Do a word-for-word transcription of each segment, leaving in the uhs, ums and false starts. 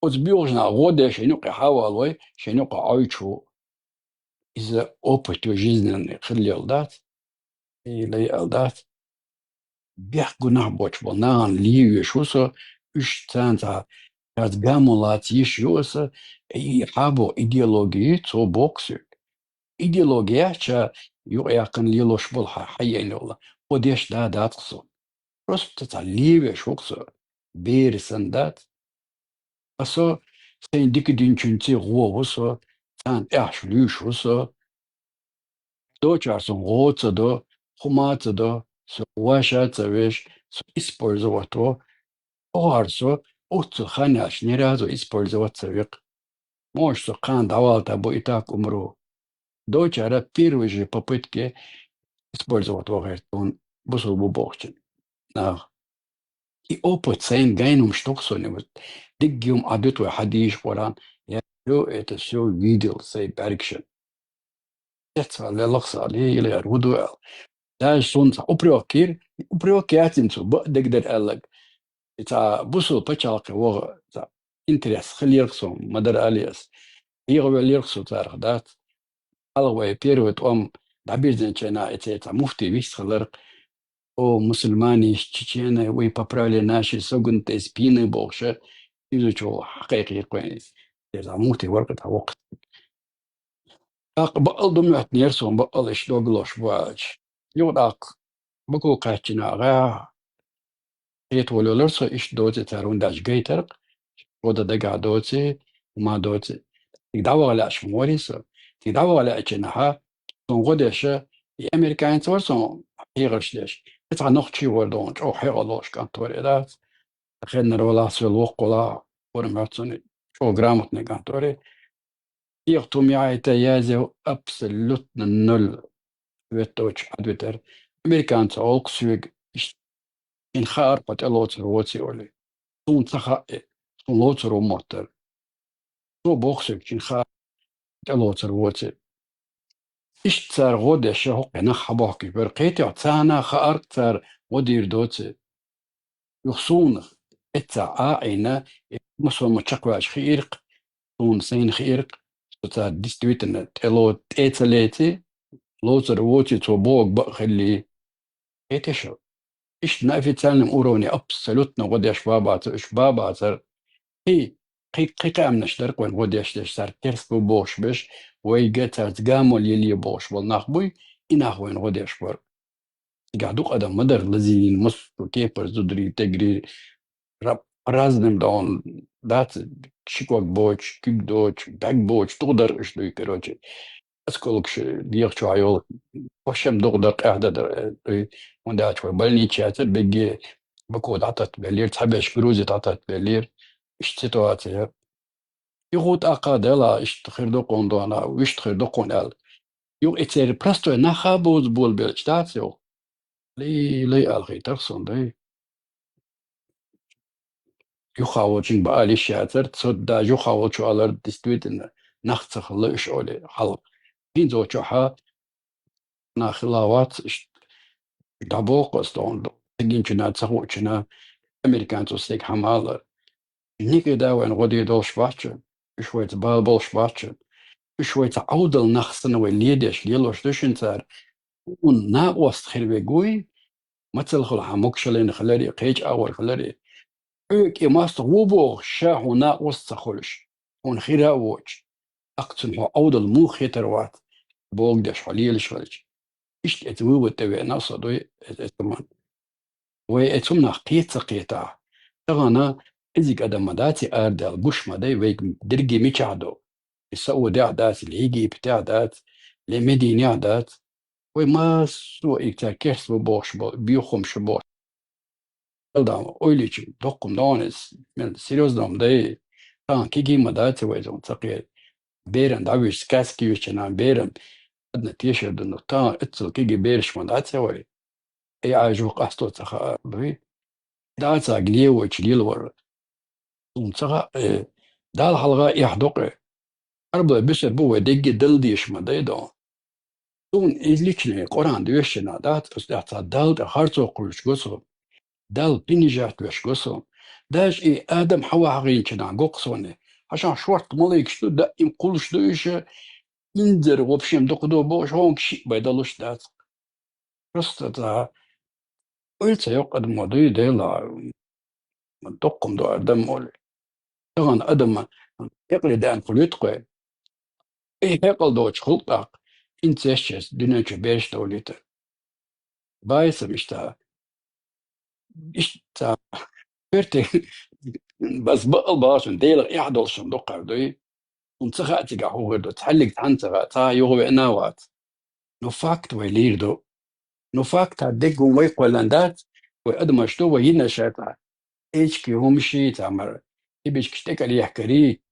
Оцу боьхачу наха гӀо деш шайна юкъе хьавалой, шайна юкъе Ӏойчу. Иза опыт ю жизненный хилла дац, и лай ала дац. Бехк гунахь боцуш болу нахана лийвеш ву со, уьш царна цхьа, цаьрца гамо лаца йиш ю аса, и хьабо идеология, цо боккху соьга. Идеология ша юкъаяьккхина лелош болу хьан хьаена йолу, хӀо деш да дац-кх со. Просто цхьа лийвеш ву-кх со, бер санна дац. Аса сайн дика динчуьнца гӀо ву со, царна тӀаьхьаш луьйш ву со. Дочара сон гӀо ца до, хӀума ца до, со ваша ца веш, со использовать во. Охьар со оццул хан яьлча ни разу использовать ца векх. Моша со кхана дӀавалта бу и так умру. Дочара первой же попытке использовать вахар тхуна бусул бу бохучун. Нах. И опыт сайна гайна хӀумаш ду-кх суна, вот, дигги хӀума Ӏадуьту вай хьадийша Къуръан, я всё это всё видел, сайн бӀаьргашна. Эцвала веллах са, ле, йила яр ву ду аьлла. Даже суна цхьа упрёк кийра, упрёк яцина цу, бакъ дегдар аьллаг. И цхьа бусул пачхьалкхе ваха, цхьа интерес хилира-кх суна, ма-дарра алий ас. ХьегӀа веллира-кх со царах, дац. Хьалха вай первый тӀом дӀабирзинчу хенахь, и церан цхьа муфтий вист хилира-кх. О, мусульмане из Чечении, вы поправили наши согнутые спины, бохуша, иза чу хьакхайкхийра-кх вайна. Иза муфтий вара-кх тӀаккха воккха. ТӀаккха бакъал ду моьттинера суна, бакъал иштта дог лозуш бу аьлча. Юха тӀаккха Баку кхаьччина гӀа, хӀета волавелира со, иштта доций цара, хӀунда аьлча гайтара-кх, шо дан дагахь доций, хӀума доций. Цига дӀаваха лаьаш ма варий со. Цига дӀаваха лаьачу хенахь, суна гӀо деш, и американец вара суна хьехарш деш. И цхьа нохчи вара, дона чӀогӀа хьекъал лош кӀант вара и, дац. Хеннара валахь, соьла воккха валахь, вара моьтту суна, чӀогӀа грамотный кӀант вара и. ХьехатӀа хӀума яхьийта язъян абсолютно ноль ответ доцуш Ӏадвитар. Американца олу-кх соьга, иштта, шена хаьара хьо тӀелоцур воций олий. Суна ца хаьа, суна лоцур ву моттара. Цо боху соьга, шена хаьара тӀелоцур воций. Иштта цара гӀо деш, хӀокху нах хьабохкийча бара. Кхетий хьо, царна хаьара-кх цара гӀо дийр доций. Юха суна эццахь Ӏа а Ӏийна, и масалма чекхваьлча хиира-кх, суна сайна хиира-кх, со цара действительно тӀело-, тӀе ца леций, лоцур воций цо бохург бакъ хиллий. Кхетий шу? Иштта на официальном уровне абсолютно гӀо деш бабацар, уьш бабацар. Кхин, кхин, кхин къаьмнаш дара-кх вайна гӀо деш деш, цара керста бу бохуш берш, вайга цаьрца гамо лелае бохуш болу нах буй, и нах вайна гӀо деш бара. Цигахь дукха адам ма дара лазийна, массо а кепара зударий, тегрий, ра-, разным дон, дац, ши ког боцуш, куьг доцуш, бӀаьрг боцуш, дукха дара уьш дуй, короче. Осколкаш дегӀа чохь йолу, вошем дукха дара, къаьхьа дара, э, дуй. ХӀунда аьлча вай больнича яцара, бегге Баку дӀататта беллера, цхьаберш Грузи дӀататта беллера. Иштта ситуация яра. Юха тӀаккха дела, иштта хир ду кхуна дона, вуьшта хир ду кхуна аьлла. Юха и церан простой нах а бовза болабелча дац юха. Лай, лай аьлла хийтара суна, дай. Юха волчуьнга баалиш яцара, цо даже юха волчо алара, действительно, нах ца хилла уьш олий хьалха. ХӀинца волчохь нах хилла вац, иштта дӀабоху аса тхуна, ца гинчунна, ца хуучунна, американцо стеган хьамалара. Никида вайна гӀо дийр долуш бац, уьш вайца бала болуш бац. Уьш вайца Ӏовдал нах санна вай ледеш, лелош ду шуна цара. Хьуна накъост хир вег вуй, мацалла хила хьан могушаллина хиларе, кхечу агӀор хиларе. Хьоьга и мостагӀа ву бохуш, ша хьуна накъост ца хуьлуш, хьуна хира а воцуш, тӀаккха цунна хьо Ӏовдал муха хетар вац, богу деш хьо лелаш хилча. Иштта эца вывод тӀе веана со дуй, эца, эца ма. Вай эцу хӀуманах кхета ца кхетахь, тахана кӀезиг адам ма дац и арадаьлла, гуш ма дай, вайга дерриге мичахь ду. И Саудехь дац, или Египетехь дац, или Мединехь дац. Вай массо а и цара керста бу бохуш бо-, боьхамаш бу. Эл дан ойлича, доккхум догӀана иза, мел серьёзно ма дай. Тахана кегий ма дац вай зун ца кхета. Беран дӀавуьжу, сказка йоьшучу нахана беран адна тешар ду, но тахана эццал кегий бераш ма дац вай. Ай, Ӏажу къасто ца хаьа дуй. Дацаг левочу лелавар. Суна ца хаьа, э, Далла хьалха эхь докъе. Арбла бисер бу вай дегге дала дезаш ма дай дон. Суна иза личный Къуръан доьшучунна дац, аса тӀехь цхьа Далла тӀе харцо кхуьлуш го со. Далла принижать веш го со. Даже и Адам Хьава хьагӀийнача дийнахьа гохсоне. Хьажал, шортта малайкаш ду, даим кхуллуш ду уж, инзара вообще дукха ду бохуш, хӀокхунга шиъ бай далуш дац. Просто цхьа ойла ца йоккху адамо дуй, Дела, доккха ду адам олий. Тахана адам хьекъале даьнна хуьлуьйту кхой. И хьекъал доцуш хуьлу тӀаккха, инцест чес дуьнен чу бераш довлийта. Баьйса иштта, иштта коьрте база бакъал бахачун, Делах эхь долуш ду кхара дуй. Хьуна ца хаьа цигахь хӀун хир ду, цхьаьллиг цхьаьна ца хаьа, цхьа юха веана а вац. Ну, факт вай лийр ду. Ну, факт а деггум вай кхоьллина дац, вай адамаш ду, вай йинаш а цхьа эчки хӀумаший, цхьа мара, кибичкаш тӀекӀел ехкарий,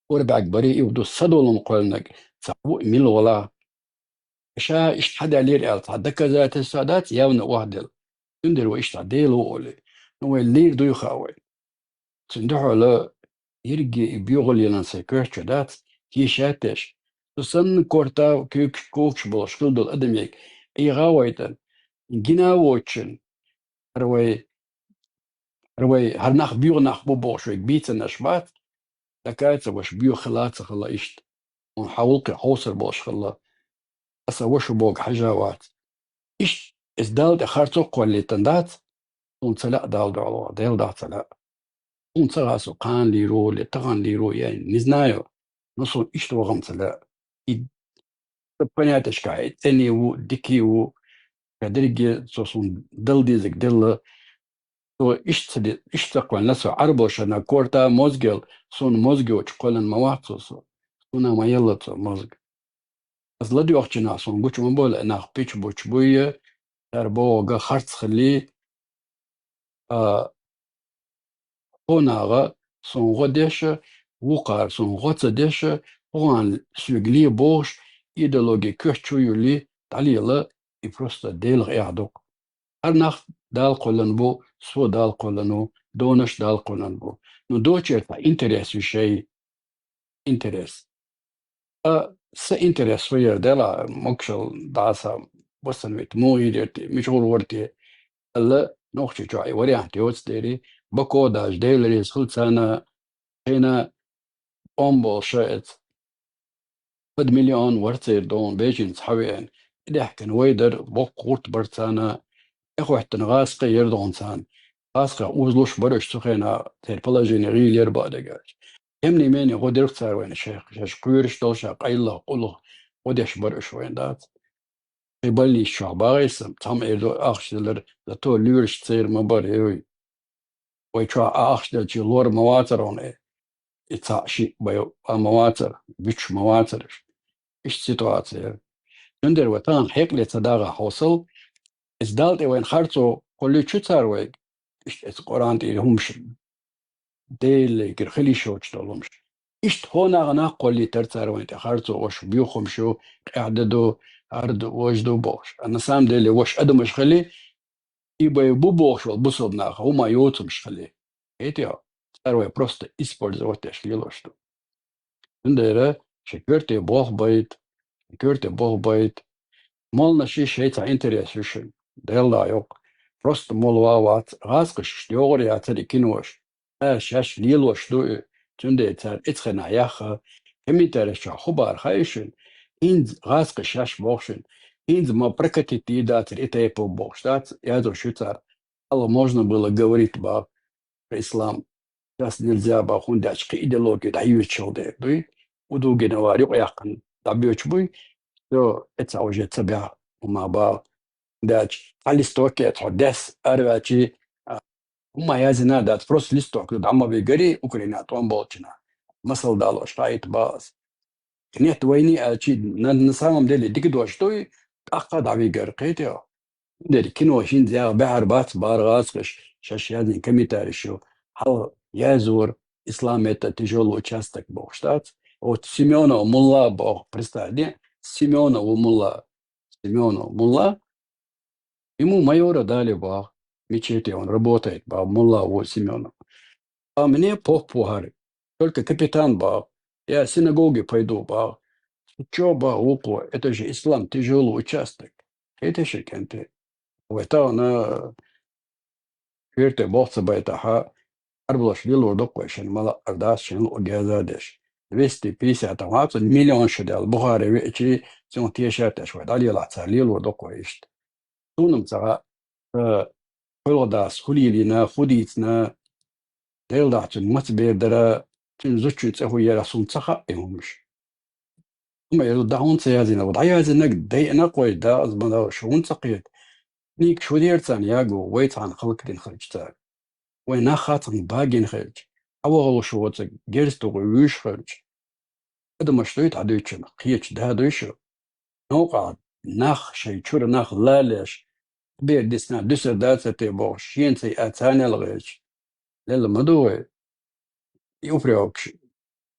ур бӀаьрг барий, и ду садолум кхоьллинарг, цхьа ву и мила вала. Ша иштта хьадаьллера аьлла, цхьа доказательство дац, явно охьаделла. Цундела вай иштта Дела ву олий. Ну, вай лийр дуй хаьа вай. Цуьнан дуьхьал ерриге и боьхаллин сайн коьрта чу дац, тийшаттеш. Цу санна корта куьйгаш, когаш болуш хила долу адамега эгӀа а вайтина, гина а воцучун, хӀара вай, хӀара вай, хӀара нах боьха нах бу бохуш вайга бийцинарш бац, дакаца ваша боьха хила а ца хилла иштта. Хьуна хьан гӀуллакхе хьовсур болуш хилла. Аса ваша боху хьажа вац. Иштта иза Далла тӀе харцо а кхоллийтина дац, хьуна ца лаьа Далла дуьхьал ваха, Делан даха ца лаьа. Хьуна ца хаьа со кхана лийр ву, ле тахана лийр ву, я не знаю, но суна иштта вахам ца лаьа. И сан понятешкахь и цӀений ву, дикий ву, ша дерриге цо суна дала дезарг делла, цо иштта ца де-, иштта ца кхоьллина со, Ӏарбоша на корта мозгел, суна мозг йоцуш кхоьллина ма вац цо со, суна ма елла цо мозг. Аса ладоьгӀучу нах суна гучу ма бовла, и нах пича-буча буй, цара бохург харц хилий, а, хьо нагӀа суна гӀо деша, вукхара суна гӀо ца деша, хӀокхарна соьга ле бохуш, идеологи коьрта чу юьллий, дӀалела, и просто Делах эхь ду-кх. ХӀара нах Дала кхоьллина бу, со Дала кхоьллина ву, донаш Дала кхоьллина бу. Ну, дочеран цхьа интерес ю шай. Интерес. А, сан интерес со яра дела, могушалла дӀаса, васанвита, муха йийр яра те, мича гӀур вара те, аьлла, Нохчийчохь и вариант йоцу дерий, Бако даже Дела реза хила царна, шайна тӀом болуш эца. Пад миллион вара церан догӀна беженец хьавеана. И даьхкина вай дара, боккха гӀурт бара царна, тӀехӀоьттина гӀазкхий яра догӀна царна. ГӀазкхех узалуш бара уьш цу хенахь, церан положение гӀийла яра бакъдерг аьлча. Кемний-менний гӀо дира цара вайна шайх, шаьш кхоьруш долу ша къайлаха, къулах гӀо деш бара уьш вайна дац. Шайн больницаш чохь багӀий сан, цхьамма эр ду ахча делира, зато лоьраш церан ма бара, ой. Вай чохь а ахча делчий лор ма вацара хьуна, и цхьаъ шиъ бай а ма вацара, буьтуш ма вацара уьш. Иштта ситуация яра. Цундела вай тахана хьекъале ца дагӀахь хьовсал, иза Далла тӀе вайна харцо кхуллуьйтуш ю цара вайга, иштта эца Къуръан тӀера хӀумаш, Делан лайгара хила йиш йоцуш долу хӀумаш. Иштта хӀокху нахана кхоллийтара цара вайна тӀе харцо, ваша боьха хӀумаш ю, къаьхьа де ду, хӀара ду, важа ду бохуш. А на самом деле ваша адамаш хили, и бай бу бохуш волу бусалба наха хӀума йоцурш хили. Хетий хьо? Цара вай просто использовать деш лелош ду. Цундела шайн коьрте болх байта, шайн коьрте болх байта. Молланаш шайн цхьа интерес ю шуна. Делла йоккху. Просто молла ван вац, гӀазкхаша йогӀур яцара и кинош. Цара шаьш лелош ду и, цундела цара эцхена яхха, комментареш чохь хӀун бара хаьий шуна? ХӀинца гӀазкхаша шаьш боху шуна. ХӀинца ма прокатить дацара и тайпа бохуш дац, яздеш ю цара. Хьалха можно было говорить бах про ислам. Сейчас нельзя бах, хӀунда аьлча кхин идеология дӀайоьдуш йолу дела дуй. Удугина вара юкъаяьккхина дӀабоьдуш буй. Всё, эца уже ца баьхьа хӀума бах. Даьлча, цхьа листок эца хьо дес, араваьлчий, а, хӀума язйина а дац, просто листок ду, дӀа ма вигари Украина тӀом болчина. Масал далош хаийта бах ас. Нет войны аьлчи, на, на самом деле дика дош дуй, тӀаккха дӀавигар, кхетий хьо? Дерриг кино хӀинца яха баьхьар бац, бара гӀазкхаша шаьш яздина комментареш ю. Хьалха яздора, ислам это тяжёлый участок бохуш дац. Вот Семёнов мулла боху, представь, не? Семёнов ву мулла. Семёнов мулла. Ему майора дали бах, мечети он работает бах, мулла ву Семёнов. А мне поп ву хӀара, только капитан бах. Я синагоге пойду бах. Ты чё бах, вукхо, это же ислам, тяжёлый участок. Кхетий шу, кӀентий? Вай тахана коьрте болх ца байтахьа, Ӏарбоша лелор дукха вай шин мала ар дац шин луъ геза деш. Двести пятьдесят вац, миллион шу дел Бухаре веъчи, цун теша теш вай. ДӀалелахь цар лелор дукха вай иштта. Суна-м ца хаьа, э, хьуьлгӀа дас хӀу лелийна, хӀу дийцина, Дела дахьа цуьнан маца бер дара, цуьнан зудчун цӀе хӀу яра суна ца хаьа и хӀумаш. Амма и зуда хӀунда ца яздина, дӀаяздинарг дайина кхой да, аз ма дала, шу хӀунда ца кхета. Книга шу дера царна яго, вай цхьана халкъ дина хилча цара. Вай нах хацарна багина хилча, Ӏавахалуш воцург герз тугӀу вуьйш хилча. Адамаш дуй тхьа дуьйцучунах, кхечу да дуй шу. Новкъахь нах, шайн чуьра нах лалеш, бер дисна дуьсур дацар те бохуш, шена ца яа царнел гӀерташ. Лелла ма ду вай. И упрекаш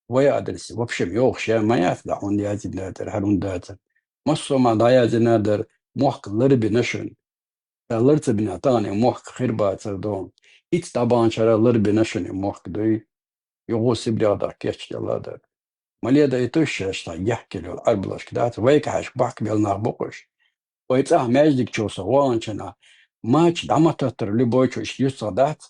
вай адрес вообще йохуш я ма яц, да хӀунда яздина дацара, хӀара хӀунда дацара. Массо а ма дӀаяздина дара, мохк ларбина шуна. Ша лар ца бина тахана мохк хир бацар ду. Ица дӀабаханчара ларбина шуна мохк дуй. Юху Сибрех даха кечделла дара. Ма ледайтуш шаьш цхьа яхкина йолу Ӏарбалашка дац, вайга хьаьжка бахка белла нах бу-кх уьш. Вай цӀахь маьждиг чу со ваханчана, мача дӀа ма таттара любой чу иштта юьстах дац.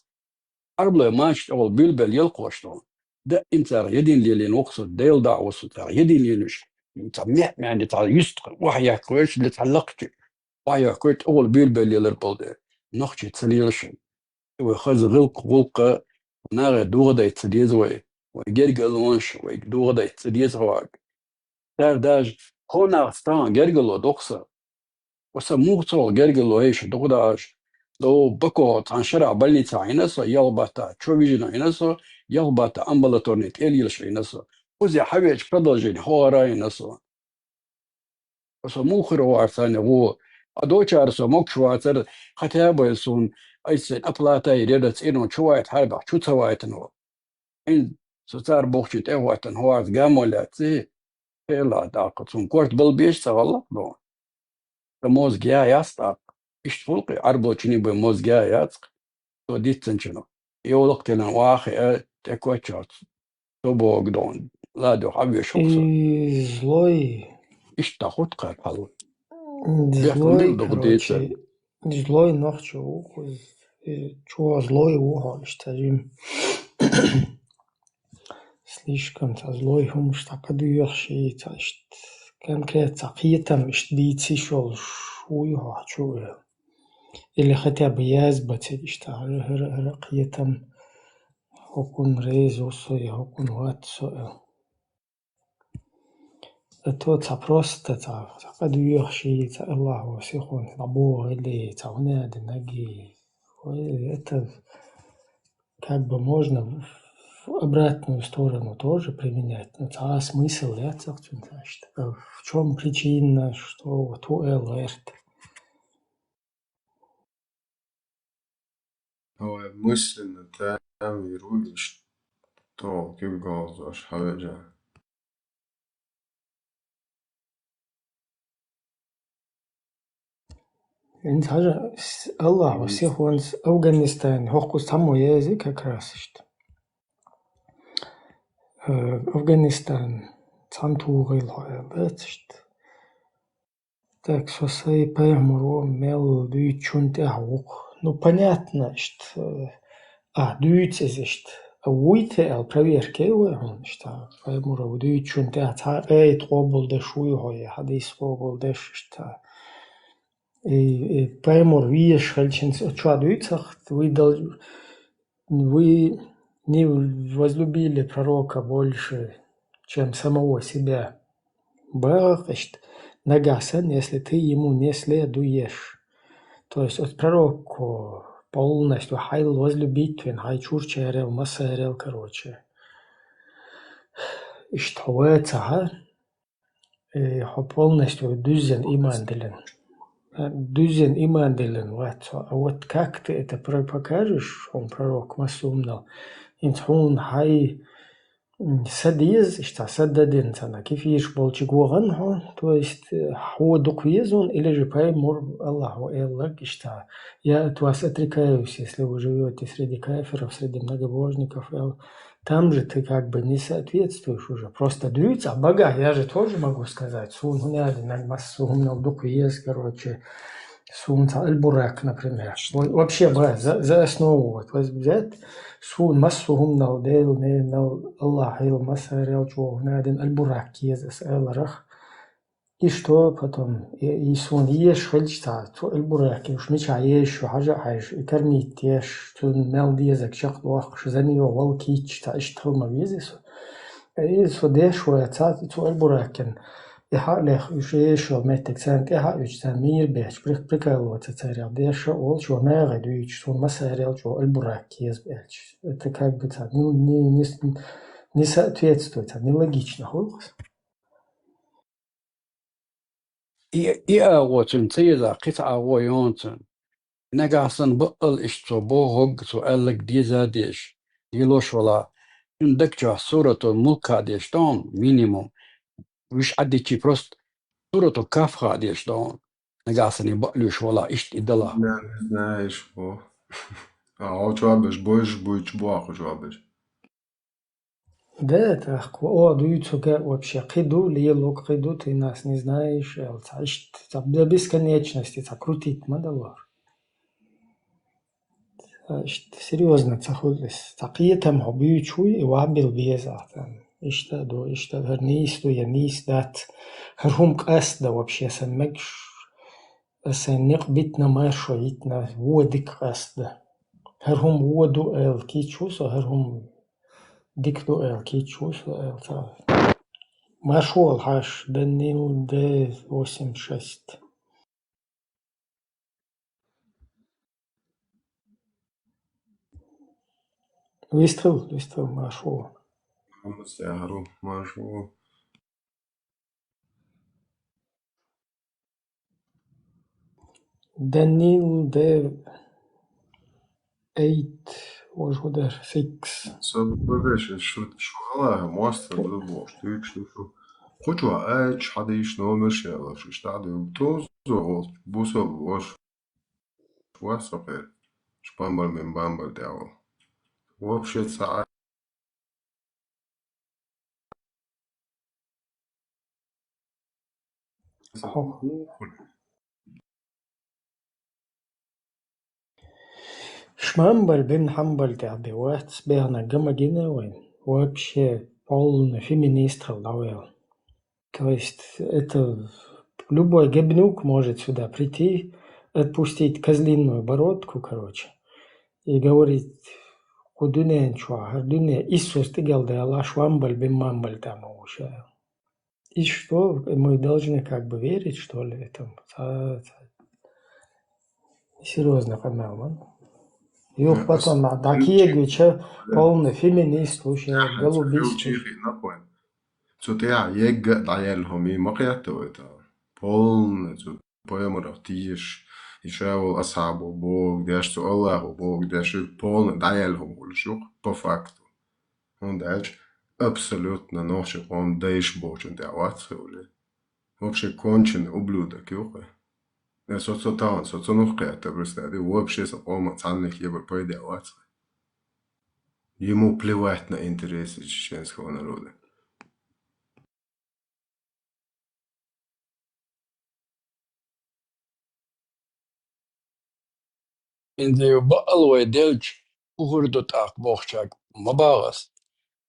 Ӏарбалой мача тӀехула буьйлабелла ялкхош ду. Даим царах един лелийна ву-кх со, Дела дӀа а ву со царах един лелуш. Цхьа мех-маьнди цхьа юьстах охьаяккхавеш, де цхьа лакхачу охьаяккхавеш, тӀехула буьйлабелла лелар болу дела. Нохчий ца лела шуна. Вай хаза гӀиллакх, гӀуллакха, нахе догӀа дайта ца деза вай. Вай гергарлонаш, вайга догӀа дайта ца деза хьоьга. Цара даже хьо нах стагӀа гергарло доккху сан. Ва сан муха ца гергарло хӀейша дукха дахьаш. До Бако цхьана шарахь больница Ӏийна со, ялх баттахь чо вижина Ӏийна со, ялх баттахь амбулаторный тӀе лелаш Ӏийна со. Кхузахь хьавеача продолжение хьо гӀара Ӏийна со. Со муха хир ву царна гӀо? Ткъа дочара со могуш вацара, хотя бы суна айса сайн оплата йира, цӀено чу вайта хьарбах чу ца вайтано. ХӀинца со цара бохучу тӀе а хӀоттана, хӀорца гамо лаьцций, хӀела тӀаккха цунна корта бала беш ца хилла боху. Сан мозга я яц тӀаккха. Иштта хуьлу-кх и Ӏарбочунна бен мозга я яц-кх. Со диццанчунах. И олакх тилан ваха а тӀе коччалц. Со боху дон. Ладо, хьан веш хӀокху со? И злой. Иштта хӀутту кхара хьал. Бехк Злой, мила догӀу короче, дийца? Злой нохчо ву, кхуз-, и чӀогӀа злой ву хьо, иштта жим. Слишком цхьа злой хӀумаш цхьа кхадоьхуш и, цхьа иштта конкрет цхьа кхетам иштта дийца йиш йолуш вуй хьо чу а. Или хотя бы язба цига иштта хӀара, хӀара, хӀара кхетам, хӀокхунна реза ву со, я хӀокхунна вац со а. Это цхьа просто цхьа, цхьа кхадоьхуш и, цхьа Аллахо сихонца дӀабохийла, цхьа хӀун а динарг и. Ой, это как бы можно в, в обратную сторону тоже применять. Ну, цхьа смысл яц-кх цуьнан иштта. А в чём причина, что вот хӀун ала гӀерта? Ой, мысленно там и рулишь, то куьг галзош хьавежа. ХӀинца хьажа, с-, Аллахо сихонца Афганистане хӀокхуз цхьаммо еза как раз иштта. Э, Афганистан цхьаьна тухийла хьо аьлла дац иштта. Так, со сайн пайхамаро мел дуьйцучунна тӀехь ву-кх. Ну, понятно, иштта, а, дуьйцу иза иштта. А вуй те аьлла проверка яй вай хьуна иштта. Пайхамаро дуьйцучунна тӀехь цхьа аят къобалдеш вуй хьо, я хьадис къобалдеш иштта. И, и пайхамар везаш хилчинца чохь дуьйцу-кх, вуй дал-, Вы не возлюбили пророка больше, чем самого себя. Бахьа-кх иштта, нагахь санна, если ты ему не следуешь. То есть оцу пророкко полностью хьайл возлюбить вина, хьайн чурчарел, массарел, короче. Иштта хьо вацахьа, Э, хьо полностью дуьззина иман диллина. Э, дуьззина иман диллина вац хьо. А вот как ты это про-, покажешь, хьуна пророк массо хӀуманал? ХӀинца хьуна хьайн, м, са деза, иштта са дадина цхьана кефирш болчу вахана хьо, то есть, э, хьо дукха веза хьуна, или же пайхамар Аллахо элларг иштта: «Я от вас отрекаюсь, если вы живёте среди кафиров, среди многобожников», эл. Там же ты как бы не соответствуешь уже. Просто дуьйцу, а багахь я же тоже могу сказать. Суна хӀун аьлла, наг массо хӀуманал дукха веза, короче. Суна цхьа Аль-Бурак, например. Во-, вообще, бра, за, за основу вот возьмёт. Суна массо а хӀуманал, Делал, ненал, Аллахьал, массарел чӀоагӀа хӀуна дина Аль-Бурак еза ас аьларах. И что потом? И, и суна еш хилча цхьа, цу Аль-Бурак, уж мичахь еш ю хьажа а хьаьжа, и кармит еш, цунна мел дезаг чекхдоккхуш, занийо вала кийча цхьа, иштта хила ма веза со. И со деш вац цхьа, цу Аль-Буракан. И хьалех уж еш йолу меттиг царна тӀаьхьа а уьдуш, царна мийра бехча, прик-, прикалываться царех деш а волуш, ван нахе дуьйцуш, суна массарел чӀогӀа Аль-Бурак еза аьлча. Это как бы цхьа не, не, не с-, не соответствует, цхьа нелогично хуьлу. И, и агӀо цуьнан ца еза, кхин цхьа агӀо йоцу цуьнан. Нагахь санна баккъал иштта цо бохург, цо аьлларг деза а дезаш, лелош вала. Цуьнан даг чохь Суратул Мулк а дезаш ду хьуна, минимум. Уьш Ӏаддичи просто Суратул Кахф а дезаш ду хьуна. Нагахь санна и бакъ луьйш вала, иштта и дала. Не, не знаешь, во. А, хьо чохь беш, бойш буьйцуш боху чохь беш. Да, тӀаккха, о, дуьйцург а вообще кхин ду, лелорг кхин ду, ты нас не знаешь, аьлла, цхьа иштта, цхьа до бесконечности, цхьа крутить ма далора. Цхьа иштта серьёзно ца хуьлу иза. Цхьа кхетам хьо буьйцуш вуй, и ван била беза ахь царна. Иштта а ду, иштта а, хӀара нийса ду я нийса дац. ХӀара хӀума къаста вообще сан мегаш, сан некъ битина, маршо йитина, вон дика къаста. ХӀара хӀума вон ду аьлла кийча ву со, хӀара хӀума дика ду аьлла кийча ву со, аьлла ца. Маршо вала хьаша, Данил Д восемьдесят шесть. Вистхил, вистхил, маршо. Хамас яхару, маршо. Данил Д эйт, важа дар, сикс. Со бадеш, шу, шу Аллаха, моастар, да бохуш, дуьйцуш ду шу. Кхучо айчу хьадийш номер шелаш, иштта а ду. Тозо волчу, бусал вош. Вас со пер. Шпамбар мен бамбар дявол. Вообще ца. Хо. Шмамбал бен Хамбал тӀехь бен вац, бехна гама гина вайн. Вообще полный феминист хила дӀаваьлла. То есть это любой говнюк может сюда прийти, отпустить козлиную бородку, короче, и говорить: «Кху дуьнен чохь, хӀара дуьне Иисус тӀигала далаш, вамбал бен мамбал там уша». И что, мы должны как бы верить, что ли, этому? Ца, ца. Серьёзно къамел ван. Юха потом дӀакегича, полный феминист, вообще голубист. Цу тӀехь егга а дӀаяьлла хӀума ма кхетта вай тахана. Полный цу пайхамарах тешаш, и ша волу асхьабо бохург деш, цу Аллахо бохург деш, полный дӀаяьлла хӀума хуьлуш ю-кх, по факту. ХӀунда аьлча абсолютно нохчийн къоман дайша бохучун тӀехь вац хи уже. Вообще конченый ублюдок ю-кх. Э, со, со тахана, со цунах кхетта, представь, вообще сан къоман цхьанна кхебар пайда вац хи. Ему плевать на интересы чеченского народа. Инза ю баъал вай делча, хӀун хир ду тӀаккха бохучаьрга ма боху ас.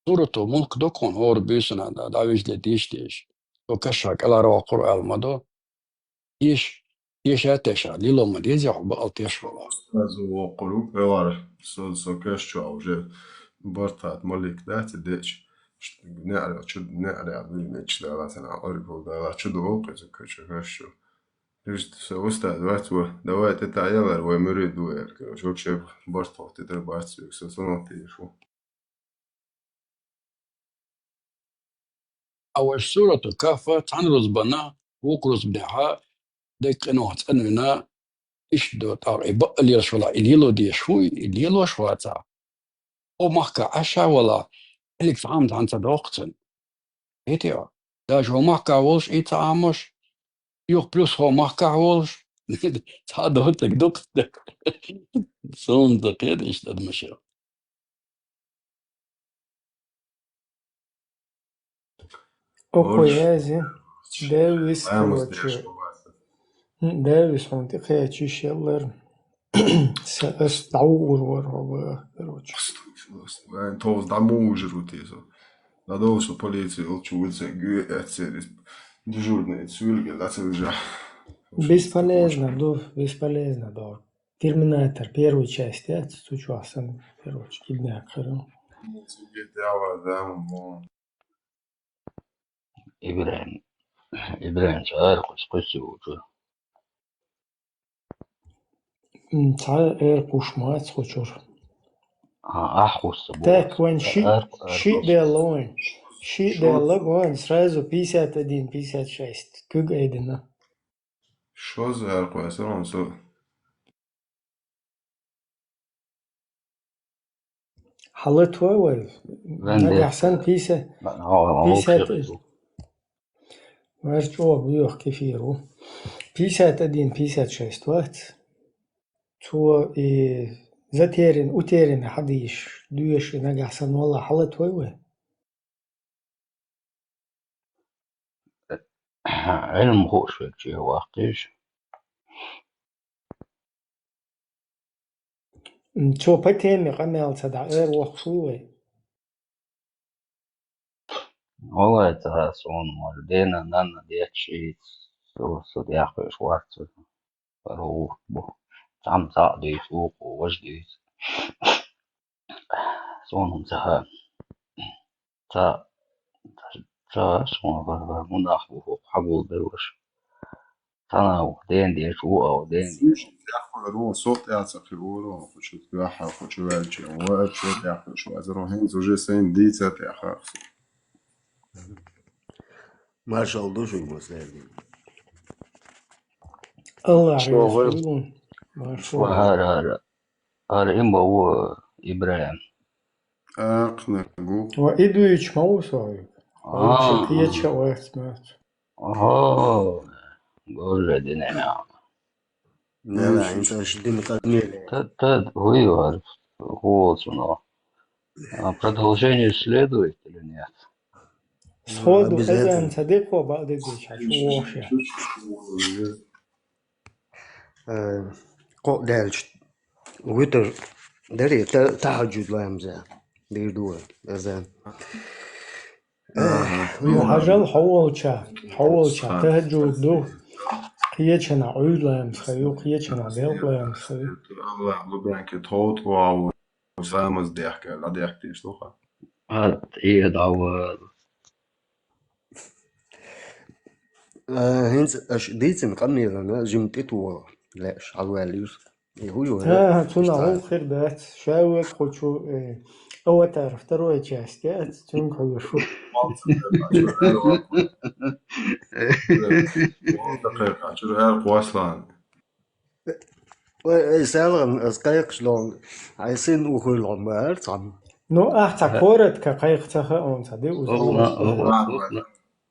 Суратул Мулк ду кхунна хӀора буьйсанна дӀа-, дӀавижале дийша дезаш. Со каша кӀелхьарвоккхур аьлла ма ду. Теша, теша, теша, лело ма деза хьо бакъал теш вала. Устаз воккхур ву, кӀелхьара со, со каш чохь уже Бартхат Малик дац и деача, неӀарехь чу, неӀарехь дуй мечча далац, ана Ӏуьргал далац, чу ду воккху иза каш чу, каш чу. Иштта со устаз вац ву, давай тӀе таӀ ялар, вай муьрид ву аьлла, короче, вообще Бартхат тӀе тара бац вуьгу, со цунах теш ву. А вай Суратул Кахф цхьана рузбана, вукху рузбанехьа, деккъа къинойх цӀанвина, иштта ду тӀаккха и бакъ лелаш вала, и лело дезаш хӀун, и лелош вацахь. Хьо махкахь Ӏаш а вала, Ӏилиг цхьа а цхьаьна ца доккху цунна. Хетий хьо? Даже хьо махкахь волуш, и ца Ӏамош, юха плюс хьо махкахь волуш, цхьа доцург дукха стаг. Суна ца кхета иштта адамаш. Окко язи, Дэвис, короче. М, Дэвис хьуна тӀекхеча йиш еллар. Са-, ас дӀавугӀур вара хьо баха, короче. Вайн товс дӀа ма вужир ву те со. ДӀадовла со полици, олчу вуьца гуье эццерис. Дежурный цуьлга лаца вижа. Бесполезно, ду, бесполезно, ду. Терминатор первой части, а, цу чохь сан, короче, киднак хир. Цуьнга дява, да, мо. Ибрахим, Ибрахим, цара кхуьш кхуьссур ву чу. М, цхьа эр кхуш мац кху чура. А, ахь кхуьссу бу. Так, вайн ши, эр, эр ши кхуьссу. Делла вайн. Ши делла вайн, сразу пятьдесят один, пятьдесят шесть. Куьг айдина. Шозза эр кхуьссур ву со. Хьалатвой вай? Вайн нагахь сан писа, писат, вар чӀогӀа боьха кефир ву. Писат один, писат шесть вац. Цо и затерян, утерян хьадийш, дуьйш и нагахь сан вала хьалатвой вай? Ӏилма хууш верг чӀогӀа ваккхийша. М, цо по теме къамел ца дӀа эр воккхуш ву вай? Валай, ца суна, може, дена, нанна деччи, со, со дехкуьш вац. ПаргӀат бу. Цхьамма цхьаъ дуьйцу, вукхо важа дуьйцу. Суна хӀума ца хаьа. Ца, ца, суна вара, вара, мунах ву хӀокху хьагулбеллаш. Цхьана а ву, ден дечу, ву а ву, ден дечу. Со тӀаьхьа ца кхиоро, кху чу тӀаьхьа, кху чу ваьлча, ва а чу тӀаьхьа вазаро, хӀинца уже сайна дийца тӀаьхьа. Маршалла ду шуьга, Муслим. Аллах Шо раьза вай? Хуьлда. Маршалла. ХӀара, хӀара, хӀара имба ву Ибрахим. Акхнаг ву. Ва и дуьйцуш ма ву со хьоьга. А. Хьо ша кхеча а вац, мац. Ага. Боже, динехь. Нела, хӀинца аша дина къамеле. Тад, тад, хӀуй вара, хӀу волчунах. А продолжение следует или нет? Сходу обязательно. Хезан ца декхо бакъдерг деча хьаьжа вохуш я. Э, кхоъ даьлча, витр дарий, та-, тахьаджуд ламаза дийр ду вай, азан. Ага. Ну, хьажал, хьо волча, хьо волча, тахаджуд ду, кхечанхьа Ӏуьйра ламаз ха ю, кхечанхьа делкъа ламаз ха ю. Аллах, лубенке, тховт вау, ламаз дехка, ладехка деш ду ха. Ат, и дӀавала. Э, хӀинца аша дийцина къамелана жима тӀетоха лаьаш хьалаваьлла юс. И хӀу ю, ХӀа, хӀа, цунах хӀу хир бац. Ша век кху чу, э, «Аватар» второй часть яц, цуьнга хьуьйшу. Чуьра эр кхослан. Вай, ай, селган, ас кхайкхаш лон, ай син ухуй лон баар цхьам. Ну, ахь ца коротко кхайкха ца хаьа, он ца де узу. Окна, окна, окна,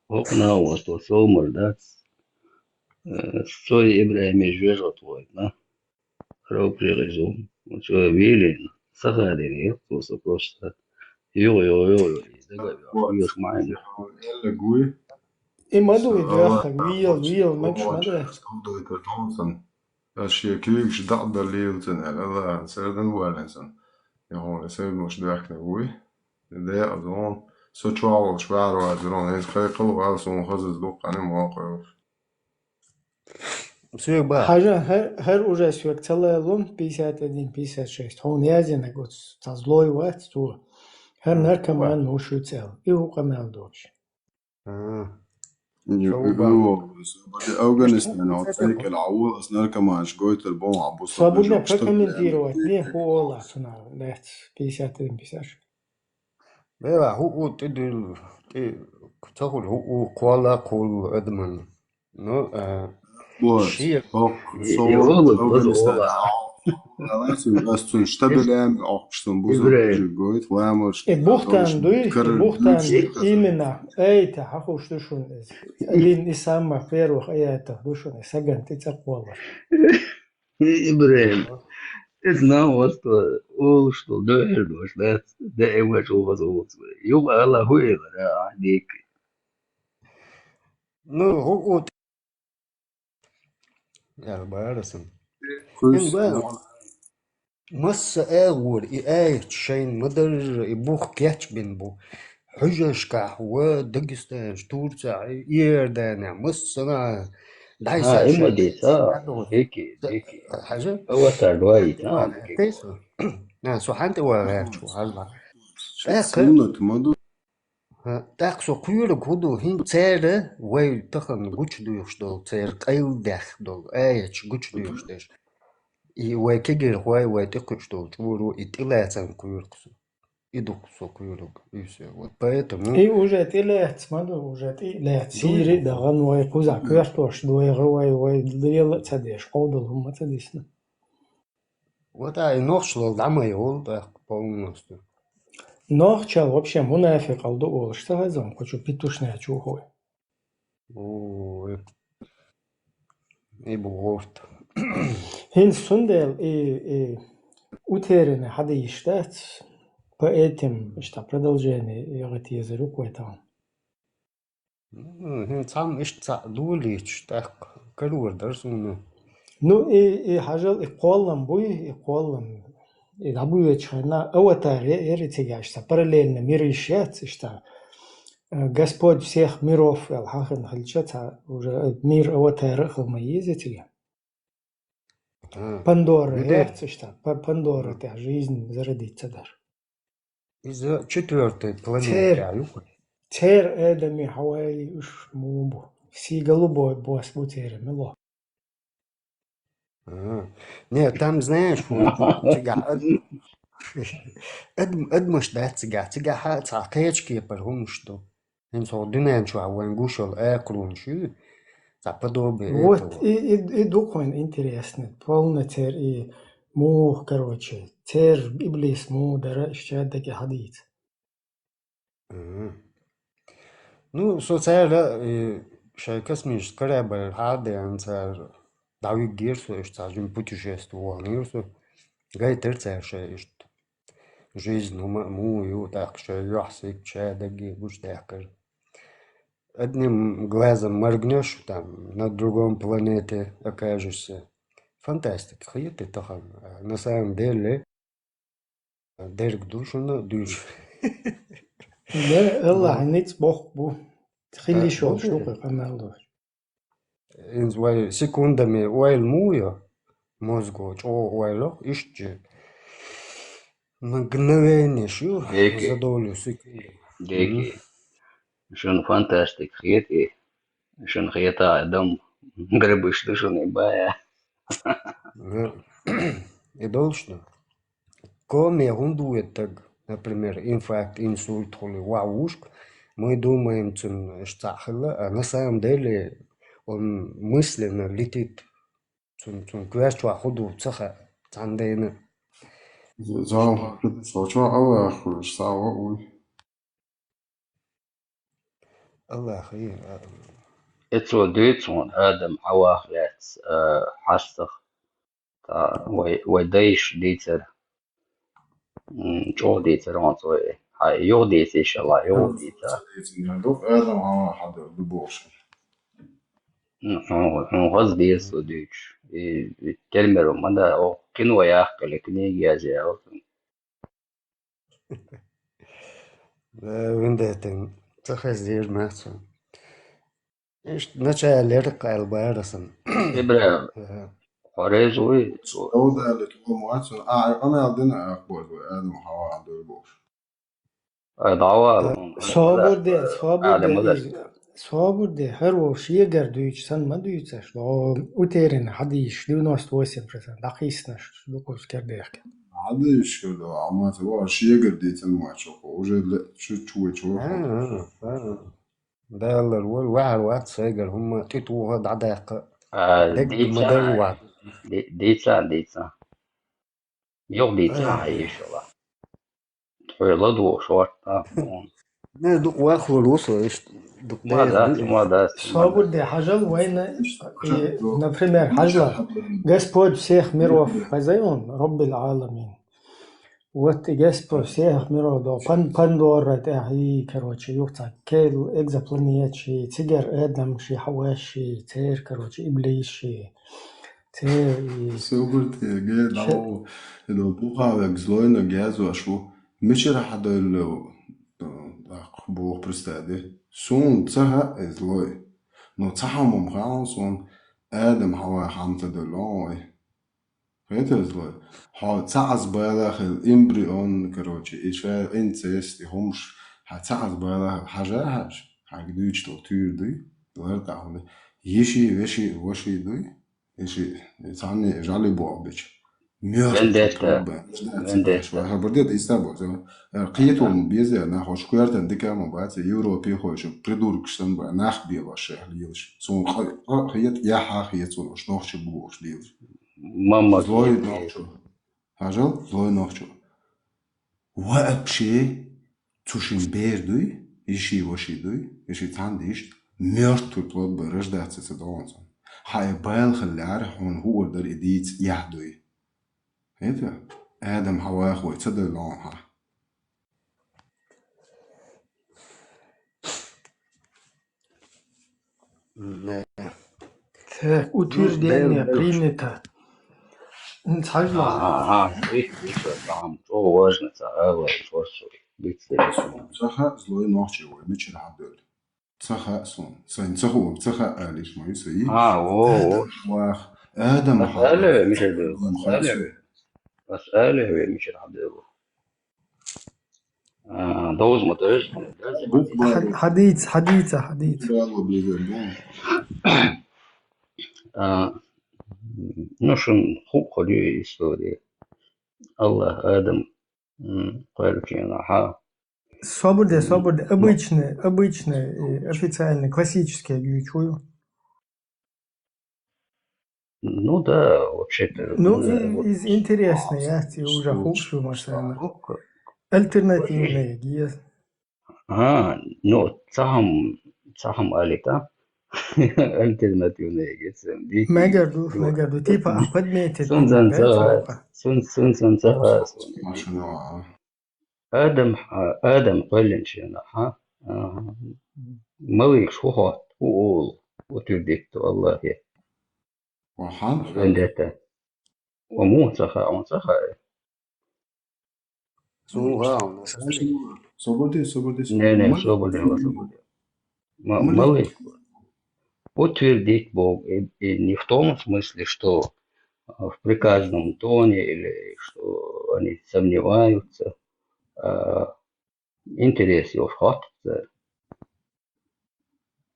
окна, вот, вот, совмар дац. Э, сой Ибрахимеш вежа твой, на. Храб пригӀизу. Чо вилин? Сахадин, я просто, просто. Йо, йо, йо, йо. Дага, йо, йо, шмайн. Элла гуй. И ма ду, и дуьхьа, виел, виел, мегаш ма ду. Ас шен куьйгаш дӀа а далийла цун, аьлла, Аллахьан сардан валлин сан. Я хьуна сардамаш даьхкинарг вуй. Декъаза вон. Со чохь волуш ваьхьар вац, верон, хӀинца кхайкхал вала, суна хазаза дуккха къаьна ма кхойуш. Соьга бан. Хьажа, хӀар, хӀар уже соьга ца лалун, пятьдесят один, пятьдесят шесть. Хьуна яздинарг оцу цхьа злой вац цо. ХӀара наркоман ву шу цӀел. И хӀу къамел доцуш. А. Ю-, Шо ю-, бан. Ю-, Афганистан, вот церкель, а у нас наркоманш гойтар бон, а бу. Свободно прокомментировать, не, хӀу ола цунах, лец, пятьдесят один, пятьдесят шесть. Бела, хӀу у тӀедуьллу, тӀе, ца хуьлу, хӀу у кхолла, кхолла адаман. Ну, а, вот. Ши-, хӀокху, и, со и вот ола, Афганистан. Ола. Ас цуьнан штабелем, Ибрахим. Охкуш сан бузу, гойту, ламаш, и бухтан дуй, и бухтан дуй, именно. Эй, та хьахуш ду шуна иза. Один из самых первых аятов ду шуна, саган тӀе цӀа кхоллар. Ибрахим. Иза нах васта, олуш долу дуьхьал дош дац, даим вац, вац, вац. Юха Алла хӀу элира, а, дика. Ну, хӀу, хӀу, т-, Ял барасан. Куйс Ин ба- Масса агӀор и аят шайн ма дарра, и бух кечбин бу. Хьужашкахь ва Дагестанаш, Турцахь, Иорданехь, массана А, дайса и ма шайн дийца. Хьажа? Дики, дики. Хьажа? Аватар дуайта, а, дики. Тейса? На, со хьанта ва гӀерчу, хьажла. ТӀаккха Суннат ма ду. ТӀаккха со кхуьраг хӀу ду, хӀин церан вай тахана гучу дуйхуш долу, церан къайладех долу, аяташ гучу дуйхуш деш. И вай кегирхой, вай тӀекхуьуш долу чӀоро, и тӀелацан кхуьраг со. И ду со кхуьраг, и всё. Вот поэтому И уже тӀелаьцна ма ду, уже тӀелаьцна. Дуй. Сийри а дахана вай, кхузахь коьртош дойгӀа вай, вай лела а ца деш, кховдал хӀумма ца дисна. Вот а, и нохчалла дӀа ма йолу тӀаккха полностью. Нохчалла вообще мунафикъалла ду олуш ца хеза, кху чу петушнечу хӀой. Ой. И бу гӀорта. ХӀинца цундела и, и утеряна хьадийш дац, по этим, иштта продолжение яхийта езар ю кхой тахана. Ну, хӀинца цхьамма иштта цхьаъ долийчаш, тӀаккха карор дара суна. Ну, и, и хьажал, и кхоллам буй, и кхоллам. И дӀабуьйцучу хенна аватар е-, ери цига иштта параллельно мир йиш яц, иштта, э, Господь всех миров аьлла хьахина хилча, цхьа уже мир аватара а хила ма еза цига. А, Пандора ну, де- яц иштта, Па-, Пандора тӀехь жизнь зародиться дара. Иза четвёртый планета Цер. ю. Цер Эдами Хьаваи уьш муха бу? Все голубой бос бу церан мило. А. Не, там, знаешь, вот, цигахь ад-, ад-, адамаш дац цигахь. Цигахь цхьа кхечу кепара хӀумаш ду. ХӀинца хӀокху дуьнен чохь вайн гуш йолу акхарунаш ю, цхьа подобие Вот, этого. и, и, и ду кхуьнан интересно, полно цер и муха, короче, цер иблис муха дара, иштта дагахь хьадийца. Мгм. Ну, со цара, э, шайн космический корабль хьа а деана, цара дӀавигира со, иштта цхьа жима путешествие ваханера со. Гайтира цара шайн иштта жизнь хӀума а муха ю, тӀаккха шайн юьхь-сибат, шадерг гучудаьккхира. Одним глазом моргнёшь, там, на другом планете окажешься. Фантастика, хета тахана. На самом деле, дерг ду шуна дуьйцуш. Да, Аллахь, ницкъ боккха бу. Хила йиш йолуш ду кху къамел долуш. ХӀинца вай секундами ойла ма йо, мозго чӀогӀа ойла, иштта мгновение шу, Деки. За долю секунды. Деки. Мгм. Шуна фантастика хета и, шуна хета адам грабыш ду шуна и бая. Ну, и долуш ду. Коме хӀунда ву и таг, например, инфаркт, инсульт хуьлу ваха вушка, мы думаем, цуьнан иштта цхьаъ хилла, а на самом деле он мысленно летит. Цуьнан, цуьнан коьрта чохь хӀун ду ца хаьа, цхьана дайна. Зал, со чохь а ваха хуьлуш, схьа а ваха вуй. Аллахь, и, а, Эцо дуьйцу хьуна, Адам Хьавах лаьцна, а, хьастах. Та вай, вай дайша дийцар. М, чӀогӀа дийцар хьуна цо и. Хьай, юха дийца, иншалла, юха дийца. Адам Хьавах хьадуьйцу, ду бохуш. М, хьуна, хьуна хаза деза цо дуьйцуш. И, и термеро ма да, о, кино яккхале, книги язъяла. Да, виндетин. Ца хездира маца. Иштта начале лерракъ аьлла бара сан. Ибра, Э, хьо реза вуй? Саудали тхо ма вац, а, къамел дина ах боз вай, Адам Хьава а дур бош. Ай, дӀавала, Э, хӀун, собар де, собар де, Адам, из-, собар де, хӀара вовшегара дуьйцу сан ма дуьйцаш, но утерян хьадийш, девяносто восемь процент дӀакхийснаш, дукхус кердехке. Хьадийш хӀу до, амма ца ва шегара дийцан ма чохо, уже ле-, чу-, чу-, чу-, А, а, а. Даллар вара, ваьхьар вац сайгара, хӀумма тӀе тухха дӀадаккха. А, Дег дийца, ма дай вац. ди-, дийца, дийца. Юха дийца, Ай. Ай, иншалла. Тхоьла ду шорта. Не, дукха вахлур ву со, иштта, дукха Ма деза да, ду. Ма да, ма да. Собар де, хьажал вайна, и, например, хьажла, Господь всех миров, хазай он, Роббил Аламин. Вот и Господь всех миров до Пан-, Пандора тӀехь и, короче, юхца кел экзопланет ши, цигар Эдам ши, Хьава ши, цер, короче, Иблис ши. Те и Собар те, ге, ше- дӀавола. Эдо бухавег злойнаг язваш ву. Мичара хьадойллев, э, даккха боху, представь де. Суна ца хаьа и злой. Но цхьа хӀума хаьа суна, Адам Хьава хьан ца дойлло вай. Хетар злой. Хьо цхьа аз бала хила, эмбрион, короче, и ша инцест, и хӀумаш, хьан цхьа аз бала хила, хьажа хьажа, хьайга дуьйцуш долу туьйра дуй, лар тӀехь хӀума. Йиши, веши, воши дуй. Иши, цхьанне жали боху бича. Мёртв Вендетта. Проблема. Вендетта. Хабар дед, иста бо. Кхетал беза, нахуш коьртан дика ма бац, Европе хойшу придуркаш сан ба, нах белош шех лелаш. Цун кхет, я ха хет цун, уш нохчи бу уш лелаш. Мамма Злой кхет. Нохчу. Хажал, злой нохчу. Вообще, цу шин бер дуй, иши ваши дуй, иши цхьана диштта, мёртв плод бай рождаться ца догӀун сан. Хьан и бала хила лаьара, хьуна хӀора дара и дийца яхь дуй. ХӀета? Адам Хьавах вай ца дойлло хьан. Не. Так, утверждение Ну, принято. М, схьажа ма. Ага, ага, видишь, видишь, там, что важно, ца, а, вот, вот, что, лица. Ца хаьа злой нохчи вай, мичара хьан доьллу. Ца хаьа суна. Сайн ца хӀума, ца хаьа алиш ма ю сай. А, во, во. Адам вах. Адам Ас хьан. Али вай, мичара доьллу. Адам Ас хаьа Али. Суна. Ас Али вай, мичара хьан доьллу. А, довза ма довза. Бу-, бу-, Хьа-, хьадийца, хьадийца, хьадийца. Бу-, бу-, бу-, бу-, бу-, А, ну, шун ху-, хули история. Аллах, Адам, м, кхоьллинчу хьа. Собар де, собар де. Обычный, обычный, э, официальный, классический гуьйчу ю. Ну да, вообще-то, Ну, ну, и, вот, из интересный, я тебе уже слушай, хукшу, машина. Альтернативные, гес. А, ну, цахам, цахам алита. Альтернативные, гес. Мегарду, мегарду. Типа, а подметить Сун надо, зан да, ца, типа? Сун, сун зан ца, сун. Машина. Адам, а, Адам кхоьллинчу хьа, а, маликаш хӀу хӀотта, хӀу олу, утверждить ду Аллахе. Ва хьан? Вендетта. Ва муха ца хаьа, хьуна ца хаьа? Суна хаьа, хьуна. Собар де, собар де, собар де. Не, не, Ма- собар де, собар де. Ма-, Ма- малыш, утвердить Бог, и, и не в том смысле, что, а, в приказном тоне или что они сомневаются, а, интерес йолуш хӀоттаца.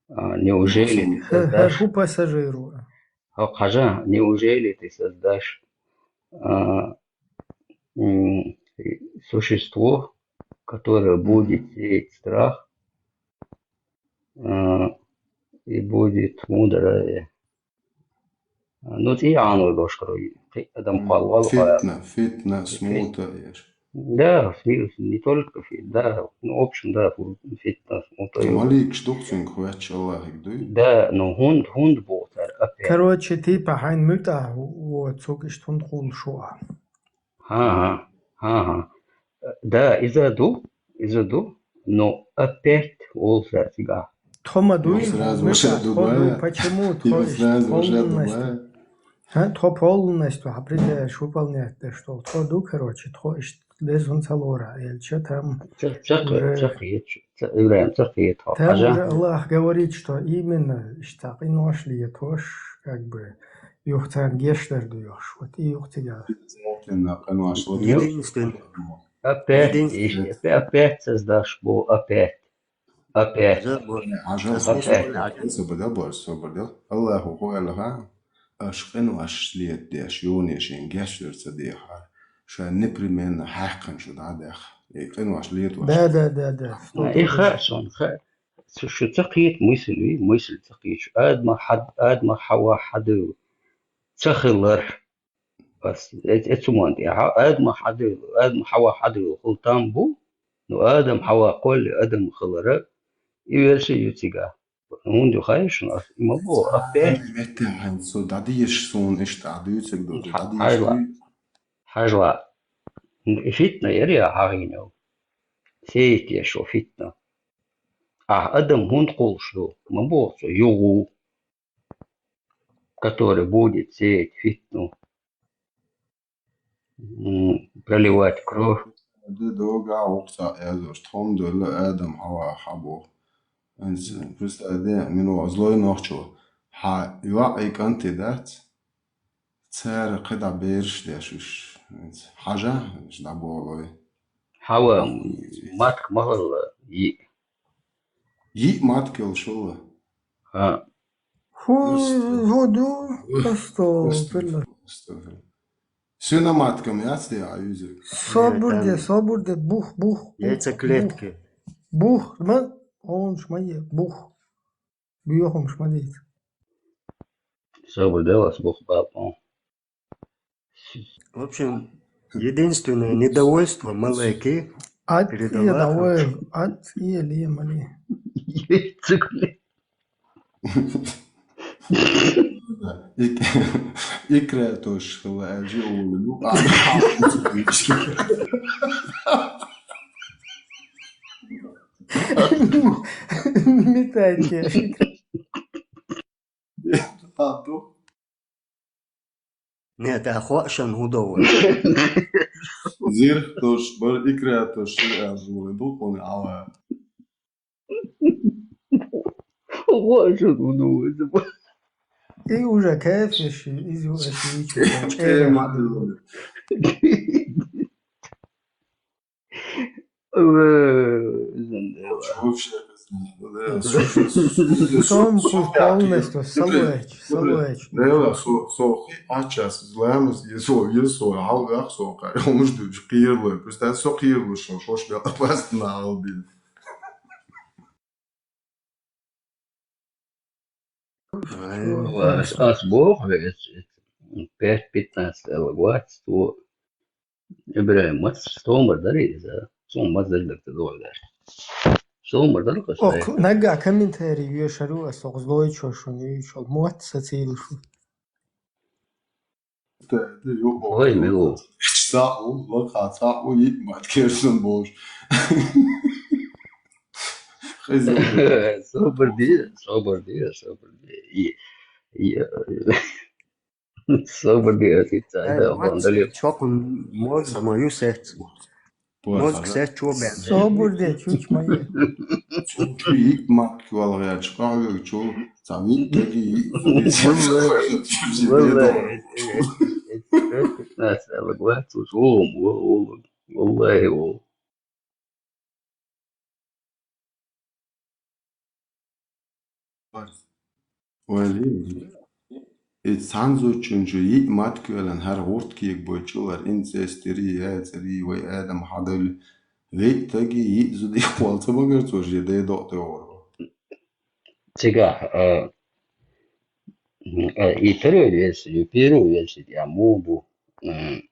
А, неужели ты Хэ-, создашь хӀу пассажиру? ХӀокху хьажа, неужели ты создашь, а, м, существо, которое будет сеять страх, а, и будет мудрое? Ну, цӀе Ӏанор дош кхуьруй, кхин адам кхолла вала Фитна, фитна, смута еш. Да, фи-, не только фи-, да, ну, в общем, да, фу-, фитна, смута еш. Маликаш дух цуьнга хӀоьтташ Аллахьиг дуй? Да, ну, хӀунда, хӀунда боху цара опять? Короче, типа, хьайн муьтӀахь ву-, вот, цуьнга иштта хӀунда кхуллуш ву ахь? Ага, ага. Да, иза ду, иза ду, но опять олу цара цигахь. Тхо ма дуй, Его сразу муьтӀахь, вышат тхо дуй, дуба. Почему? Тхо Его иштта сразу вышат полностью. Дуба. Ха, тхо полностью, хьан предъявлять выполнять деш долу. Тхо ду, короче, тхо иштта дезун ца лора, элча там Ца, ца, уже ца кхеташ, ца, Ибрахим, ца кхета хьо, Там хьажа? Уже Аллах говорит, что именно иштта къинош летош, как бы, юха царна гечдар доьхуш, вот и юха цигахь. Единственное, конечно, вот Единственное. Опять, Единственное. Опять создашь, бо, опять. Опять. Хьажа, бо, хьажа, Опять. Собар де, собар де. Аллаху ху аьлла хан, аша къинош летадеш, юне шен гечдар ца дехар, ша непременно хьаькхна шу дӀа а дехна. И къинош летош. Да, да, да, да. А, и хаьа шуна, хаьа. Цу шу ца кхета мысль вий, мысль ца кхета шу. Адама хьад-, Адама Хьава хьадевлла ца хилар. Ас, э, э, цу ман тӀехьа Адама хьадевлла, Адама Хьава хьадевлла хила там бу, ну, Адам Хьава кхолле адам хилара, и версия ю цигахь. ХӀунда ю хаьий шуна ас? И ма боху, опять. Меттехь хьайн со дӀадийша суна иштта дӀадуьйцург ду, Хьа-, дӀадийша хьажла. Дуй? Хьажла. И фитна яра я хьагӀийна йолу. Сеять еш йолу фитна. Ахь адам хӀунда кхуллуш ду? Ма боху цо, юха ву. который будет сеять фитну, м, проливать кровь. Де догӀа воккха эзош, тхом доьлла Адам Хьава хьабо. Инца, представь, де, мин ва злой нохчо. Хьа, йоӀ и кӀанти дац? Цара кхидӀа бераш деш уж. Инца, хьажа, уж дӀаболой. Хьава, матка ма хилла, йиъ. Йиъ матка йолуш хилла. ХӀа. Ху-, хӀу ду? Астагфирулла. Астагфирулла. Сина маткам яц де а юзу? Собур де, собур де, бух, бух, бух, Яйцеклетки. Бух, ма, онш ма е, бух. Буьйхамаш ма дийца. Собур де вас бух, баб, он. В общем, единственное недовольство Малайки Ат передала е доволен, ат е ли мали. Яйцеклетки. Ик-, икра тош хила аьлча улу. Метайте. Ладно. Не, тӀаккха хӀоъ шун хӀун до вай? Зирх тош, бар икра тош, ши аз вай, дукъони ала. ХӀоъ шун хӀун до вай? И уже кафеш, из ю эш ничего. Э, ма, э, Сом пусть полностью салвач, салвач. Дела, со, со, хи, а час, зламус, е со, е со, хьал вах со, ка, хомуш ду, кийрлы, просто со кийрлы, шо, шо, шо, опасно, албин. Ай, ас, ас боху, эс, эс, пять пятнадцать ала гвац, то ИбрахӀим, мац стомар дарий иза? Сом мац дерг дар ца догӀу дац. Стомар дар кху Ох, сай. Нагга комментарий вешару ас, ох, злой чо шун, ю чо, мотт сацийла шу. Ой, милу. Цхьа у, лакха цхьа у, йиъ мат керсан бош. Хиза. Собар де, собар де, собар де. И, и, Собар де, ас итт Ай, ца, мат, дале. Чокун мозг ма ю сец. Мозг сец чо бен. Собар де, чуч ма е. Чу, чу йиъ мат куьвалгӀа чу, къахьоьгу чу, ца виъ теги йиъ. Валлай, валлай, э, э, э, э, пятнадцать ала гвац, валлай, валлай. Валли, и цхьана зудчун чу йиъ мат куьалан хӀара гӀурт кегабойчул, хӀара инцестери, яцари, вай Адам хьадали, виъ таги йиъ зуда ихвал ца багар цо же дедо тӀе гӀоргӀу. Цигахь, а, а, и второй версия, и первой версия, я муду, м,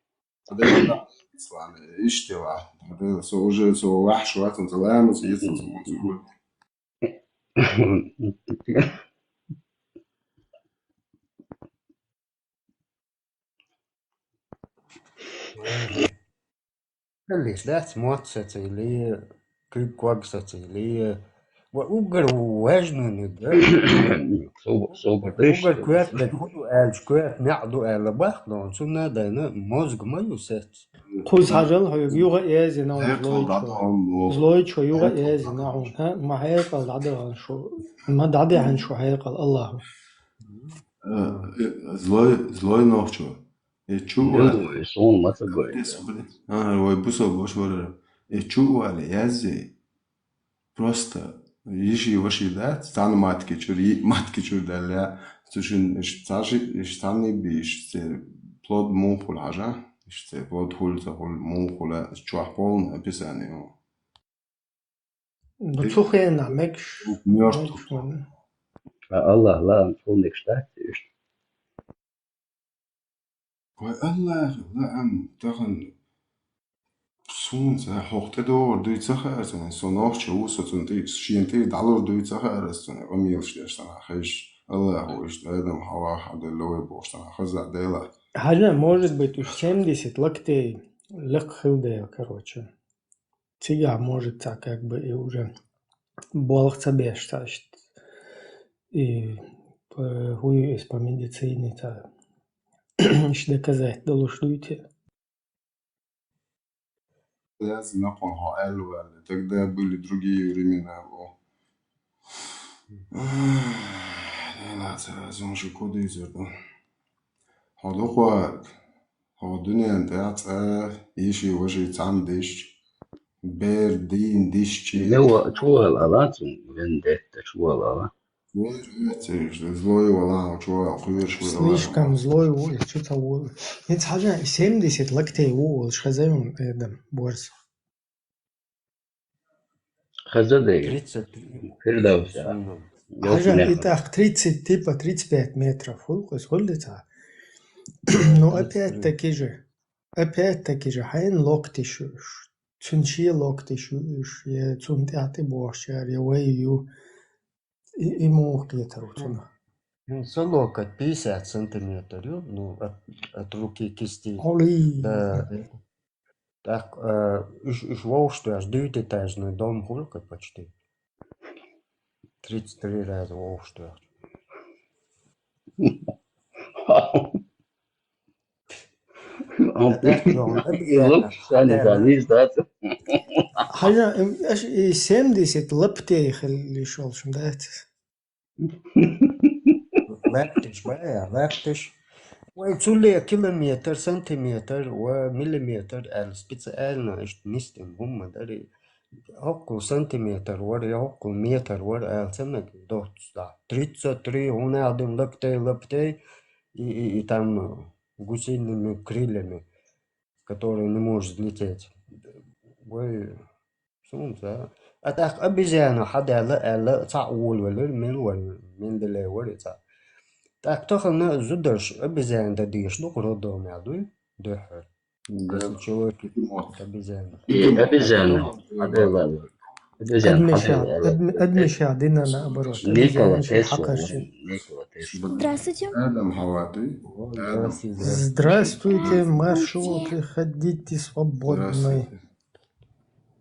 Дела, Ислам, иштта ва. Дела, со уже, со вахьаш вацан, со ламаз, ецан, со муцу. Хилла дац мотт сацийла, куьг-ког сацийла, ва уггар важнуьниг да. Собар, собар деш. Уггар коьртаниг хӀун ду аьлча, коьрта неӀ ду аьлла бахна, цунна а дайна мозг ма ю сец. Кхуза хьажал хьоьга, юха эзи нахьун злой чо. Злой чо юха эзи нахьун, хӀа? Ма хьекъал дӀадахьан шу, ма дӀадехьан шу хьекъал, Аллаху. Э, э, злой, злой нохчо. Э, чу вале. Ой, сон маца гой. А, вай бусал бош варара. Э, чу вале, яззе. Просто йиши-ваши дац, цхьана матки чуьра, йиъ матки чуьра даьлла. Цу шин иш цхьа ши, иш цхьанний би, иш церан плод муха хуьлу хьажа? Иш церан плод хуьлу, ца хуьлу, муха хуьлу, иш чохь полный описание ю. Ну, цу хенахь мегаш, мегаш ван. А Аллах лаам цуннигаш дац иштта. Вай Аллах лаам, тахана суна ца хьох тӀедогӀур дуй ца хаьара цунна, со нохча ву, со цунна тӀе, шена тӀе дӀалур дуй ца хаьара ас цунна, къамелаш деш цунна хезаш. Аллах ву иштта Адам хьаваха хьадуьллу вай бохуш цунна хаза Дела. Хьажа, может быть, уж семьдесят лактей лекха хила дела, короче. Цигахь, может, цхьа как бы и уже болх ца беш цхьа иштта. И по, хӀу ю иза по медицине, цхьа, иштта доказать долуш дуй те? Яздина кхунна хьо аьлла ваьлла, тогда были другие времена, о. Ай, Дела, цара зун шу ку дийзар ду. Хьо дукха, хьо дуьнен тӀехь цкъа йиши-ваши цхьаьна дисча, бер дийна дисчи. Вен ва-, чу вала ала, цун вен детта чу вала ала. Вер, вер, цераш, злой вала, чу вала, кхуьраш вала. Слишком злой ву, и чу ца ву. ХӀинца хьажа, семьдесят локтей ву, волуш хаза вун, Эдам, борз. Хаза дей. Тридцать три. Фирдавс, а. Сумма. Хьажа, и так тридцать, типа тридцать пять метров. Хул, хул, хул, да. Ну, опять-таки же, опять-таки же, хьайн локти шу, цун ши локти шу, я цун тӀаьхьа тӀе бохчар, я вай ю, и, и муха кхетар ву цунах. Ну, со локоть пятьдесят сантиметр ю, ну, от, от руки кисти. Оли. Да. ТӀаккха, э, уьш, уьш вовшах доьхуш, двухэтажный дом хуьлу-кх почти. Тридцать три раза вовшах доьхуш. Хьажа, эм, аш и семьдесят лаптей хила йиш йолуш ма дац. Лаьтташ баьа, лаьтташ. Вай цуле километр, сантиметр ва миллиметр аьлла специально иштта нисдина хӀумма дарий. ХӀоккхул сантиметр вара, я хӀоккхул метр вара аьлла ца мега доццу дӀа. Тридцать три, хӀунда аьлла дина локтей, лаптей, и, и, и там гусиными крыльями, который не может взлететь. Вай, суна ца. А тӀаккха обезьяна хьадаьлла аьлла, цхьаъ волавелира, мила вара, Менделей вара и цхьаъ. ТӀаккха тахана зударша обезьяна дан дезаш ду-кх роддомехь, дуй? Дуьххьара. Да. Если человек обезьяна. И обезьяна. Хьадаьлла. Обезьяна. Адмиша, хьадаьлла. Адми-, адмиша дина наоборот. Никола Обезьяна Тесла. Хьакхарчи. Никола Тесла. Здравствуйте. Адам Хьава, дуй? Здравствуйте. Здравствуйте, маршрут, приходите свободный. Здравствуйте.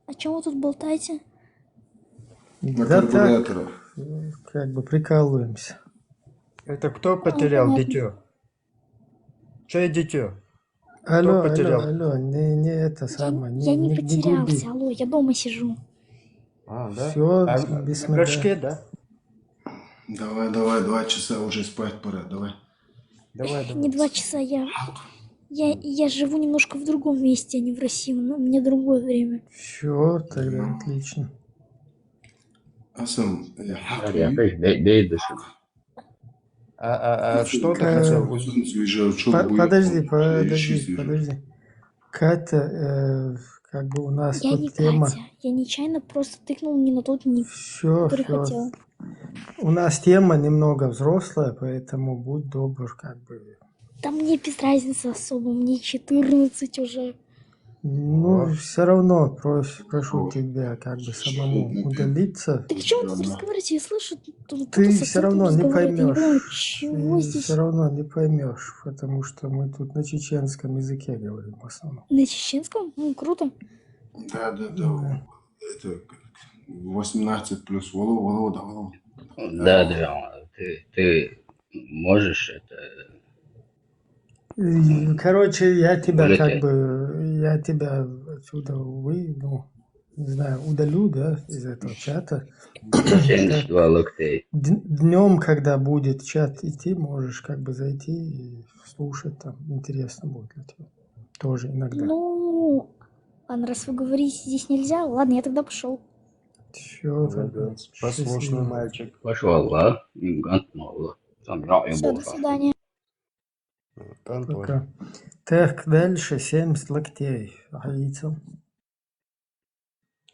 О чём вы тут болтаете? Да так, э, как бы прикалываемся. Это кто потерял дитё? Чей дитё? Алло, алло, алло, не, не это самое, не, не, не губи. Я не потерялся, алло, я дома сижу. А, да? Всё, а, без в горшке, да? Давай, давай, два часа уже спать пора, давай. Давай, давай. Не два часа, я, я, я живу немножко в другом месте, а не в России, но у меня другое время. Всё, тогда отлично. Асан, э, хьакъ ю. А, а, а что ты хотел узнать? Подожди, подожди, подожди. Катя, э, как бы у нас тут тема. Я не Катя, я нечаянно просто тыкнул не на тот ник, который хотел. Всё, всё. У нас тема немного взрослая, поэтому будь добр, как бы. Да мне без разницы особо, мне четырнадцать уже. Ну, всё равно прос-, прошу тебя как бы самому удалиться. Так чё вы тут разговариваете? Я слышу, тут кто-то со кем-то разговаривает. Ты всё равно не поймёшь. Я не понимаю, чего здесь. Ты всё равно не поймёшь, потому что мы тут на чеченском языке говорим в основном. На чеченском? Ну, круто. Да, да, да. Да. Это восемнадцать плюс. Воло, воло, да, воло. Да, да, ты, ты можешь это. И, короче, я тебя как бы, я тебя отсюда вы-, ну, не знаю, удалю, да, из этого чата. Семьдесят два локтей. Д-, днём, когда будет чат идти, можешь как бы зайти и слушать там. Интересно будет для тебя. Тоже иногда. Ну, ладно, раз вы говорите, здесь нельзя, ладно, я тогда пошёл. Всё, тогда счастливо. Молодец. Послушный мальчик. Пошёл, а? Всё, до свидания. Пока. Так, дальше семьдесят локтей. Хьаийцал.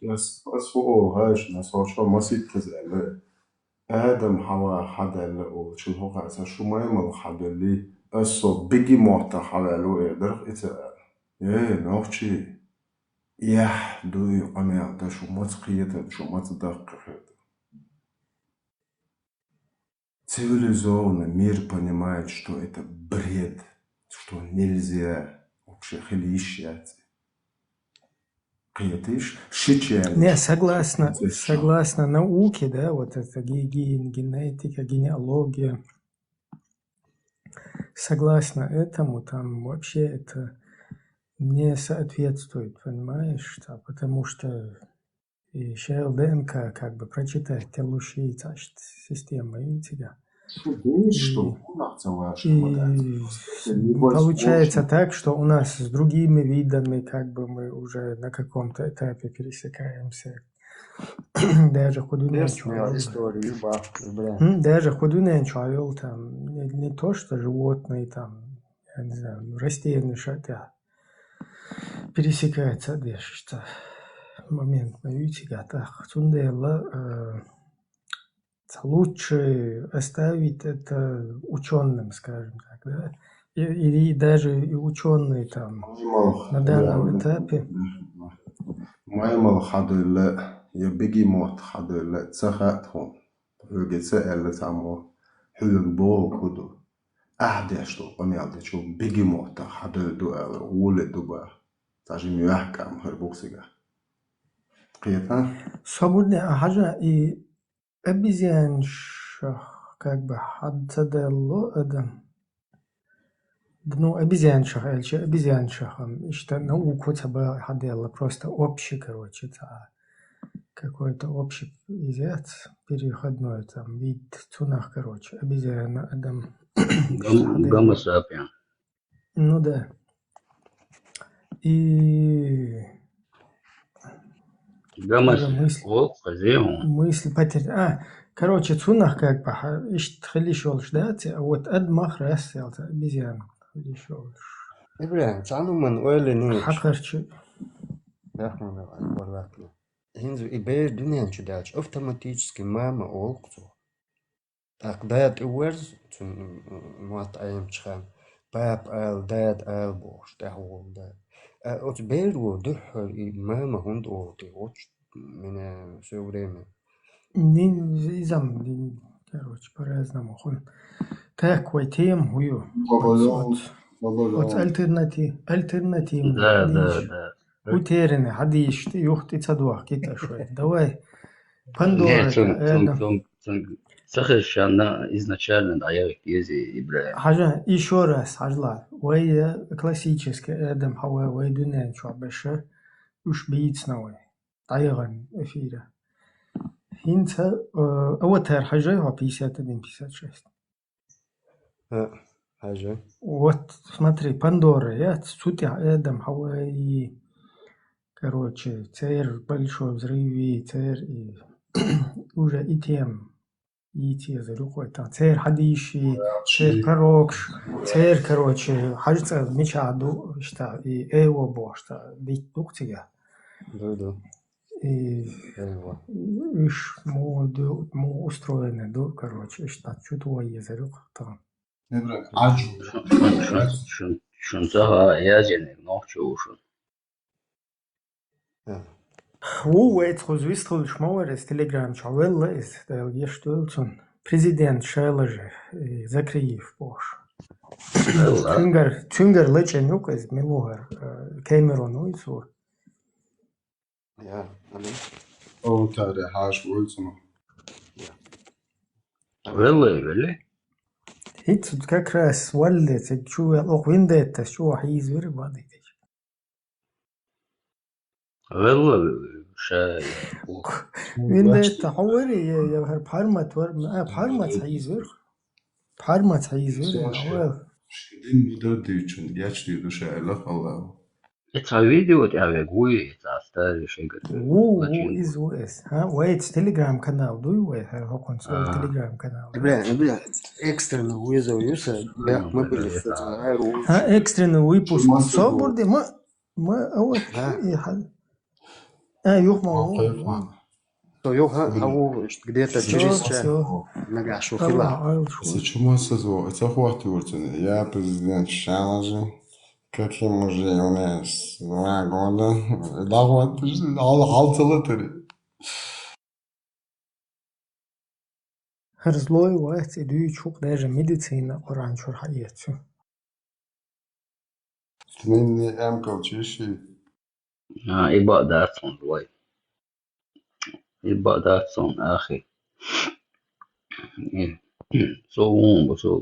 Ас, ас хӀу олу хьаьжна, ас хьо маситтаза аьлла. Адам Хьава хьадаьлла олучул хӀокхаьрца шу маймал хьаделли, ас со бегемотах хьаваьлла ву эр дарх и ца аьлла. Э, нохчий! Эхь дуй къамел дан шу маца кхетар, шу маца даккхи хир ду. Цивилизованный мир понимает, что это бред, что нельзя вообще хила йиш яц. Кхетиш, шича яьлла. Не, согласно, согласно науке, да, вот это ге-, ген-, генетика, генеалогия, Согласно этому, там вообще это не соответствует, понимаешь, да, потому что и шел ДНК как бы прочитать, те лучше и система, и тебя. Видишь, что И получается так, что у нас с другими видами как бы мы уже на каком-то этапе пересекаемся. Даже худунянчу. Историю, ба, бля. Даже худунянчу там не, не то, что животные там, я не знаю, растения, что-то пересекается, да, что момент на ютига, так, цундела, лучше оставить это ученым, скажем так, да. И, и даже и ученые там на данном этапе. Маймал хьадуьлла, я бегемот хьадуьлла, ца хаьа тхуна. Хьоьга ца аьлла цхьаммо, хьоьга боху хӀун ду. Ахьа деш долу къамел дечо бегемотах хьадуьлла ду аьлла, гӀоле ду баха. Цхьа жима яхкам хир бу-кх цигахь. Кхета? Со гуьрне а хьажа и обезьяншах как бы хьад ца делло адам. Ну, обезьяншах аьлча, обезьяншахам иштта науко ца бахьаделла, просто общий, короче, ца какой-то общий изец, переходной там вид цунах, короче, обезьяна, адам. Гомо сапиен. Ну да. И Гамас мысль, о, хозяин. Мысль потерь. А, короче, цунах как бы ишт хилиш олуш дац, а вот ад мах рас ялта обезьян хилиш олуш. Ибрахим, цану ман ойли не. Хакарчу. Яхман валлахи. Хинзу и бер дуьнен чу дач автоматически мама олук цо. ТӀаккха дада тӀе верза, цуьнан мотт Ӏемачу ханна, папа ала, дада ала бохуш, тӀаьхьа волу дада. А оцу беро дуьххьара и мама хӀунда олу те, оцу меня всё время. Нин изам, нин, короче, по-разному хуьн. Так, вай тема хӀу ю? Оцу альтернатив, альтернативный. Да, да, да. Утеряны хьадийшти юхти ца дуахкита шой. Давай. Пандора. Ца хезчарна изначально дӀаяхьа еза Ибрахим. Хьажа, ещё раз, хьажла. Вай классический адам хьавай, вай дуьнен чохь беша, уьш бийцна вай. ДӀаяхана эфира. ХӀинца, э, аватар хьажа, хьо пятьдесят один, пятьдесят шесть. Хьажа. Вот, смотри, Пандора яц, цу тӀехь адам хьавай, короче, цер большой взрыв, цер и уже и тем. Йийца езар ю кхой тан. Церан хьадийший, церан пророкаш, церан, короче, хьажа цӀа мичахь ду, иштта, и эво бохуш цӀа дитт ду-кх цигахь. Ду, ду. И уьш муха ду, муха устроены ду, короче, иштта чу тӀе езар ю-кх тан. Шун ца хаьа, яздинарг нохчо ву шуна. Ву вайца кхуза вистхуьлуш ма вара иза, телеграм чохь велла иза, Дала гечдойла цунна. Президент шайла же, и Закриев бохуш. Цуьнгара, цуьнгара лачкъийна ю-кх иза, мила ву хӀара, э, Кэмерон вуй цо. Я, алло. О, таре хьаша вуй цунах. Велла, велла. ХӀинца как раз валле, цига чу вел, оха виндеттас чу хьийзавира бадиташ. Велла ша. Виндетта хьо вари, я, я хӀара пхьармат вар, а, пхьармат хьийзавира. Пхьармат хьийзавира, хьо вел. Дин мудар дийчун, гечдийр ду ша, Аллах Аллаху. И цхьа видео тӀехь вега вуй, цхьа старый шегар. Ву, ву, иза ву эс. Хьа, вайца телеграм-канал дуй вай, хӀара хӀокхунца вай телеграм-канал. Бля, бля, экстренный вызов ю сан, бля, ма били. Хьа, экстренный выпуск. Собурди, ма, ма, а вот, и хьа. А, юха ма ву. То юха, а ву, где-то через час. Нагахь шу хила. Ца чу ма сазо, ца хӀоттайора цунна. Я президент шалажи. Каким уже у нас два года. ДӀахӀотташ, хьал, хьал ца латари. ХӀара злой вац, и дуьйцуш ву-кх, даже медицина Къуръан чуьра хьаэцу. Тминни эмкал чиши. А, и баъ дац хьуна злой. И баъ дац хьуна, ахи. Со вон бу со.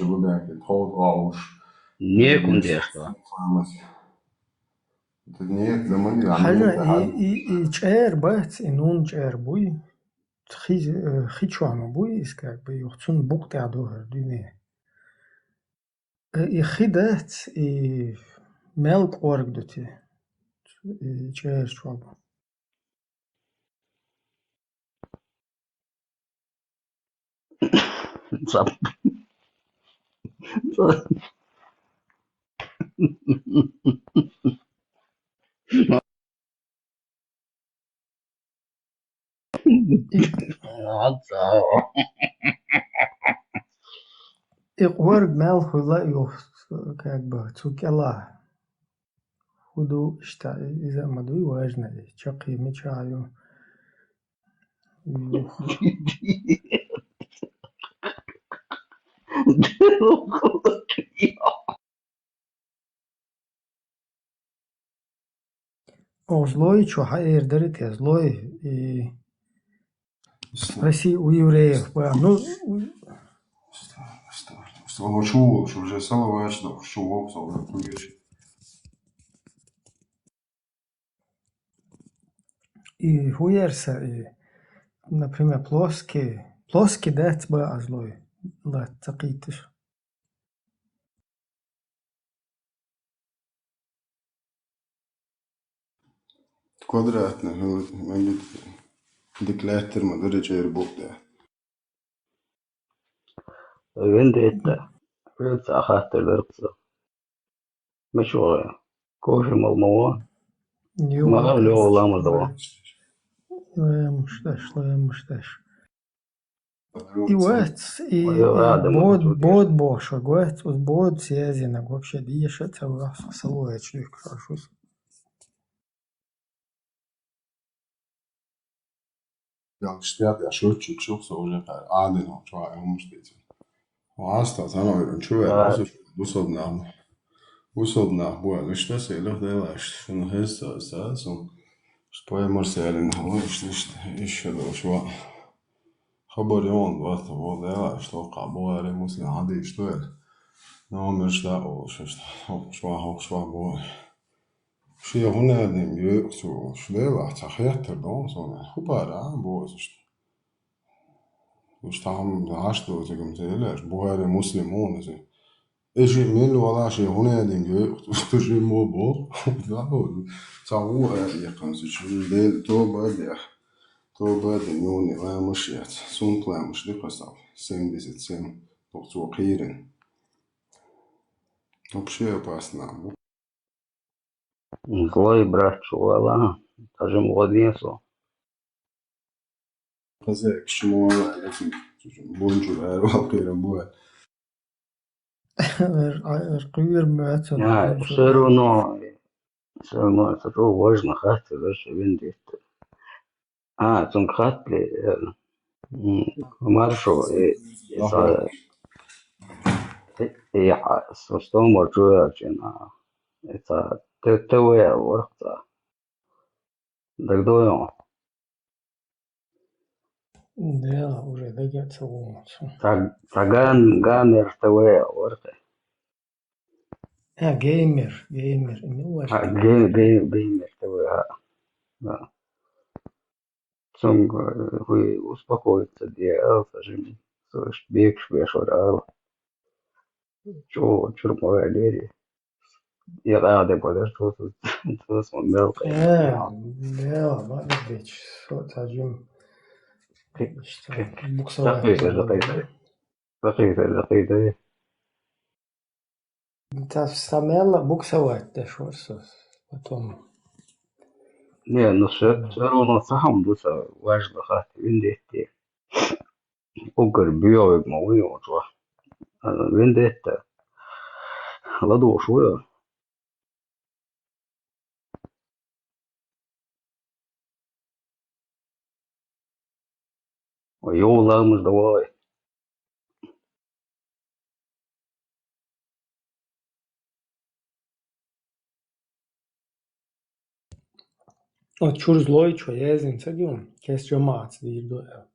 вообще губяки, тхол оуш. Некунде что. Нет, да мы не Хьажа, и, и, и чӀер бац, и нун чӀер буй. Хи, э, хи чома буй, ис как бы, юх цун букъ тӀа ду хӀара дуьне. Э, и хи дац, и мел кӀорг ду те. И чӀер чома. Цап. И кӀорг мел хуьла юху, как бы, цу кӀела. Ху ду иштта, иза а ма дуй важна, и чаккхе мичахь ю. Юх. Оха злой чу хьаэр дара те, злой и спроси у евреев, ба, ну, у- Что, что, что, чу волуш, уже салавач, да, чу волуш, уже кугеш. И хӀу яра сан, и, например, плоский, плоский дац ба а злой, латта ца кхийташ. Квадратный, ну, магит, декляттер ма дара чӀер букъ да. Вендетта. Венца хаттар дарца. Мачугъа. Кофе мал ма ван. Ма лёгӀа ламаз дала. Лаьмаш деш, лаьмаш деш. И вац, и, Ой, и а, да, бод, ма тут бод бохуш вац, уз бод связенаг вообще деша ца вахса салояч дуьхкаш шуз. Ялгаш тӀе а счётчик шух со уже кхаьр, Ӏадина чу а хӀумаш дийцина. Васта, цхьана вайран чу вер, Да. бусалба нах, бусалба нах бу аьлла, иштта селах делаш, шуна хеза ца, ца, сун, шта паймар селин, хӀу, иштта, иштта, иштта долаш ва. Хабар йон вата, во делаш, то ка Бухари, Муслим, хьадис, что это? Номер шта, о, шта, шта, хохшва, хохшва, бу. Шен хӀунадин йоькъу цо, шу делахь ца хеттар дон сона, хӀу бара, а, бозашта. Уж там наш доцигам ца елаш, Бухари, Муслим, он зе. Эши мел вала шен хӀунадин йоькъу цо, шу шен мо бо. Ца хӀу а якъан су, шу дел, тоба дях. Тоба дин, юни ламаш яц. Сунт ламаш ди кхасал. Семьдесят семь. Тох цо кхийрин. Вообще опасно. Злой брат чу вала, тажим гӀо ден со. Хаза, кши мо вала, бонжур, эр вал кхерам буа. Эр, эр кхер муаца, А, бонжур. Всё равно, всё равно, это то важно, хатта, да, что вендетта. А, цунга хаттали, э, м, маршо, э, э, са-, И хьа, со стомар чу яьлча, и ца, ТВ, ТВ варх ца. Дагдойон. Да, уже дагеца вон. Ца, ца ган, гамер ТВ варх. А, геймер, геймер, и не А, важно. Гей-, гей-, геймер ТВ, а. Да. Цунга, э, хуй успокоиться де, ал, сажим. Слышь, бегш, бешвар, ал. Чё, чё, моя лери. Я рада, подожди, тут, тут, тут, мелкая. Э, да, молодец, что сажим. Ты, Что, ты, буксовать. Закрыто, закрыто. Закрыто, закрыто. Та самела буксовать деш варсус. Потом. Не, ну всё, всё равно сахам буса важно хат виндетти. Угар биовик ма уйо чуа. А, виндетта. Ладу шуя. Ой, йоламыз давай. О, чур злой, чё, я из Инстаграм, кес чё мац, дир до, э.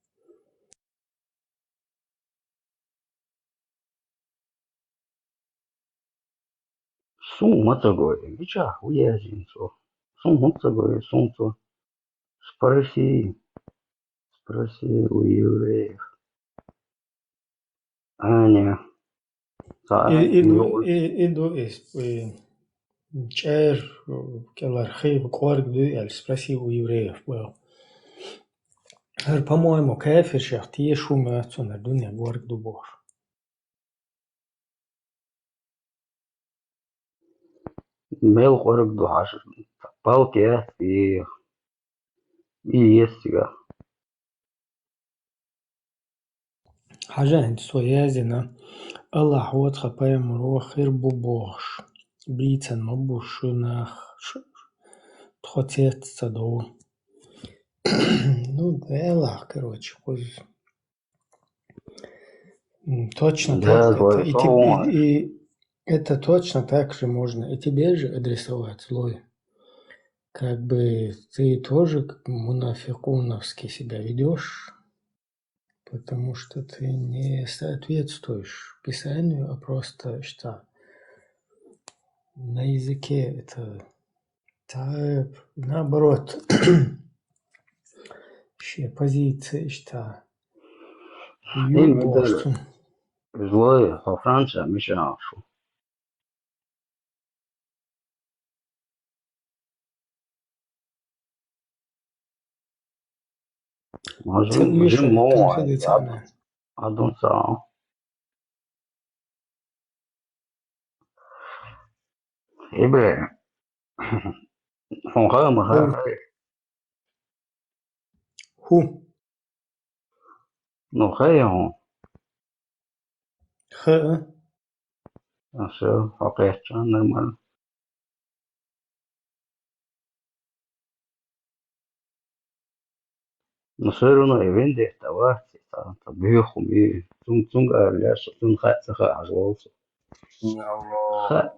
Сун мацагой, бича, уязин со. Сун мацагой, сун со. Спроси, спроси у евреев. Аня. Са-, И, иду, ну, и, иду из, и, чер, келар хи, корг ду, или спроси у евреев, был. Гьар, по-моему, кафир шах, тие шума, цунар дуня горг ду бор. Мел къораг ду хьажа. Палки и, и естига. Хьажа хӀинца со язйина, Аллахь вацха пайхамаро хир бу бохуш, бийцан ма бу шунах, ш-, тхо цец ца дов. Ну, Аллахь, короче, кхуз. М, точно Да, так это. говорю, И что тебе, он и, и это точно так же можно и тебе же адресовать злой. Как бы ты тоже как мунафикуновски себя ведёшь, потому что ты не соответствуешь Писанию, а просто что на языке это так, наоборот, вообще позиция что Именно, да. Юбошцун. Злой, хо Франция, Миша, шу. Может, Ца-, Миша, жим мова, тенхи децана. Адун са. Ибе. Хун хама ха. Ху. Ну, хай хун. Ха. А всё, окей, всё нормально. Но всё равно и венде, давайте, там, там, бьёху, ми, цун, цун, а, ляш, цун, ха, ха, ха, ха,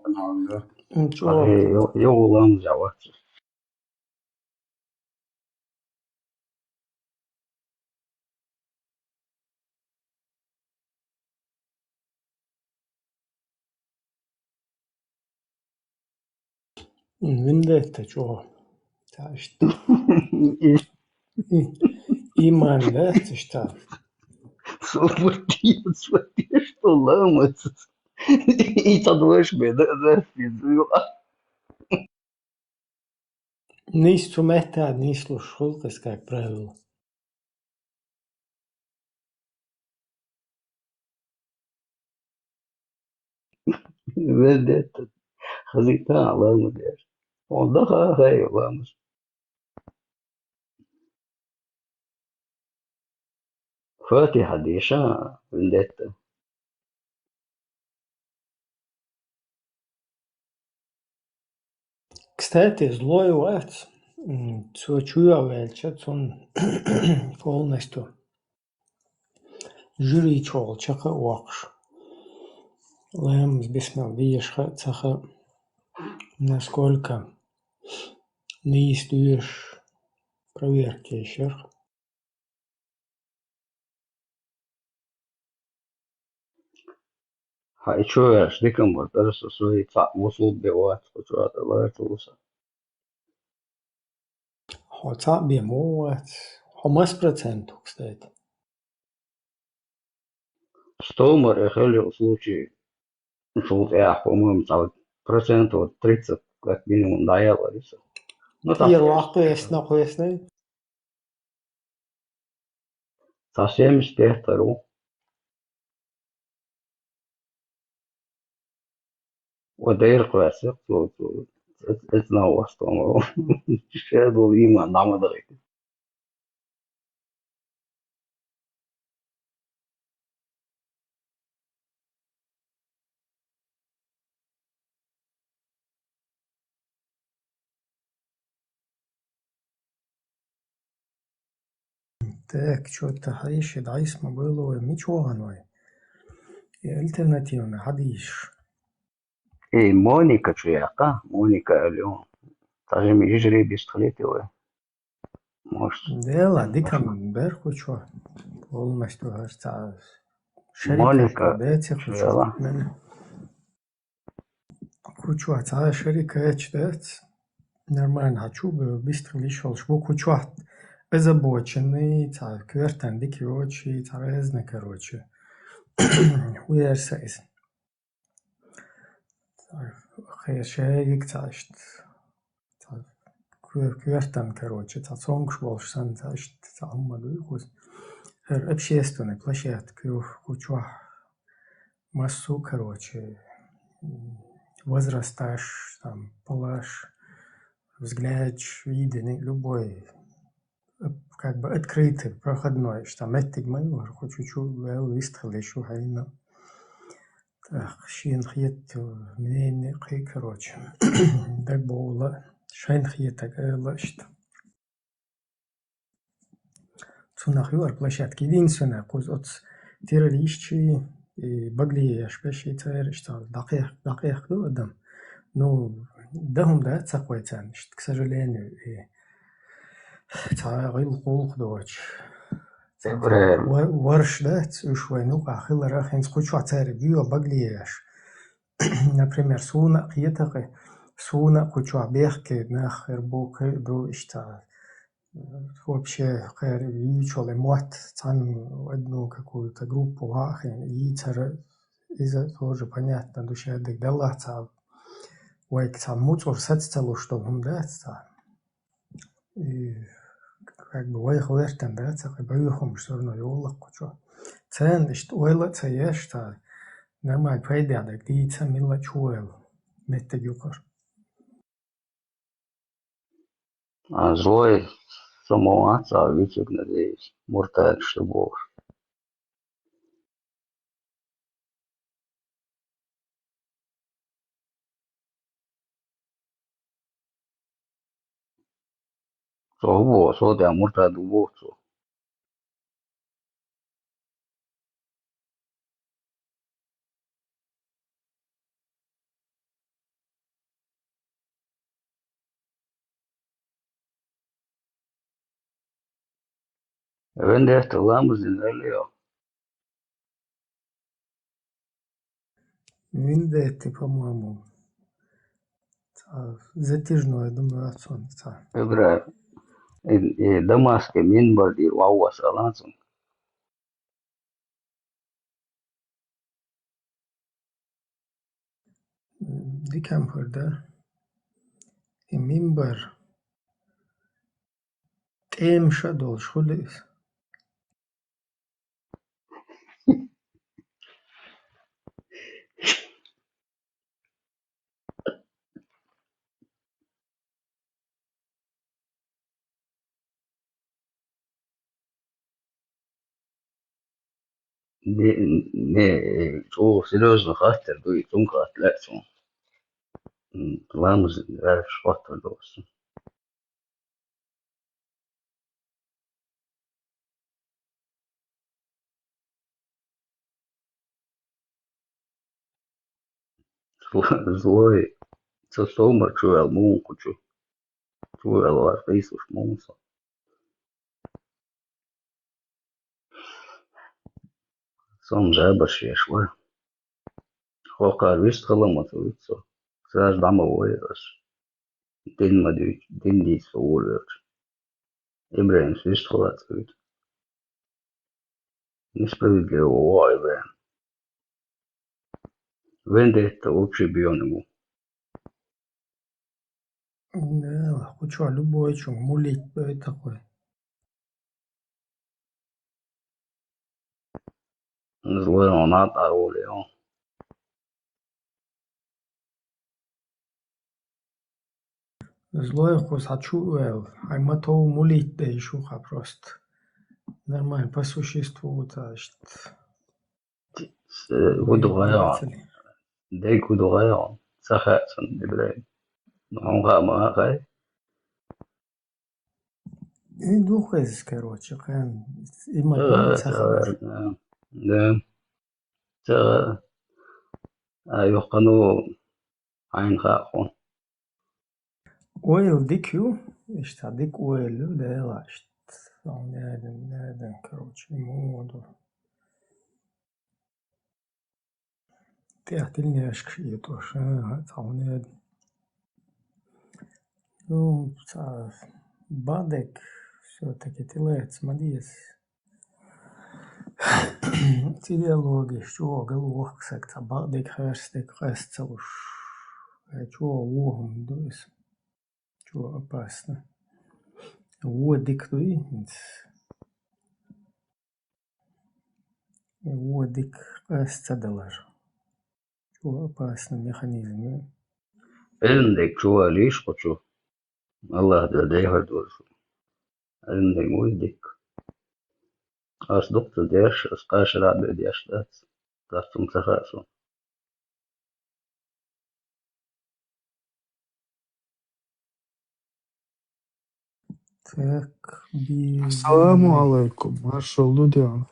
ха. Ничего. Ха. Ха, йо, йо, улам, давайте. Виндетта чӀогӀа. Ца иштта. И, и, иман дац иштта. Субботин, субботин, что ламац. И ца двоеш беда, да, физуа. Нийса цу меттехь нийслуш хуьлу-кх иза, как правило. Вендетта. Хазийтахьа ламаз деш. Хьуна даха хай ламаз. Фатиха деша, вендетта. Кстати, злой вац, м, цо чу а ваьлча, цунна полностью жуьрий чухула чекх а воккхуш. Ламаз бисмал деш хаа ца хаа, насколько нийса доьшуш проверка еш яр-кх. Хьа, и чу ваьлча дика ма бара, ара со сои цхьаъ вусулба бен вац, кху чу а тӀа ларца вуса. Хьо цхьаъ бен ма вац. Хьо масса процент ву, кстати? Сто мара, э, хила йолу случай, цул тӀаьхьа, по-моему, цхьа процентов тридцать как минимум дӀаяьлла ю со. Ну, так. ТӀера вахкхуьйсна, кхуьйсна? Цхьа семьдесят пять тара ву. Ва дайра кхоьссина, цо, цо, эц-, эцна вастон ву. Шадолу ийман дӀа ма дахийта. Так, чё-то хьайши дӀайса ма бевлла вай, мича вахана вай? И альтернативный хьадийсаш. И Моника чу яьккха, Моника аьлла ю. Цхьа жимма жижиг бистхилийта вай. Может. Дела, дика ма бер кху чу. Полностью хӀара цхьа шерик Моника беци кху чу. Дела. Кху чохь цхьа а шерик кхача дац. Нормально, хьан чу бистхила йиш йолуш бу кху чохь. Озабоченный, цхьа коьртан дика йоцуш, цхьа разный, короче. Хьуьерса иза. Цхьа кхера шайиг цхьа иштта. Цхьа коь-, коьртан, короче, цхьа цомгуш болуш санна, цхьа иштта, цхьа хӀумма дуй кхуза. ХӀара общественный площадка ю кху чохь. Массо, короче, м, возрасташ, там, полаш, взглядаш, видение, любой, э, как бы открытый, проходной, что меттиг ма ю, хӀара кху чу-чу ваьлла вистхила йиш ю хьайна. Так, шена хетта мнение кхин, короче, дагбовла, шайна хетаг ала иштта. Цунах ю хӀара площадка. Единственное, кхуза оцу террористчий, и Баглиев Яшпеший цераш цхьа дӀакхех-, дӀакхехка ду адам. Ну, дан хӀума дац цхьа кхойцарна, иштта, к сожалению, и цхьа гӀиллакх-гӀуллакх доцуш. Цхьа ва-, варш дац, уьш вайн юкъахь хиларх, хӀинца кху чохь цаьрга буьйху Баглиев Яш. Например, суна а кхетакхи, суна а кху чохь бехке нах хир бу, кхин а ду иштта. Вообще, кхеран юьйцуш йолу мотт цхьаьна одну какую-то группу ваахина йийцара, иза тоже понятно ду, шадерг деллахь цхьа, вайга цхьа муцӀур саца ца луш долу хӀума дац цхьа. И как бы вайх вертан дац, цхьа боьхамаш всё равно йолу кху чу. Царна иштта ойла а ца еш, цхьа нормально пайдехь дерг дийца милла чу ваьлла меттиг юкъара. А злой само вац, а вицург, надеюсь, мурталаш ду бохуш. Цо хӀун боху, со тӀехь муртад ву боху цо. Вендетта ламаз дина аьлла йо? Вендетта, по-моему, цхьа затяжной ду моьтту суна цхьа. Игра, и, и Дамаскан минбар дийр воввас алан цунга. Дикамхур дар. И минбар тӀемаша а долуш хуьлу иза. Не, не, чӀогӀа серьёзно хаттар ду и, цунга хатта лаьа суна. М, ламаз ваьлча хоттур ду аса. Злой. Со совмар чу вел мункучу. Чу вел вар къийсуш мунса. Сом жабаш еш ва. Хокар вист халама цуцо. Саж дама вой аш. Дин ма дюч, дин дис фа вур велч. Ибрагим вист халац вит. Несправедливо, о, Ибрагим. Вендетта вообще бьён ему. Да, хочу любой чё, мулить это такой. Злой он ат а улио. Злой хус а чу вел. Ай ма тов мулить да ещё ха просто. Нормально, по существу вот а что. Гуду гайон. Дай гуду гайон. Саха сан Ибрагим. Ну, он ха ма хай. И духез, короче, хан. И ма саха. Да. Та а юхану айн ха хун. Ойл дик ю, ишта дик ойл ю, да лашт. Сон няден, няден, короче, моду. Тяхтил няшкаш и тош, а, сон няден. Ну, ца бадек, всё-таки тилец, мадис. Идеология, чё, галух, ксак, ца бадек, херстек, херст, ца уж. Э, чё, ухом, дуйс. Чё опасно. Водик дуй. Водик къаста далар. Чё опасно механизм. Элндек чё лиш хочу. Аллах да дехар дуршу. Элндек водик. Ас духта деш, ас кашра бе деш дац. Тастум сахасу. Так, би- Ассаламу алайкум. Маршал ду диан.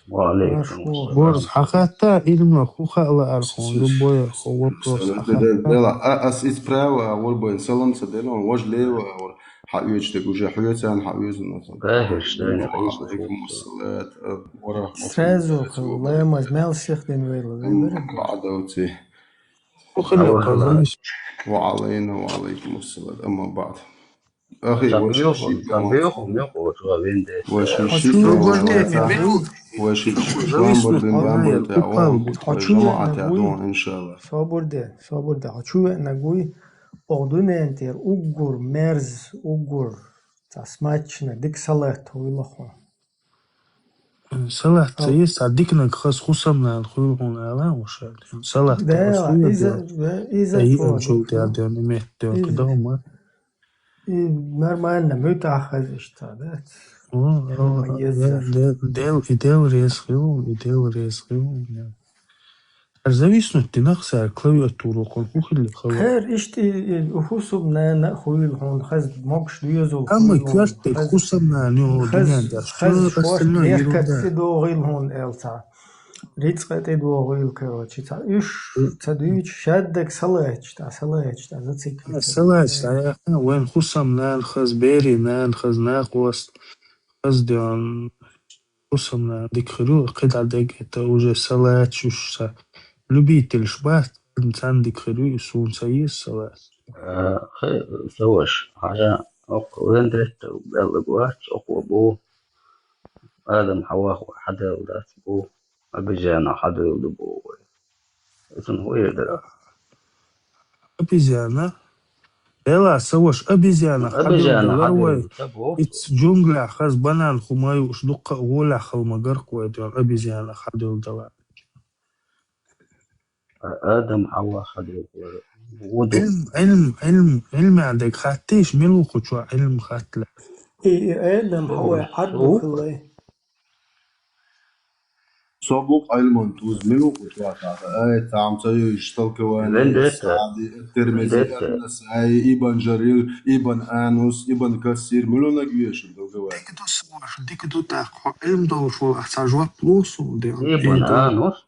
Ва алейкум ассалам. Борз, хахатта илма хуха ла архон, любой архон вопрос. Дела, а ас исправа, а вор бай салам са делон, вож лева, а вор ха уйч так уже хуйцан, ха уйзун. Ва алейкум ассалам. Сразу лема змял всех день вейла. Бадавци. Ва алейна ва алейкум ассалам. Амма бад. Ахи, ваши ши, ваши ши, собурде, собурде. Хочу на гуй, огдунентер, угур, мерз, угур. Та смачна, дик салат, уйлаху. Салат ца ес, а дикнаг хас хусамнан хуйлгун ала уша. Салат ца ес хуйла иза, иза ай чула. Амчул тя ден имет ден кидома. И нормально, мют ахазишта, да? О, о, дел, дел, и дел рез хил, и дел рез хил. Ар зависнуть динах сар клавиатуру кон хухилли хала. Хер ишти, э, хусум на, на хуил хун, хаз мокш дуйзул. Амма кварт хусам на, ню, хаз, дуня да. Хаз шош, остальное ерунда. Дехкат си догил хун элца. Рицкъати догил, короче, ца уш, ца дуйч, шаддак салач, та салач, та зацик. Салач, та я, вен хусам на, хаз бери на, хаз на, хвост, хаз диан. Хусамна дик хиру, кхидӀа дег, это уже салат, чуш са. Любитель шбат, цан дик хиру, сун са ес салат. Э, хе, саваш, хажа, ок, вендетта, белла гуац, ок, ва бу. Адам Хава хадел дац бу. Обезьяна хадел ду бу. Исун хуйдара. Обезьяна. Эла саваш обезьяна хадел далар вай. Иц джунгля хаз банан хумай уш дукха воля халма гарк вай дян обезьяна хадел дала. Адам Хава хадел. Илм, илм, илм, илм адек хаттиш, милу хучва илм хатла. И, и Адам Хава хадел хулай. Собук Айлман туз милу кутватата. Ай, там цаю истолкование. Вендетта. Сади, Термези, Вендетта. Насаи, Ибн Жарир, Ибн Анус, Ибн Касир, милу нагвешин долговать. Дик ду сумаш, дик ду так, хо илм долшул, а са жвап лусул, де. Ибн Анус?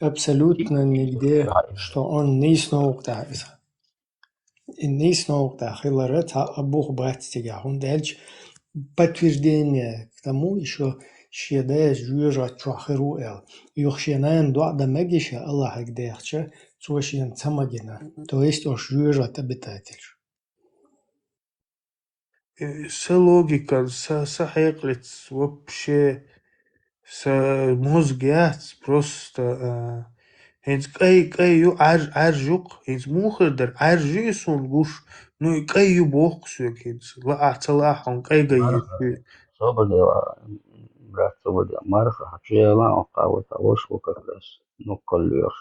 Абсолютно нигде, что он нийса новкъа тӀехь иза. И нийса новкъа тӀехь хилара цхьа а бух бац цигахь, хӀунда аьлча подтверждение к тому, ещё шен дайша жоьжахати чохь хир ву аьлла. Юха шен нана доӀа дан мегий ша, Аллахьага дехча, цо шена ца магина. То есть ош жоьжахати обитательш. Э, са логикан, са, са хьекъалца вообще са мозг яц, просто, а, хӀинца кӀай, кӀай ю, Ӏарж-, Ӏарж ю-кх, хӀинца муха хир дара, Ӏарж ю и суна гуш, ну и кӀай ю боху соьга хӀинца, лаахь, ца лаахь хьуна кӀай гай ю. Марха, собар де, брат, собар де, марха, хьан чу яла, он кхавата, вош ву как раз, ну, кхоллоьхуш.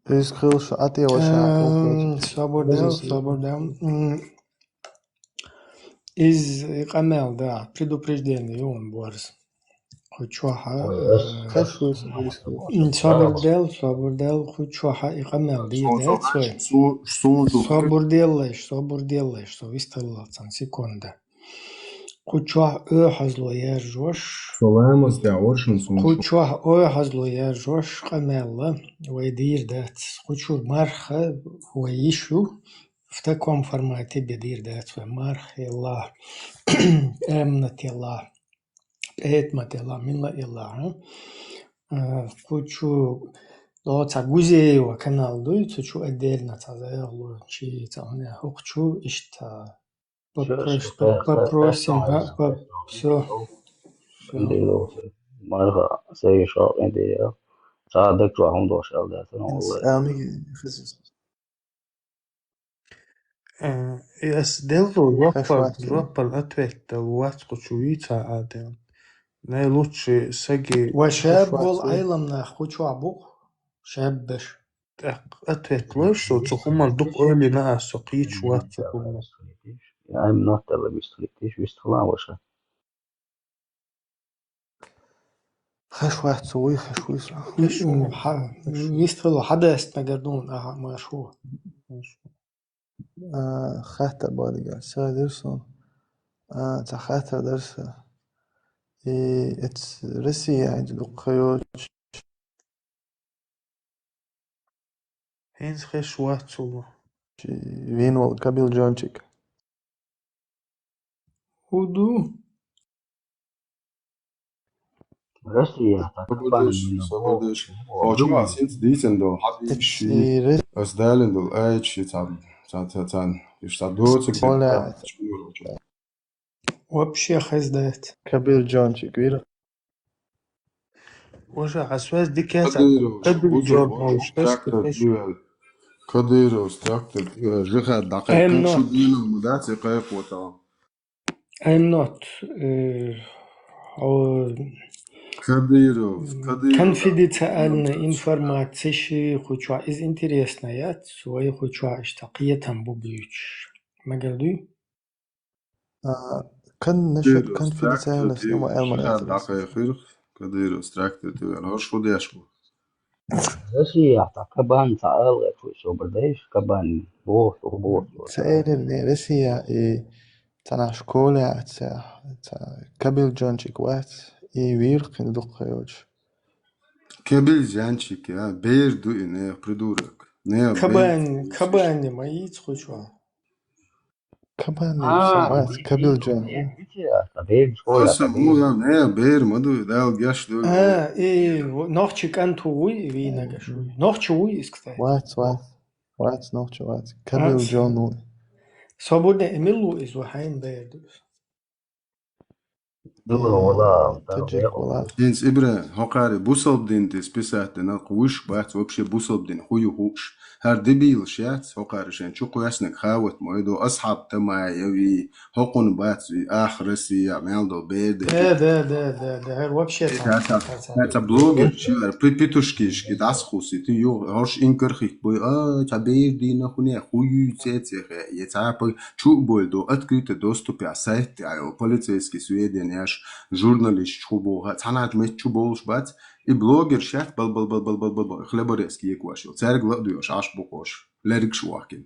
Иза хилла шу Ӏа тӀе ваша Ам, хьокхучу. Собар дел, собар дел. М, иза и къамел да, предупреждение ю ван борз. Кху чохьа, Ой, ас, э, Хаш вуйса, ас, м, собар дел, собар дел, кху чохьа и къамел дийр дац вай. Су-, су-, су-, Собар деллаш, собар деллаш, со вистхилла цхьана секунда. Кху чохь оьхьазло яржош. Саламас тӀе оршун сун Кху шу. Чохь оьхьазло яржош къамелла вай дийр дац. Кху чу марха вай йиш ю, в таком формате бе дийр дац вай. Марха елла, эмнат елла, петмат елла, мила елла, а? А, кху чу, о, ца Гузеева канал дуй, цу чу отдельно ца заявлю, чи ца хӀуна, хӀокху чу иштта Попросим, попросим, а, всё. Всё. Марха, сай шо, энди, я. Цхьа даг чохь хӀума дош аьлла дац, ну, валлай. Амиги, хазис. Э, и ас деллу, роппал, роппал ответ дал, вац кху чу вийца а дел. Най лучше саги Ва шаб вол Ӏайлам нах кху чохь бу-кх, шаббаш. ТӀаккха ответ лой шу, цу хӀуманна дукха ойла йина ас, со кхийча вац цу хӀуманна. Ай, нот аьлла вистхилийтиш, вистхилан ваша. Хаш вац цу вуй, хаш вуй со. Хаш ву. М, ха-, вистхила хьадаста мегар дуна, аха, ма шу. А, хаттар бадига, ца дир со. А, ца хаттар дар со. И эц Россия хӀинца дукха йоч. ХӀинца хеш вац цо. Чи вийна волу Кабил Джончик. ХӀун ду? Россия, так, Кабардеш, Кабардеш. О, чума, синца дийцина долу. Хьадийши. Эци ре- Ас далина долу, айчи цхьа, цхьа, цхьа, цхьа, иш цхьа доцург. Вообще хездац. Кабил Джончик вира. Ваша, хьан связь дика яц? Кадыровс, Кабил бузу, Джон бузу, Маус, трактор кеш. Дивел. Кадыровс, трактор дивел. Жихад дакъай. Эмно. Шу дина ма дац, и кайкъотал. Эмнот, э, о, Кадыровс, Кадыровс. Конфиденциальная информация ши кху чохь. Из интересно яц, вай кху чохь иштта кхетам бу буьйцуш. Мегар дуй? А, кон-, насчёт конфиденциальности, ну, ма аьлла ма Кадыровс, дакъай хир, Кадыровс трактор тивел. Хьо шу деш бу? Россия, та Кабан, та алгъа, ту собар деш, Кабан, бо, бо, бо. Ца элир не Россия, и цана школа, ца, ца Кабил Джончик вац, и вир кхин дукха йоч. Кабил Джончик, я, бер ду и не, придурок. Не, Кабан, бер. Кабан, ма йиц кху чохь. Кабан, а, сам вац, Кабил Джон. Ой, сам, ну, я, не, бер, ма ду, дал гаш ду. А, и, нохчи кан ту вуй, и вийна гаш вуй. Нохчи вуй, из, кстати. Вац, вац. Вац, нохчи вац. Кабил Джон вуй. Собурне эмил ву из, ву хьайн бер ду. Дала вала, таджик вала. ХӀинца ибра, хӀокхари бусалба дин тӀе списать дина, кху вуьш бац вообще бусалба дин, хӀу ю хууш. ХӀара дебилаш яц, хӀокхари шайн чу кхоьснаг хават мойдо, асхьаб тамай яви, хӀокхун бац ви, ах, Россия, мел до бер де. Да, да, да, да, да, хӀара вообще цхьа, цхьа, цхьа блогер, чи вара, пи-, петушкишки, дӀасхуси, ти ю, хӀорш инкар хит буй, а, цхьа бер дийна хуне, хӀу ю цецехе, е цхьа па-, чу боль до, открытый доступ я, сайт я, полицейский сведенияш, журналист чу бу, цхьаначу мет чу болуш бац, и блогер шаьц бал, бал, хлеборезки екваш йол. Цаьрга ла а дуьйш, Ӏаш бу къош. Лергаш вахкина.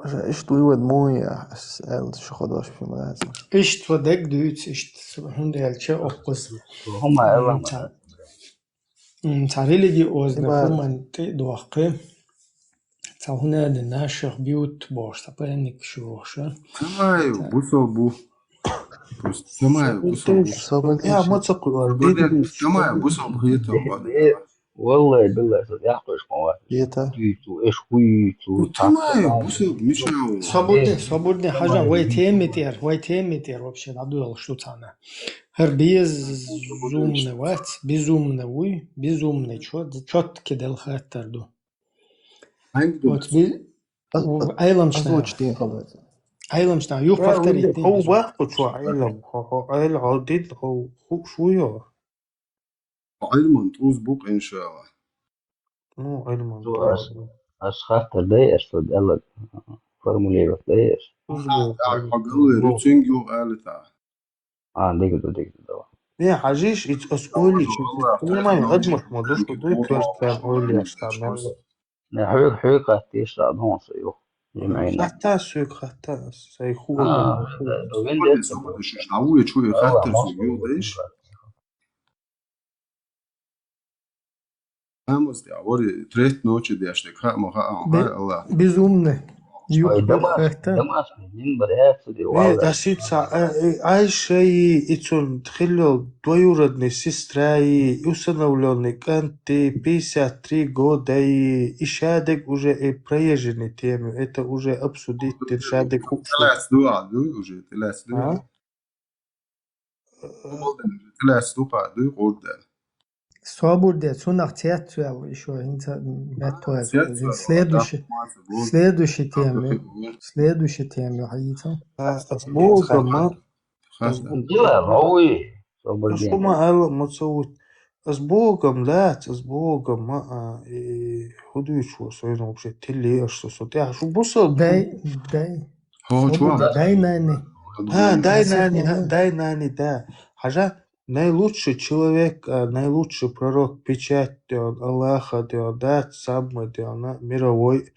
Аша, иштта вывод муй я, ас аьлла, шу ходош фи ма лаца. Иштта цо дег дуьйцу, иштта хӀунда аьлча оккхуз. ХӀума аьлла ма. М, Цхьа религиозный Ибад. Хуман тӀе дохкхи. Цхьа хӀунда аьлла наших бьют бохуш, цхьа паник шу бохуша. Тамаю, бусал бу. Просто тамаю, бусал бу. Соболде. Я, ма ца кхуьлар, Соболде, беди. Тамаю, бусал бу, хета. Валлай, биллай, со яхкъеш ма вац. Ета. Дуьйцу, эш хуйцу. Ну, тамаю, бусал, мишау. Соболде, соболде, хьажа, вай теми тер, вай теми тер вообще дӀадоьлхуш ду цхьана. ХӀара безумный вац, безумный вуй, безумный чё, чётки дел хаттар ду. Хьанга ду? Вот, бе-, Аз- у-, аз- Айлам шта. Озвучить дин хабар. Айлам шта, юх повторить дин. Хов вахку чё, Айлам, хо, хо, Айлам, хо, дин, хо, ху, шуё. Айлман тӀуз букъ, иншалла. Ну, Айлман Цо тӀуз ас, букъ. Ас хаттар дай, ас ла Далла формулировать дай ас. ТӀуз букъ. А, а, хагалы, рецензию алита. А, дигда, дигда, давай. Не, хьажиш, ит ас ойли чу. Понимаю, адмах ма душ, дуй квартал ойли ас там. Не, хьуьг, хьуьг хаттиш, да, ну, со юх. Жимайна. Хатта суьг, хатта, сай ху. А, да, да, вен Соболде, дет. Соболде, шиш, давай, чё, и хаттар суьг, ю, деш? Амус, я, вори, треть ночи деш, так, ха, ма, ха, а, Бе-, ха, Аллах. Безумный. Ой, Юх дома-, хатта. Домашний, мин баряц, ди, Э, валла. Дашица, э, э, Айшаи, и цун хиллёл двоюродный сестраи, усыновлённый кӀанти, пятьдесят три года, и, и шадек уже и проезженный теми, это уже обсудить, ты шадек ху-, Тилац дуа, ду, уже, тилац дуа. А? Тилац ду, ка, ду, къурда. Соболде, цунах цецвел ещё, хинца меттуэз. Цецвел, следующий, да, следующий тема. Следующий тема, хьаица. А, ас богама. Хас. Дила, лови, Соболде. Ас хӀума аьлла ма ца вут. Ас богам лац, ас богам ма, а, и, худуй чё, со, ну, вообще, тилли, аш со, со, тя, шу бусал. Дай, дай. Хо, чё? Дай нани. А, дай нани, а, дай нани, да. Хьажа, наилучший человек, а, наилучший пророк, печать, он, Аллаха, он, да, самый, он, а, мировой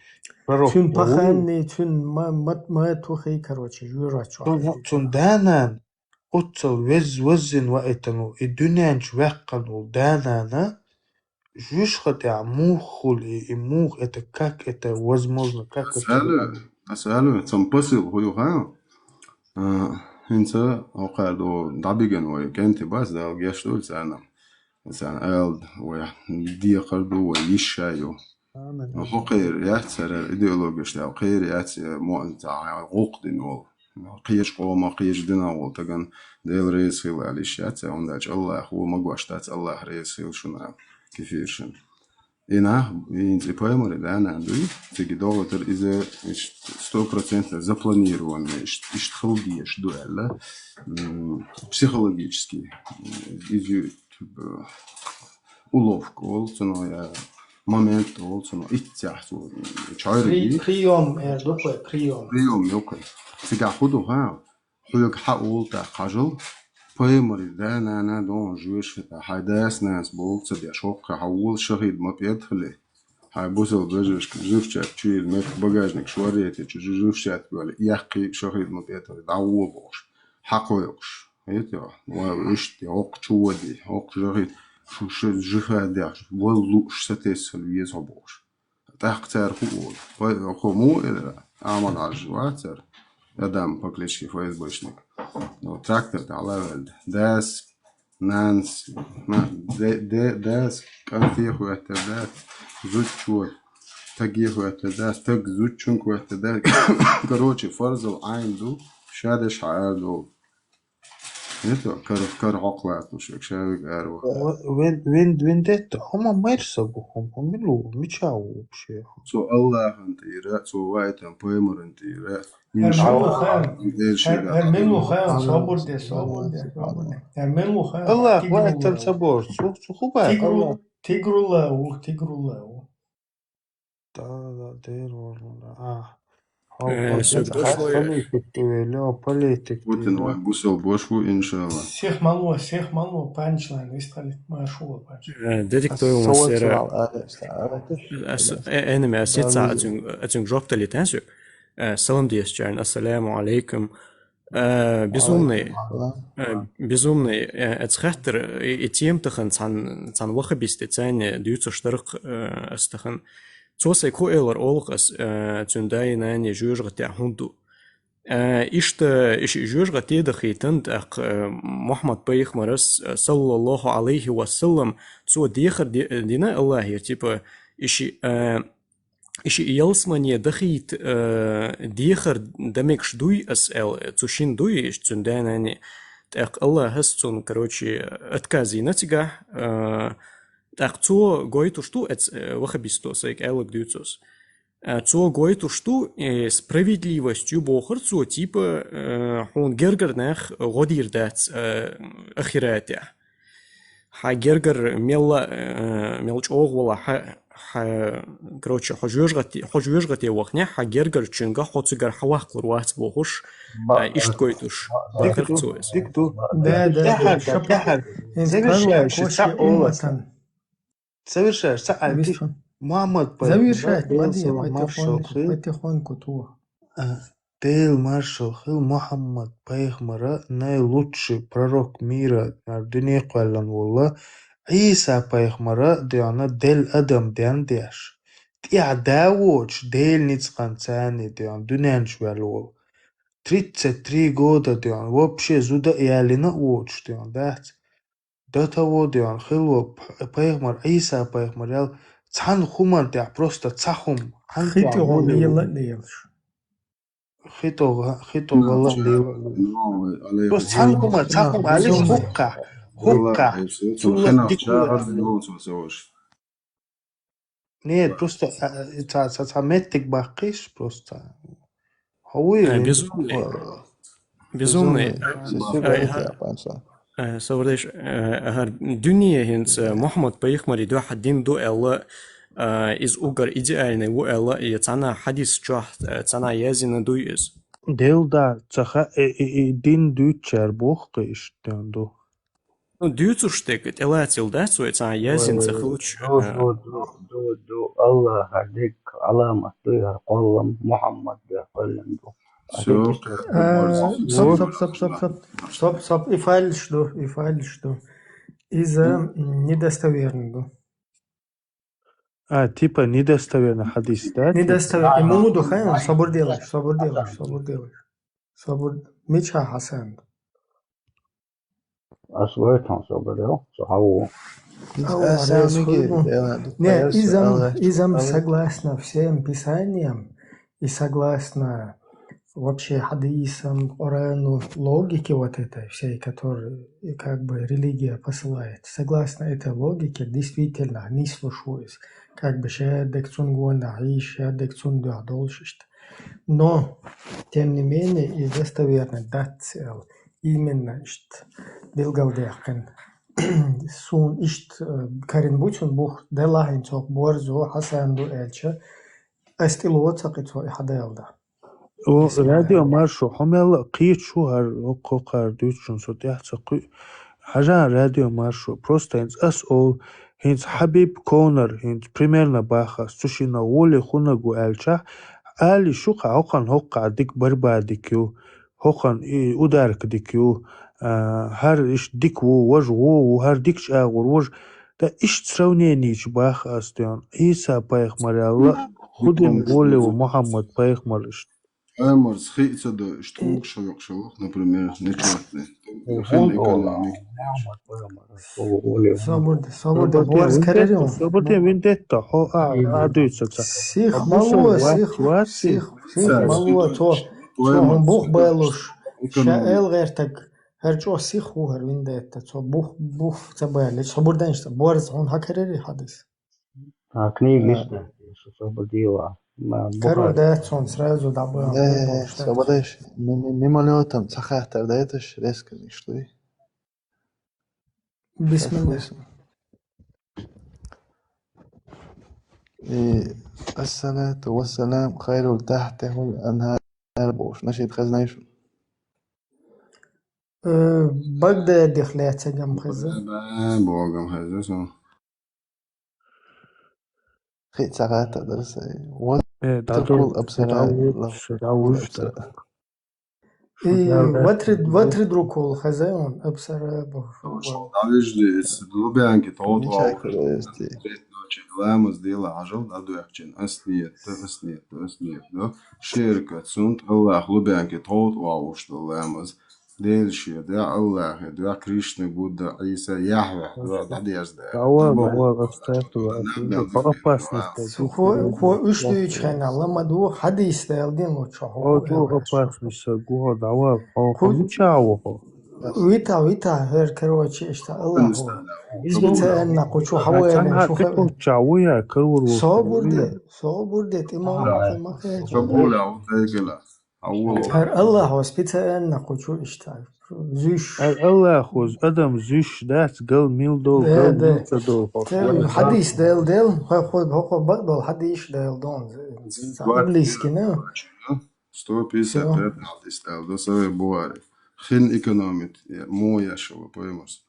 пророк. Чун паханный, чун ма-, мат-, ма тухи, короче, жура чё. Чун, чун да нан, оццал вез-, веззин ваитанул, и дуьнен чу ваьккханул да нана, жуьшха тӀехь мух хуьлу и, и мух это, как это возможно, как это? Ас аьлла, ас аьлла, цхьа посыл хӀу ю хьан? А, хӀинца хӀокхара ду дӀабигина вай кӀентий бац, Дала гечдойла царна. Царна аьлла, вай декхар ду, вай йиш ша ю. Амин. ХӀокхера яц цара идеологеш тӀехь, кхера яц, э, мо-, цхьа гӀуллакх дина волу. Кхечу къоман, кхечу динан волу тагана Дела реза хила аьлла йиш яц, хӀунда аьлча Аллах ву, магош дац, Аллах реза хила шуна, кефиршина. И нах, хӀинца и пайхамаре да нана дуй, цига догӀу тара иза иштта сто процентов запланированный, иштта, иштта хила дезаш ду аьлла, м, психологический, м, иза, типа, уловка олу цунах, я момент олу цунах, иццехь цо чойра При-, дийр. Приём, э, дукхой, приём. Приём, окей. Цигахь хӀу ду, ха? Хьоьга хьан олу тӀаккха хьажал, пайхамаре да нана догӀун жоьш, хьайн дас-нанас бохург ца деш, хӀоккхе хьан волу шахид ма пӀеда хили. Хьайн бусал бежашка жуьфчат чуьйла меттиг багажник шоръетичу жу-, жуьфчат вали, яккхий шахид ма пӀеда хили, дӀагӀо бохуш. Хьан кхойкхуш. Хетий хьо? Ва иштта, хӀокху чу води, хӀокху шахид, шу ша жихад дехча, вала лууш сатесса веза хьо бохуш. ТӀаккха цара хӀу олу? Вай, хӀу муха элира? Амал Ӏаж вац цара. Адам по кличке ФСБшник. Ну, трактор тӀехь лавелла. Дас, нанас, на, де, де, дас, кӀанте хӀоьттира дац, зудчо, таге хӀоьттира дац, таг зудчунга хӀоьттира дац. Короче, фарзал Ӏайн ду, ша деш хьан ара долу. Ето, кара, кара хьокхалатуш, шавиг ара ваха. Вен, вен, вендетта, хӀума майрса бу, хӀума, хӀума мила ву, мича ву вообще? Цо Аллахьан тӀера, цо вайтан пайхамаран тӀера. Эр милу хан, эр милу хан, собурде, собурде, собурде. Эр милу хан, Аллах вайтан ца бор, цу, цу хӀуба? Тигру, тигрула ву, тигрула ву. Да, да, дер варна, а. Э, Хьо сё политик, политик, Путин вай бусал бош ву, иншалла. Всех мало, всех мало, панчлайн, истали, маршо, панчлайн. Э, дедик той у нас эра. Ас, э, энеми, ас ица, ацюнг, ацюнг жоп талит, а, сё? Э, салам дезачарна, ассаламу алейкум. Э, безумный, э, безумный, э, эцхаттер, и, и тем тахан цан, цан вахабисты цани дюца штарк, э, астахан. Цо сай ку элар олк ас, э, цюндай нани жюжгатя хунду. Э, ишта, иш жюжгатя да хитан, так, э, Мухаммад пайхмарас, э, саллаллаху алейхи ва саллам, цо дехар ди-, дина Аллахир, типа, иши, э, иши ялсмане дахит, э, дехар дамекш дуй ас эл, цу шин дуй, иш цюнданани. Так Аллахас цун, короче, отказина тига, э, так цо гойтуш ту эц, э, вахабисто сайк элак дюцус. Э, цо гойтуш ту, э, справедливостью бохар цо, типа, э, хун гергар нах годир дац, э, ахиратя. Ха гергар мелла, э, мел чӀоагӀвала ха, ха, короче, хо жуьжгӀати, хо жуьжгӀати вахне, ха гергар чунга, хо цигар ха вахлур вац бохуш, э, ишт гойтуш. Дик ду, дик ду. Да, да, да, тяхар, шапа. Тяхар. Завершающий, коши сакъолас. Уматан. Завершаешь, ца а, Мухаммад пайхмара, Завершать, Дела мадья, салам маршал потихоньку, хил. Потихоньку ту. А, Дела маршал хил, Мухаммад пайхмара, наилучший пророк мира, мар дуьне кхоьллан волла, Ӏийса пайхмара, дегӀна, Дела адам ден деш. ТӀехь да воцуш, Дела ницкъан царни, дегӀна, дуьнен чу ваьлла волу. Тридцать три года, дегӀна, вообще зуда а ялина а воцуш, дегӀна, дац. До того, дегӀна, хилла п-, пайхамар, Ӏийса пайхамар ял цхьана хӀуманна тӀехь просто цхьа хӀума, хьан хи тӀехь тӀе гӀо гӀо лела а лелаш. Хи тӀе гӀо-, хи тӀе гӀо гӀала а лела а лела. Просто цхьана хӀума, цхьа хӀума алиш хӀуккха, хӀуккха. Цул дика. Нет, просто, а, а, ца, ца, ца меттиг баккхиш, просто. Хьо вуй, э, безумный. Безумный. Безумный. Э, э, Савардеш, э, ахар дуьне хӀинца, э, Мухаммад пайхамари дуьхьа дин ду аьлла, э, иза угар идеальный ву аьлла, и цхьана хьадис чохь, э, цхьана язйина дуй иза. Делда, ца ха-, э, э, э, дин дуьйцучара боху кхин иштта ду. Ну, дуьйцуш дерг тӀелацийла дац вай, цхьа язйина ца хилча, ду, а. Ду, ду, ду, ду, ду, Аллахьа дерг Ӏаламат дуй хӀара кхоллам, Мухьаммад дуьхьа кхоьллина ду. Всё. А, стоп, стоп, стоп, стоп, стоп. Стоп, стоп, и файлаш ду, и файлаш ду. Иза, м, недостоверный ду. А, типа недостоверный хьадис, да? Недостоверный. Типа. И муну ду хьайн, собар делаш, собар делаш, собар делаш. Собар, мича Хьасан ду. Ас вайтан собар дел, со хьаву. Аллах реза хуй. Не, изам, изам согласно всем писаниям и согласно вообще хьадисам, Корану, логике вот этой всей, которую, и как бы, религия посылает. Согласно этой логике, действительно, нислуш ву иза. Как бы, ша дерг цунна гонах, и ша дерг цунна дуьхьа долуш иштта. Но, тем не менее, и достоверно дац эл. Именно иштта билгалдаьккхина. Суна иштта, э, карина бу цунна бух, делахь хӀинца хӀокху борзо Хьасан ду аьлча, ас тӀелоцу кхин цо и хьадаьлла. О, радио Маршо, хьо мелла а кхеташ ву хӀара, хӀокху хӀокхара дуьйцучунна со тӀаьхьа ца кхуьу. Хьажа радио Маршо, просто хӀинца ас олу, хӀинца Хьабиб Конор, хӀинца примерно баха ас, цу шинна гӀоле хӀуннаг ву аьлчахь, али шу кхаьа, хӀокхуьнан хӀокху кхаьа дика борьба дика ю, хӀокхуьнан и ударка дика ю, а, хӀара иштта дика ву, важа гӀо ву, хӀара дика чӀагӀвар важа. Ткъа иштта сравненича баха ас ден, Ӏийса пайхамар аьлла, хӀун дина гӀоле ву Мухьаммад пайхамар иштта. Ӏамарца хи а ца до, иштта хӀума ша йоккхуш йолух, например, нечётный. Хин экономик. Собар де, собар де, борз караре. Собар де, виндетта, хьо а, а дуьйцу ца. Сих мало, сих, сих, сих мало, цо, цо хӀун бух балуш, ша эл гӀертаг, хӀара чӀогӀа сих ву хӀара виндетта, цо бух, бух ца бале, собар дайнаш ца, борз хьуна хьакарарий хьадис? А, книга иштта, шу собар дела. Ма, каро бухар. Дац хьуна, сразу дӀабаха. Э, собар дайш, ми-, ми-, мимолётом ца хаттар дайташ, резко иштта дуй. Бисмилла. И, ассалату вассалам хайрул тахтихул анхар бохуш, нашид хезнай шуна? Э, Багдадих лаьцнагам хезна. Ба, богам хезна со. Хи ца гӀата дара сай. Вот Э, да, такул да, абсара да, вот, лах. да, вот, Абсара. И Да, да, ватрид да. Ватрид рукол хазаун абсара бу. Давижди, лубянки тот Ничего, есть. Ламаз дела ажал да дуякчин. Аснет, аснет, аснет, да. Шерка, сунт, Аллах, лубянки тот вауш да ламаз. Дельше, да, Аллах, да, Кришна, Будда, Иса, Яхве, да, да, дезда. Дава, дава, гастату, опасность. Хо хо уш дуйч хена ламаду хадис дел дин лучо. О, то опасность, гуга дава, хо, хо, ничего, хо. Вита, вита, хер, короче, ишта Аллах. Специально кучу хавая, Сан шуха. хатта чавуя, карур. Собурде, собурде, ти ма ма ма. Шабуля, вот это. Аула. Хер Аллах ва специально кучу ишта. Зуш. Аллаху, адам зуш дац, гал мил дол, Да, гал да. мил ца дол. Хадис дел дел, хо хо хо хо бак дол хадис дел дон. Английский, не? Сто пятьдесят пять хадис дел, да, саве Бухари. Хин экономит, я, мо яшева, поймешь.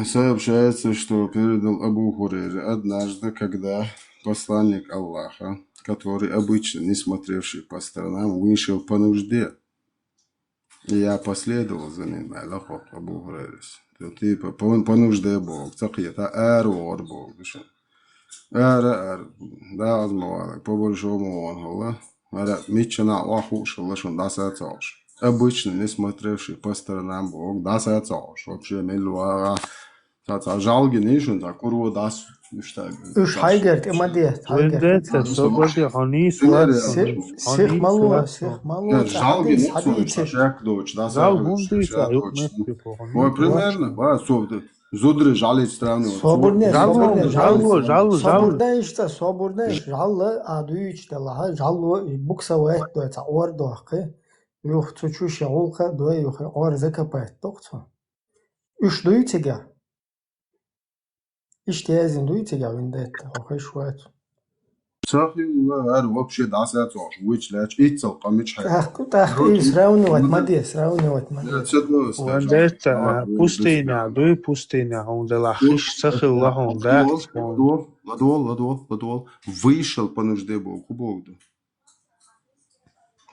Сообщается, что передал Абу Хурейре однажды, когда посланник Аллаха, который обычно не смотревший по сторонам, вышел по нужде. И я последовал за ним, Аллаху Абу Хурейрес. То типа по, по нужде Бог, цакъета, эр вор Бог, дышен. Эр, эр, да, азмавалак, по большому он, Аллах. Ара, миччана аху шалла шун даса цауш. Обычно не смотревший по сторонам Бог, даса цауш. Вообще, мелуага. Та, та жалги нишун, та куру дас, ишта. Уш хайгер, ти маде, хайгер. Вендетта, собади, ханис, Синер, ватса, Сих мало, сих мало. Жалги Хадис, нишун, хадис. Шак доч, даса. Жал гунди, Шак юк доч. мес, типа, Вот, примерно, ба, сов, зудри жалит страну. Соборне, Жал, соборне, жал, жал. жал, жал. Соборне ишта, соборне, жал, а дуйч да ла, жал, букса вайт да, ца ор да, хи. Юх цу чуш я гулка да, юх ор закопать, тохцо. Уш дуйчига. Ишта язин дуйчига вендетта, хохеш вайт. Сахи, ар вообще даса цош, вич лач, ицал камич хай. Ах, ах, и сравнивать маде, сравнивать маде. Вендетта, пустыня, дуй пустыня, он да ла хиш, сахил ла, он да. Ладол, ладол, ладол. Вышел по нужде Бог, хубогду.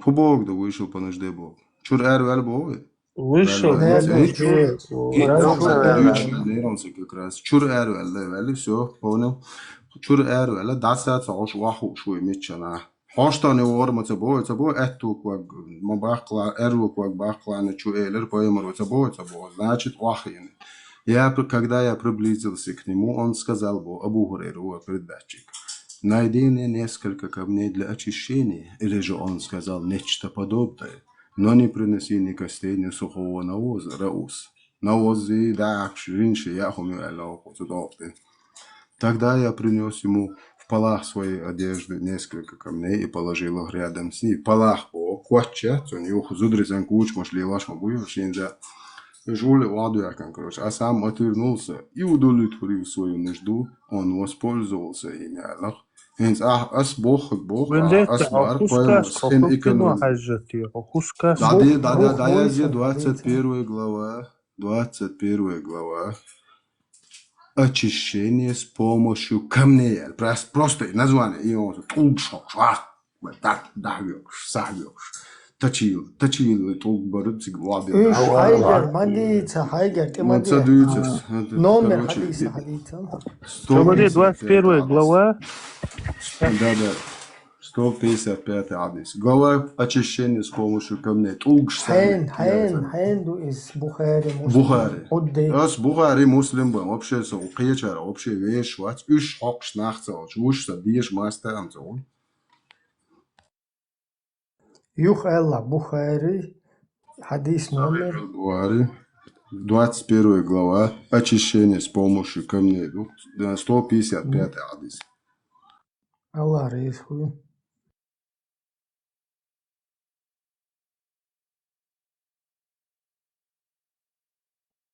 Хубогду вышел по нужде Бог. Чур эр вел Бог. Вышел, Да, вышел, да. вышел. Нейронсы как раз. Чур эр вел, да, вел, все, понял. Чур эр вел, даса цош, ваху шуй миччана. Хоштаны вор ма ца бой, ца бой, этту кваг, ма бахкла, эру кваг бахкла, на чу элер, поэмер, ца бой, ца бой. Значит, вахин. Я, при- когда я приблизился к нему, он сказал, Бо- Абу Хурейра, вот передатчик, найди мне несколько камней для очищения. Или же он сказал нечто подобное, но не приноси ни костей, ни сухого навоза, раус. Навоз и да, ширинши, я хумю, эло, куцу долты. Тогда я принес ему в полах своей одежды несколько камней и положил их рядом с ней. Палах бо, квача, цун юх зудри сан куч, мошли лаш ма буй, шинза. Жули ладу якан, короче. А сам отвернулся и удовлетворил свою нужду. Он воспользовался ими, Аллах. Хинц, а, ас бох, бох, а, Вендетта, ас бар, хускас, поэмос, хин хохи экономи. Хажжати, хускас. Да, да, да, да, Бог, да, я Бог, здесь Бог, двадцать первая глава, двадцать первая глава. Очищение с помощью камней. Просто, просто название, и он тут шок, шок. Так, да, ёкш, са, ёкш. Точил, точил, тут барыцик, ладно. Уш хайгер, маде, ца хайгер, ти Ну, маде. ца дуется, это, Номер короче, хадиса, и- хадиса. Чё, смотри, двадцать первая глава. Да, да. Сто пятьдесят пятый адрес. Глава очищения с помощью камней. Тулгш Хайн, хайн, хайн ду из Бухари, Муслим. Бухари. Худди. Ас Бухари, Муслим бам. Вообще со, кечара, вообще веш, вац, уш хокш нахца, уш са, деш маста амца. Юх Элла, Бухари, хадис номер. Бухари. Двадцать первая глава. Очищение с помощью камней. Ну, да, сто пятьдесят пятый адрес. Аллах рейс хуй.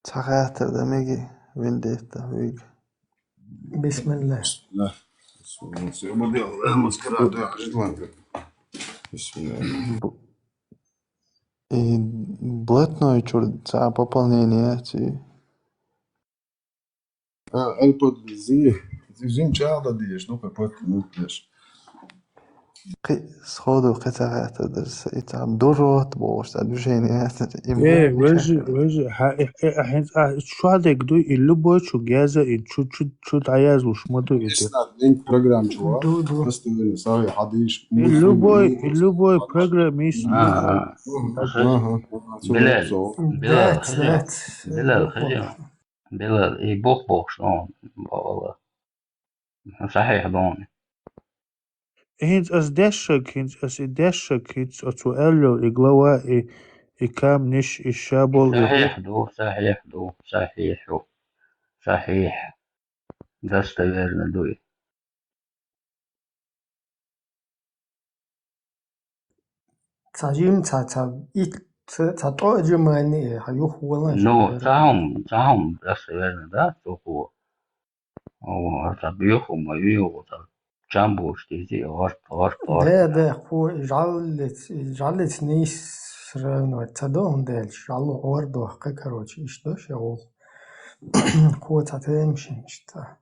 Цахатар да меги вендетта виг. Бисмилла. Да. Всё, мы делаем маскарад, да, Аритлан. Бисмилла. Бу- И блатной чур ца пополнение ци. А, ай подвези. Зин чӀагӀда дезаш, ну, кхы пот мут деш. Кхы сходу кхы ца гӀатта дара са, и цхьа дурот бохуш, цхьа движение яц, и Э, мани вежи, чакхар. Вежи, хьа, э, э, а хьин, а, чу хьадег ду, и любой чу гяза, и чу, чу, чу дӀаязлуш ма ду, и де. Честно, линк программа чего? Ду, ду. Просто, сори, хьадиш, И любой, и любой программист. А, а. Ага. Билал, Билал, Дац, дац. Билал, хажа. Билал, и бух бохуш, ну, бавала. Сахьихь дони. ХӀинца ас дешшаг, хӀинца ас и дешшаг, хӀинца оцу аьллал и глава, и, и камниш, и шабол, и Сахьихь ду, сахьихь ду, сахьихьу. Сахьихь. Достоверно ду и. Ца жим, ца, ца, ит, ца, ца тӀо а жимани, хьа юх валан Ну, ши цахьум, цахьум достоверно, да, цуху. О, ца биху, ма юху, ца чамбуш тизи, орт, орт, орт. Да, да, ху жаллиц, жаллиц нис сравнивать ца дохун дельш, жаллу ордох, короче, иш дош я ол. Ху ца темшин, что.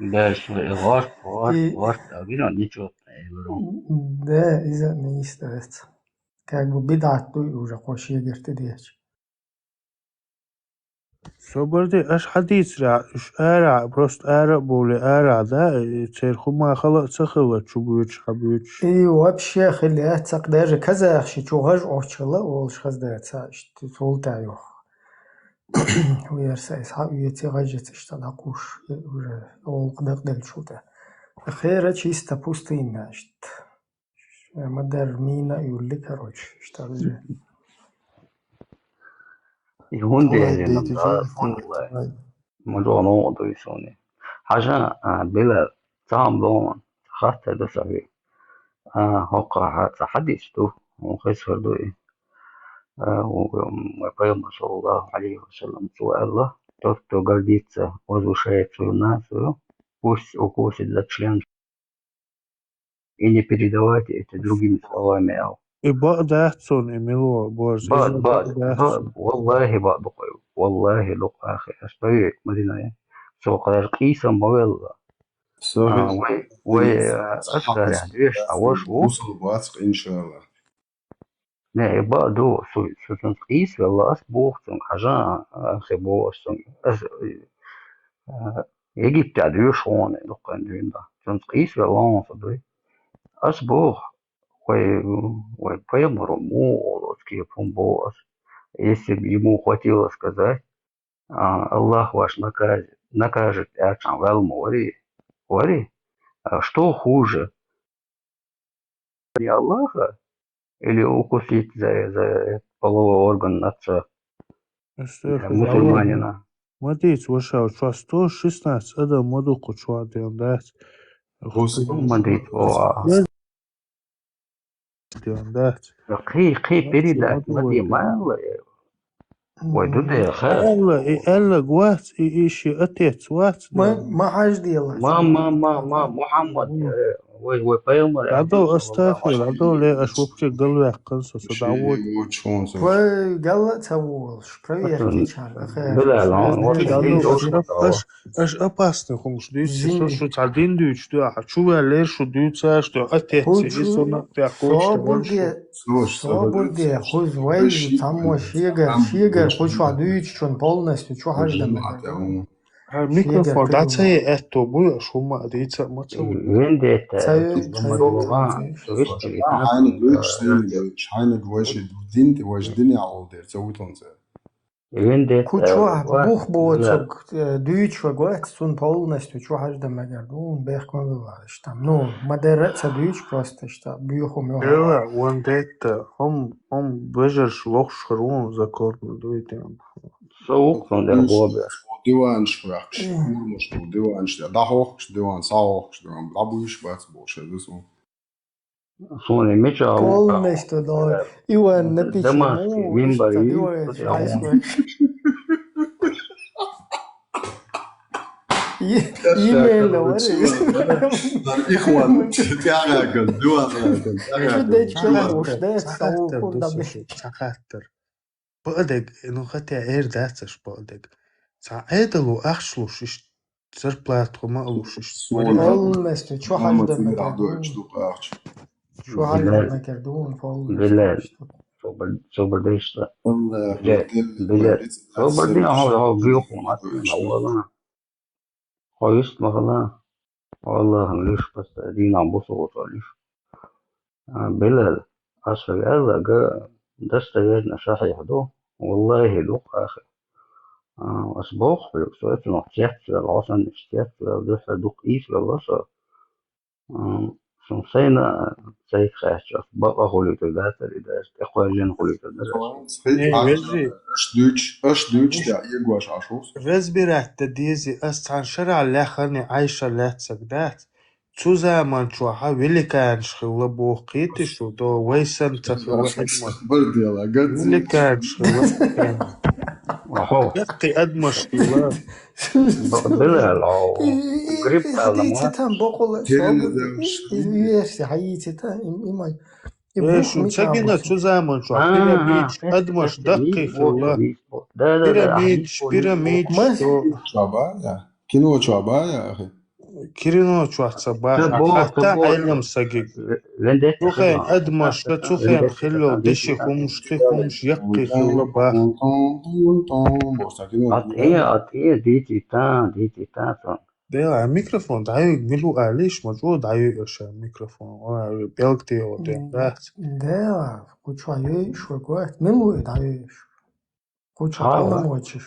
Да, что и орт, орт, И- орт, а вино ничего не говорю. Да, из-за нис, да, это. Как бы бидат ду уже, хоши герти дечь. Собарди, аш хьадийцарехь, уьш ара, просто ара а бовлий, ара, да, и церан хӀума хала а ца хилла, чу буьйцуш, хьан буьйцуш. И вообще хилла, цакъ даже казахши чу гӀаж Ӏочхилла, волуш хаза даца, иштта, цул тӀаьхьа юха. Уьерса иза хьан уьйци гӀажаца иштта дӀакхуш, уже олукъ дакъделчул тӀе. Хера чисто пустыня, иштта. Ма дар мина а юлли, короче, иштта уже. И хӀунда Ой, яьллина, дийти да, жан, хӀунда лай? ой. Ма жо новкъа дуй суни. Хьажа, а, Билал, цхьа хӀума ду хьуна, хаттар ду сан хьоьга. А, хӀокху хьа-, цхьа хьадис ду, хьуна хезар ду и. А, у, у, вай Пайхамар, саллаллаху алейхи ва саллям, цо аьлла: «Тот, кто гордится, возвышает свою нацию, пусть укусит за член». И не передавайте это другими словами, ау. И бакъ дац цунна, и мило борз, Бакъ, иза бакъ, бакъ дац бакъ, цунна. валлахи, бакъ ду-кх, валлахи, ду-кх, ахи, ас тойек, Мадинае. Цо кхарар къийсам ма велла. А, Сори. вай, вай, а, ас дарехь доьшуш, а, ваша ву. Бусул бацкъ, иншалла. Не, и бакъ ду, су, су цунца къийсавелла, ас боху цунга, хьажа, а, ахи, боху ас цунга. Ас, а, Египтехь доьшу хьуна, дуккха дуьйна. Цунца къийсавелла хьуна со дуй. Ас боху, вай, вай пайхамаро муха олу оцу кепа хӀума боху ас. Если бы ему хватило сказать, а, Аллах ваш накажет, накажет, аьлчахьана ваьлла ма варий? Варий? А что хуже? Не Аллаха? Или укусить за, за этот половой орган отца? Для Астагфируллах. мусульманина. Ма дийца, ваша, чохь сто шестнадцать адам ма ду кху чохь, ден дац. Хусу. Ма дийца, о, а. Ден дац. Кхий, кхий передать ма де, ма аьлла. Вай ду де, ха? Аьлла, и аьллаг вац, и, и ши отец вац, Ма, ден. ма хьажа делахь. Ма, ма, ма, ма, Мухаммад, э, вай, вай пайхамар. Дадо, астагфир, дадо, ле, аш вообще галваьккхан со, со дӀавойту. Вай гала а ца волуш, проверки чарна. Билал, он, вот, Дадо, дин аш, дошуш аш, аш опасный хӀумаш дуьйцу, со шу цхьа дин дуьйцу, ду, а хьан чу ваьллера шу дуьйцаш, ду, отец, и со нах тӀехь коча, Собур де, собур де, хуз вай, цхьаммо шегар, шегар кху чохь дуьйцучун полностью чу хьаждан. Хьан микрофон дӀа ца е аьтто буй, аш хӀумма а дийца а ма ца вуй. Вендетта. Ца вуй, ца вуй. Хьайна дуьйцуш, сайна дуьйцуш, хьайна вайши дин, вайши дин яхьулдер, ца вуй тунца. Вендетта. Кху чохь бух боцург, э, дуьйцуш вац, цунна полностью чу хьаждан мегар ду, бехк ма билла, иштта. Ну, ма дерра а ца дуьйцу просто, иштта, буьйху муьйху. Эла, вендетта, хӀум, хӀум вежарш лохуш хир ву, закон ма дуй тем. Со вукхун дер бобеш. Диванаш ваьккхаш, курмаш бу диванаш, дӀахьохкаш диван, схьахьохкаш диван, дӀабуьйш бац бохуш, ду со. Суна мича Полностью, да. Иван напичкан. Домашний мимбар. Именно, вари. Ихван, тӀаьхьаган, диван, тӀаьхьаган. Дечка уж, да, Цхьа хаттар ду, Саша, цхьа хаттар. Бакъдерг, ну, хотя эр дац аш бакъдерг. Цхьа Ӏедало ахча луш, иш Зарплата хӀума а луш иштта. Полностью, чу хьажа дар нагар ду. Чу хьажа дар нагар ду, полностью. Билал, собар, собар дайшта. Билал, собар дин, хьо, хьо, гуйохун, ат, хьо, валла. Хьо йист ма хала. Валлахи, лиш паста дийнахь бусалба лиш. А, Билал, ас хьоьга аьлларг достоверно сахьихь ду. Валлахи, ду-кх, ахи. А, ас боху хьоьга, со цунах цецвелла, хьо санна иштта цецвелла, дуьххьара дукха ийсавелла со. А, шун сайна сайга хаьттича, бакъ хуьлуьйтур дацара и даже, тӀекхоьллина хуьлуьйтур дара. Э, вежарий. Аш дуьйцуш, аш дуьйцуш, разбирать дан дезий, ас цхьана шарахь лаьххана Ӏайша лаьцнарг дац. Цу заман чохь великанаш хилла боху, кхетий шу, до вай санна ца хилла адамаш. Великанаш хилла. Ахо. Яккхий адамаш хилла. Билал, хьо грипп хьалама. Хьайийци тан бокъула. Версия, хьайийци тан, им, имай. Э, шун ца гина цу заман чохь пирамидаш, адамаш даккхий хилла. Да, да, да, пирамидаш, пирамидаш. Чоба, я. Кино чоба, я, ахи. Кино чохь ца баха, хьатта Ӏелам сагиг. Цу хенахь адамаш, цу хенахь хилла деши хӀумаш, кхин хӀумаш яккхий хилла баха. Ат э, ат э, дийций тан, дийций тан, дийций тан. Дела, а микрофон дӀаюьйга мила ву алийша, ма чӀогӀа дӀаюьй аша микрофон, а, пӀелг тӀе йогӀу тӀе, дац. Дела, кху чохь юьйш вай гойту, мила ву и дӀаюьйш? Кху чохь хьала ма вочуш.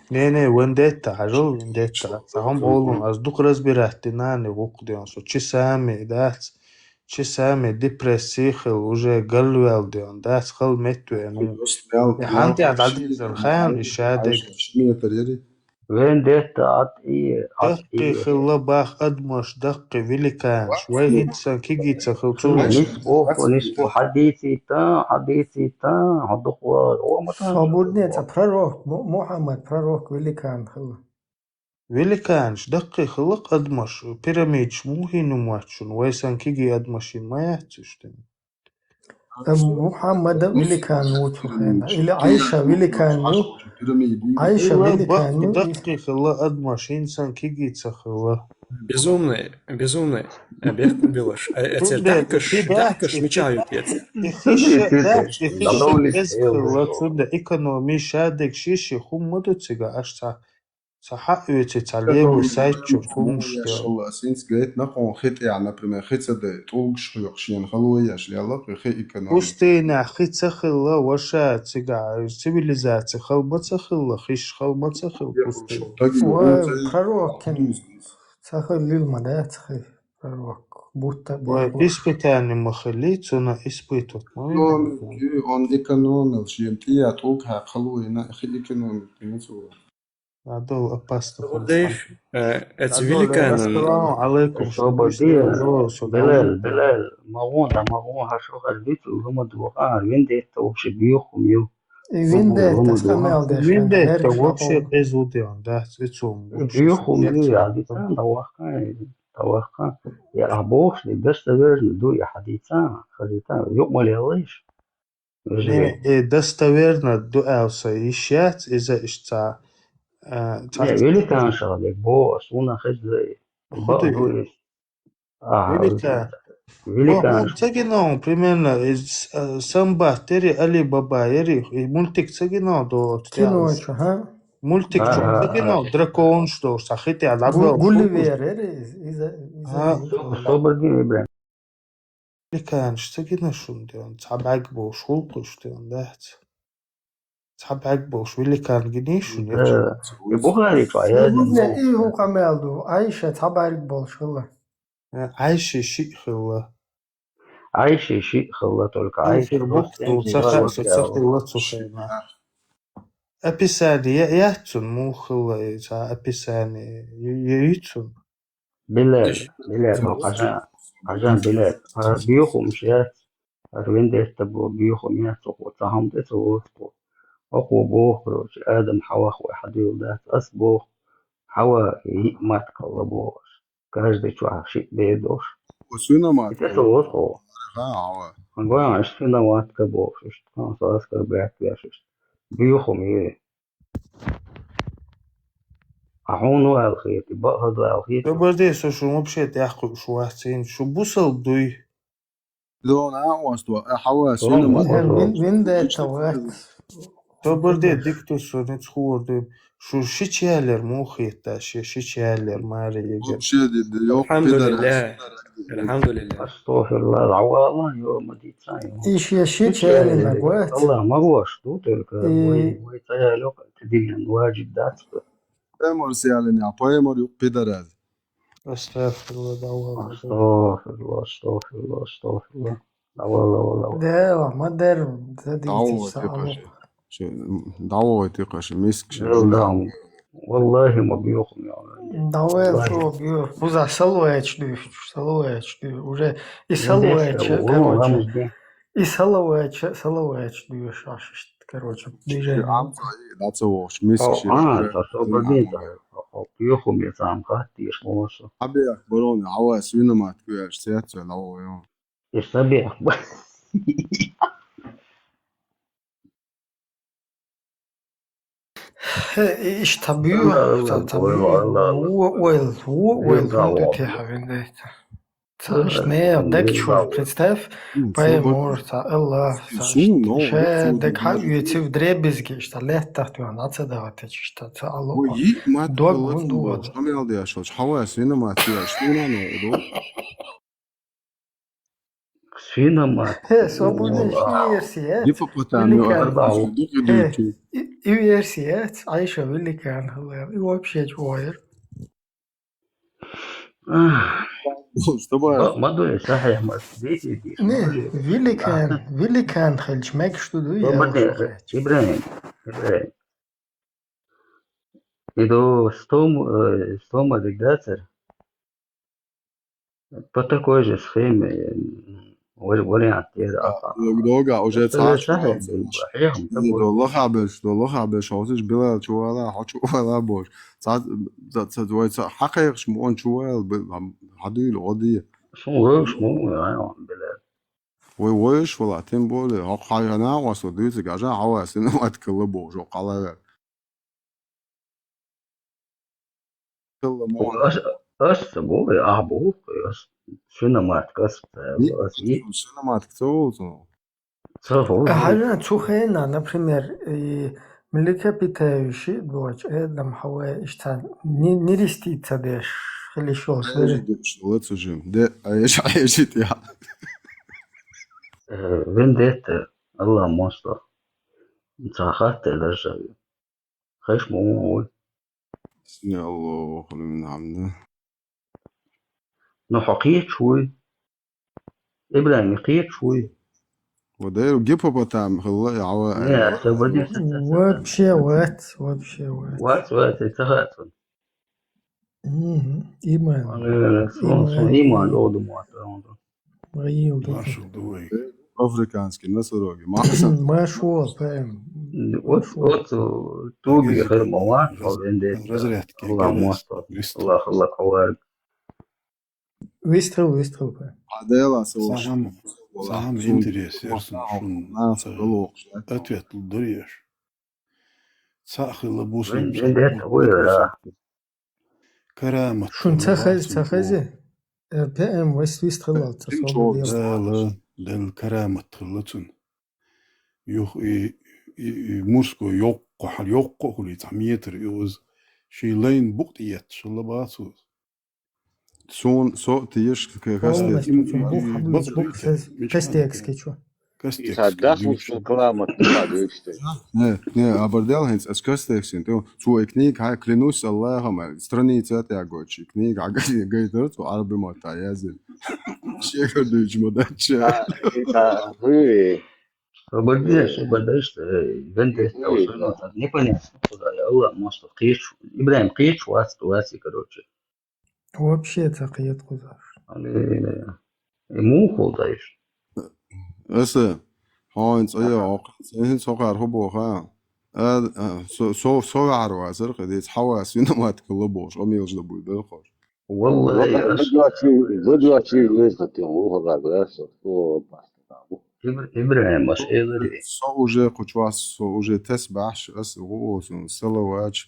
Не, не, вендетта, хьажал, вендетта. Цхьа хӀума олун, ас дукха разбирать дина, не гӀуккха ден со. Чи сами, дац. Чи сами депрессия хила, уже галвел ден, дац, хала меттавеана. И хьан тӀехь дӀадийзар, хьан и шадерг. Вендетта, ат и, ат и. Даккхий хилла бах адамаш, даккхий великанаш. Вай хӀинца сан кигий ца хилла, цунна. Нисбо, нисбо, хьадийций тан, хьадийций тан, хьадукха, о, ма тан. Собарне ца пророк, Му-, Мухаммад пророк великан хилла. Великанаш, даккхий хилла адамаш, пирамидаш муха хӀинна моьтту шуна, вай сан кигий адамаш хӀинна ма яц уьш тӀе. Э, Мухаммада великан ву цу хенахь. Или Айша великан ю. Айша великан ю. Даккхий хилла адамаш, хӀинца сан кигий ца хилла. Безумный, безумный. Э, бехк билаш. Э, эцер дахкаш, дахкаш мича ю эцер. И хиша, и хиша беза хилла, цунда экономия, шадерг шиши хӀума ма ду цига, аш ца Ца хьаоьци, ца левый сайт чу хӀумаш. Ас хӀинца гайта нахана хи тӀехь, например, хи ца дай, тӀулгаш хьоькху шена хало еш, лелла кху хи экономика. Пустыня хи ца хилла, ваша, цигахь цивилизация хала ма ца хилла, хиш хала ма ца хилла пустыня. Вай, пророк кхин ца хилла ма дац хи, пророк. Будто бы. Вай, испытание ма хилли, цунах испытывать ма вина. Он экономил шена тӀе, тӀулг хьакха хало йина, хи экономил, понимаете? Адол опасно. Деш, э, эцу великанан. Ассаламу алейкум. Белал, Белал, магӀун, да магӀун, хьан шо хьажа дицу, хӀума ду, а, вендетта вообще бехум ю. И вендетта, хӀума ду, а. Вендетта вообще безу де он, да, цицун. Бехум ю, я дица, да вахка, да вахка. Я, а бохш, достоверно ду, я хьадица, хьадица, юкъ ма леллаш. Э, э, достоверно ду аьлла сан йиш яц, иза иштта, э, великанаш хьалха бо, суна хеза, бакъ ду иза. А, великанаш. Ца гина, примерно, из, э, Самбат яри, Али Баба яри, и мультик ца гина до. Кино чу, ха? Мультик чу ца гина, драконаш долуш, ца хити а ладо. Гулливер яри, иза, иза. Собар дин, Ибрахим. Великанаш ца гина шуна де он, цхьа бӀаьрг болуш гӀуллакхаш де он дац. Цхьа бӀаьрг болуш великан гиний шуна, я? Э, Бухари чу яздина. И хӀун къамел ду, Айша цхьа бӀаьрг болуш хилла. Э, Айши шиъ хилла. Айши шиъ хилла, только Айши бухтул ца хилла цу хенахь. Описание я-, яц цунна, муха хилла и цхьа описание, ю-, ю-, ю цунна. Билер, билер, хьажа, хьажа билер. Хьара бехумаш яц, хьара вендетта бо бехум яц, цу хӀу цхьа хӀума тӀе ца воцу. Оха боху, короче, Адам Хьавах вай хьадуьйла дац. Ас боху, Хьава йиъ матка хилла бохуш. Каждый чохь шиъ бер долуш. Оцу виноват. Итес волу хьо. Ха, Хьава. Гой, аш виноватка бохуш, иштта, хан, со аскар баьтта веш, иштта. Бехум ю. А хьуна ваьлла хетий, бакъ хӀама ваьлла хетий? Тобарде, со шун вообще тӀехкхуьуш вац, шу бусалба дуй. Дона а оста, а хьавас, Дона вина а мат оста. Вин, вин дайта вац. Тобарде, дика ту со ницхур дуй. Шу ши чалер муха хетта, ши, ши чалер маре егер. Вообще, ди, ди, ёх, Алхамдулиллах. Алхамдулиллах. Астагфируллах, дӀавала, ё, ма дийца, ё. И ши, ши чалер нагват. Аллах ма гуш, ду только, и вай, вай цаялёк, ты дилен ваджиб дац. Паймар сиалин, я, паймар юк пидараз. Астагфируллах, дӀавала. Астагфируллах, астагфируллах, астагфируллах. ДӀавала, вала, вала. Да, ма дер, да, дӀавала, дийца тикъаш. Шу, дӀавала, тикъаш, миск шу. Валлахи, ма бийоху, я. ДӀавала, валлахи. Шу бийоху. Буза салвач дуй, салвач дуй. Уже и салвач, короче. И салавач, салавач дуй, шашишт, короче, движение. Амца, да, ца вохш, миск шу. А, ца, ца, блин, ца, ца, бийоху, ме ца, ам, хаттиш, молошу. Абе, барон, ава, свиномат, куяш, цец, ца, дӀавала, ё. И сабе. Э, и иш табиу, Аллах, та, табиу. Аллах, Аллах. Уо, уойл, уо, уойл, Аллах, хунду Аллах. Те хавин дайта. Цаш не, Аллах, дек чур, Аллах. Представь, пай мор, та, Аллах, та, ше, дек ха, уе, цив дребезги, ишта, лет тахт, уе, наца, да, те, ишта, та, Аллах. Уе, мат, дог, Аллах, гунду, Аллах. Шамел, де, шоч, хава, свиномат, я, свиномат. Свиномат. Э, свободная версия. Гипопотам, великан. Э, и, и версия, Айша великан, и вообще чувайр. Ах. Что бывает? Ма-, мадуя сахья, ма-, видите, не, смотри. Великан, великан, хельч, мэг, что дуй, я, Ибраим, Ибраим. Иду стом-, э, стома дегдацар. По такой же схеме, м, вари-, вариант, я, а, а, дог-, дога, уже это цач сахьи, вац. Бахьехам, не, такой. Доллаха беш, доллаха беш, хосиш Билал чувала, хо чувала бош. Ца, ца, ца, вай ца, хакайхш мон чувал, б-, ам, хадуил оди. Сун вэш мон, я, Билал. Вай вэш вала, тем более, хо хайгана, васо дыцик, ажа, хава, синамат кылла бош, о, калавер. Аш, аш ца бу, а бу, аш шинаматка аш ца, аш и шинаматка ца бу, ца. Ца бу. Хажа цу хена, например, и млекопитающие, дочь, э, дам хавай, ишта, не, не рести ца деш, или шо, слышишь? Лыцу жим. Де, а еш, а еш ит я. Э, вендетта, Аллах монстр. Ца хатта даже. Хеш мо вуй. Сами Аллаху лиман хьамда. Ну, хьо кхеташ вуй. Ибрахим, кхеташ вуй. Ва дайру гипопотам хилла, я, ва, не, ай, ва. Вообще вац, вообще вац. Вац, вац, это хатун. Мгм. Иман. Сон, сон иман, иман, иман, о, думаю, это он. Ваил, да. Маршал дуй. Африканский носороги. Маршал. Маршал, прям. Вот, вот, э, туги хермова, разрядки. Аллах, Аллах, Аллах, Аллах. Выстрел, выстрел, прям. Адела, сагам, сагам интерес, я, шун, нас, шун, голок, да? Ответ дуреш. Ца хилла бусалба. Вен, вен дет вуйра. Карамат. Шун ца хаз-, ца хази? Р П М вес вис хилла ца. Дала, Дала карамат хилла цун. Юх и, и, и мурско йокко, хал йокко хули ца метр юз. Ши лайн букъ тиет, шилла бацуз. Сун, со, тиеш, к-, кастекс. Полностью, бух, бух, бух, кастекс, кечо. Кастекс. Исаак дахлуш каламат, исаак веште. Не, не, абардел хинц, ас кастекс, ин, ту, цу и книга, хай, клянусь Аллахом, э, страница тя гочи, книга, а гай, гай, дор, цу араби мата язы. Шекер дуйч модача. А, а, вы. Обордел, обордел, что, э, венте, непонятно, куда, я, Аллах, может, кич, Ибрахим, кич, вас, вас, короче. Вообще ца кхетахуш. Али, и муха хулдайш? Эсе, хьайн цӀа я, охъ, цӀа хӀинца хӀокхар хӀу боху, а? А, а, со, со, со ваьхьар вацар, кхидиц хьавас виноматка лабохуш, къамелаш да буй белхош. Валлахи, аш- Задачи, задачи лезть хотел, ну, хӀокхар, да, со, со, Ибр-, Ибрахим, аш элари. Со уже кхучвас, со уже тес бахьш, ас гӀу осун, салавач,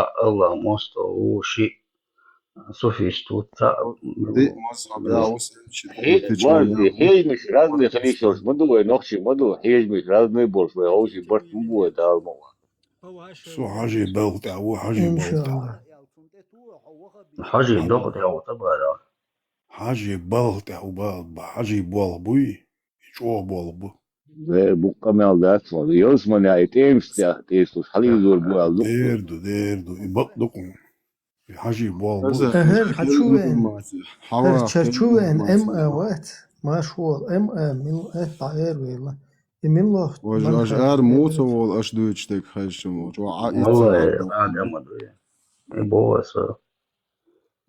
цхьаъ, Аллах моастагӀа ву шиъ, суфист ву цхьаъ. Диъ мазхӀаб я, ву сенчи Хьи-, тӀе барзи, хьежмаш разный хилийта йолуш ма ду вай, нохчий ма ду, хьежмаш разный болуш вай, хьовсий барт ма бу вай, Дала ма ван. Со хьажи белгӀа тӀе ву, хьажи белгӀа тӀе. Хьажи докъа тӀе ву табара. Хьажий балха тӀехь у баал ба. Хьажий болх буй, и чӀогӀа болх бу. Ве буккъа мел дац вала. Ялсманя и тӀемаш тӀехь тӀеслуш, хьалийзор бу аьлла дукха. Дер ду, дер ду, и бакъ ду кхуна. И хьажий болх бу. Ахар хьачу вен. Хар чарчу вен, эм а вац. Маш вол, эм а мил эт ба эр вела. И мил лох. Вож аш ар муца вол аш дуйч тек хажчу вол. Чо а и Валлахи, Адам ду я. И бова со.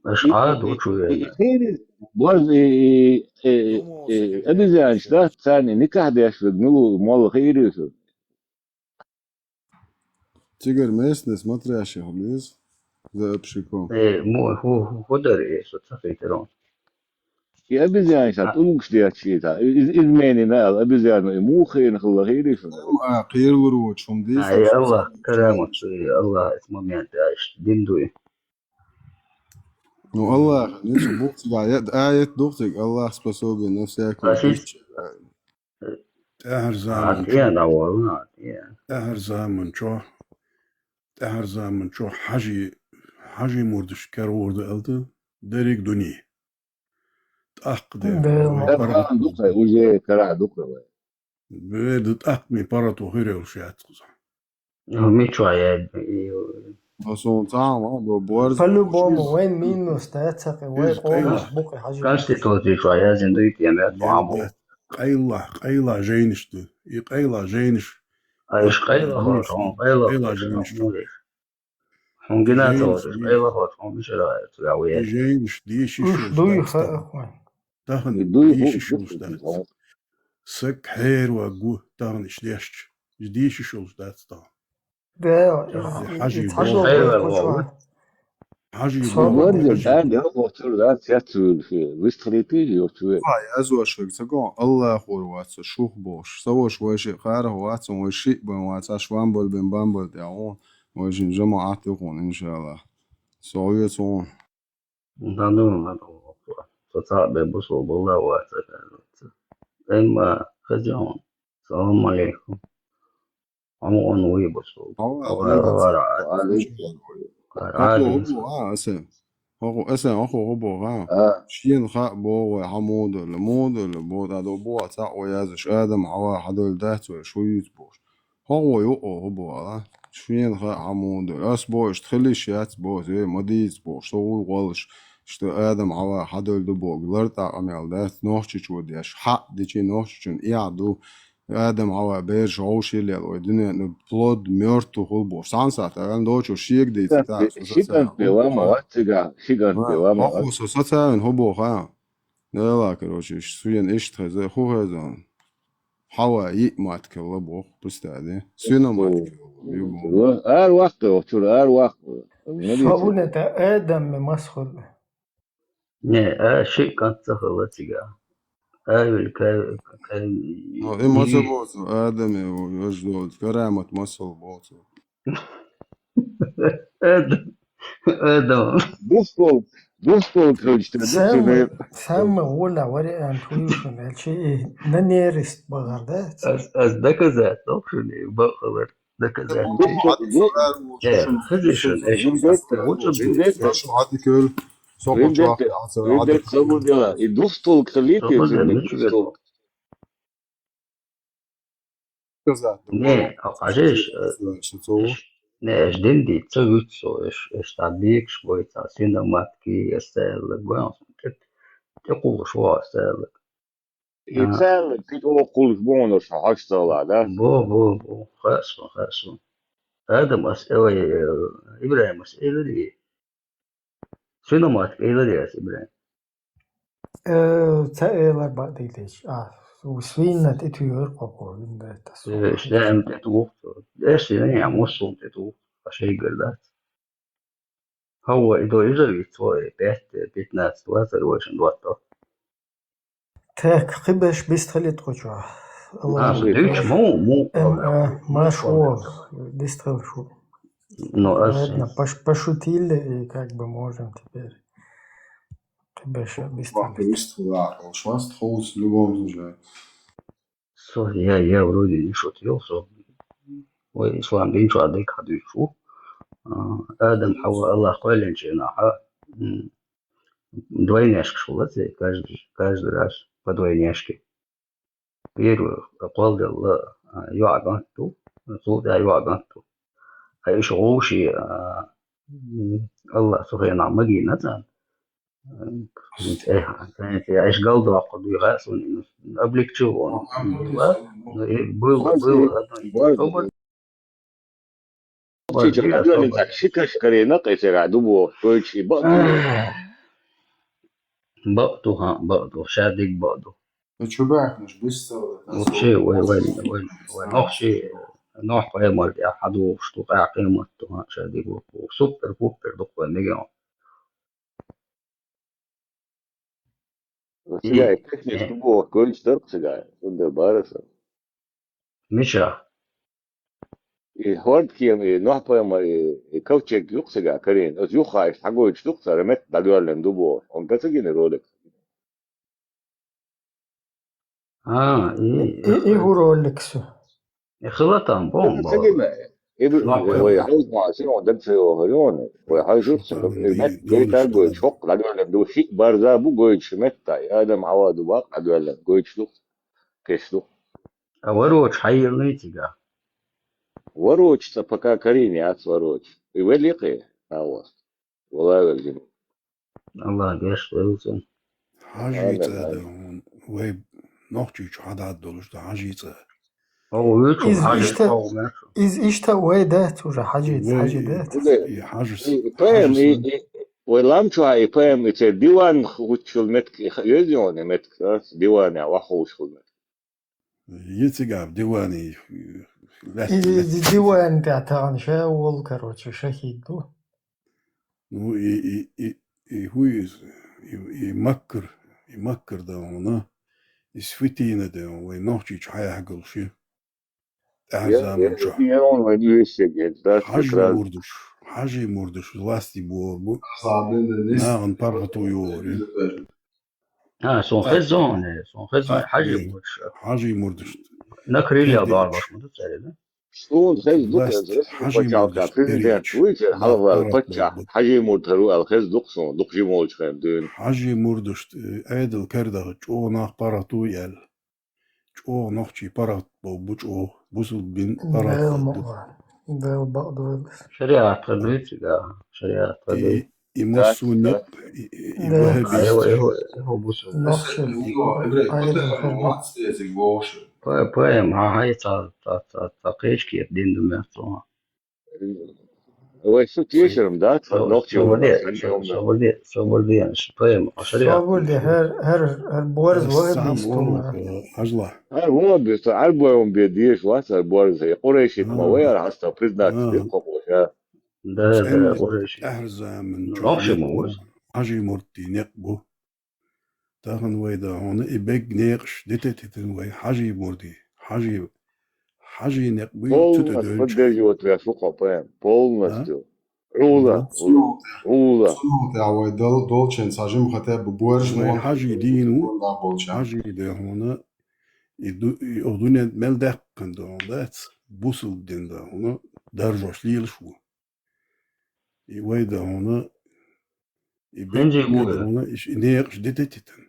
Аш а ду чу я. Хири, боз и, и, и, и, обезьянш, да, царни никах деш вег, ну, мол, хири су. Цигар местный смотрящих, близ, за общиком. Э, мо, ху, ху, худар, э, со цахитерон. И обезьянш, а тулгш деш чита. Из, измени на, обезьяну, и мухин хла хири су. А, кирлур вот, шум дис. Ай, Аллах, карамат, э, Аллах, это момент, ай, ш-, дин дуй. Ну, Аллах, не субух тебя. Я, а, это дух, Аллах способен на всякую Фашист. Вещь. ТӀехьар А, заман чу. тя, да, вол, на, тя. ТӀехьар заман чу. ТӀехьар заман чу хьажий, хьажий мурдаш кервор да алта, дерриг дуни. ТӀаккха де. Бел. Вай паргӀат. Дукха, уже кара дукха. Бер да тӀаккха ми паргӀато хирел шац куза. Ну, ми чу я, Но сон цама, бо борз. По-любому, вайн минус, да, цакъи, вай Из къомаш къайла. Букъи хьажи. Конституция чу я, зин дуй, тя, мя, бамбу. Къайла, къайла жейниш ду. И къайла жейниш. А иш къайла хор, он къайла Къайла хор, жейниш. он мулиш. Он гина Жейниш, тот, иш къайла хор, он мишера, я, И уя. Жейниш, дешиш Уж шуш дуй дац ха тахана. ахван. Тахана И дуй, дешиш шуш дац. Сак хьерва гу, тахана иш дешч. Иш дешиш шуш дац тахана. Да, Хьажи из бо. хьажи Хьерва бо бо. кучуа. Хьажи Со- бо. Борзи, да, да, хо, чур, да, ця цур, выстхлити, йо, чуе. Ай, аз ваш век цагон, Аллах вор вац, шух бош. Савош вайши харах вац, вайши бан вац, аш ван бол бен бан бол тя, он. Вайшин жамаат юхун, иншаллах. Совет он. Да, ну, надо. Соца бе бусул была ваца, кажется. Эмма, хозяин. Салам алейкум. Аму он уй бусул. Ава, Ава, ава. ава, ара, Хаку ара, хубу, а, аса. Хаку, аса, хаку хубу, а. А, Шен ха бо вай, ха модуль, модуль, бо да до бо ца о языш, Адам, Хава, хадоль да цой, шуюц бош. Хаку ю о хубу, а. Шен ха, ха модуль. Ас бош, тхилиш яц бо, зэ, мадиц бош, со гул голш. Что Адам, Хава, хадоль ду бо, лар та амял да, нохчич водяш, ха, дичи нохчичун, я ду. Адам, Хава, берш, гӀовш йилел, ой, дуьнен, ну, плод мёртв хул бо. Сан сахьат, аган дочу, шиег дийца, та, шигант пе лама, ва цига, шигант пе лама, ва. Оху, со сацавин, хубу, ха. Дела, короче, иш, суен иш тхезе, ху хезон. Хава, и мат келла бо, представь, да? Суена мат келла, ю бо. Ар вахте, чур, ар вах. Шоуне та Адам ми масхул. Не, а ши канца хала цига. Авил ка, ка, Ну, и маца боцу, Адам его, ёж долт, карамат масал боцу. Адам, Адам. Дустол, дустол, короче, Самый, самый воля вариант хуюшун, элчи на нерест багар, да? Аз, аз доказать, ну, что не, бахалар, доказать. Э, хозяин, э, Хорошо, хати көл, соку чуак, аса, хати көл. И дустол, калите, дустол. Не, а, а же ж, э, не, эш дин ди, цо вуд со, эш, эш та бекш бой, та сина матки, эс цаьлла гойн, тет, те кулш ва, эс цаьлла. И цаьлла, кит о кулш бонуш, хаш цала, да? Бо, бо, бо, хас, хас. Адам ас, э, Ибрахим ас, э, Сина матки, э, Ибрахим. Э, ца эла бадилеш. А, свинна тетуер кокор, винда это. Э, шляем тету. Эш, не, я мусул тету. А шейгер, да. Хава, и до иза вид свой, пять, пятнадцать, двадцать, восемь, двадцать. Так, кхибеш бистхилит кучу. А, дыч, му, му. Эм, э, маш вол, бистхил шу. Ну, ас. Ладно, пош-, пошутили, и как бы можем теперь. Кхибеш бистхилит. Шваст хоус в любом случае. Со, я, я вроде не шутил, со. Ой, ислам дин, что адык хадышу. А, Адам, Хава, Аллах, Койлен, Чена, Ха. М. Двойняшкаш хул цигахь, каждый, каждый раз по двойняшке. Первый кхолладелла, а, йоӀ гӀант ду, цул тӀаьхьа йоӀ гӀант ду. Ткъа уьш гӀув шен, а, м, Аллах цу хенахь магийна царна. М, э, э, э, уьш галдоккхур дуй хаьа суна, облегчил вон. Ну, и был, был одно и то же. Чича хьаьжжина так ши каш карийна кхечерахь ду боху, гойтуш и бакъ ду. Бакъ ду, хьан, бакъ ду, ша диг бакъ ду. Ну, чу баьхнаш, бистал. Вообще, вай, вай, вай, вай, нохчий, Нохь-пайхамар тӀехь хьадохуш ду, къаьхьа къемат ду, хьан, ша диг бакъ ду. Супер, пупер ду вай мегион. Цигахь и техника ду боху, гойтуш дара-кх цигахь, цундела бара сан. Мича? И хӀордкема, и Нохь-пайхамар, и, и ковчег ю-кх цигахь карийна. Оцу юххехь иштта хьагойтуш ду-кх цара, метта дӀадоьллина ду боху. Хьуна ца гина ролик? А, и, И, и хӀу ролик шу? И хила там, боху, боху. Ца гина. И бу-, Нохь-пайхамар. Вай хьовзахьа сино даг ца йохур ю хьуна. Вай хьовзуш ду, и метта гойтар гойтуш, хӀокху дӀадоьллина ду. Шиъ барза бу гойтуш метта. И Адам, Хьава ду бакъ дӀадоьллина. Гойтуш ду-кх. Кхечу ду. А варочу хьайиллина цигахь? Варочу цкъа пока карийна яц варочу. И велла кхе, Хьава. Вала вер жима. Аллах гечдойла цунна. Хьажи цӀа ду хьуна. Вай нохчийчу хьададдолуш ду Хьажи цӀа. Иза иштта, иза иштта вай дац уже, Хьажи, Хьажи дац. И Хьажи, и ПМ, и, и, вай лам чохь и ПМ, и церан диван хӀуттуш хилла меттиг, и ха-, веза йоьхна меттиг, а, диванехь ваххуш хилла меттиг. Е цигахь диване, э, лаьцна И, и диван тӀехь тахана ша волу, короче, шахид ду. Ну, и, и, и, и хӀу иза, и, и Маккар, и Маккар ду хьуна, и Сфитина ду хьуна, вай нохчийчу хьаяхьа гуш ю. ТӀаьхьа заман чохь. Хьажи мурдаш, Хьажи мурдаш, власти бохур бу. Нахана паргӀато йохур ю. А, сон хеза хьуна, сон хеза хьуна, Хьажи мурдаш. Хьажи мурдаш. На крыльях дӀа бахана ду цаьрга, да? Суна хеза ду, Хьажи мурдаш, президент вуй, хьалхаваьлла паччахь, Хьажи мурд хир ву аьлла хеза ду-кх суна, дукха жима волчу хенахь дуьйна. Хьажи мурдашна, э, Ӏедал карадахча, чӀогӀа нах паргӀато йо аьлла. ЧӀогӀа нохчий паргӀат бо-, бу чӀогӀа, бусулба дин паргӀат бу. Дала бакъ дойла. ШариӀат хир дуй цигахь, шариӀат хир дуй. И, и массо а некъ, и, и, и ваххабист. Нохчий. П-, ПМ, хьан хьай цхьа, цхьа, цхьа, цхьа кхечу кепа дин ду моьтту хьуна. Вай шу тешар-м дац, нохчий ву. Собар де, собар де, собар де, ПМ, а шариат. Собар де, хӀара, хӀара, хӀара борз ваххабист хьуна. Хьажла. ХӀара ваххабист, хӀара борз бен дезаш вац хӀара борз, и къурайшит ма вай хӀара хьаста признаться дира кхо къоша. Да, да, къурайшит. Ахьар заман чу Хьажи мурд дин некъ бу. Тахана вай ду хьуна и бегга некъаш дита а дитина вай Хьажи мурдий. Хьажи, Хьажи некъ буй цу тӀе девлча. Полностью поддерживать веш ву кхо ПМ. Полностью. Ӏула. Ӏула. Цунах тӀехь вай дол-, долчун цхьа жимха тӀе бу боржа вай мо Хьажи дийна ву. Хьажи ду хьуна и ду-, и оха дуьнен мел даьккхина ду хьуна дац. Бусулба дин ду хьуна даржош лелаш ву. И вай ду хьуна, и бен-, хӀинжий ву ду хьуна, и ш-, и некъаш дита а дитина.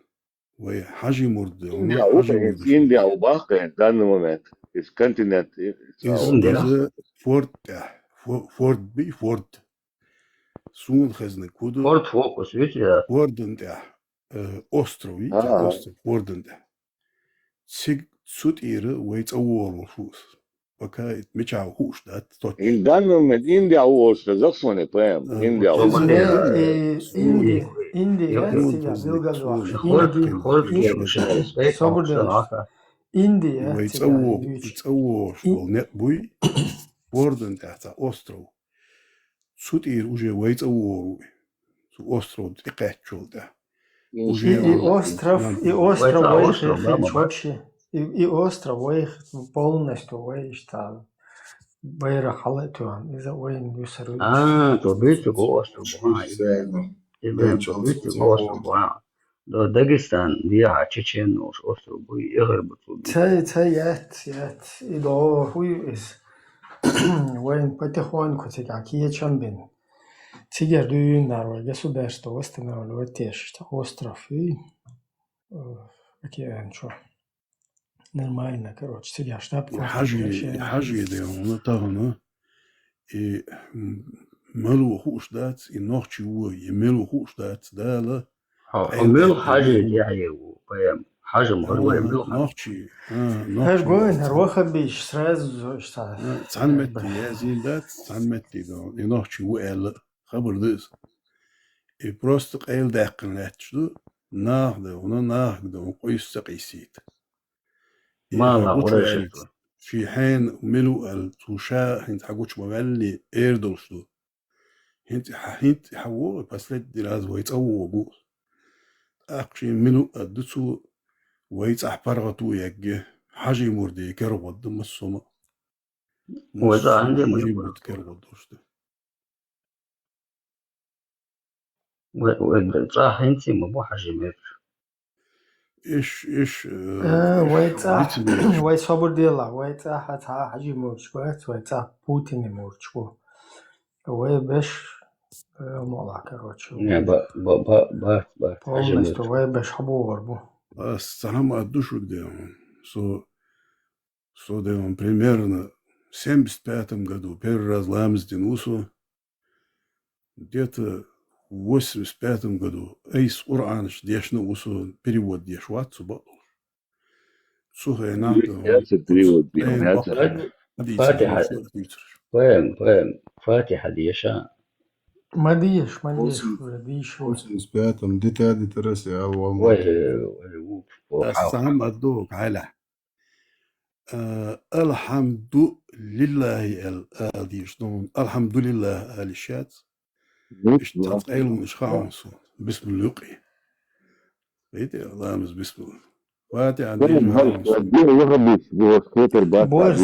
Вай Хьажи мурд ду хьуна, Индия ву, Хьажи мурд ду. Индия ву баккхий, данный момент. Иза континент, и, иза, иза Форд тӀехь. Фо-, Форд бий, Форд. Суна хезнарг хӀу ду? Форд Фокус, вижу я. Фордан тӀехь. Э, остров, вий, ага, остров, Фордан тӀехь. Цига цу тӀера вай цӀа вогӀур ву шуьса. Пока мичахь хууш дац, точно. Ин данный момент Индия ву олуш хеза суна, ПМ. Индия ву. Индия, Индия, Индия, Индия, Индия, Индия, Индия, Индия, Индия, Индия, Индия, Индия, Индия, Индия, вай цӀа вогӀу, цӀа вогӀуш волу некъ буй, Фордан тӀехь цхьа остров. Цу тӀера уже вай цӀа вогӀур ву и. Цу остров тӀекхаьччул тӀаьхьа. Уже и, и остров, и остров вай хилча вообще. И, и остров вай полностью вай иштта байрах хьала а тоьхна. Иза вайна юсар ву. А, то бийцу го остров бу. И бен то бийцу го остров бу. До Дагестан, дехьа Чечен уж остров буй, эгӀар бу цу. Цай, цай, яц, яц. И до хӀу ю иза? Вайн потихоньку цига кечам бен. Цигара дуьйна наар вай государство восстанавливать деш, цхьа остров и, э, океан чу. Нормально, короче, цигара штаб хьажи, хьажи де, хьона тахана. И, м, мало хууш дац, и нохчи ву, и мало хууш дац, Дала. Хьо, хьо мел хьажи яхье ву, паям. Хьажи ма ву, мел хьажи. Нохчи, а, нохчи. Хьажи гойн, хьар вахабиш, сразу зош ца. А, цхьан метте язин дац, цхьан метте да. И нохчи ву аьлла, хабар да из. И просто къайла даьккхина лаьтташ ду, нах да, вуна нах да, вуна къуйс ца къийсийта. И мала хьагуча ваьлла, ший хьена мила ву аьлла, цу ша хӀинца хьагуча ма ваьллий, эр долуш ду. ХӀинца хьа, хӀинца хьа вогӀу, последний раз вай цӀа вогӀу. ТӀаккха шен мила ву аьлла ду цо, вай цӀахь паргӀато ягге, хьажий мурдий кергӀод ду массо а. Вай цӀа хьанде ма ю? Хьажий мурд кергӀод долуш ду. Вай, вай цӀа хӀинца ма бу хьажий мурд. Иш, иш, э, э, иш вай цӀа, вай собар дела, вай цӀа хьа цхьа хьажий мурдаш вац, вай цӀа Путине мурдаш ву. Вай беш, э, мола, короче. Не, ба, ба, ба, ба, ба, полностью хьажий мурд. Вай беш хьабогӀар бу. Ас цхьа хӀама ду шуьга ден. Со, со ден, примерно семьдесят пятом году первый раз ламаз дина ву со. Где-то в восемьдесят пятом году айса Къуръанаш дешна ву со, перевод деш вац со бакъдолуш. Цу хенахь перевод деш вац. Фатиха. Поэм, поэм. Фатиха деша. Ма деш, ма деш, уже деш. Восемьдесят пятом дита дитарас я алва. Ой, ой, ой, ой. Ас цхьа хӀама ду, хьайла. Э, «Алхьамду лиллахӀи» аьлла, ала дийш ду. «Алхьамдулиллахь» ала йиш яц. Иштта цхьа къайланаш хаьа суна. Бисмилла юкъе. Вайти, ламаз бисмилла. Фатиха дийша хаьа суна. Борз,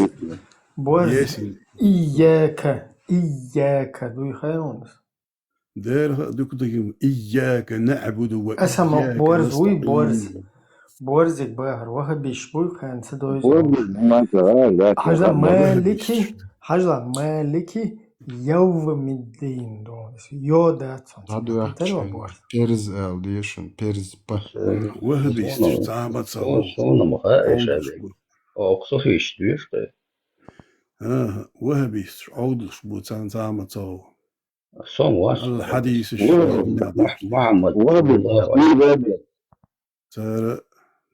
борз. Есин. Ийяка, ийяка дуй хаьа хьуна? Дера а дукха дагим, «Ийяка наӀбуду ва ийяка настаӀин». Аса ма борз вуй, борз. Борзиг бахар, вахабиш буй, кхаьна ца дойзу. Борзиг ма ца, а, да, хьажла да, малики, вахабиш. Хьажла малики, явмиддин, дон. Йо дац он. Да, да, терва борз. Перз ал дешин, перз па. Вахабиш, цхьа ма ца. Сон, сон, сон, ма ха, эша. Оксо хиш дуй, что? Ага, вахабиш, Ӏовдалш бу цхьа, цхьа ма ца. Сом вац. Алла хьадийсаш. Мухь-, Мухьаммад, вахабиш, саллаллаху алейхи ва саллям. Цара,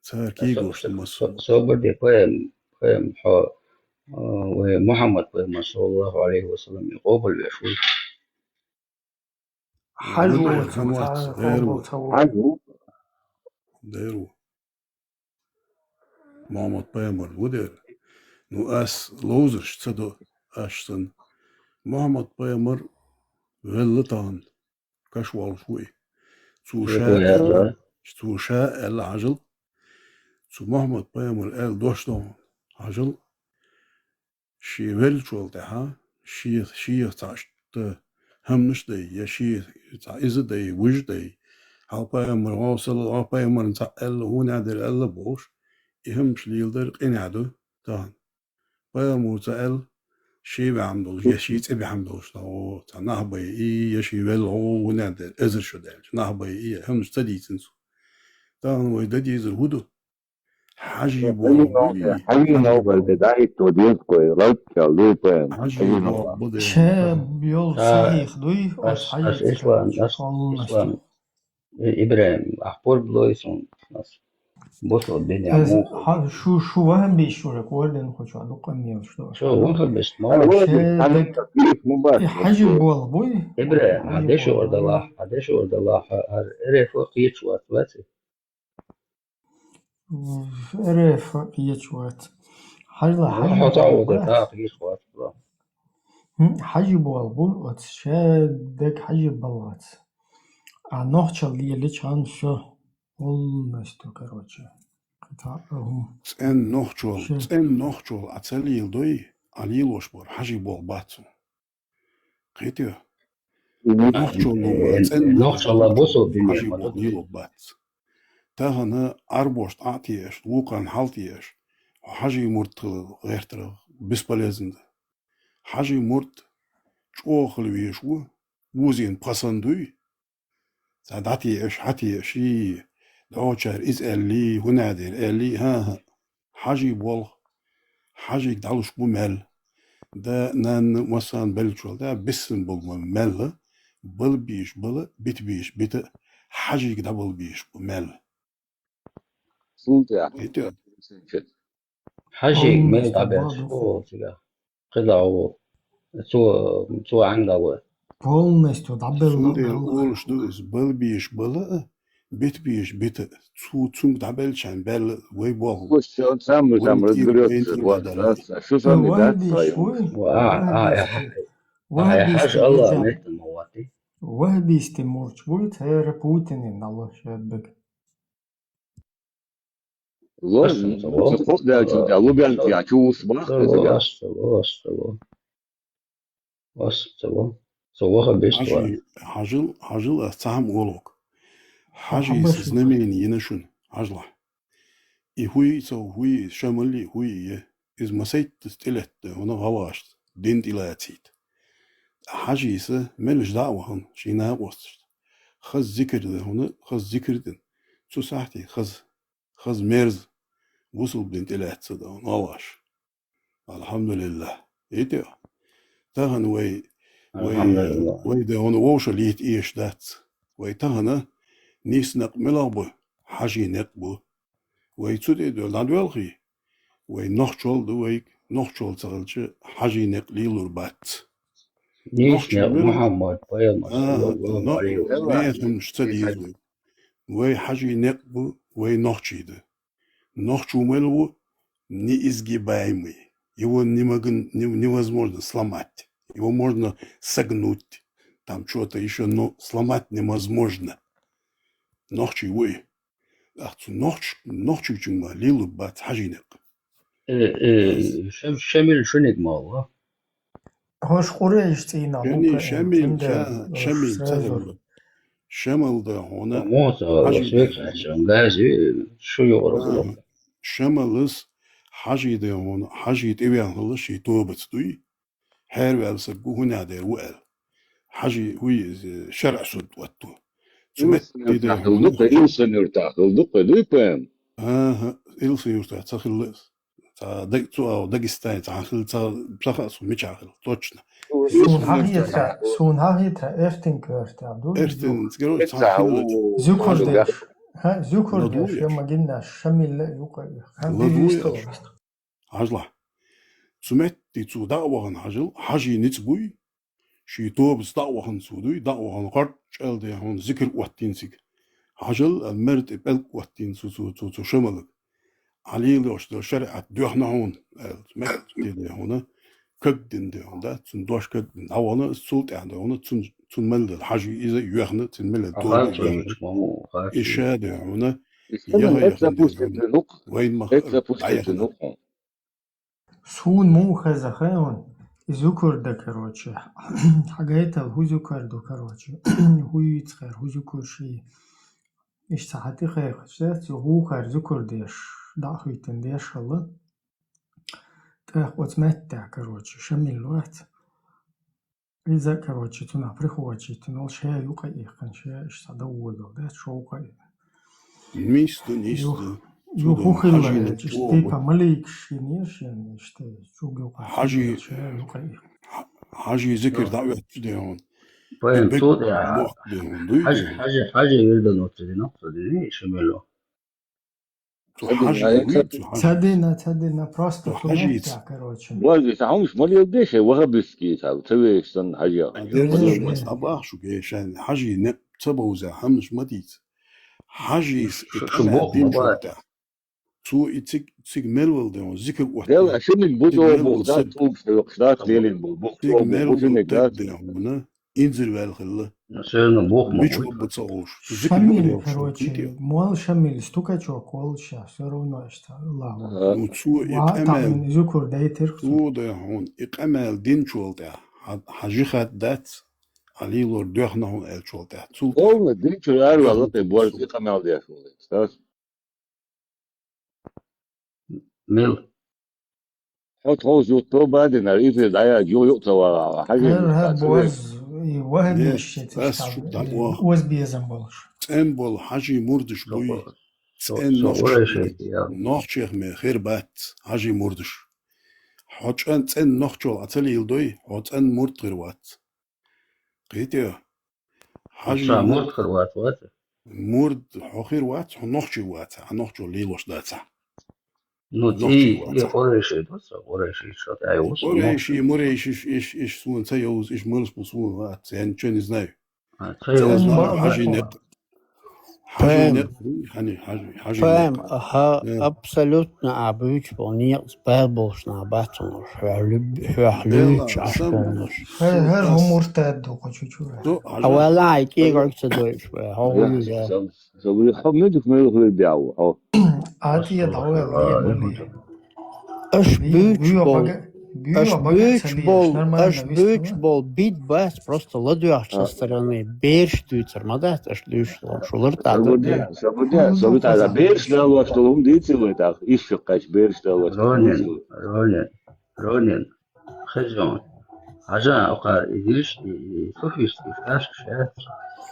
цара кийгош со-, масо. Со-, собар де, поэм, поэм, хьо, а, вай Мухьаммад пайхамар, саллаллаху алейхи ва саллям, къобал веш вуй. Хьажу, ву дер, ву, хьажу. Дер ву. Мухьаммад пайхамар ву дер. Ну, ас ловзарш ца до, аш сан. Мухьаммад пайхамар велла тахана, каш волуш ву и. Цу ша аьлла, цу ша аьлла хьажал. Цу Мухьаммад пайхамар аьлла дош до хьажал. Шен веллачул тӀаьхьа, шен, шех цхьа иштта хӀамнаш дай, я шен цхьа иза дай, вуж дай, хьал пайхамар, вау, салла, вау, пайхамарна цхьа аьлла, хӀунда дера аьлла бохуш, и хӀамнаш леладар къинехь ду тахана. Пайхамар ца аьлла, шен ваьхьам долуш, я шен цӀе баьхьам долуш, цхьа нах бай и, я шен велла гӀо, хӀунда дера, эзар шо даьлча, нах бай и, хӀамнаш ца дийцина цо. Тахана вай дан дезар хӀун ду? Хьажий боху. Хьажий боху де дӀахӀитто деза кхой, лайккал дуй пайхамар. Хьажий боху де. Ша йолу сахьих дуй, ас, ас хьажий ислам, ас ислам. И-, ИбрахӀим, ахпур блой сон, ас босо бен я. Ас му. Хьа-, шу, шу вахабиш, шу ракорден хочу, а дуккъа мел шу. Шу вахабиш, ма. Ша вахабиш, дек-, хьажий боху буй? ИбрахӀим, хьажий хьадеш боху ордалахь, буй? Хьадеш ордалахь, хьа, хьа, эрефа кхечу вац, вац? РФ кхечу вац. Хьажла, ну, хьажи хьо ца болу ву де, бац. ТӀаккха йиш вац, бро. ХӀм, хьажи болу бу, оцу ша даг хьажи баллац. А нохчал лелича хан всё. Полностью, короче. Кхин цхьа а хӀума. ЦӀен нохчол, ша. ЦӀен нохчол а ца леладой, а лелош бара хьажи болу бац хьуна. Кхетий? Нохчалла, э, цӀен нохчалла бусул динехь хьажи ма ду. Боху лело бац. Тахана Ӏарбошна Ӏа а теаш, вукхарна хьал теаш, хьажий мурд хила гӀертарах бесполезно да. Хьажий мурд чӀогӀа хила везаш ву, вузийна пхьа санна дуй. Цхьа дӀатеӀаш, хьатеӀаш, и, дӀочара иза аьллий, хӀунда дера аьллий, хӀан-хӀа. Хьажий болх, хьажийга дӀалуш бу маьл. Да, нанна, массарна беллачул тӀехьа, биссина болу ма-, маьл, бала бийш бала, бита бийш бита, хьажийга дӀабала бийш бу маьл. Сул тӀехь. ХӀетте. Хьажийга мел дӀабелча, о, цигахь. КхидӀа ву. Цо, цо Ӏаьнга ву. Полностью дӀабелла. Цундела олуш ду иза, бала бийш бала а, бита бийш бита а. Цу, цунга дӀабелча баьлла вай болх. Пусть он сам, вайн там тӀера, вайн разберётся, тӀера вот, дара. Да, что с вами, да, ваххабисташ вуй? Ва, а, а, ваххабисташ. Ва, а, хьажа Аллах, нетта ма вати. Ваххабисташ мурч вуй, церан Путинан дӀалуш шадбек. Ло, аса ца ло. Ца хо-, да, чу, да, лубян, я чу ус бах, ца ло, ца, аса ца ло, аса ца ло. Аса ца ло. Ца ваха беш вара. Хьажи, хьажил, хьажил ас цхьа хӀама олуг. Хьажийс знамени йина шуна, хьажлахь. И хӀуй ца хӀуй, Шамали хӀуй е. Иза масайттаза тӀелетта хӀуна гӀалгӀашца, дин тӀелацийта. Хьажийса мелаш дӀа а вахана, ший накъосташца. Хаза зикр де хӀуна, хаза зикр дина. Цу сахьте хаза, хаза мерза, бусулба дин тӀелаьцна да хӀуна гӀалгӀаш. Алхьамдулиллахь. Итио. Тахана вай, вай, алхьамдулиллахь, вай де хӀуна вовшал йита эш дац. Вай тахана нийса некъ милахь бу, хьажий некъ бу. Вай цу тӀе а доьлла, дӀадоьлхий? Вай нохчол ду вайга, нохчол ца хилча, хьажий некъ лелур бац. Нийса некъ Мухьаммад пайхамар, а, саллаллаху алейхи ва саллям, бехамаш ца деза вай. Вай хьажий некъ бу, вай нохчий ду. Нохчо мел ву неизгибаемый. Его не могу, не-, невозможно сломать. Его можно согнуть. Там что-то ещё, но сломать невозможно. Нохчий вуй. Ах, цу нохч-, нохчийчуьнга ма лелу бац хьажий некъ. Э, э, Шам-, Шамил шунига ма ву. ХӀорш Къурайш цӀийнахь. Шани, Шамил, Шамил ца хилла. Шамал да хьуна. Мо ца хилла, хьажий швек хьаьшан, гази, шу югӀара хилла. Шамалас хьажий да хьуна, хьажий тӀевеана хилла ший тобаца дуй. Хьерваьлла саг ву, хӀунда дера ву аьлла. Хьажий вуй иза шарӀа суд отту. Цу метте да хьуна. Илсхан-Юртахь хилла дукха, дуй пем? АхӀа, Илсхан-Юртахь ца хилла иза. Ца Даг-, цу а Дагестане цхьа хилла, ца, ца хаьа суна мичахь хилла, точно. Суна хьахетара, суна хьахетара, Эртин коьртехь ду. Эртин, короче, цхьа хилла. Зуькар деш. ХӀа, зуькар деш, я ма гиннаш, Шамилла юкъа. ХӀа, ладугӀуш. Хьажлахь. Цу метте цо дӀа а вахана хьажал, хьажий ницкъ буй, ший тобаца дӀа а вахана цо дуй, дӀа а вахана гӀарчӀ аьлла де хьуна зикр оттийна цига. Хьажал, аьлла, мер тӀе пӀелг оттийна цу, цу, цу, цу Шамалга. Ӏалийла йолуш долу шариӀат доьхна хьуна, аьлла, метте де хьуна, кагдина де хьуна, да, цуьнан дош кагдина. ДӀавахана, цул тӀаьхьа де хьуна, цуьнан, цуьнан мел дала хьажий иза а йоьхна, цуьнан мел дала тоба а йоьхна. И ша де хьуна, яха яхана де хьуна. Вайн мах дӀаяхана. Суна муха хеза хьуна, и зуькар дан, короче. Хьагайтал хӀун зуькар ду, короче. ХӀун йийца хьера, хӀун зуькар ший. Иштта хьан тӀе хьехаш дац, юха вухар зуькар деш, дӀа а хӀуьттина деш хилла. ТӀаккха оцу меттехь, короче, Шамил вац. Иза, короче, цунах прихвачийтина волу ша юкъа иккхина, ша иштта дӀаводал дац, шовкъа. Нийса ду, нийса ду. Юха хӀун хилла, типа маликаш йина, шен иштта чӀуг юкъа. Хьажий, ша юкъа иккхина. Хьажий зикр дӀаоьтту де хьуна. Пайн цу тӀе бохк де хьуна, дуй? Хьажий, хьажий, хьажий вирдан оццу дина, оццу дина, Шамило. Цу хьажий вуй, цу хьажий. Ца дина, ца дина, просто цу хьажий меттехь, короче. Вай, сан хьуна ма леладе шайн ваххабистский, сан ца вешан санна хьажа. А дерзаш ма ца бахьа шу гешан, хьажий некъ ца бовза, хьамнаш ма дийца. Хьажийс и къамел динчу тӀехь. Цо и циг, циг мел вала де хьуна, зикр отту. Дела, шимиг бу тӀе бух, да, тӀулгаш тӀе йоккхуш дац, лелийна болу бух тӀе бух, бу шимиг дац. Инзарваьлла хилла. Церан боху ма вуй. Мича хӀума ца олуш. Шамил, короче, мол Шамил стукачок волча, всё равно иштта, Аллаху акбар. Ну, цо и къамел, там зуькар дайтира цо. Цо дай хьуна, и къамел динчул тӀехь, хьан, хьан жихад дац, хьан лелор доьхна хьуна аьллачул тӀехь. Цул тӀехь. Полный динчуьра араваьлла тӀе борз и къамел деш волу. Стас? Мел? Хьо тховса зудто бадинара, иза дӀаяьлча, юха юкъа ца вагӀахь, хьажий. Хьер, хьер, боз, И ваххабиш, ас шуьга дӀавоагӀа. Оаз безам болаш. ЦӀен бола хьажий мурдаш буй. ЦӀен нохчий. Нохчех ме хир бац хьажий мурдаш. Хьо чӀен цӀен нохчол Ӏа ца лийладой, хьо цӀен мурд хир вац. Кхетий? Хьажий мурд хир вац, вац? Мурд хьо хир вац, хьо нохчий вац, хьа нохчо лелош дац. Ну, ти, и къурайши ду, со къурайши, шо тӀа йовз. Къурайши, мурайши, иш, иш, иш суна ца йовз, иш малш бу суна вац, я ничего не знаю. А, ца йовз. Хьажий некъ. Хьажий некъ, хьани, хьажий, хьажий некъ. Фам, аха, абсолютно а буьйцу бо, некъ, баь болш на бацунаш, хьоьхлуьб-, хьоьхлуьйцу ашконаш. Хьер, хьер хӀумуртад ду, кхо чучура. А вала ай кӀегӀуьг ца дойш, хьо хӀуюз я. Зо-, зо-, хьо муьдух муьлух вирдяв, хьо. Ати я давай, ай, ай, ай. Аш буьйцу бол, аш буьйцу бол, аш буьйцу бол, бит бац, просто ладуьгӀча со стороны, бераш дуьйцар ма дац, аш дуьйцу, шулар тӀа. Сабуде, сабуде, сабуде, бераш далош долу хӀума дийци вай тӀаккха, иш шо кхаьча бераш далош долу хӀума дийци вай. Ронин, Ронин, Ронин. Хезон. Хьажа, оха, и дилш, и, и суфийский сказкаш яц.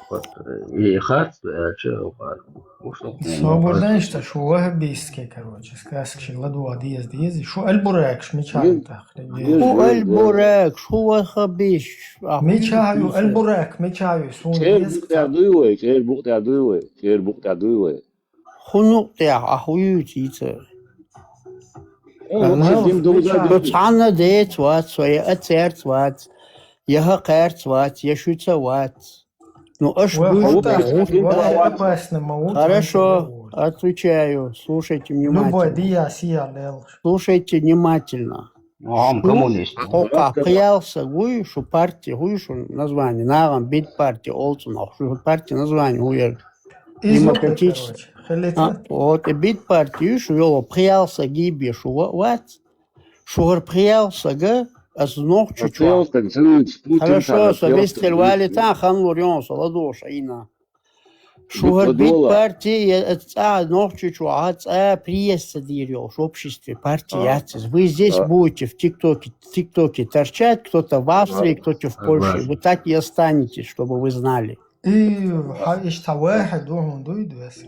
Вот, и харц ду аьлча, оха, уж тӀаккха. Собар дан иштта, шу ваххабистский, короче, сказкаш ладувгӀа деза, деза. Шу аль-Буракаш мичахь ю тӀаккха? Шу аль-Буракаш, шу ваххабиш. Мичахь ю аль-Бурак, мичахь ю, суна деза. ЧӀер букъ тӀехь дуй вай, чӀер букъ тӀехь дуй вай, чӀер букъ тӀехь дуй вай. ХӀун юкъ тӀехь, а хӀун юьйцу йица? Со цхьанна деца вац, со я а церца вац, я хӀа кхаьрца вац, я шуьца вац. Ну, аш буьйцу. Хорошо, отвечаю, слушайте внимательно. Слушайте внимательно. Шу коммунист. Хьо кхаьрца пхиъ саг вуй, шу партия вуй, шу название, нагӀан бит партия олцунах, шу партия название вуй яр. Демократический. А, вот, и бит партия ю шу йолу, пхиъ саг гибе шу ва-, вац. Шу хӀара пхиъ сага, ас нохчи чу. Хорошо, со вистхир валита, хан лур йон, со ладугӀуш айна. Шу хӀара бит партия, я, цӀа нохчи чу, а цӀа пресса дийр йолуш, в обществе партия яц иза. Вы здесь будете в ТикТоке, в ТикТоке торчать, кто-то в Австрии, кто-то в Польше. Вы так и останетесь, чтобы вы знали. И, хьа, иштта ваххьа ду хьуна дуй, дуьсса.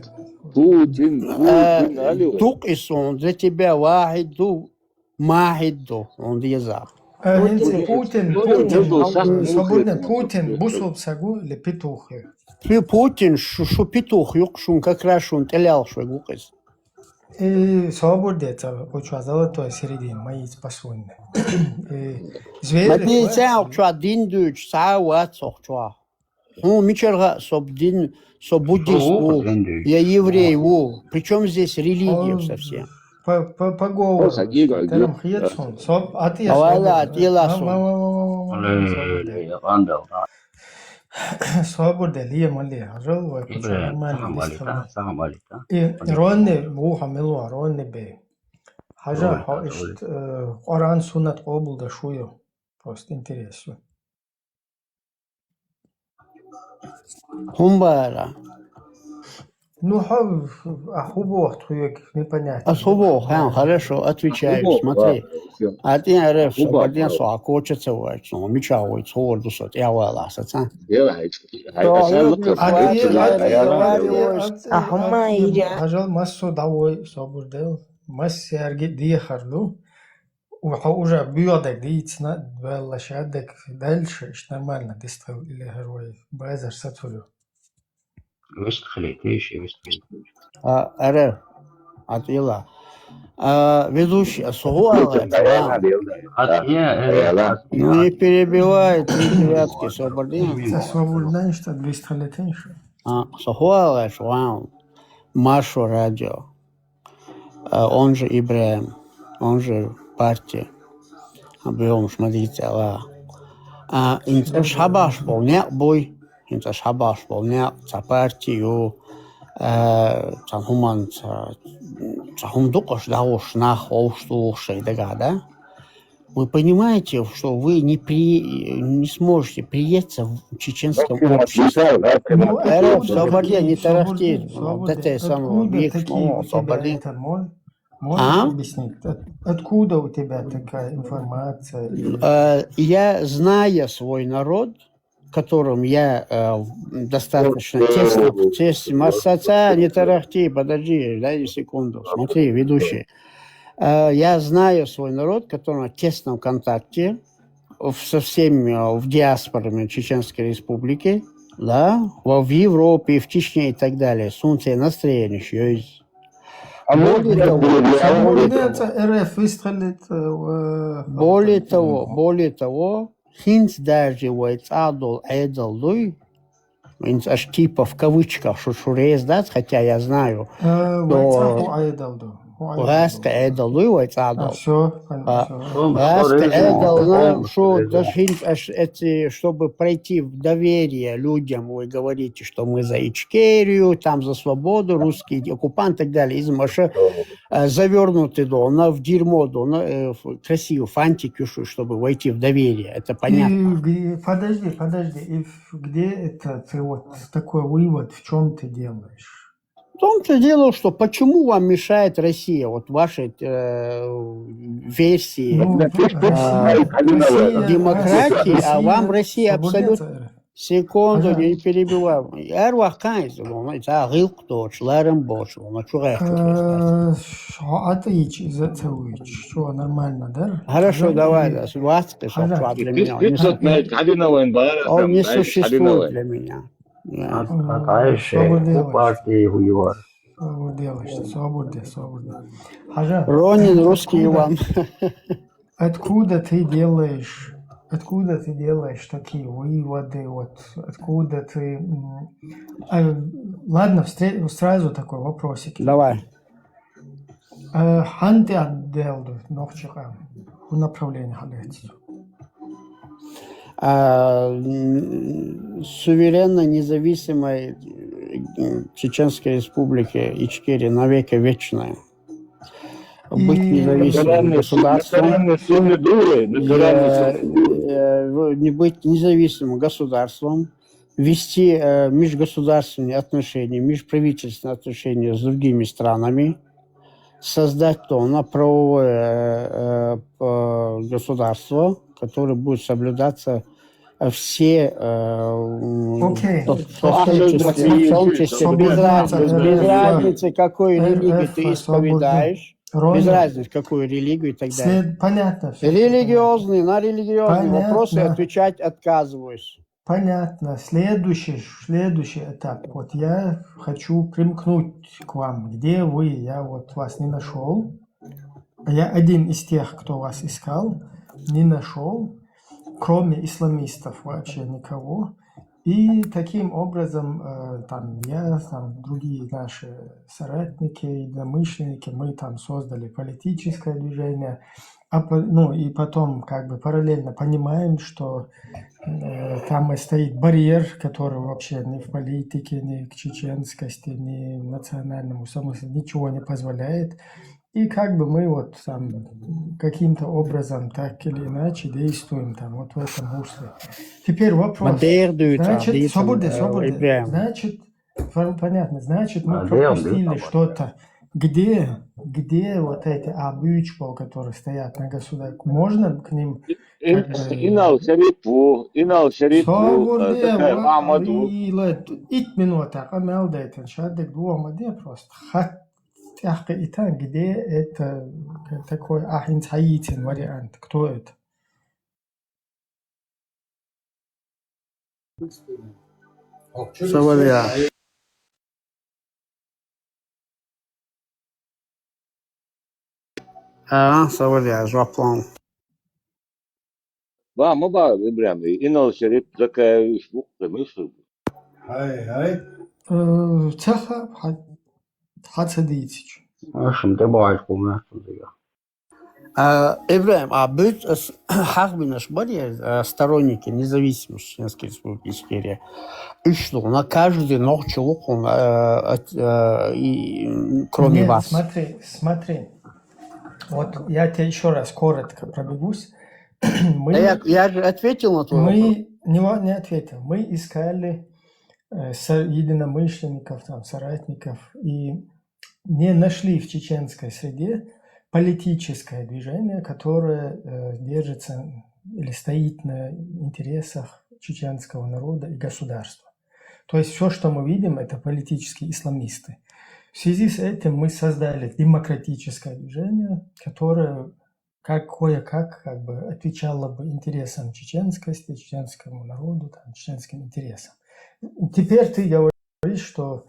Путин, Путин, алло. Дукъ и суна, за тебя ваххьа ду, маххьа ду, хьуна деза. Э, хӀинца Путин, Путин, Путин, Путин, Путин, бусулба саг ву или петух ю? Пу-, Путин, шу, шу петух ю-кх, шуна как раз шуна тӀелелхаш вай гу-кх иза. И собар де цӀа, кху чохь золотой середина, ма йийца пасунна. И зверь. Ма дийца, кху чохь дин дуьйцуш цхьа а вац кху чохь. Хьуна мичара хаьа, со дин, со буддист ву, я еврей ву. При чём здесь религия совсем? По, по, по говору. Терам хет сон. Со, а ты я. Давай, да, ты я, сон. Собар де, ле, ма ле. Хьажал, вай, куча нормально. И Ронни, ву, хьа мила, Ронни бе. Хьажа, хьо ишт, э, Къуръан, суннат къобал деш ву ю. Просто интерес ю. ХӀун бара? Ну, хьо, а хӀун боху тхоьга, непонятно. Ас хӀун боху, хьан, хорошо, отвечаю, смотри. А ты, РФ, со барден со, а коча ца вац, ну, мича вай, цхьа вар ду со, тӀе вала, саца. А хӀума ире. Хьажал, массо а дӀавой, собар дел. Массаьрга дехар ду. У-, хьо уже боьдерг дийцина, ваьлла шадерг дальше, иштта нормально дистхила или хӀара вай базар сацур ю. Вист хилийта, иша вист хилийта. А, ара, а тӀела. А, ведущий, а со хӀун ала гӀерташ ван? А, я, я, я. Ну, не перебивай, три девятки, собар дин. Ца собар дан, иштта вист хилийта, иша. А, со хӀун ала гӀерташ ван? Маршо радио. А, он же ИбрахӀим, он же партия. А, бегӀумаш ма дийца ала. А, хӀинца аш хьабахаш болу некъ буй, хӀинца аш хьабахаш болу некъ, цхьа партия ю, а, цхьа хӀуманца, цхьа хӀума дукъаш дӀагӀуш нах вовшах дуллуш шайн дагахь, да? Вы понимаете, что вы не при-, не сможете приеться в чеченском обществе? Ну, РФ, собар де, не тарахти, дайте самого, собар де. Можешь объяснить, от-, откуда у тебя такая информация? Э, я, зная свой народ, которым я э, в достаточно тесно, в тесном ассоциа, не тарахти, подожди, дай секунду, смотри, ведущий. Э, Я знаю свой народ, который в тесном контакте в, со всеми э, в диаспорами Чеченской Республики, да, во- в Европе, в Чечне и так далее. Солнце настроение еще есть. А можно Более я того, перебью? А можно Свободная это? РФ выстрелит. э, в- Более того, более того, хинц даже вай цадол айдалдуй, хинц аж типа в кавычках шушурез, да, хотя я знаю, Э, что вайца ху айдалду. Ху айдалду. Гъаска айдалдуй вай А, цадол. все, А, все. Сон Гъаска Хорезм, айдална, Сон что Хорезм. даже хинц аж эти, чтобы пройти в доверие людям, вы говорите, что мы за Ичкерию, там за свободу, русские оккупант и так далее. Из Маша э, завернуты дона в дерьмо, дона э, в красивый фантик, ш- чтобы войти в доверие. Это понятно. И где- подожди, подожди. И в- где это ты вот такой вывод, в чем ты делаешь? В том-то дело, что почему вам мешает Россия, вот вашей э, версии Ну, Да ты что Россия, знаешь, Алина Россия, Владимировна? демократии, а вам Россия Свободец, абсолютно... э, Секунду, Ага. Не перебивай. Эр вахкайз, это гъилкъ доч, ларым боч, ну чугай. э, ш- а ты ич, из этого ич, что, нормально, да? Хорошо, Ага, давай, и- да, вацкы, Ага. шо для Ты меня. список на Алина Владимировна, Он не Алина Владимировна. существует для меня. Да. Атайше, Свободец. Партии Хуевар. Свободец, свободец, свободец. Хажа, Ронин, русский откуда- Иван. Откуда ты делаешь, откуда ты делаешь такие выводы, вот, откуда ты... м, а, ладно, встре- сразу такой вопросик. Давай. Э, Ханты отдел, Нохчика, в направлении Халетсу. А, м, суверенной, независимой э, Чеченской Республики Ичкерия навеки вечная. Быть И- независимым Национальный суд, государством, национальный суд не другой, национальный э, суд не другой. э, в- не быть независимым государством, вести э, межгосударственные отношения, межправительственные отношения с другими странами, создать то на правовое э, э, государство, которое будет соблюдаться э, все, э, м, Окей. то- то в том Слушай, числе, в том числе, без Свободно, разницы, без э, разницы, какую э, религию э, ты свободно. исповедаешь, без Ронин, разницы, какую религию и так далее. след- понятно. Всё, Религиозные, на религиозные Понятно. Вопросы отвечать отказываюсь. Понятно. Следующий, следующий этап. Вот я хочу примкнуть к вам. Где вы? Я вот вас не нашел. Я один из тех, кто вас искал, не нашел. Кроме исламистов вообще никого. И таким образом, э, там я, там другие наши соратники, единомышленники, мы там создали политическое движение. А по- ну и потом как бы параллельно понимаем, что э, там и стоит барьер, который вообще ни в политике, ни к чеченскости, ни в национальному самосознанию ничего не позволяет. И как бы мы вот там каким-то образом, так или иначе, действуем там вот в этом русле. Теперь вопрос. Модердуется, Значит, дается, свобода, э, свобода. Ибраим. Значит, пон- понятно. Значит, мы А где он, пропустили где он? Что-то. Где, где вот эти абючпол, которые стоят на государстве, можно к ним Ин- как бы- Инал Шарипу, Инал Шарипу, Свобода, э, такая, вот, Мамаду. и лет, ит минута, а мел дейтен, шадек двух мадья просто. Хат тяхка и так, где это такой ахинцаитин вариант? Кто это? Савалия. А, Савалия, жаплан. Ба, ма ба, Ибраим, Инал Шарип, такая, шмук, мышь. Ай, ай. Э, Цаха, ха- хацадитич. Ашым, ты баиш, помню. А, Ибраим, а будет э, с- хахбинаш барьер, э, сторонники независимости Чеченской Республики Ичкерия. И что, на каждый ногчелук он, э, от- э, и, м, кроме Нет, вас. Смотри, смотри. Вот я тебе еще раз коротко пробегусь. Мы, Да я, я же ответил на твой вопрос. мы не, ва- не ответил. Мы искали э, со- единомышленников, там, соратников и не нашли в чеченской среде политическое движение, которое э, держится или стоит на интересах чеченского народа и государства. То есть все, что мы видим, это политические исламисты. В связи с этим мы создали демократическое движение, которое как кое-как как бы отвечало бы интересам чеченскости, чеченскому народу, там, чеченским интересам. Теперь ты говоришь, что,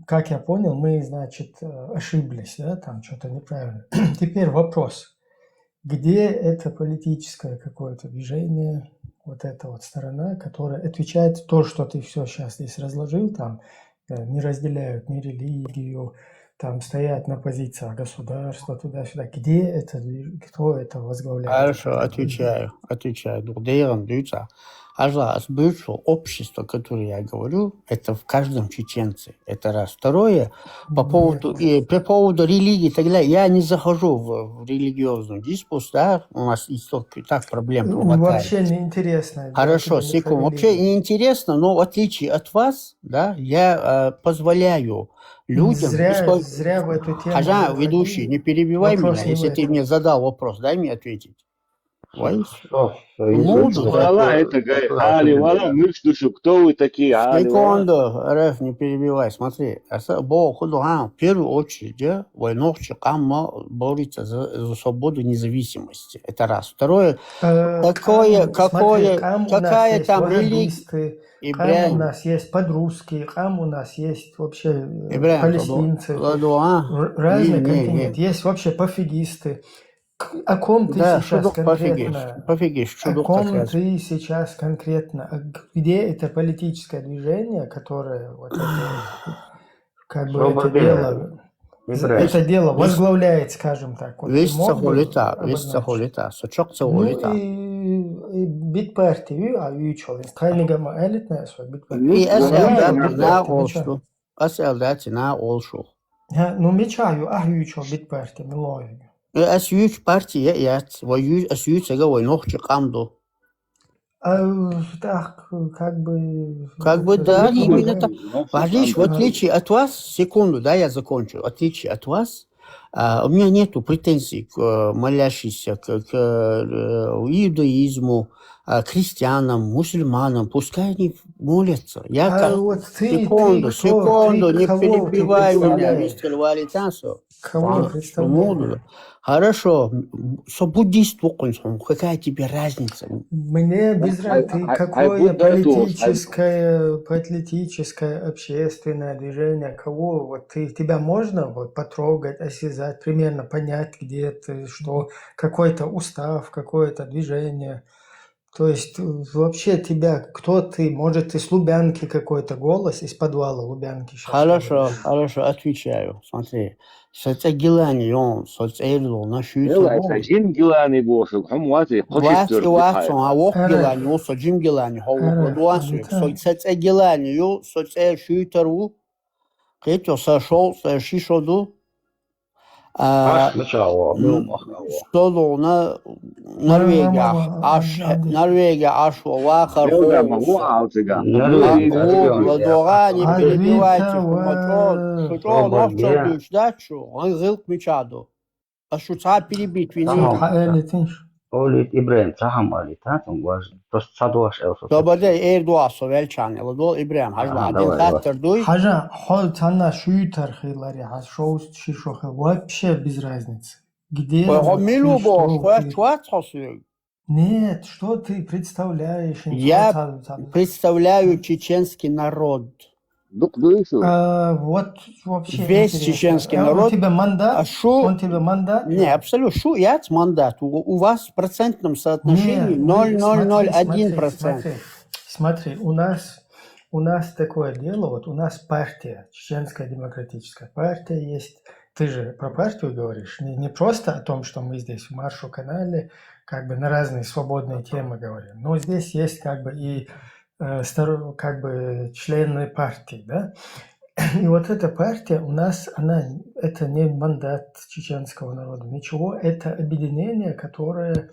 как я понял, мы, значит, э, ошиблись, да, там что-то неправильно. Теперь вопрос. Где это политическое какое-то движение, вот эта вот сторона, которая отвечает то, что ты все сейчас здесь разложил, там, э, не разделяют ни религию, там стоят на позициях государства, туда-сюда. Где это, движ- кто это возглавляет? Хорошо, отвечаю, отвечаю. Дугдейган дюца. Ажла, аз бывшего общества, которое я говорю, это в каждом чеченце. Это раз. Второе, по поводу, и, по поводу религии и так далее, я не захожу в, в религиозную дискуссию, да, у нас и столько и так проблем Ну, хватает. Вообще неинтересно. Хорошо, Вообще секунду. Вообще неинтересно, но в отличие от вас, да, я э, позволяю людям... Зря, бескон- зря в эту тему Хажа, заходили. Ведущий, не перебивай Вопрос меня, не в если ты этом. Мне задал вопрос, дай мне ответить. Вай. Что? Ну, Что да. Вала это гай. Али вала мышь душу. Кто вы такие? Али вала. Секунду, Р Ф, не перебивай. Смотри, аса бо худуган, в первую очередь, э, войнохчи камма борется за, за свободу и независимость. Это раз. Второе, Э, какое, кам- смотри, какое, кам у нас какая есть там религия? ваххабисты, кам у Ибраим, нас есть подрузки, кам у нас есть вообще э, Ибраим, палестинцы, ладуа. р- разный Не, не, не. Континент. Есть вообще пофигисты. К- О ком ты Да, сейчас шудук пофигиш, конкретно? пофигиш, О шудук ком как раз. Ты сейчас конкретно? А г- Где это политическое движение, которое вот это, как бы это Свобода. дело, Ибраим. это дело возглавляет, скажем так? Вот ты Весь мог бы цахолита, весь обозначить? цахолита, сочок Ну цахолита. И, и бит партию, а ючел, тайнигама элитная свой бит партия. И ас Вала элдати это на Меча. олшу. Ас элдати на олшу. Ну, мечаю, а ючел бит партия, милою. И ас юч партия яц, вай ю-, ас юч сега войнохчи камду. А, так, как бы... Как бы это да, не именно помогает. так. Видишь, в отличие от вас, секунду, да, я закончу. В отличие от вас, а, у меня нету претензий к э, молящимся, к, к э, иудаизму, а, к христианам, мусульманам. Пускай они молятся. Я А как... вот ты, Секунду, ты кто? секунду, Ты не кого ты перебивай меня, представляешь? Мистер Валитансо. Кого ты представляешь? Хорошо, м, со буддист воконсон, какая тебе разница? Мне без Ай- разницы, ай- какое ай будда дос, ай- политическое, политическое, общественное движение, кого вот ты, тебя можно вот потрогать, осязать, примерно понять, где ты, что, какой-то устав, какое-то движение. То есть э, вообще тебя, кто ты, может, ты с Лубянки какой-то голос из подвала Лубянки сейчас Хорошо, говоришь. Хорошо, отвечаю. Смотри, соцегиланион, соцерлона, Ела шуйцу. Жин Гилани бошуг, хум вати, Вац кочуттур и вац, а вок Ара. Гилани, со Жим Гилани, хо Ара, вок дуасу. Алита. Со соцегилани, со цер шуйтару. Кето са шол, са шишоду. А, Аш начало, м, ну, махало. Солуна Норвегия, Мама, аш, ам, ам. Норвегия, аш, вахар, Белгама, хо, во алтыга. Норвегия, Ладуга, Норвегия. Ладуга, не А перебивайте, Вита, шумачо, ва- шучо, нохчо дюш, да, чу, гылк мичадо. А шу ца перебить вини. Ага. Ха, элитинш. Олит Ибраим, цахам алит, а, тун гуаш. Просто цадуаш элсо. Тобаде эр дуасо велчан, ладуа Ибраим, хажла, Ага, один давай, давай. хаттар дуй. Хажа, хо цана шуйтар хилари, хаз шоу шишо хил. Вообще без разницы. Где Хо вот ты, милу бо, что хо ты. чуат хосуй. Нет, что ты представляешь? Я Ца- ца- представляю чеченский народ. Дук дуйшу. А, вот вообще Весь интересно. чеченский А народ. У тебя мандат? А шу... Он тебе мандат? Не, абсолютно. Шу яц мандат. У, у вас в процентном соотношении Нет, ну, ноль ноль ноль смотри, один смотри, процент. Смотри, смотри, у нас, у нас такое дело, вот у нас партия, Чеченская демократическая партия есть. Ты же про партию говоришь, не, не просто о том, что мы здесь в Маршо канале, как бы на разные свободные темы говорим, но здесь есть как бы и э, стор- как бы члены партии, да. И вот эта партия у нас, она, это не мандат чеченского народа, ничего, это объединение, которое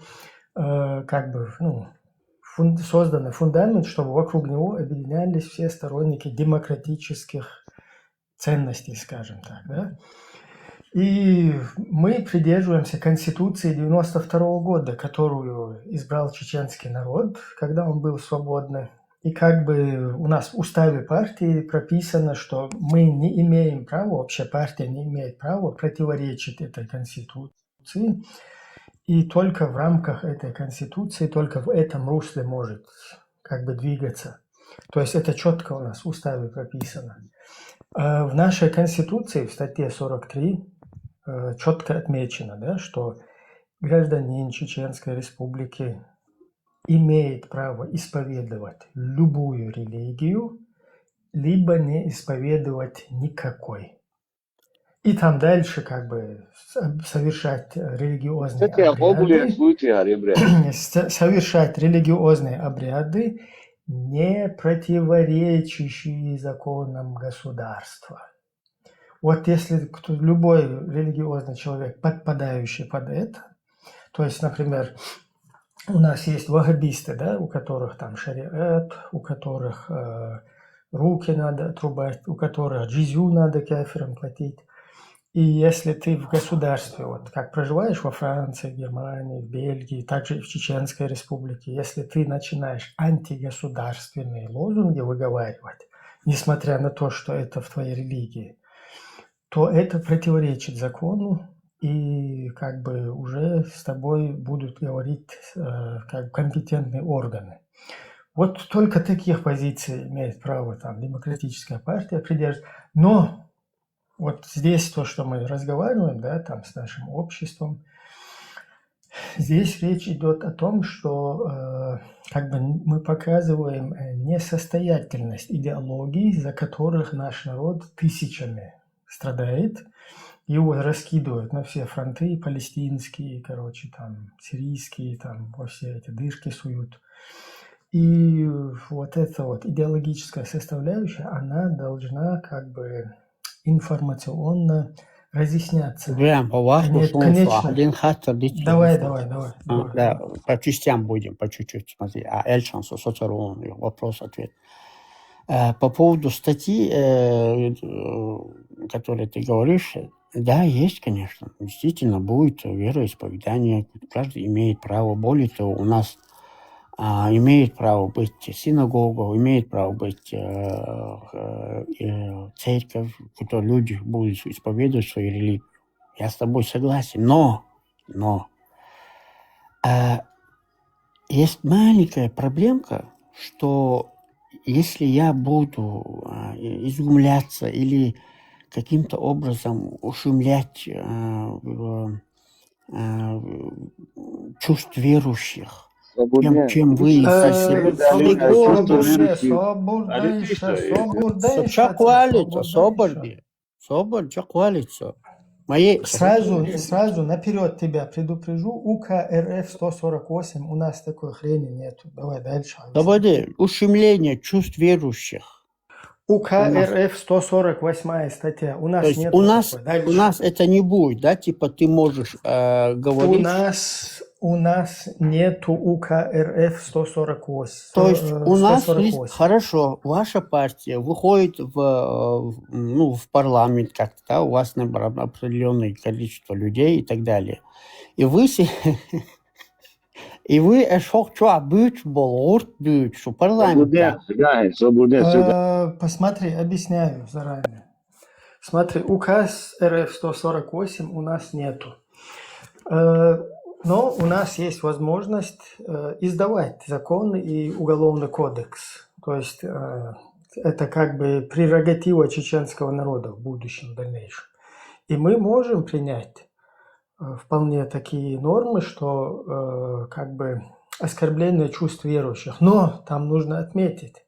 э, как бы, ну, фун- создано фундамент, чтобы вокруг него объединялись все сторонники демократических ценностей, скажем так, да. И мы придерживаемся Конституции девяносто второго года, которую избрал чеченский народ, когда он был свободный. И как бы у нас в уставе партии прописано, что мы не имеем права, вообще партия не имеет права противоречить этой Конституции. И только в рамках этой Конституции, только в этом русле может как бы двигаться. То есть это четко у нас в уставе прописано. А в нашей Конституции, в статье сорок три, четко отмечено, да, что гражданин Чеченской Республики имеет право исповедовать любую религию, либо не исповедовать никакой. И там дальше как бы с- совершать религиозные Kстати, а Богу ли обряды. Слуций, а, ребят? С- Совершать религиозные обряды, не противоречащие законам государства. Вот если кто, любой религиозный человек, подпадающий под это, то есть, например, у нас есть ваххабисты, да, у которых там шариат, у которых э, руки надо отрубать, у которых джизью надо кафирам платить. И если ты в государстве, вот как проживаешь во Франции, в Германии, в Бельгии, также и в Чеченской Республике, если ты начинаешь антигосударственные лозунги выговаривать, несмотря на то, что это в твоей религии, то это противоречит закону, и как бы уже с тобой будут говорить э, как компетентные органы. Вот только таких позиций имеет право там демократическая партия придерживаться. Но вот здесь то, что мы разговариваем, да, там с нашим обществом, здесь речь идет о том, что э, как бы мы показываем э, несостоятельность идеологий, за которых наш народ тысячами страдает. Его раскидывают на все фронты, палестинские, короче, там, сирийские, там, во все эти дырки суют. И вот эта вот идеологическая составляющая, она должна как бы информационно разъясняться. Прям по вахту Нет, шунса, конечно. один хаттер дичи. Давай, давай, давай. А, давай. Да, по частям будем, по чуть-чуть, смотри. А Эльшан со- соцерон, вопрос-ответ. Э, По поводу статьи, э, э, которую ты говоришь, да, есть, конечно. Действительно, будет вероисповедание, каждый имеет право. Более того, у нас а, имеет право быть синагога, имеет право быть э, э, э, церковь, куда люди будут исповедовать свою религию. Я с тобой согласен, но, но а, есть маленькая проблемка, что если я буду а, изумляться или каким-то образом ушумлять а, в- а, чувств верующих, чем, Свободнее. чем вы Э, со- Собур Далее, дей, чувство собур дей, верующих. собур А дей, ты что, собур дей, Чакуалица, собур дей. Соборди, Соборди, Чакуалица. Мои Сразу, сразу наперед тебя предупрежу, УК РФ сто сорок восемь, у нас такой хрени нету. Давай дальше. Соборди, ущемление чувств верующих. УК У нас- РФ сто сорок восьмая статья. У нас То есть нет у нас, такой. Дальше. у нас это не будет, да, типа ты можешь э, У говорить. нас у нас нету УК РФ сто сорок восемь. То есть э, у нас сто сорок восемь. Есть- хорошо, ваша партия выходит в, э, в- ну, в парламент как-то, да, у вас набрано определенное количество людей и так далее. И вы се- и вы эшок чуа бюч бол, гурт бюч, парламент. Свободнее, да, свободнее, свободнее. Э, Посмотри, объясняю заранее. Смотри, указ РФ сто сорок восемь у нас нету. Э, Но у нас есть возможность э, издавать законы и уголовный кодекс. То есть э, это как бы прерогатива чеченского народа в будущем, в дальнейшем. И мы можем принять э, вполне такие нормы, что э, как бы оскорбление чувств верующих. Но там нужно отметить,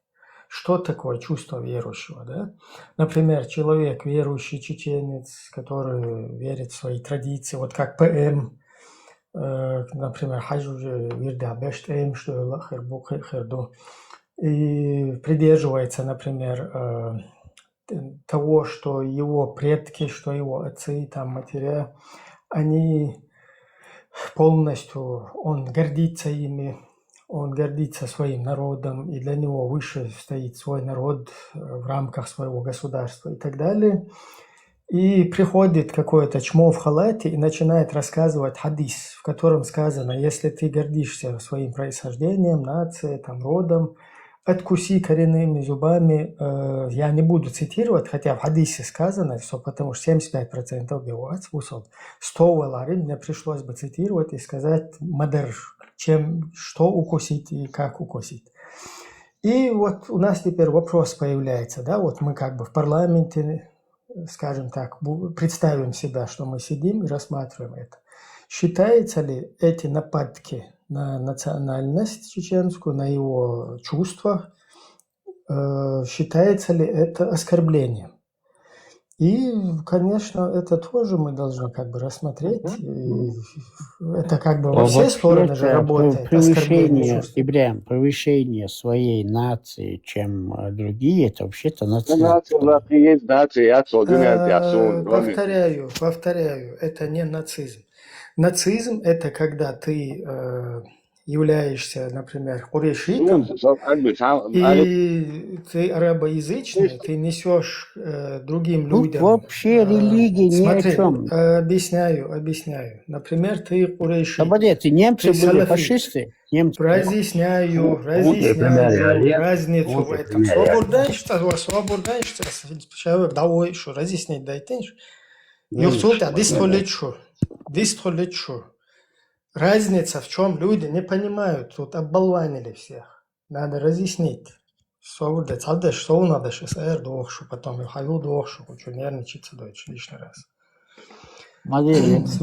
что такое чувство верующего, да? Например, человек, верующий чеченец, который верит в свои традиции, вот как ПМ, э, например, хажу же вирда бешт эм, что Аллах хербу херду, и придерживается, например, э, того, что его предки, что его отцы, там, матеря, они полностью, он гордится ими, он гордится своим народом, и для него выше стоит свой народ э, в рамках своего государства и так далее. И приходит какое-то чмо в халате и начинает рассказывать хадис, в котором сказано: если ты гордишься своим происхождением, нацией, там, родом, откуси коренными зубами. Э, я не буду цитировать, хотя в хадисе сказано, что потому что семьдесят пять процентов бывает способ. Сто валарин мне пришлось бы цитировать и сказать мадар, чем, что укусить и как укусить. И вот у нас теперь вопрос появляется, да, вот мы как бы в парламенте, скажем так, представим себя, что мы сидим и рассматриваем это. Считается ли эти нападки на национальность чеченскую, на его чувства, э, считается ли это оскорблением? И, конечно, это тоже мы должны как бы рассмотреть. И это как бы во все стороны же работает. Превышение, Ибрям, превышение своей нации, чем э, другие, это вообще-то нация. Nācija, Latvijas nācija, atsauc vienkārši. Повторяю, повторяю, это не нацизм. Нацизм — это когда ты э, являешься, например, курейшитом, и ты арабоязычный, ты несешь э, другим людям... Тут вообще религия ни о чем. Объясняю, объясняю. Например, ты курейшит. Подожди, немцы были фашисты. Немцы. Разъясняю, разъясняю разницу в этом. Сабур дайынчы, сабур дайынчы, давай ещё разъяснить дайтынчы. Юхсулта, дистхоличу, дистхоличу. Разница в чем люди не понимают, тут оболванили всех. Надо разъяснить. Сабур дай, цалдаш, сабур надаш, эсэр дохшу, потом хавил дохшу, хочу нервничаться дойчу лишний раз. Молодец.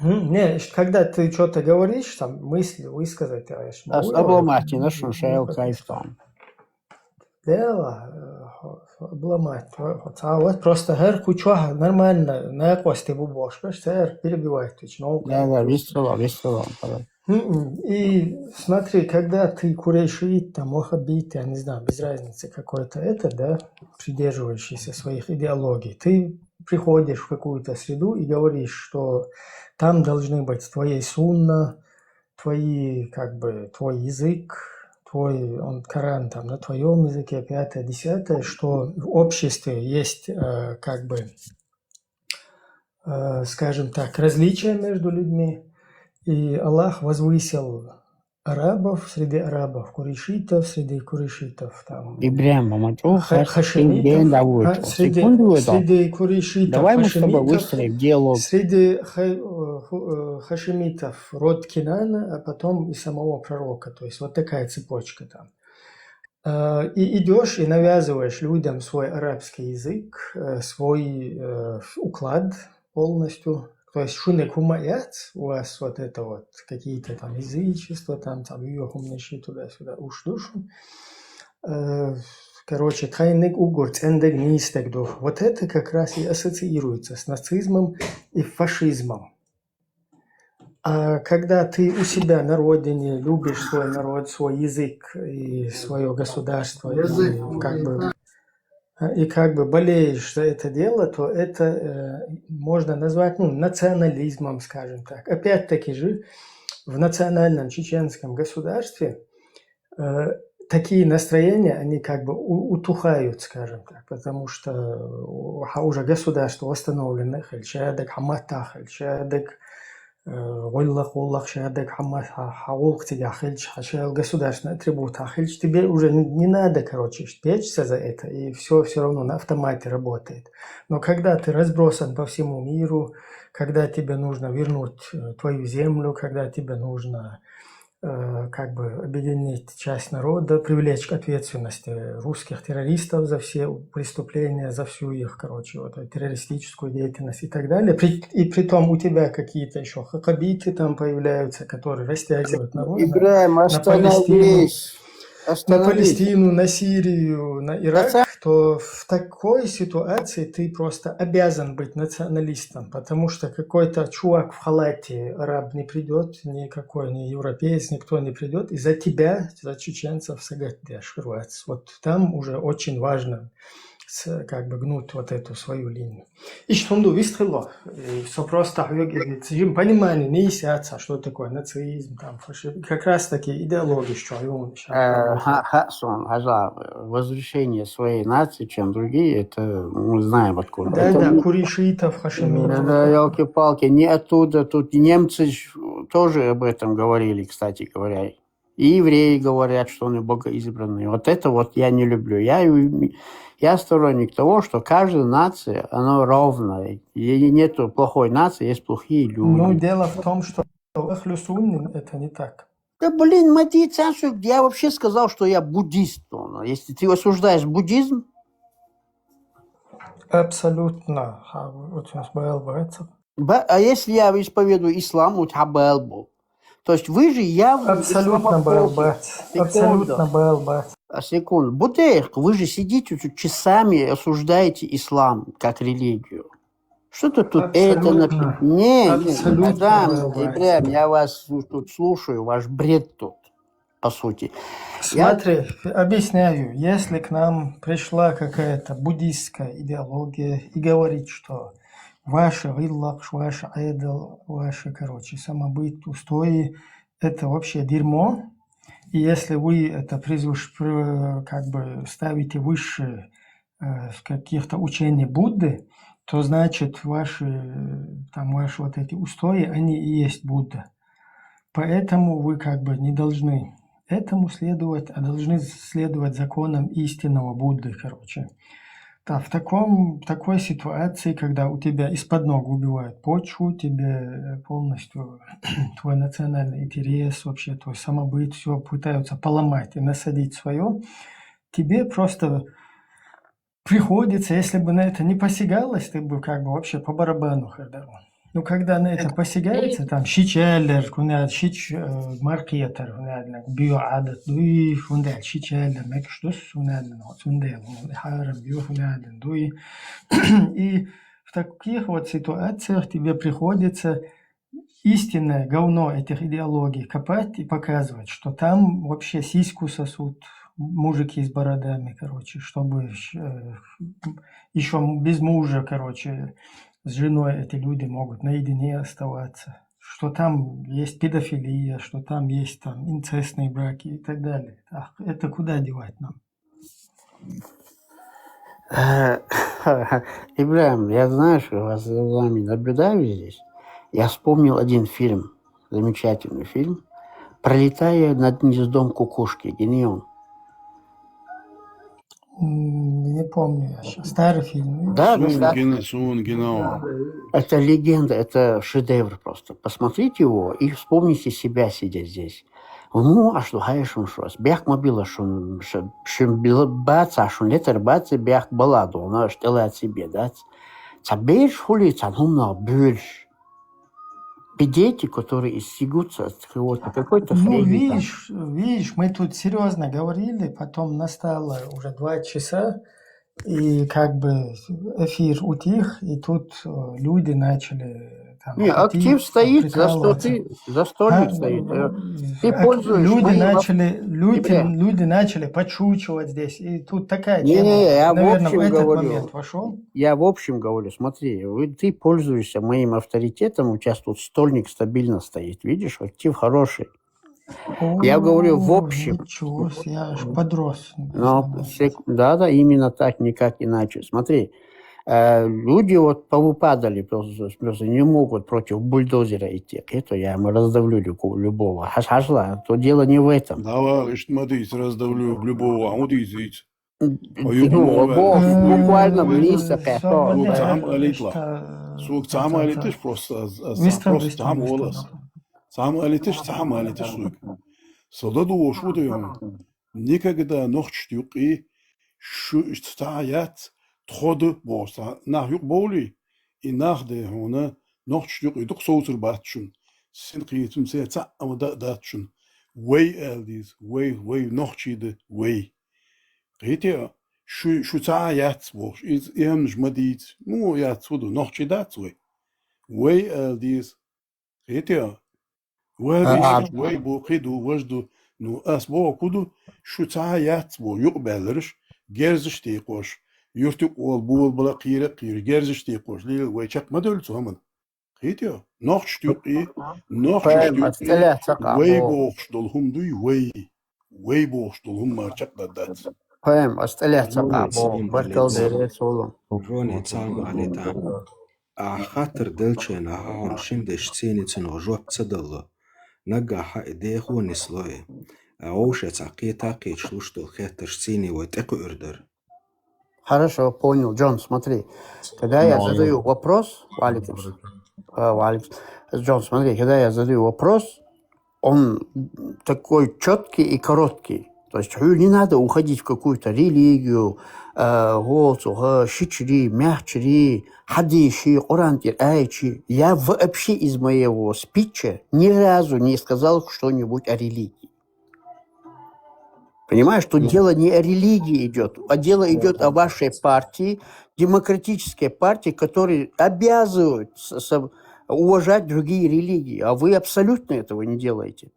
Не, когда ты что-то говоришь, там мысли высказать, а я ж могу. Обломать, ну что, шел кайфом. Дело, обломать. Вот просто гэр кучуа нормально, на кости бубош, сэр перебивает, точно. Да, да, весь целом, весь целом. И смотри, когда ты курейшит, там, ваххабит, я не знаю, без разницы какой-то это, да, придерживающийся своих идеологий, ты приходишь в какую-то среду и говоришь, что там должны быть твои сунна, твои, как бы, твой язык, твой он, Коран там на твоем языке, пятое, десятое, что в обществе есть, э, как бы, э, скажем так, различия между людьми, и Аллах возвысил арабов среди арабов, курейшитов среди курейшитов, там, Ибрям, хашимитов среди курейшитов, давай мы с тобой выстроим диалог. Среди хашимитов род Кинана, а потом и самого пророка. То есть вот такая цепочка там. И идешь и навязываешь людям свой арабский язык, э, свой э, уклад полностью. То есть шуне кумаят, у вас вот это вот какие-то там язычества, там, там, юхумнеши туда-сюда, уж душу. Э, короче, тайник угор, цендек, нистек дух. Вот это как раз и ассоциируется с нацизмом и фашизмом. А когда ты у себя на родине любишь свой народ, свой язык и свое государство, и как бы болеешь за это дело, то это э, можно назвать, ну, национализмом, скажем так. Опять-таки же, в национальном чеченском государстве э, такие настроения, они как бы утухают, скажем так, потому что уже государство восстановлено, хельчадок, хамата хельчадок, гъойлах, гъойлах шадок, хама хагъулх тига хельч, хашал государственный атрибут хельч, тебе уже не надо, короче, печься за это, и все все равно на автомате работает. Но когда ты разбросан по всему миру, когда тебе нужно вернуть э, твою землю, когда тебе нужно э, как бы объединить часть народа, привлечь к ответственности русских террористов за все преступления, за всю их, короче, вот, террористическую деятельность и так далее. При, и при том у тебя какие-то еще хакабиты там появляются, которые растягивают народ Ибрагим, на, на Палестину. На Палестину, на Сирию, на Ирак, то в такой ситуации ты просто обязан быть националистом, потому что какой-то чувак в халате араб не придет, никакой не европеец, никто не придет, и за тебя, за чеченцев сагат дяшкрывается. Вот там уже очень важно с-, как бы гнуть вот эту свою линию. Иштта хӀума ду вистхилла, э, со просто хьоьга, э, цхьа жим понимание не есть, а что такое нацизм, там, фашизм. Как раз таки идеология, что он щас Э, говорит. Ха-, Хасан, Хажа, возвышение своей нации, чем другие, это мы знаем откуда. Да, Это да, не- Курейшитов, Хашимитов. Да, да, ёлки-палки, не оттуда. Тут и немцы ж тоже об этом говорили, кстати говоря. И евреи говорят, что они богоизбранные. Вот это вот я не люблю. Я, я сторонник того, что каждая нация, она ровная. И нету плохой нации, есть плохие люди. Ну, дело в том, что ахлю суннин это не так. Да блин, мади цасук, я вообще сказал, что я буддист. Но если ты осуждаешь буддизм, Абсолютно. А, вот у нас был бы это. Ба-, а если я исповедую ислам, у тебя был бы. То есть вы же явно Абсолютно был бы. исламофобы. Секунду. Абсолютно был бы. А, секунду. Бутейх, вы же сидите тут часами и осуждаете ислам как религию. Что ты тут это Абсолютно. напи-, не, не, Абсолютно мадам, был бы. Ибрахим, я вас слу-, тут слушаю, ваш бред тут, по сути. Я Смотри, объясняю, если к нам пришла какая-то буддийская идеология и говорит, что ваши гӀиллакъаш, ваши айдал, ваши, короче, самобыт, устои, это вообще дерьмо. И если вы это призвыш-, при-, как бы ставите выше, э, с каких-то учений Будды, то значит ваши, э, там, ваши вот эти устои, они и есть Будда. Поэтому вы как бы не должны этому следовать, а должны следовать законам истинного Будды, короче. Да, в таком, в такой ситуации, когда у тебя из-под ног выбивают почву, тебе, э, полностью твой национальный интерес, вообще твой самобыт, все пытаются поломать и насадить свое, тебе просто приходится, если бы на это не посягалось, ты бы как бы вообще по барабану ходил. Ну, когда на это посягается, там, шичаллер, кунад, шич, э, маркетер, кунад, био адат, дуй, кунад, шичаллер, мекш дус, кунад, ну, цундел, ну, харам, био, кунад, дуй. И в таких вот ситуациях тебе приходится истинное говно этих идеологий копать и показывать, что там вообще сиську сосут мужики с бородами, короче, чтобы, э, еще без мужа, короче, с женой эти люди могут наедине оставаться, что там есть педофилия, что там есть там инцестные браки и так далее. Ах, это куда девать нам? Э, Ибрахим, я знаю, что вас за вами наблюдаю здесь. Я вспомнил один фильм, замечательный фильм, «Пролетая над гнездом кукушки», Гиньон. М, не помню я щас. Старый фильм. Да, да, Суун да. Гина, Суун Гина. Это легенда, это шедевр просто. Посмотрите его и вспомните себя, сидя здесь. Ну, а что, хай шун шуас? Бяхк ма била шун, ш-, шун била бац, а шун летер бац, бяхк бала дона, что ла себе, да? Ца беш хули, ца хумна бюльш. Дети, которые истегутся от какого-то, какой-то Ну, хрени там. видишь, видишь, мы тут серьезно говорили, потом настало уже два часа, и как бы эфир утих, и тут, э, люди начали там Не, шутить, актив стоит, за что прикалываться. ты, за столик А, стоит. Э, ну, Ты ак-, пользуешься люди моим ав-, начали, люди, Ибрахим. люди начали подшучивать здесь, и тут такая Не, тема, не, я в наверное, в общем этот говорю. момент вошел. Я в общем говорю, смотри, вы, ты пользуешься моим авторитетом, у тебя тут стольник стабильно стоит, видишь, актив хороший. Я говорю в О, общем. Ничего себе, я аж подрос. Но Нормально. сек-, да, да, именно так, никак иначе. Смотри, э, люди вот повыпадали, просто, просто не могут против бульдозера идти. Это я ему раздавлю лю-, любого. Хаш-, хашла, то дело не в этом. Давай, ишт ма дийца, раздавлю любого, а вот дийца. М, Ой, ну, ёбаный бо-, рот. буквально М, вниз опять. Сог Сог цхьа хӀама алийта. Сог цхьа хӀама алийташ просто, аз, аз Вистхьа, просто вистхьа, цхьа хӀама вистхьа. волас. Цхьа хӀама алийташ, цхьа хӀама алийташ сог. Со да дуош ву да йома. Никогда нохчашта юкъе шу цхьа яц, тхо да бохуш цхьа нах юкъе бовлий, и нах да хьуна нохчашта юкъе дукха совцар бац шун. Син кхетам се цхьа а ма да, дац шун. Вай аьлла деза, вай, вай нохчий да, вай. Кхетий, шу, шу цхьа а яц бохуш, иза и хӀамаш ма дийца. Ну, яц хӀу ду, нохчий дац вай. Вай аьлла деза. Кхетий, вай А, а. бийшаш, вай бу, кхи ду, важ ду. Ну, ас боху хӀу ду, шу цхьа а яц боху, юкъабаьллараш, герзаш текхош, юртук вол, бул бала кхийра, кхийра, герзаш текхош, лил, вай чакх ма долу цу хӀаман. Кхетий? Нохчашта юкъе, Пойм, нохчашта ас юкъе, тӀелаьцна цхьа къа вай боху. бохуш долу хӀума дуй, вай. Вай бохуш долу хӀума мара чакх дац. Пойм, ас тӀелаьцна цхьа къа Жони, боху. салам Баркалла алейкум. дерриг а цуьнан. Жони, салам алейкум. А хаттар делчийна, хьуна шина дешча цӀийне цунах жоп ца далло. Наггахь и дехо нисло и. А вовшашца кхета а кхеташ луш долу хеттарш цӀийне вай тӀекхуьур дара. Хорошо, понял. Джон, смотри, когда я задаю вопрос, Валик, а, Валик, Джон, смотри, когда я задаю вопрос, он такой четкий и короткий. То есть хьуна не надо уходить в какую-то религию, э, гоцу, га, шичри, мягчри, хьадийши, Къуран тӀера аячи. Я вообще из моего спича ни разу не сказал что-нибудь о религии. Понимаешь, тут дело не о религии идет, а дело идет о вашей партии, демократической партии, которая обязывает с- с- уважать другие религии, а вы абсолютно этого не делаете.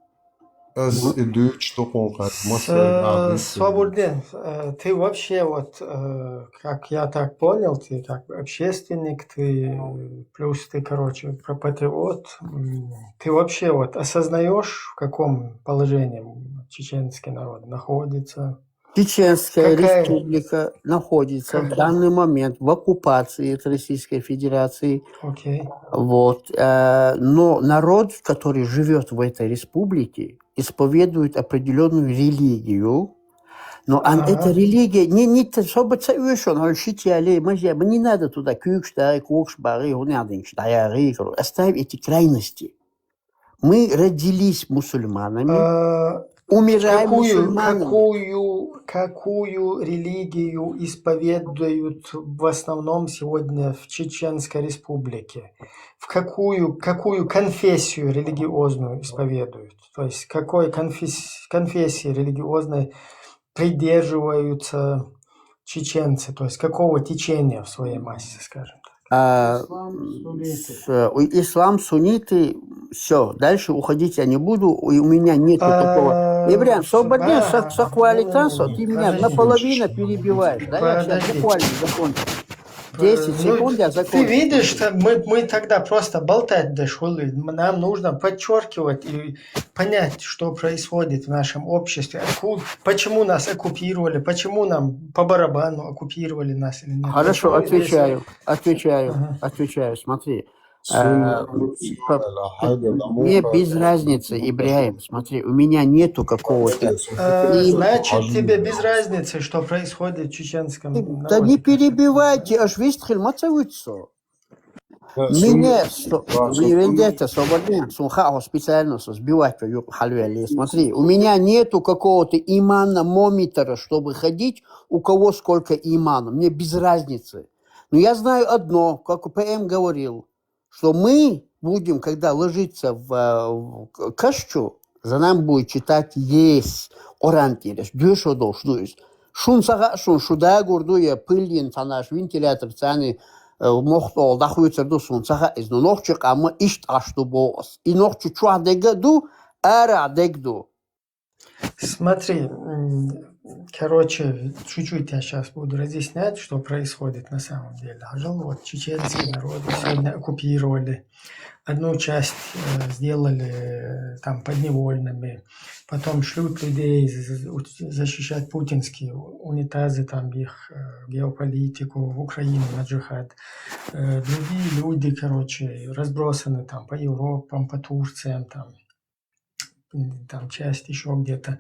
Аз и дуьйцу тхуна хатта, масала, С- Свободен, э, ты вообще вот, э, как я так понял, ты как бы общественник, ты, э, плюс ты, короче, про- патриот, м, ты вообще вот осознаешь, в каком положении чеченский народ находится? Чеченская Какая- республика находится в Как- данный момент в оккупации от Российской Федерации. Окей. Вот. Э, но народ, который живет в этой республике, исповедует определенную религию, но ан- Ага. эта религия не, не т- особо ца уьйш, но щит я лей, мажа, не надо туда куьйгаш дагӀий, когаш багӀий, хӀун яхьа динчу дӀаяхьий, оставь эти крайности. Мы родились мусульманами, А, умираем Какую, мусульманами. какую, какую религию исповедуют в основном сегодня в Чеченской Республике? В какую, какую конфессию религиозную исповедуют? То есть какой конфес- конфессии религиозной придерживаются чеченцы? То есть какого течения в своей массе, скажем так? А, с- у- ислам, сунниты, все, дальше уходить я не буду, и у меня нету такого. А, Ибрахим, свободен, ба- со- сохвалитан, со- ты меня Подожди. Наполовину перебиваешь, да, я сейчас Подожди. буквально закончу. Десять Ну, секунд, я ты закончу. Видишь, что мы, мы тогда просто болтать дошли. Нам нужно подчеркивать и понять, что происходит в нашем обществе, откуда, почему нас оккупировали, почему нам по барабану, оккупировали нас или нет. Хорошо, Почему, если- отвечаю, отвечаю, Ага. отвечаю. Смотри, Сунна э, плюс по- Аллахайда, мне без разницы, Ибрахим, смотри, у меня нету какого-то... Э, И- Значит, тебе без разницы, что происходит в чеченском Да народе. Не перебивайте, аж вистхил мацавицу. Меня, что, не вендетта, свободен, сун хао специально, со сбивать твою халвели. Смотри, у меня нету какого-то имана момитера, чтобы ходить, у кого сколько имана. Мне без разницы. Но я знаю одно, как П М говорил, что мы будем, когда ложиться в, э, в к- кашчу, за нами будет читать ес Коран тирес, дюшо долш дуйс. Шун сага шун шу дагур дуя пыльин цанаш вентилятор цани, э, мохтол дахуйцер ду сун сага из, но нохчи къама ишт аш ду боос. И нохчи чуа дега ду, ара дег ду. Смотри, м, короче, чуть-чуть я сейчас буду разъяснять, что происходит на самом деле. Ажал, вот чеченские народы сегодня оккупировали. Одну часть э, сделали э, там подневольными, потом шлют людей з- з- защищать путинские унитазы, там их э, геополитику в Украину на джихад. Э, Другие люди, короче, разбросаны там по Европам, по Турциям, там, м, там часть еще где-то.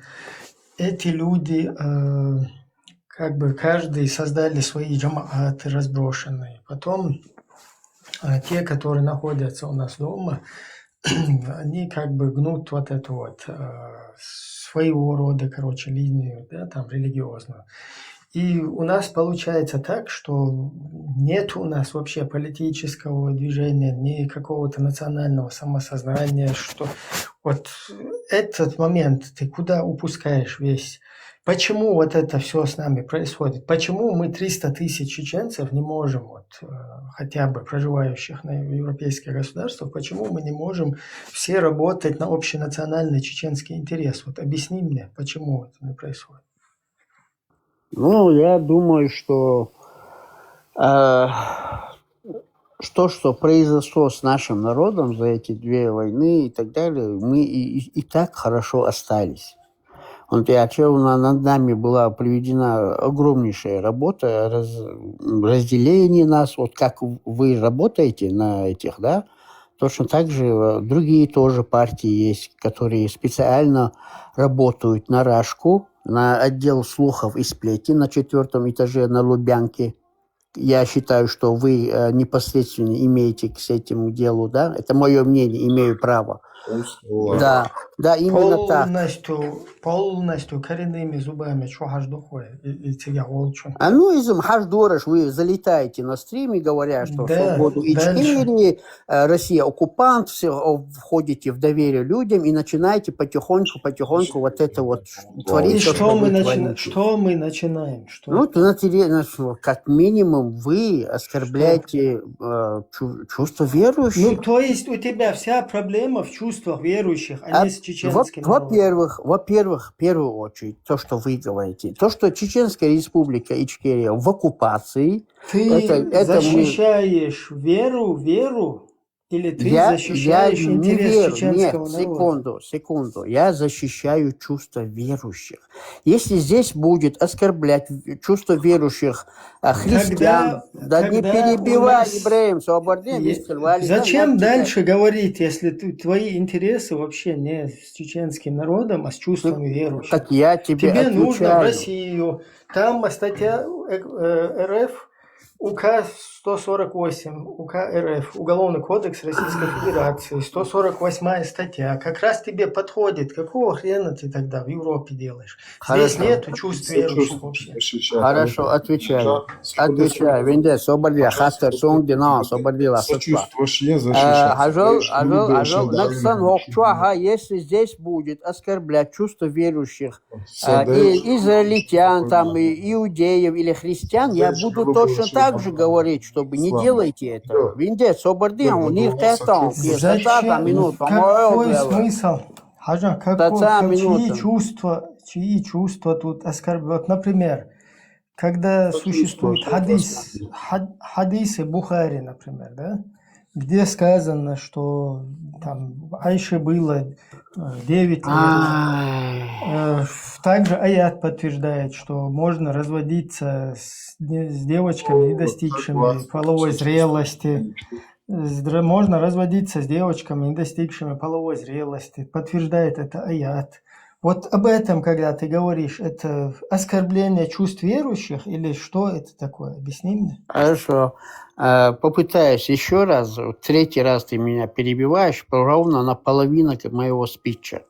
Эти люди э, как бы каждый создали свои джамааты разброшенные. Потом э, те, которые находятся у нас дома, они как бы гнут вот эту вот э, своего рода, короче, линию, да, там, религиозную. И у нас получается так, что нет у нас вообще политического движения, ни какого-то национального самосознания, что вот этот момент ты куда упускаешь весь? Почему вот это все с нами происходит? Почему мы триста тысяч чеченцев не можем, вот, э, хотя бы проживающих на европейских государствах, почему мы не можем все работать на общенациональный чеченский интерес? Вот объясни мне, почему это не происходит. Ну, я думаю, что А, то, что произошло с нашим народом за эти две войны и так далее, мы и, и- и так хорошо остались. Вот я чё, на- над нами была проведена огромнейшая работа, раз- разделение нас, вот как вы работаете на этих, да, точно так же э, другие тоже партии есть, которые специально работают на Рашку, на отдел слухов и сплетен на четвертом этаже на Лубянке. Я считаю, что вы э, непосредственно имеете к этому делу, да? Это мое мнение, имею право. Да, да, именно так. Полностью, полностью коренными зубами, что хаш духой, и, и тебя волчу. А ну, из хаш дораш, вы залетаете на стриме, говоря, что Да, свободу дальше. Ичкерии, э, Россия оккупант, все, о, входите в доверие людям и начинаете потихоньку, потихоньку вот это вот И творить, то, что мы, вы начина- творите. Что мы начинаем? Что? Ну, то на территории, ну, как минимум, вы оскорбляете э, чу- чувство Ну, верующих. То есть у тебя вся проблема в чувствах верующих, а А, не с чеченским во- народом. Во-первых, во-первых, в первую очередь, то, что вы говорите, то, что Чеченская Республика Ичкерия в оккупации, Ты это, это мы- защищаешь веру, веру, или ты я, я защищаешь не интерес верю. чеченского Нет, народа? Секунду, секунду. Я защищаю чувство верующих. Если здесь будет оскорблять чувство верующих а, христиан, Когда- да не когда у перебивай, нас- Ибраим, Собордин, Е- Мистер Вали, да, Зачем да, дальше говорить, если ты- твои интересы вообще не с чеченским народом, а с чувствами верующих? Так я тебе Тебе нужно в отвечаю. Россию. Там статья э, э, РФ, УК сто сорок восемь, УК РФ, Уголовный кодекс Российской Федерации, сто сорок восьмая статья. Как раз тебе подходит. Какого хрена ты тогда в Европе делаешь? Здесь Хорошо. Нету чувств верующих вообще. Хорошо, отвечаю. Отвечаю. Венде, Собордин, хаттар сонг дина, Собордин, Сочувствуешь, я Э, защищаю. Хажал, Знаешь, Хажал, люди Хажал, очень Наксан давно Хокчуаха, если здесь будет оскорблять чувство верующих а, Садаев. и израильтян, там, и иудеев или христиан, я Знаешь, буду было точно больше так же ислама. говорить, чтобы не Ислама. делайте это. Да. Венде, Собордин, Да, у да, них да, это, он, Сочувствуешь. Зачем? Минуту, Какой дело. Смысл? Хажа, какой, Стаца чьи минута. Чувства, чьи чувства тут оскорбляют? Вот, например, когда Сочувствую, существует согласен. Хадис, хад- хадисы Бухари, например, да, где сказано, что там Айше было э, девять лет. Ай. Э, в- Также аят подтверждает, что можно разводиться с, не- с девочками, не достигшими Согласен. половой зрелости. С дра- Можно разводиться с девочками, не достигшими половой зрелости. Подтверждает это аят. Вот об этом, когда ты говоришь, это оскорбление чувств верующих или что это такое? Объясни мне. Хорошо. Э, Попытаюсь еще раз. Вот третий раз ты меня перебиваешь, ровно на половину моего спича.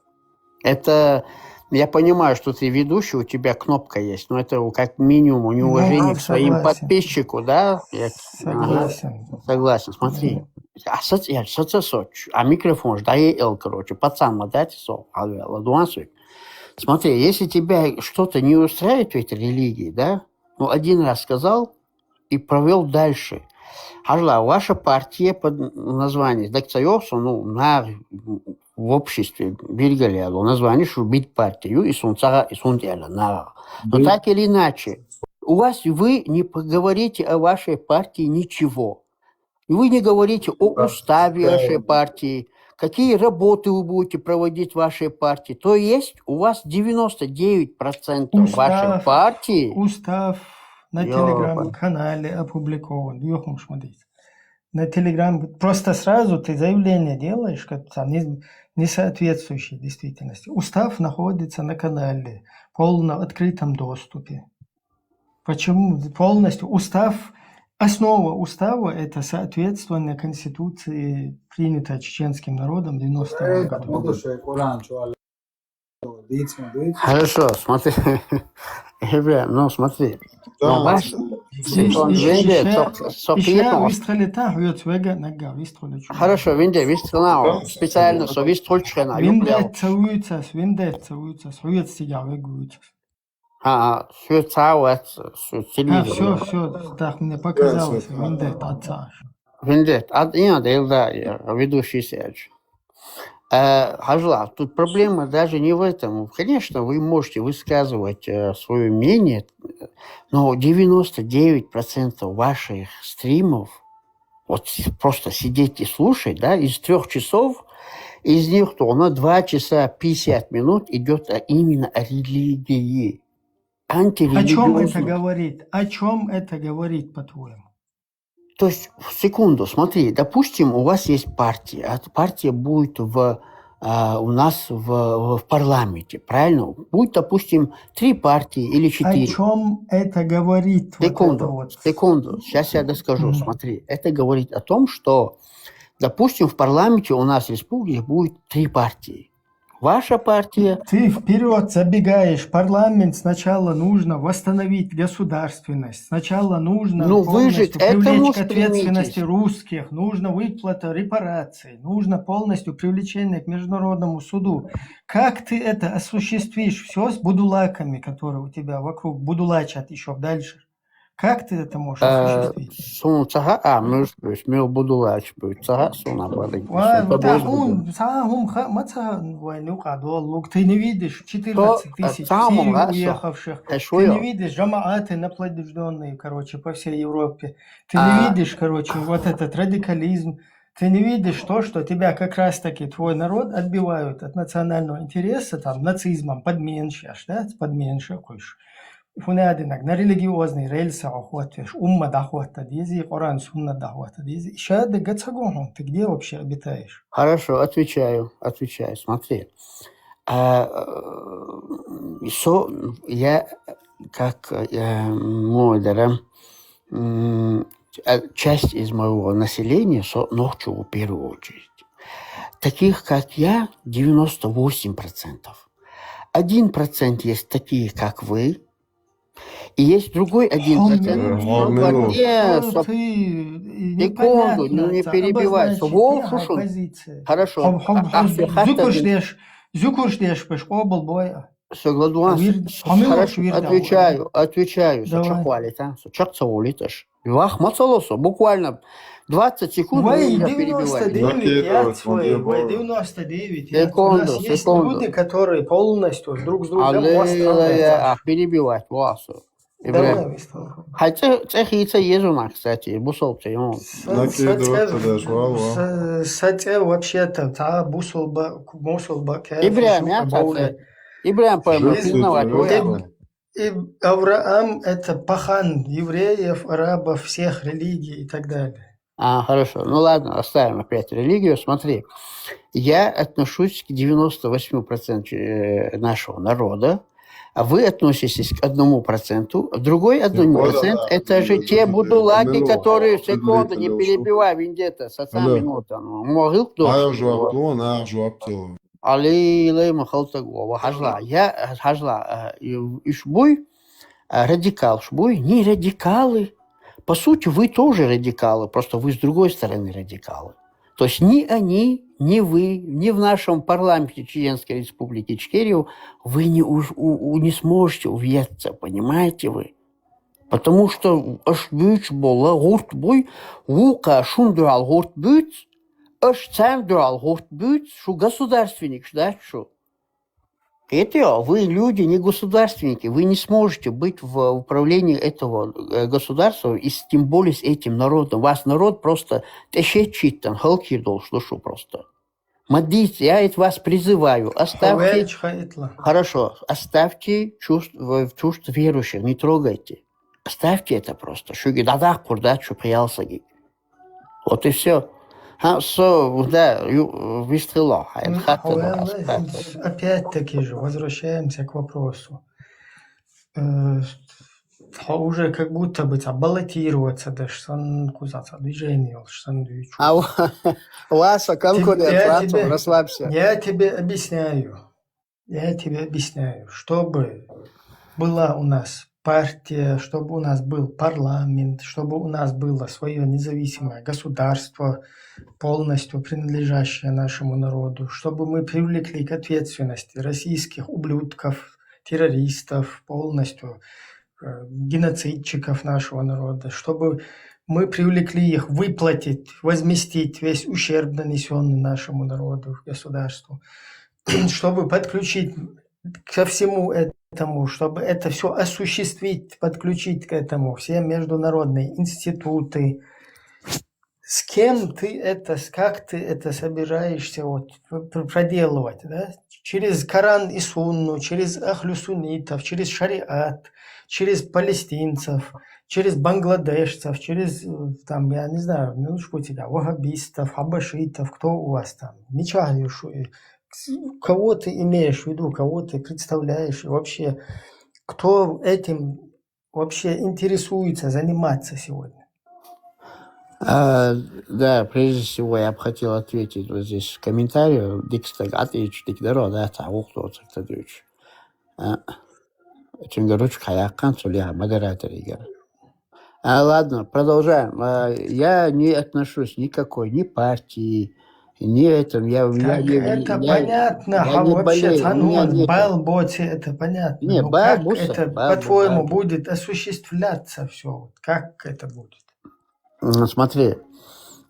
Это, я понимаю, что ты ведущий, у тебя кнопка есть, но это как минимум неуважение Ну, к своим согласен. Подписчику, да? Я- ага. Согласен. Согласен, смотри. А соц- я соц- соц- а микрофон ж да и эл, короче, пацан, ма дайте со, а, ладуан сой. Смотри, если тебя что-то не устраивает в этой религии, да, ну, один раз сказал и провел дальше. Хажла, ваша партия под названием Дакцайоксу, ну, на в обществе Биргалиало название, что бит партию, и сунцага, и сунтяла, на. Но так или иначе, у вас вы не поговорите о вашей партии ничего. И вы не говорите о уставе вашей партии, какие работы вы будете проводить в вашей партии. То есть у вас девяносто девять процентов вашей Устав. Партии. Устав на Ёлка. Телеграм-канале опубликован. Юхум шмадит. На Телеграм просто сразу ты заявление делаешь, как там не, не соответствующее действительности. Устав находится на канале в полном открытом доступе. Почему полностью? Устав, основа устава — это соответствование Конституции, принятое чеченским народом в девяносто году. Будущее Коран, что Аллах. Дицма, дицма. Хорошо, смотри. Ребят, ну смотри. Да, Ну, ваш- да. Здесь Секунду, и Венде, ща- сок- сок- и ща ну, вистрали та, хуёц вега, нага, вистрали чё. Хорошо, Венде, вистрана, Да. специально, со вистрольчхена, Виндет цауца, виндет цауца, хуёц тига вегуца. А, все цауц, А, телевизор. все, все, так мне показалось, Да, всё. Виндет отца. Венде, а, я, да, да, я ведущий Серж. А, Хажла, тут проблема даже не в этом. Конечно, вы можете высказывать э, свое мнение, но девяносто девять процентов ваших стримов, вот с- просто сидеть и слушать, да, из трех часов, из них то на два часа пятьдесят минут идет а именно о религии, О чем это антирелигиозно. Говорит? О чем это говорит, по-твоему? То есть, в секунду, смотри, допустим, у вас есть партия, а партия будет в а, у нас в, в парламенте, правильно? Будет, допустим, три партии или О четыре. Чем это говорит? Вот это Секунду, вот. Секунду, сейчас я доскажу. Мгм. Смотри, это говорит о том, что, допустим, в парламенте у нас республики будет три партии. Ваша партия, Ты вперед забегаешь. Парламент сначала нужно восстановить государственность. Сначала нужно Ну, вы же полностью к этому привлечь к ответственности стремитесь. Русских. Нужно выплата репараций. Нужно полностью привлечение к международному суду. Как ты это осуществишь? Все с будулаками, которые у тебя вокруг будулачат еще дальше. Как ты это можешь Э, осуществить? Сун цагьа, а, муж, то есть, мел будулач будет цагьа, сун абадык, Ва- сун вот а тобой хун, ца хун ха- ма ца войну кадолук. Ты не видишь четырнадцать тысяч в Саамун Сирию гаса. Уехавших. Ты Хешуя. Не видишь жамааты наплодождённые, короче, по всей Европе. Ты А. Не видишь, короче, вот этот радикализм. Ты не видишь то, что тебя как раз-таки твой народ отбивают от национального интереса, там, нацизмом, подменщаш, да, подменща куш. Фунадинак, на религиозный рельсы охватываешь, умма дохватта дизи, Коран сунна дохватта дизи. Сейчас ты где вообще обитаешь? Хорошо, отвечаю, отвечаю. Смотри. А, э, со, я, как э, мой дара, м, а, часть из моего населения, со, нохчу в первую очередь. Таких, как я, девяносто восемь процентов. Один процент есть такие, как вы, и есть другой один процент. Хом- Хом- Нет, Что стоп. ты и Секунду, непонятно, ну не это перебивай. обозначить Вол яха хушун. Позиция. Хорошо. Хом- хом- А, а, хом- всё, хатта Зюкуш дин. Деш, Зюкуш Деш пеш, обл боя. Согласен. Вир- Хомилов Хорошо, вир давай. Отвечаю, отвечаю. Со Давай. Чак хвалит, а? Со Чак цаулит аж. Вах мацалосо, буквально двадцать секунд вы Вай, меня перебивали. девяносто девять, Ракета, я вот, свой, вот, вай, вот. Девяносто девять, я- у Секунду, нас есть секунду. Люди, которые полностью друг с другом Аллилуйя, восстанавливаются. а, перебивать, Васу. Давай, Ибрагим. Вистон. Хотя цехица езуна, кстати, бусолбца, ему. Са- Накидывать саце- подошла, ва. са- саце вообще-то, та бусулба, мусулба, Ибрагим, я, бауле. Ибрагим, пойму, Жестко признавать, тебе, вот да. это. И Авраам — это пахан евреев, арабов, всех религий и так далее. А, хорошо. Ну ладно, оставим опять религию. Смотри, я отношусь к девяносто восьми процентам э, нашего народа, а вы относитесь к одному проценту, а другой один процент — это же те будулаки, которые, секунду, не перебивай, Вендетта, саца минута, ну, могил кто. Ай жуап, ну, на жуап тела. Али лей махалтаг ва хажла. Я хажла, э, ишбуй, э, радикал шбуй, не радикалы. По сути, вы тоже радикалы, просто вы с другой стороны радикалы. То есть ни они, ни вы, ни в нашем парламенте Чеченской Республики Ичкерия вы не, уж- у- у- не сможете увяться, понимаете вы? Потому что аш бюч бола гурт буй, вука шундуал гурт бюц, аш цандуал гурт бюц, шу государственник, да, шу. Это вы люди, не государственники, вы не сможете быть в управлении этого э, государства, и с- тем более с этим народом. Вас народ просто тешечитан, халкирдол, что шу просто. Мадис, я это вас призываю, оставьте, Хавель чха итла. хорошо, оставьте чувств, в- чувств верующих, не трогайте. Оставьте это просто. Шуги дадак курдат, шу приял саги. Вот и все. Ха, со, да, ю- вистрело, ха, это хатта, да, Хавель, оставьте. Опять-таки же возвращаемся к вопросу. Э, Уже как будто бы там баллотироваться, да, шсан кузаца движение, шсан движу. А у- у вас конкурент, Я Вацов, тебе- расслабься. Я тебе объясняю. Я тебе объясняю, чтобы была у нас партия, чтобы у нас был парламент, чтобы у нас было свое независимое государство, полностью принадлежащее нашему народу, чтобы мы привлекли к ответственности российских ублюдков, террористов, полностью э, геноцидчиков нашего народа, чтобы мы привлекли их выплатить, возместить весь ущерб, нанесенный нашему народу, государству, чтобы подключить ко всему этому, чтобы это все осуществить, подключить к этому все международные институты. С кем ты это, с- как ты это собираешься вот пр- пр- проделывать, да? Через Коран и Сунну, через ахлю суннитов, через шариат, через палестинцев, через бангладешцев, через, э, там, я не знаю, ну, что у тебя, ваххабистов, хабашитов, кто у вас там, ничего, кого ты имеешь в виду, кого ты представляешь, и вообще, кто этим вообще интересуется, заниматься сегодня? А, да, прежде всего я бы хотел ответить вот здесь комментарию. Дикстаг Атич, Дикдаро, да, Таук, Тадыч. А, Чунгаручка, Якан, Сулиха, модератор, Игорь. А, ладно, продолжаем. А, я не отношусь никакой, ни партии, ни этом. Я, я Так не, это я, понятно, я а не вообще болею, у меня Цанун, нет. Бал Боти, это понятно. Не, Но Бал как Буса, это, Бал Бу- по-твоему, Бал Бу- будет осуществляться все? Вот как это будет? М, Смотри,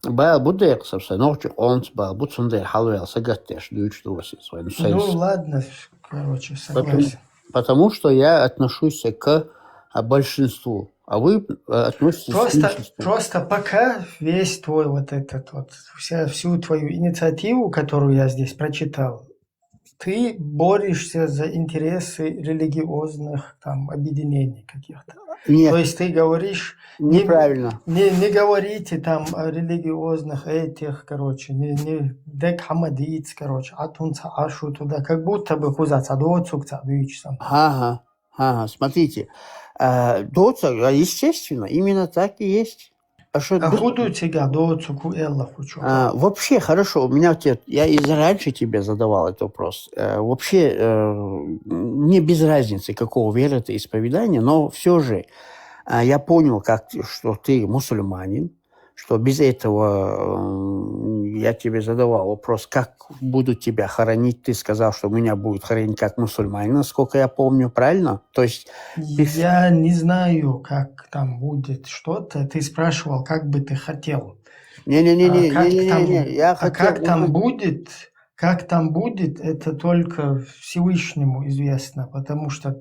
Бал Будек, собственно, ногчик он с Бал Буцундер Халвел Сагаттеш, Дучдуси, своим Ну союз. Ладно, короче, Потому, согласен. потому что я отношусь к а, большинству, а вы э, относитесь к Просто, меньшинству. Просто пока весь твой вот этот вот, вся, всю твою инициативу, которую я здесь прочитал, ты борешься за интересы религиозных там объединений каких-то. То Нет, есть ты говоришь, не, неправильно. не, не говорите там о религиозных этих, короче, не, не дек хамадиц, короче, атунца ашу туда, как будто бы хузаца доцукца дуичсам. Ага, ага, смотрите. А, доца, а, естественно, именно так и есть. А что А ду- худу тебя доцуку элла хучу. А, вообще, хорошо, у меня вот, я и раньше тебе задавал этот вопрос. Э, вообще, э, мне без разницы, какого веры ты, исповедания, но все же а, я понял, как, ты- что ты мусульманин, что без этого м, я тебе задавал вопрос, как будут тебя хоронить, ты сказал, что меня будут хоронить как мусульманина, насколько я помню, правильно? То есть, Я не знаю, как там будет что-то. Ты спрашивал, как бы ты хотел. не-не-не, А не, как не, не, там, не, я а хотел как там узнать- будет, как там будет, это только Всевышнему известно, потому что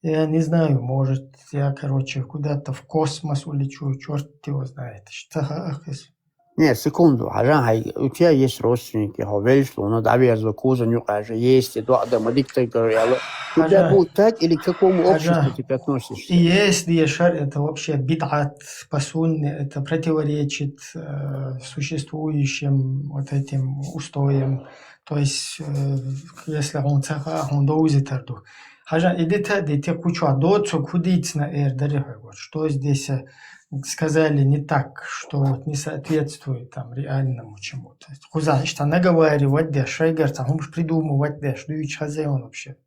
я не знаю, может, я, короче, куда-то в космос улечу, черт его знает. Что, ах, ес- Не, секунду, Хажан, хай, у тебя есть родственники, хо, велиш, но, да, верзу, кузен, юкаже, есть, и два, да, мадик, так говорю, я, у тебя Хажан, будет так, или к какому обществу Хажан, ты относишься? и если шар это вообще бидат, по сунне, это противоречит э, существующим вот этим устоям, то есть э, если он цаха, он доузитарду. Хажан, иди та, ди те кучу, а доцу кудицна эр дари хагор. Что здесь э, сказали не так, что вот не соответствует там реальному чему-то. Хуза, что наговаривать деш, шайгар, цахумш придумывать деш, дуич хозяин вообще.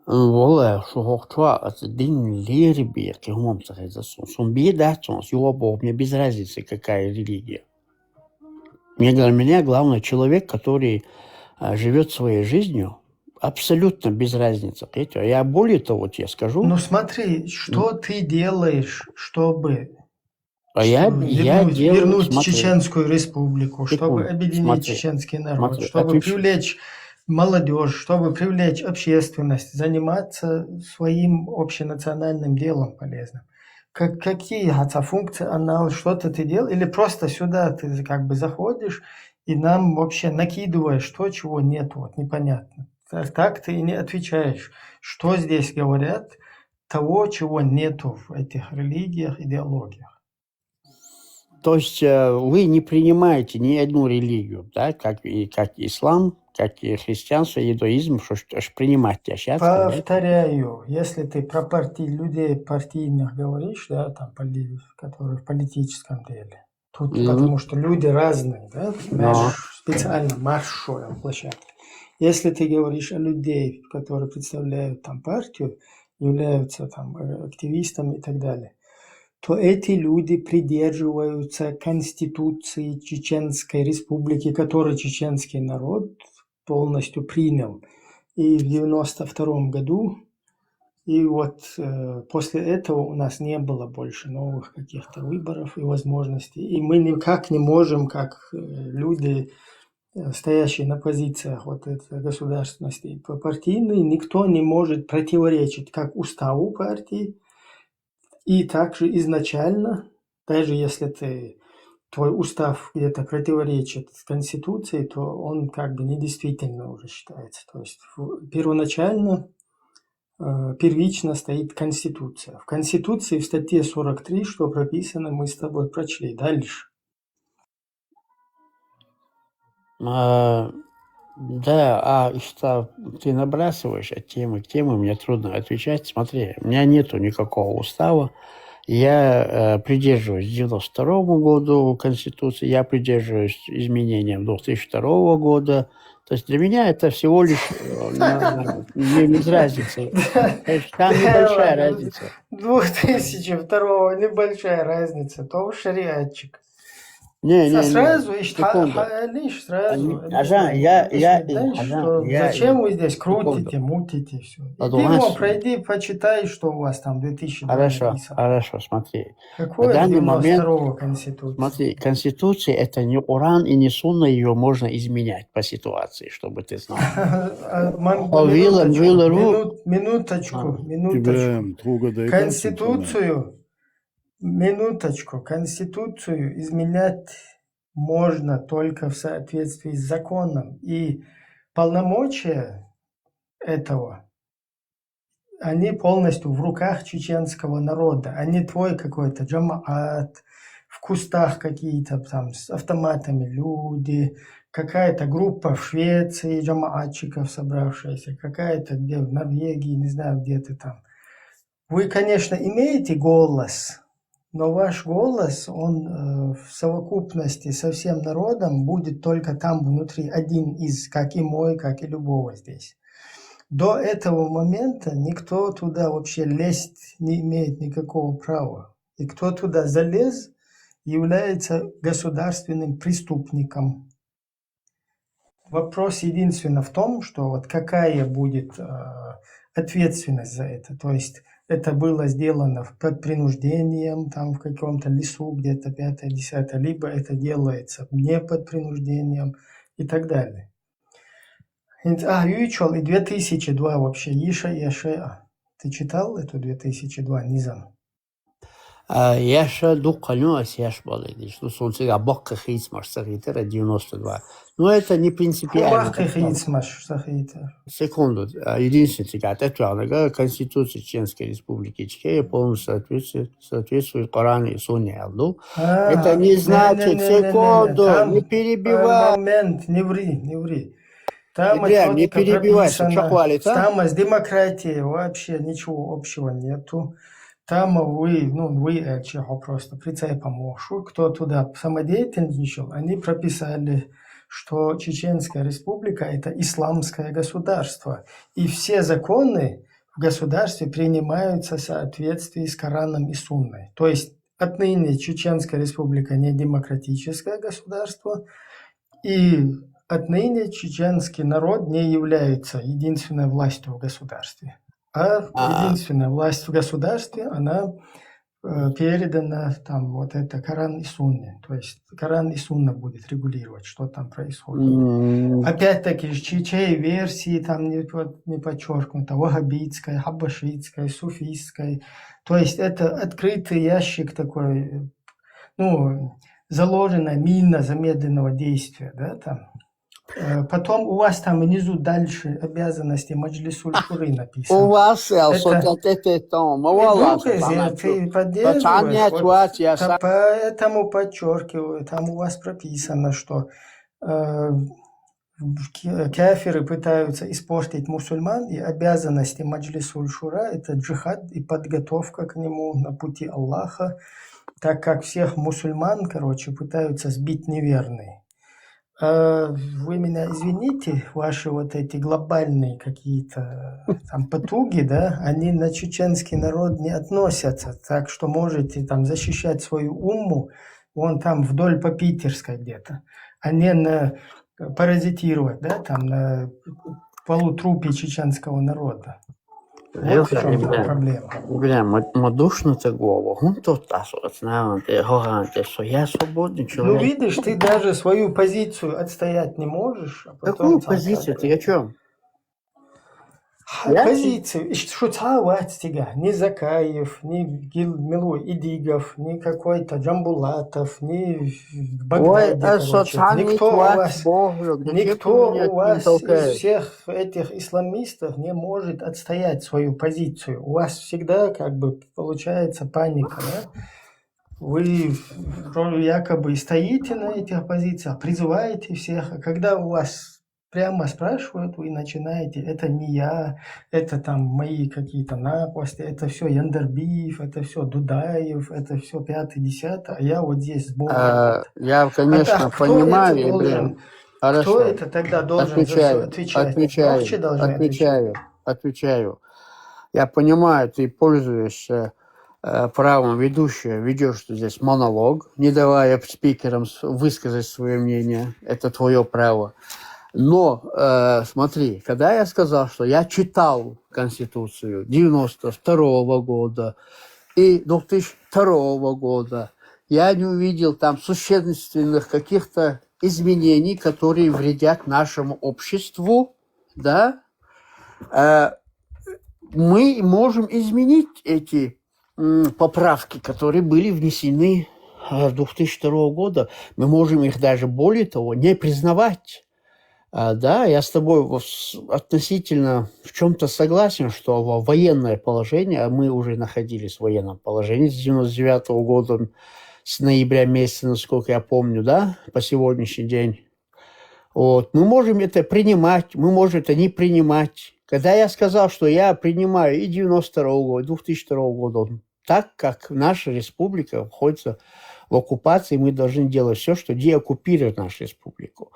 Вала, шу хохчуа, ас дин лерби, ки хумам сахиза сун. Сун би да сун, сюа бог, мне без разницы, какая религия. Мне, для меня главное человек, который а, живет своей жизнью, абсолютно без разницы. Понимаете? Я более того, вот я скажу, Ну смотри, что ты делаешь, чтобы а я, чтобы я вернуть, делаю, вернуть смотри, Чеченскую Республику, чтобы секунду, объединить смотри, чеченский народ, смотри, чтобы отвечу. Привлечь молодежь, чтобы привлечь общественность, заниматься своим общенациональным делом полезным. Как, какие хотя функции анал, что-то ты делал, или просто сюда ты как бы заходишь и нам вообще накидываешь то, чего нет, вот непонятно. Так, так ты и не отвечаешь, что здесь говорят, того, чего нету в этих религиях, идеологиях. То есть э, вы не принимаете ни одну религию, да, как и как ислам, как и христианство, иудаизм, что ж принимать сейчас, да? Повторяю, если ты про партии, людей партийных говоришь, да, там, поли- которые в политическом деле, тут, Ну. Потому что люди разные, да, Но. знаешь, специально маршуя площадка. Если ты говоришь о людей, которые представляют там партию, являются там э, активистами и так далее, то эти люди придерживаются Конституции Чеченской Республики, которой чеченский народ полностью принял. И в девяносто втором году И вот э, после этого у нас не было больше новых каких-то выборов и возможностей. И мы никак не можем, как э, люди, э, стоящие на позициях вот этой государственности и партийной, никто не может противоречить как уставу партии, и также изначально, даже если ты твой устав где-то противоречит Конституции, то он как бы недействительно уже считается. То есть первоначально, э, первично стоит Конституция. В Конституции в статье сорок три, что прописано, мы с тобой прочли. Дальше. А, да, а что ты набрасываешь от темы к теме, мне трудно отвечать. Смотри, у меня нету никакого устава. Я э, придерживаюсь девяносто второго года Конституции, я придерживаюсь изменениям две тысячи второго года. То есть для меня это всего лишь э, без разницы. Там небольшая разница. две тысячи второго небольшая разница, то шариатчик. Не, не, сразу, секунду. Лишь сразу. Зачем вы здесь крутите, мутите все? Иди, пройди, почитай, что у вас там две тысячи. Хорошо, хорошо, смотри. Какой девяносто второго Конституции? Смотри, Конституция это не Коран и не Сунна, ее можно изменять по ситуации, чтобы ты знал. Минуточку, минуточку. Конституцию Минуточку. Конституцию изменять можно только в соответствии с законом. И полномочия этого, они полностью в руках чеченского народа, а не твой какой-то джамаат, в кустах какие-то там с автоматами люди, какая-то группа в Швеции джамаатчиков собравшаяся, какая-то где в Норвегии, не знаю, где-то там. Вы, конечно, имеете голос, но ваш голос, он э, в совокупности со всем народом будет только там внутри, один из, как и мой, как и любого здесь. До этого момента никто туда вообще лезть не имеет никакого права. И кто туда залез, является государственным преступником. Вопрос единственно в том, что вот какая будет э, ответственность за это. То есть это было сделано под принуждением, там в каком-то лесу где-то пятое, десятое, либо это делается не под принуждением и так далее. А, Ючел и две тысячи два вообще, Иша и Ашеа. Ты читал эту две тысячи два низам? Яша дукканю ас яш балайдиш. Ну, сунцига баккы хийцмаш сахитера девяносто два. Но это не принципиально. Баккы хийцмаш сахитера. Секунду. Единственное, цигат это ага Конституция Чеченской Республики Ичкерия полностью соответствует, соответствует Корану и Сунне, алду. Это не значит, секунду, не перебивай. Момент, не ври, не ври. Там не перебивайся, что хвалится. Там с демократией вообще ничего общего нету. Там вы, ну, вы э, чего просто прицепа мошу, кто туда самодеятельничал, они прописали, что Чеченская Республика это исламское государство. И все законы в государстве принимаются в соответствии с Кораном и Сунной. То есть отныне Чеченская Республика не демократическое государство, и отныне чеченский народ не является единственной властью в государстве. А единственная власть в государстве, она э, передана там вот это Коран и Сунне. То есть Коран и Сунна будет регулировать, что там происходит. Опять-таки, чьей версии там не, не подчеркнуто, ваххабитской, хаббашитской, суфийской. То есть это открытый ящик такой, ну, заложенная мина замедленного действия, да, там. Э, Потом у вас там внизу дальше обязанности Маджлисуль Шуры написано. У вас, э, это, это, это, это, это, Поэтому подчеркиваю, там у вас прописано, что э, кафиры пытаются испортить мусульман, и обязанности Маджлисуль Шура — это джихад и подготовка к нему на пути Аллаха, так как всех мусульман, короче, пытаются сбить неверные. Э, Вы меня извините, ваши вот эти глобальные какие-то там потуги, да, они на чеченский народ не относятся, так что можете там защищать свою умму, вон там вдоль по Питерской где-то, а не на паразитировать, да, там на полутрупе чеченского народа. Вот в чем проблема. Бля, ма душно так, Вова. Он тот асоц, знаете, гарантия, что я свободный человек. Ну, видишь, ты даже свою позицию отстоять не можешь. А потом... Какую позицию? Ты о чем? Позицию. Что цавать тебя? Ни Закаев, ни Гил-, Милу Идигов, ни какой-то Джамбулатов, ни Багдади, короче. Никто у вас, никто у вас из всех этих исламистов не может отстоять свою позицию. У вас всегда как бы получается паника, да? Вы якобы стоите на этих позициях, призываете всех, а когда у вас прямо спрашивают, вы начинаете: «Это не я, это там мои какие-то наглости, это все Яндарбиев, это все Дудаев, это все пятый, десятый, а я вот здесь сбоку». А, я, конечно, понимаю, Ибрагим. Хорошо. Кто это тогда должен за всё отвечать? Отвечаю, отвечаю, отвечаю. Я понимаю, ты пользуешься э, правом ведущего, ведёшь ты здесь монолог, не давая спикерам с-, высказать своё мнение. Это твоё право. Но, э, смотри, когда я сказал, что я читал Конституцию девяносто второго года и две тысячи второго года, я не увидел там существенных каких-то изменений, которые вредят нашему обществу, да? Э, мы можем изменить эти, м, поправки, которые были внесены, э, две тысячи второго года. Мы можем их даже, более того, не признавать. А, да, я с тобой в-, с-, относительно в чём-то согласен, что во-, военное положение, а мы уже находились в военном положении с девяносто девятого года, с ноября месяца, насколько я помню, да, по сегодняшний день. Вот. Мы можем это принимать, мы можем это не принимать. Когда я сказал, что я принимаю и девяносто второго года, и две тысячи второго года, он так как наша республика находится в оккупации, мы должны делать всё, что деоккупировать нашу республику.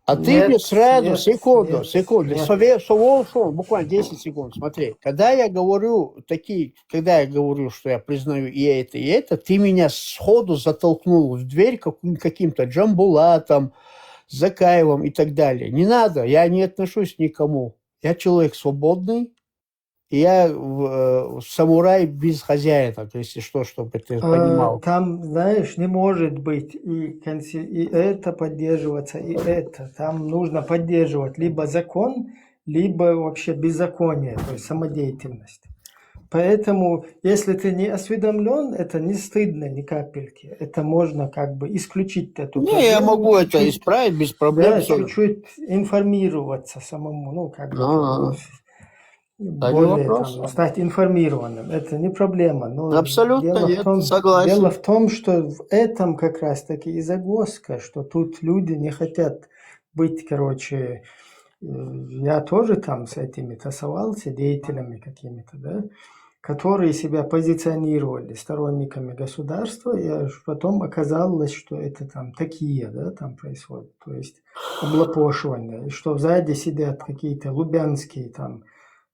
А ты мне сразу, секунду, секунду, сове-, сове-, буквально десять секунд, смотри. Когда я говорю такие, когда я говорю, что я признаю и это, и это, ты меня сходу затолкнул в дверь каким-, каким-то Джамбулатом, Закаевым и так далее. Не надо, я не отношусь ни к кому. Я человек свободный, я, э, самурай без хозяина, то есть, что, чтобы ты понимал. Там, знаешь, не может быть и конси-, и это поддерживаться, и это. Там нужно поддерживать либо закон, либо вообще беззаконие, то есть самодеятельность. Поэтому, если ты не осведомлён, это не стыдно ни капельки. Это можно как бы исключить эту проблему. Не, я могу это исправить без проблем. Да, чуть-чуть информироваться самому, ну, как бы, более там, стать информированным. Это не проблема. Но абсолютно нет, согласен. Дело в том, что в этом как раз-таки и загвоздка, что тут люди не хотят быть, короче, э, я тоже там с этими тасовался, деятелями какими-то, да, которые себя позиционировали сторонниками государства, и аж потом оказалось, что это там такие, да, там происходит, то есть облапошивание, и что сзади сидят какие-то лубянские там,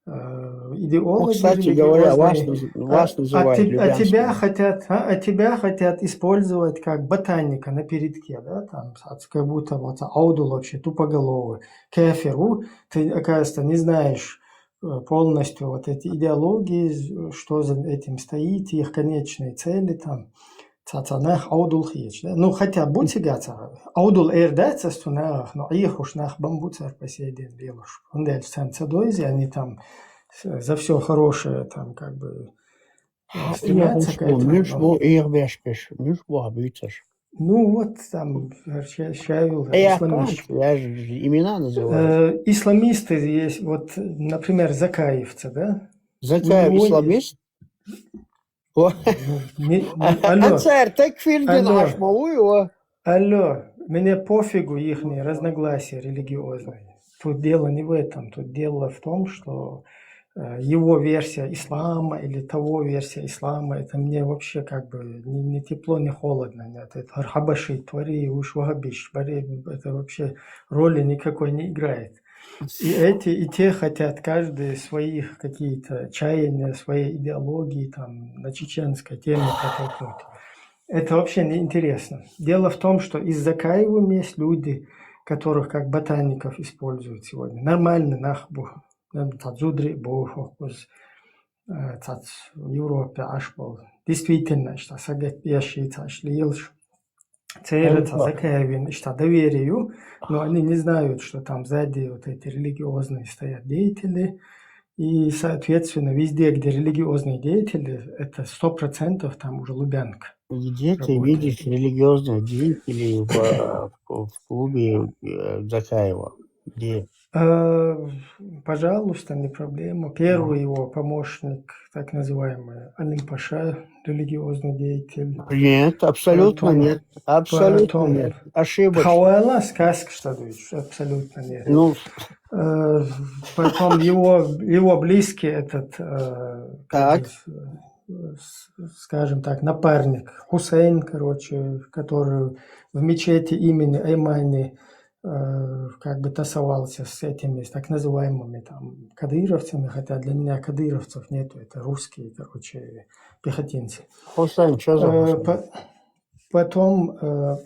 э, идеологи религиозные. Ну, кстати говоря, вас наз-, вас называют лубянскими. А, а теб-, а тебя хотят, а, а тебя хотят использовать как ботаника на передке, да, там, с-, как будто вот Аудул вообще тупоголовый, кефир, у, ты, оказывается, не знаешь, э, полностью вот эти идеологии, з-, что за этим стоит, их конечные цели, там, цаца нах Аудул хьеч, да? Ну, хотя быцигацар, Аудул эр дац цу нах, но их уж нах бамбуцар по сей день белуш. Он дальше сам цадойзи, они там с-, за всё хорошее, там, как бы, э, стремятся к этому, но муш бу эр бешпеш, муш бу абуцаш. Ну, вот там, э, ща-, щавил, э, исламист. Я же имена называю. Э, исламисты есть, вот, например, закаевцы, да? Закаев исламист? Алло. Алло. Алло. Мне пофигу ихние разногласия религиозные. Тут дело не в этом. Тут дело в том, что, э, его версия ислама или того версия ислама, это мне вообще как бы ни, ни тепло, ни холодно. Нет, это хабаши, твари, уж вахабиш, бари, это вообще роли никакой не играет. И эти, и те хотят каждый своих какие-то чаяния, свои идеологии там на чеченской теме протолкнуть. Это вообще не интересно. Дело в том, что и с Закаевым есть люди, которых как ботаников используют сегодня. Нормальный нах бу, там, та зудри бу, хокус. э, цац Европе Ӏаш бола. Действительно, иштта сагатдеш, цхьа иштта лелаш. Церан цхьа закаявин, иштта доверие ю, но они не знают, что там сзади вот эти религиозные стоят деятели. И, соответственно, везде, где религиозные деятели, это сто процентов там уже Лубянка. Где ты работает. Видишь религиозных деятелей в, в клубе э, Закаева? Где? Э, Пожалуйста, не проблема. Первый его помощник, так называемый Алим Паша, религиозный деятель. Нет, абсолютно Потом- нет. Абсолютно потом- нет. Ошибочно. Хавала сказка, что говоришь, абсолютно нет. Ну, Э, Потом его, его близкий этот, э, как Так. бы, э, с- скажем так, напарник Хусейн, короче, который в мечети имени Аймани э, как бы тасовался с этими, с так называемыми там кадыровцами, хотя для меня кадыровцев нету, это русские, короче, пехотинцы. Хусейн, что за Э, Хусейн? по- Потом э,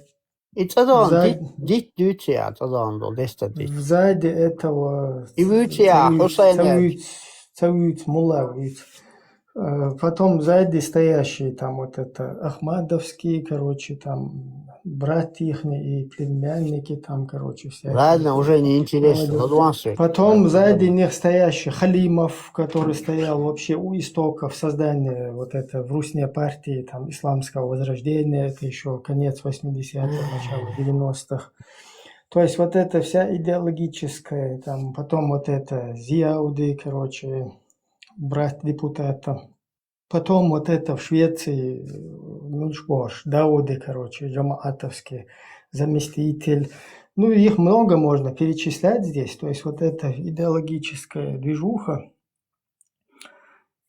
И цӀа даьнна, за- дит, дит дуьйцу а, цӀа даьнна дола, дестар дит. сзади этого И вуьйцу а, цавуц- Хусейн цавуц- цавуц, мулла вуьйцу. Э, Потом сзади стоящий там вот это Ахмадовский, короче, там брат ихний и племянники там, короче, всякие. Ладно, уже неинтересно. Молодец. Ладвансы. Потом сзади них стоящий Халимов, который стоял вообще у истоков создания вот это в Русне партии там исламского возрождения, это еще конец восьмидесятых, начало девяностых. То есть вот эта вся идеологическая, там, потом вот это Зияуди, короче, брат депутата. Потом вот это в Швеции, э, Мюншбош, Дауди, короче, джамаатовский заместитель. Ну, их много можно перечислять здесь. То есть вот эта идеологическая движуха.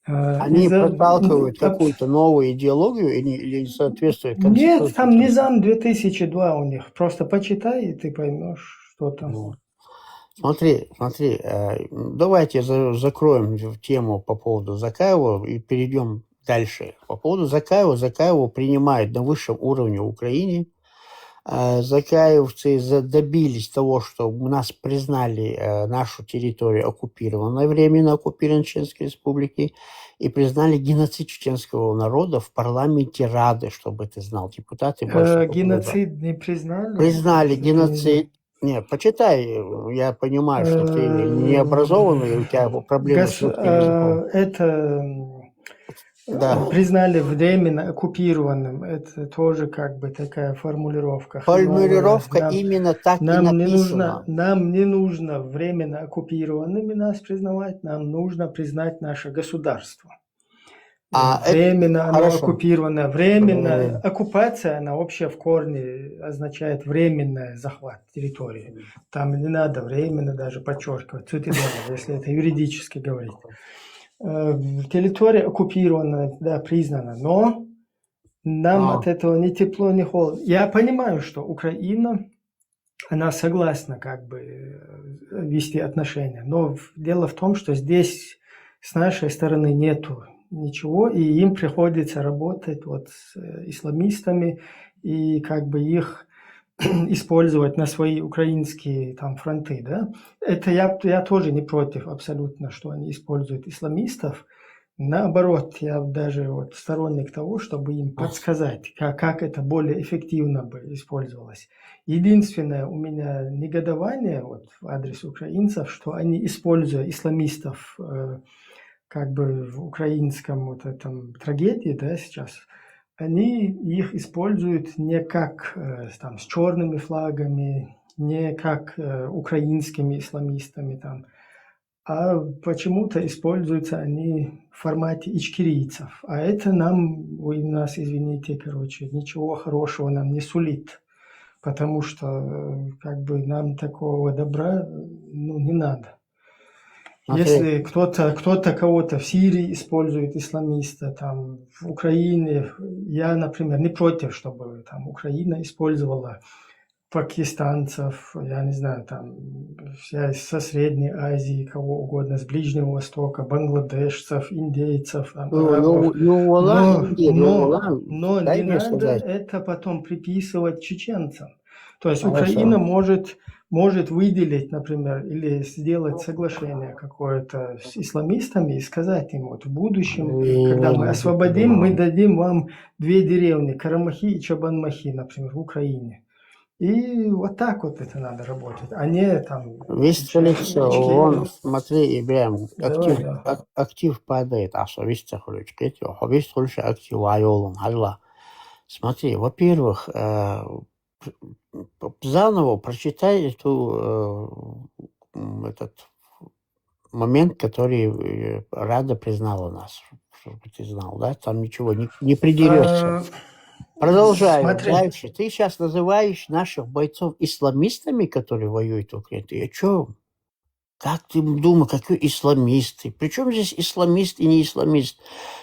э, Они из-за- проталкивают абс- какую-то новую идеологию или, или не соответствует Нет, там конституции? Низам две тысячи два у них. Просто почитай, и ты поймешь, что там. Ну, Смотри, смотри, э, давайте за- закроем тему по поводу Закаева и перейдем дальше. По поводу Закаева, Закаева принимают на высшем уровне в Украине. Э, Закаевцы за- добились того, что у нас признали э, нашу территорию оккупированной, временно оккупированной Чеченской Республики, и признали геноцид чеченского народа в парламенте Рады, чтобы ты знал, депутаты Э, Большого Геноцид не признали? Признали Что-то не геноцид. Нет, почитай, я понимаю, что ты Э, необразованный, у тебя проблемы с Гос- русским языком. э, Это м, Да. э, признали временно оккупированным. Это тоже как бы такая формулировка. Формулировка Нам- именно так и Нам не написана. нужно, нам не нужно временно оккупированными нас признавать, нам нужно признать наше государство. А, это Временно оно хорошо. оккупированное. Временная Мгм. оккупация, она вообще в корне означает временный захват территории. Там не надо временно даже подчеркивать, цитадель, если это юридически говорить. Э, Территория оккупированная, да, признана, но нам А. от этого ни тепло, ни холодно. Я понимаю, что Украина, она согласна как бы э, вести отношения, но в- дело в том, что здесь с нашей стороны нету ничего, и им приходится работать вот с э, исламистами и как бы их использовать на свои украинские там фронты, да. Это я, я тоже не против абсолютно, что они используют исламистов. Наоборот, я даже вот сторонник того, чтобы им подсказать, как, как это более эффективно бы использовалось. Единственное у меня негодование вот в адрес украинцев, что они, используя исламистов э, как бы в украинском вот этом трагедии, да, сейчас, они их используют не как э, там с черными флагами, не как э, украинскими исламистами там, а почему-то используются они в формате ичкерийцев. А это нам, вы нас извините, короче, ничего хорошего нам не сулит, потому что э, как бы нам такого добра ну, не надо. Смотри. Если кто-то кто-то кого-то в Сирии использует исламиста, там в Украине, я, например, не против, чтобы там Украина использовала пакистанцев, я не знаю, там вся со Средней Азии, кого угодно, с Ближнего Востока, бангладешцев, индейцев, там, Ну, арабов. ну, ну, валлахи, Но, индия, ну, но, валлахи, но дай не мне надо сказать. Это потом приписывать чеченцам. То есть Хорошо. Украина может может выделить, например, или сделать соглашение какое-то с исламистами и сказать им, вот в будущем, когда мы освободим, мы дадим вам две деревни, Карамахи и Чабанмахи, например, в Украине. И вот так вот это надо работать, а не там... Весь все, вон, смотри, Ибрам, актив, актив падает, а что весь такой, весь больше актив, а актив. Смотри, во-первых, э, заново прочитай эту, э, этот момент, который, э, Рада признала нас, чтобы ты знал, да? Там ничего не, не придерешься. Продолжаю дальше. Ты сейчас называешь наших бойцов исламистами, которые воюют в Украине. Ты о чем? Как ты думаешь, какие исламисты? Причем здесь исламист и не исламист?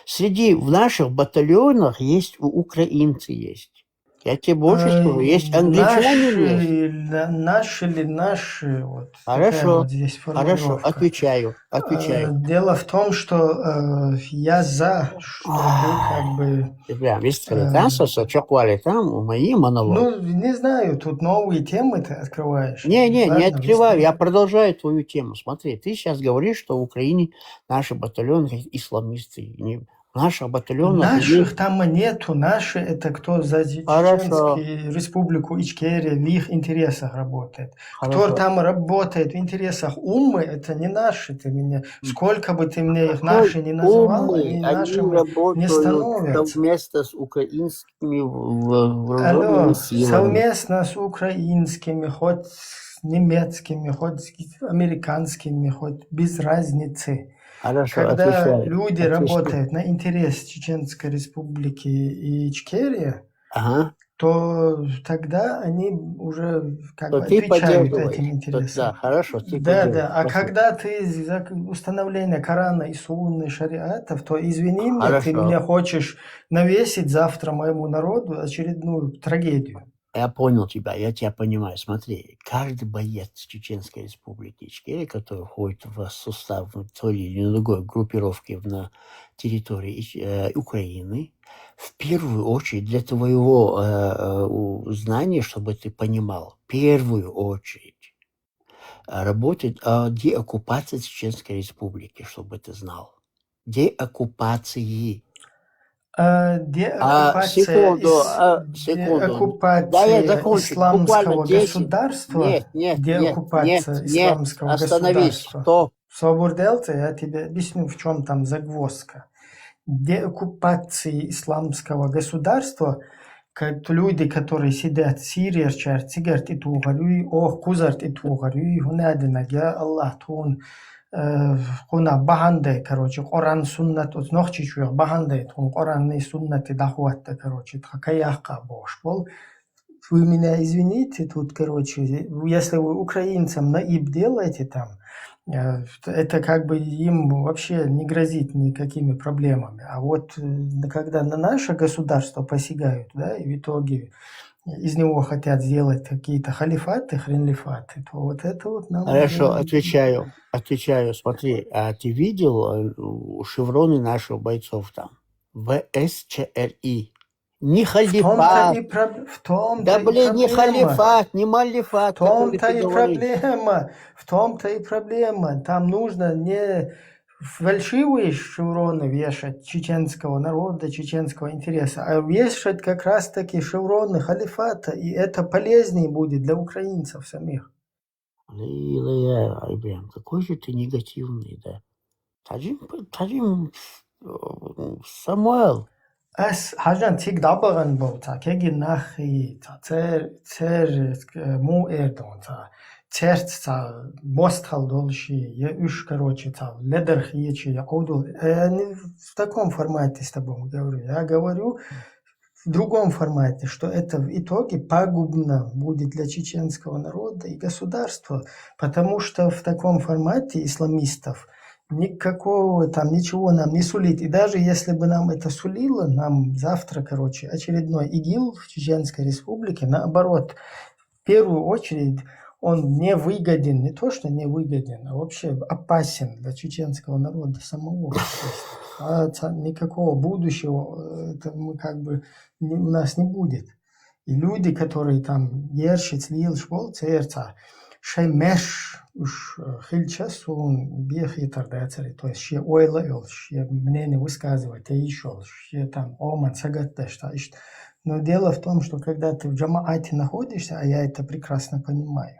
Среди, в наших батальонах есть украинцы есть. Я тебе больше скажу, есть англичане. Наши ли наши? Вот хорошо, вот здесь хорошо, отвечаю, отвечаю. Дело в том, что э, я за, чтобы как бы... Прям, вистфалитанство, что квалитам, мои монологи. Ну, не знаю, тут новые темы ты открываешь. Не, не, не открываю, я продолжаю твою тему. Смотри, ты сейчас говоришь, что в Украине наши батальоны исламисты. Наших батальонов... Наших там нету. Наши — это кто за Чеченскую Республику Ичкерия, в их интересах работает. Кто там работает в интересах уммы, это не наши. Ты меня, сколько бы ты мне их наши не называл, они нашими не становятся. Совместно с украинскими вооруженными силами. Совместно с украинскими, хоть с немецкими, хоть с американскими, хоть без разницы. Хорошо, Когда отвечаю, люди отвечаю. Работают на интерес Чеченской Республики и Ичкерии, Ага. То тогда они уже как То бы ты отвечают поддерживаешь. Этим То- интересам. Да, хорошо, ты Да, поддерживаешь. Да. А Спасибо. Когда ты за установление Корана и Сунны, Шариата, то извини меня, ты Хорошо. Меня хочешь навесить завтра моему народу очередную трагедию. Я понял тебя, я тебя понимаю. Смотри, каждый боец Чеченской Республики Ичкерия, который входит в состав той или иной другой группировки на территории Ич- э, Украины, в первую очередь для твоего э, э, у- знания, чтобы ты понимал, в первую очередь э, работает о деоккупации Чеченской Республики, чтобы ты знал. Деоккупации. А, деоккупация секунду, ис- а, секунду. Деоккупация Да, я закончу. исламского Буквально десять. Государства. Нет, нет, нет, Деоккупация нет, нет. Исламского Остановись. Государства. Стоп. Собур делте, я тебе объясню, в чем там загвоздка. Деоккупации Исламского Государства, как люди, которые сидят в Сирии, чар цигарт и тугарюй, ох, кузарт и тугарюй, гунадинага, Аллах тун, э, куна бахандай, короче, Коран суннат, вот нохчи чуя бахандай, тун Коран и суннат и дахватта, короче, тха каяхка бош бол. Вы меня извините, тут, короче, если вы украинцам наиб делаете там, э, это как бы им вообще не грозит никакими проблемами. А вот э, когда на наше государство посягают, да, и в итоге из него хотят сделать какие-то халифаты, хренлифаты, то вот это вот нам Хорошо, уже- отвечаю, отвечаю. Смотри, а ты видел э, у- шевроны наших бойцов там? В С Ч Р И. Не В том-то халифат. И проб- в том-то Да и блин, не проблема. Халифат, не малифат, В том-то который И ты говоришь. Проблема. В том-то и проблема. Там нужно не фальшивые шевроны вешать чеченского народа, чеченского интереса, а вешать как раз-таки шевроны халифата, и это полезнее будет для украинцев самих. Лилия, Ибрам, какой же ты негативный, да. Таджим, Таджим, э, Самуэл. Ас хажан тиг дабаган бол, та кеги нахи, та цер, цер, э, му эрдон, та церц, та мостхал долши, я уж, короче, та ледарх ечи, я кудул. Э, не в таком формате с тобой говорю. Я говорю в другом формате, что это в итоге пагубно будет для чеченского народа и государства, потому что в таком формате исламистов никакого там ничего нам не сулит. И даже если бы нам это сулило, нам завтра, короче, очередной ИГИЛ в Чеченской Республике, наоборот, в первую очередь он не выгоден, не то что не выгоден, а вообще опасен для чеченского народа самого. То есть, а, ца- никакого будущего э, это мы как бы не- у нас не будет. И люди, которые там гершиц лил школ церца, шоай маьрша уж, э, хилча, суна бехийтар дацар, то есть шоай ойла а йолуш, шоай мнение высказывать а йиш йолуш, шоай там Ӏоман сагатдеш, там иштта. Но дело в том, что когда ты в джамаате находишься, а я это прекрасно понимаю,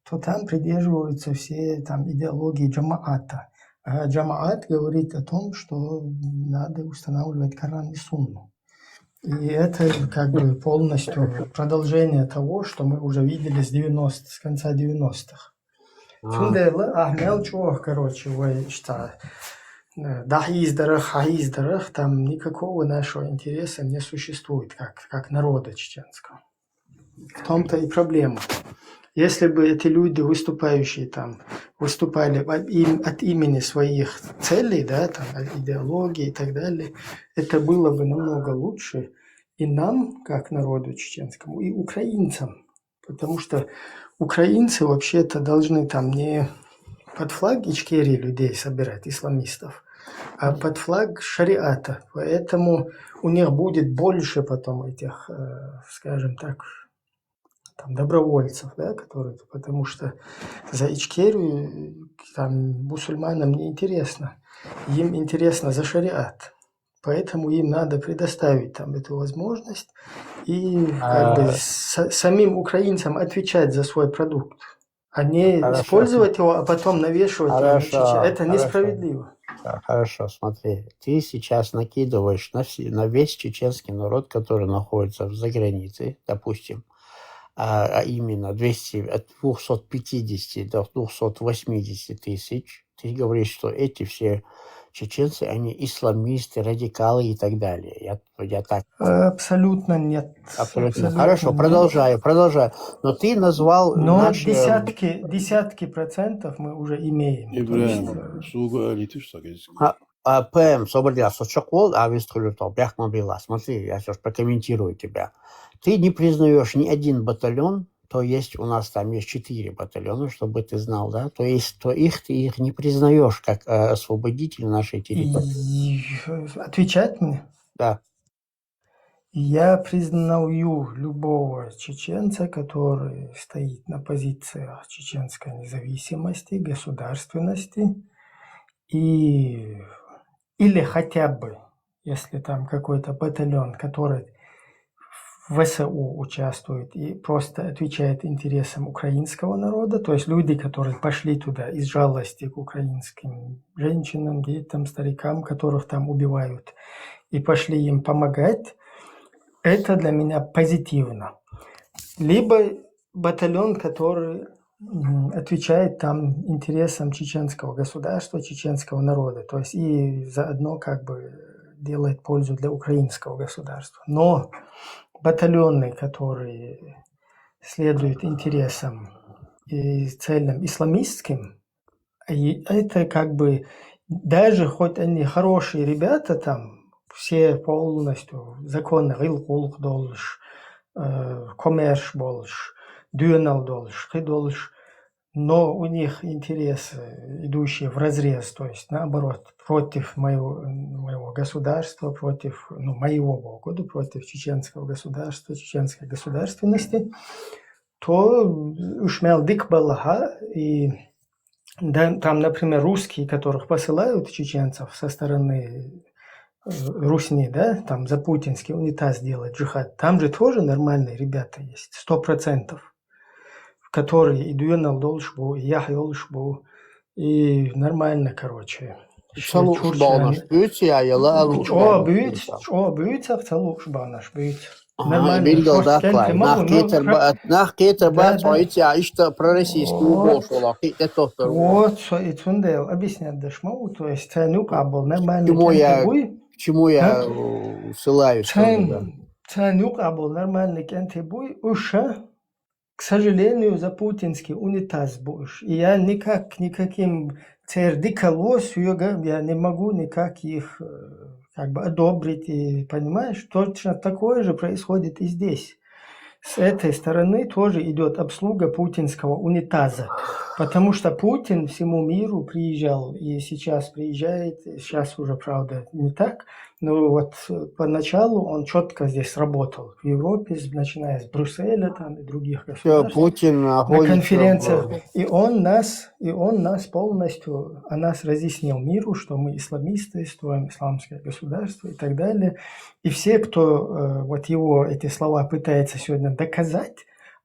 то там придерживаются все там идеологии джамаата. А джамаат говорит о том, что надо устанавливать Коран и Сунну. И это как бы полностью продолжение того, что мы уже видели с девяностых, с конца девяностых. Цундела ахмел чух, короче, вай что, э, дахиз дарах, хаиз дарах, там никакого нашего интереса не существует, как, как народа чеченского. В том-то и проблема. Если бы эти люди, выступающие там, выступали от им-, от имени своих целей, да, там, от идеологии и так далее, это было бы намного лучше и нам, как народу чеченскому, и украинцам. Потому что украинцы вообще-то должны там не под флаг Ичкерии людей собирать, исламистов, а под флаг шариата. Поэтому у них будет больше потом этих, э, скажем так, там, добровольцев, да, которые, потому что за Ичкерию, э, там, мусульманам не интересно. Им интересно за шариат. Поэтому им надо предоставить там эту возможность и как бы А, са- самим украинцам отвечать за свой продукт, а не Хорошо, использовать его, а потом навешивать его на Чечен. хорошо, Это хорошо. Несправедливо. Да, хорошо, смотри, ты сейчас накидываешь на, все, на весь чеченский народ, который находится в загранице, допустим, а, а именно двести, от двухсот пятидесяти до двухсот восьмидесяти тысяч, ты говоришь, что эти все чеченцы, они исламисты, радикалы и так далее. Я, я так... Абсолютно нет. Абсолютно. Абсолютно. Хорошо, нет. Продолжаю, продолжаю. Но ты назвал... Но наш... десятки, десятки процентов мы уже имеем. Ибрагим, суга алитиш сагез. А, а, П М, собрал, сочек вол, а вестхулю то, бяхма била. Смотри, я сейчас прокомментирую тебя. Ты не признаешь ни один батальон, то есть у нас там есть четыре батальона, чтобы ты знал, да? То есть то их ты их не признаешь как э, освободитель нашей территории. Отвечать мне? Да. Я признаю любого чеченца, который стоит на позициях чеченской независимости, государственности, и или хотя бы, если там какой-то батальон, который в В С У участвует и просто отвечает интересам украинского народа, то есть люди, которые пошли туда из жалости к украинским женщинам, детям, старикам, которых там убивают, и пошли им помогать, это для меня позитивно. Либо батальон, который отвечает там интересам чеченского государства, чеченского народа, то есть и заодно как бы делает пользу для украинского государства. Но батальоны, которые следуют интересам и целям исламистским, и это как бы даже хоть они хорошие ребята там, все полностью законно гӀилкъулкъ долуш, э, коммерш болуш, доьнал долуш, хи долуш, но у них интересы, идущие вразрез, то есть наоборот, против моего, моего государства, против, ну, моего богу, да, против чеченского государства, чеченской государственности, то уж мел дика балаха, и да, там, например, русские, которых посылают чеченцев со стороны э, Русни, да, там за путинский унитаз делать джихад, там же тоже нормальные ребята есть, сто процентов, которые и доьнал долуш бу, и яхь йолуш бу, и нормально, короче. Ца лууш бахьанаш буьйцу я, я лаа лууш Чо буьйцу, чо буьйцу, ца лууш бахьанаш буьйцу. Нормально. Билгал даккхале, нах кхетар бац, нах кхетар бац, ой, цхьа иштта пророссийский болуш вала, кхин тӀе тохтар. Вот, со и цундела объяснять деш ма ву, то есть царна юкъахь болу нормальный кӀентий буй. К чему я ссылаюсь? Царна юкъахь болу нормальный кӀентий буй, уьш, к сожалению, за путинский унитаз бу уьш. И я никак, никаким церан дикало соьга, я не могу никак их, э, как бы одобрить, и, понимаешь, точно такое же происходит и здесь. С этой стороны тоже идёт обслуга путинского унитаза, потому что Путин всему миру приезжал, и сейчас приезжает, сейчас уже, правда, не так, Ну вот э, поначалу он четко здесь работал в Европе, с- начиная с Брюсселя там и других Всё, государств, Путин на находится конференциях. в... И он нас, и он нас полностью, о нас разъяснил миру, что мы исламисты, строим исламское государство и так далее. И все, кто э, вот его эти слова пытается сегодня доказать,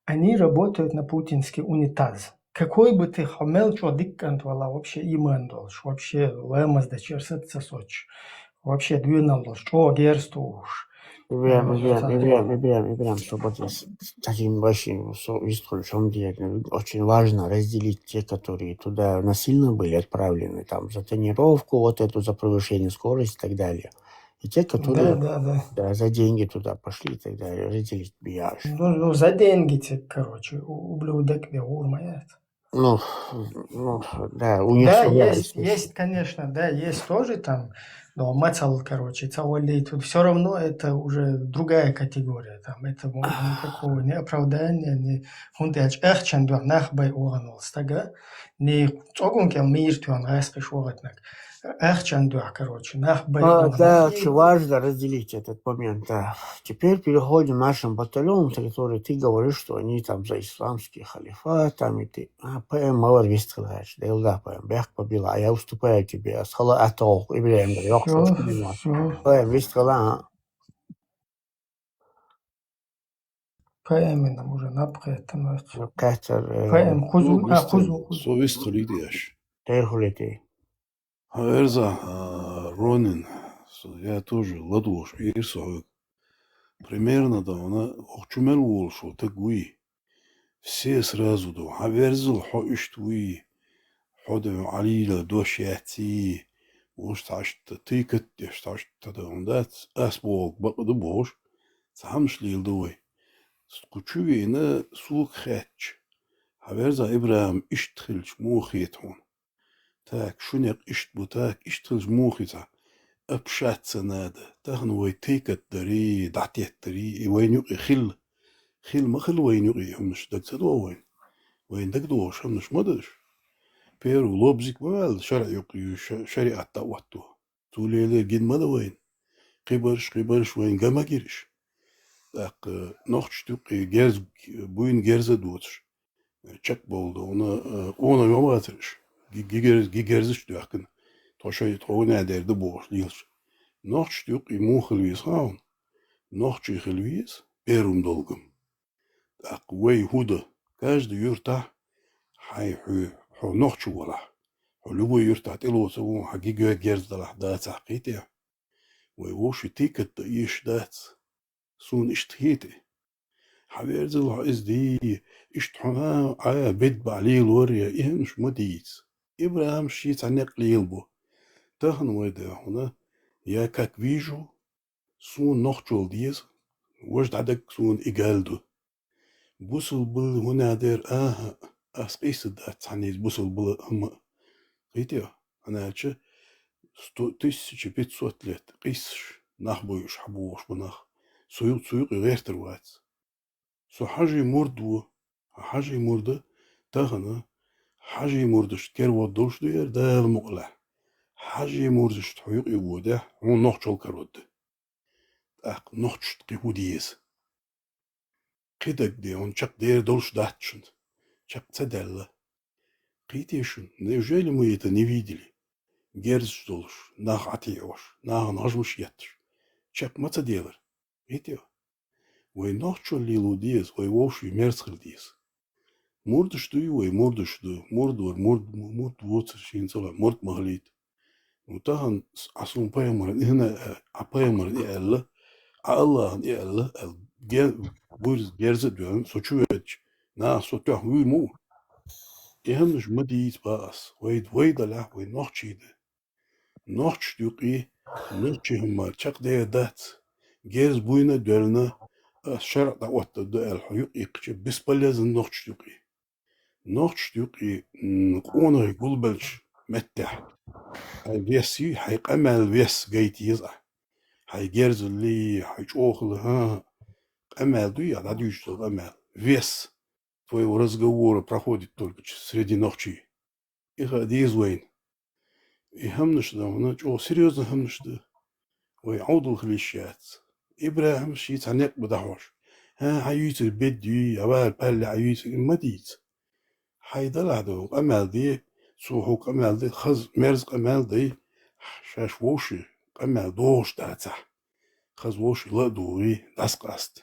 они работают на путинский унитаз. Какой бы ты хамел, что диккант вала вообще иман долш, вообще лемаз да черсат сосоч, вообще дюнал долш, что герстуш. Ибрам, Ибрам, Ибрам, Ибрам, Ибрам, чтобы вот с- таким большим со- вистхули шамдиер, очень важно разделить те, которые туда насильно были отправлены, там, за тонировку, вот эту, за превышение скорости и так далее. И те, Да, которые да, да. да, за деньги туда пошли и так далее, разделить бияш. Ну, ну, за деньги, те, короче, у- ублюдок бе урмает. Ну, ну, да, у них Да, своя есть, история. есть, конечно, да, есть тоже там, но мацал, короче, цавали, тут все равно это уже другая категория, там, это мо- никакого ни оправдания, ни хундяч эхчан дух нахбай уган стага, ни цогун кел мир туан гайсхиш угатнак. Эхчан дух, короче, нахбай А, уган. да, очень важно разделить этот момент, да. Теперь переходим к нашим батальонам, которые ты говоришь, что они там за исламский халифат, там и ты. А, П М мавар вистхилач, да, да, П М, бяхка била, а я уступаю тебе, а схала атох, Ибрам, да, я Все, хтось понимаю. Все. П М вистхила, а? П М нам уже напхе становится. Ну, Катар, э, П М хузу, Ну, а, вистхил, хузу, хузу. со вистхил идеш. Тер хулити. Хьаверза, а, Ронин, со- я тоже ладуш, ирсо. Примерно да, она охчумел волшо, так уй. Все сразу да, хьаверзал, хо ишт уй. Хо да Алила дош яци. Уж ташта, ты кат деш ташта да, он да, ас бог, бак да бош. Цамш лил да уй. Скучу вина сук хэтч. Хьаверза Ибрам ишт хилч мухит хун. Так, шунек ишт бу, так, ишт хилч мухица. Общаться надо. Тахна вай тыкат дари, датет дари, и вай нюк и хил. Хил ма хил вай нюк и хамнаш даг ца до вайн. Вайн даг до хамнаш ма даш. Перу лобзик ма вал, шаръ юк и ша- шариат да ватту. Тулеле гин ма да вайн. Кибарш, кибарш вайн гама гириш. Так, э, нохч тюк и герз, буин герза дуцш. Чак болду, она, э, она гаматрш. Ги- гигер- гигерзш дюхкин. Тошай тхона дерда бош лилш. Нохч тюк и мухил вис хаун. Нохч и хил вис, перум долгам. Так, вай худа. Каждый юрта хай ху, ху нохч вала. Ху любой юрта тилоца вон, ха гигер герз дала, да цахките. Вай воши тикат да иш дац. Сун ишт хити. Хьаверзал хьо из ди, ишт хьона, а, бед бали лория, ихнш ма диц. Ибрам ши ца некъ лил бу. Тахна вай да хьона, я как вижу, сун нохчул диз, вож дадаг сун игалду. Бусул был хьона дер, аха, ас къиса да цаниз бусул был ама. Хитио, анача сто, тысяча пятьсот лет къисш, нах буйш, хабуш бу нах. Суюк, суюк и вертер вац. Су хажи мурд ву, хажи мурда, тахана, хажи мурдаш кер вод долш ду ер, дал мукъла. Хажи мурдаш тхуюк и вода, хун нохчул кер вод. Так, нохчт къи худиез. Къидаг де, он чак дер долш датшн. Чак ца делла. Къитешн, неужели мы это не видели? Герз долш, нах атиош, нах нажмш еттш. Чак ма ца делар. Къитео. Вай нохчул лилу диез, вай вовши мерцхил диез. Мурдаш дуй вай, мурдаш ду, мурд вар, мурд, мурд воцар шин цала, мурд махлит. Ну тахан с- асун пайгамбар, ихна, а пайгамбар и Алла, а Аллахн и Алла, ал ген, буйр герза дуэн, со чуведч, на со тях вуй му. Ихнш ма дииц ба ас, вай, вай даля, вай нохчида. Нохч дюкъи, нохчи хумар, чак дая дац. Герз буйна дуэлна, ас шаръ да отта дуэл, ху юкъи кчи, бесполезн нохч дюкъи. Нохч дюкъи, м, къонай гулбелч меття. Хай веси, хай къамел вес гайт еза. Хай герзли, хай чохли, ха. Къамел дуй, я да дуйш къамел. Вес твоего разговора проходит только ч- среди нохчи. Иха диз вайн. И хамнаш да, она чё, серьезно хамнаш да. Вай Ӏовдал хила йиш яц. ИбрахӀим ший цхьа некъ ба дӀахьош. ХӀа, хьан юйцар бедда юй, авар палли хьан юйцар, ма дийца. Хьай далахь да, къамаьл де, цо хьо къамаьл де, хаза мерза къамаьл дай, шаьш вовши къамаьл догӀуш дацахь. Хаза вовши ла а дугӀий, дӀасакъаста.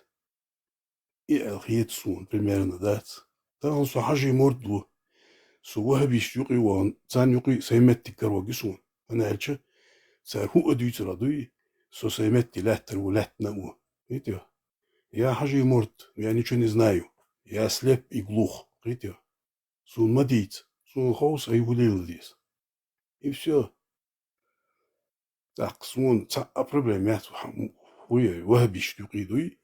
И аьлла хета суна, примерно дац. Тахан со хьажий мурд ву. Со вахабиш юкъе ван, царна юкъе сай меттиг карваги суна. ХӀана аьлча, цар хӀу а дуьйцура дуй, со сай метти лаьттар ву, лаьттана а ву. Видите? Я хьажий мурд, я ничего не знаю. Я слеп и глух. Видите? Суна ма дийца. Суна ховса ай хӀу лела деза. И всё. ТӀаккха суна цхьа а проблема яц, хӀу-, хӀу я, вахабиш юкъе дуй.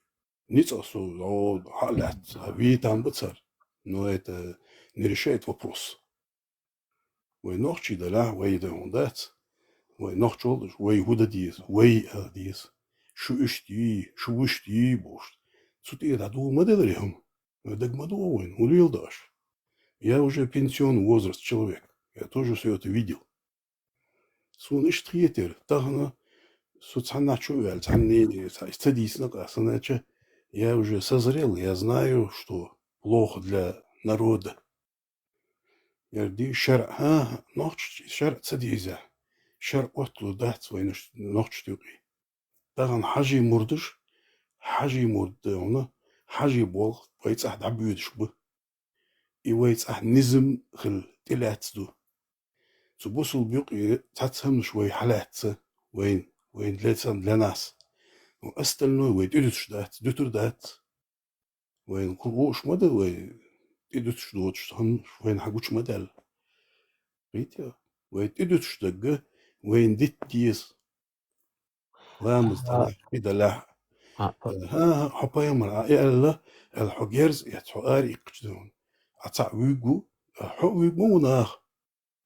НицкъӀа со, о, хьа лаьтта, хьа витам ба цар. Но это не решает вопрос. Вай нохчий далахь, вай да хӀун дац. Вай нохчол, вай хӀу да деза, вай а деза. Шу иштта йий, шу вуьшта йий бохуш. Цу тӀера дӀадугӀу ма деларе хӀума. Вай даг ма дугӀу вайна, хӀу лела дааш. Я уже пенсионный возраст человек. Я тоже всё это видел. Суна иштта хетира, тахана со цхьаннахьа чу а ваьлла, цхьанне, ца дийцина къа, сан аьлча, я уже созрел, я знаю, что плохо для народа. Яр ди шаръ, хӀа, нохча шаръ ца дийза. Шаръ отталур дац вайна нохча тӀекъий. Тахана хьажий мурдаш, хьажий мурд да хьуна, хьажий болх вай цӀахь дӀабоьдуш ба. И вай цӀахь низам хила тӀелаьцна ду. Цу бусулба юкъе цхьацца хӀамаш вай хьалаьцна, вайн, вайн для цан, для нас. Но остальное вай тӀедуьтуш дац, дуьтур дац. Вайн хӀу гуш ма ду, вай тӀедуьтуш доцуш хӀамаш вайна хьагучу ма даьлла. Видите? Вай тӀедуьтуш дагга вайна дитта деза. Ламаз далахь, и далахь. ХӀа, хьо пайхамар а и аьлла, аьлла хьо герз эц, хьо ара иккхачу дуьхьа. Ӏа цхьаъ вуьгу, хьо а вуьгу ма ву наха.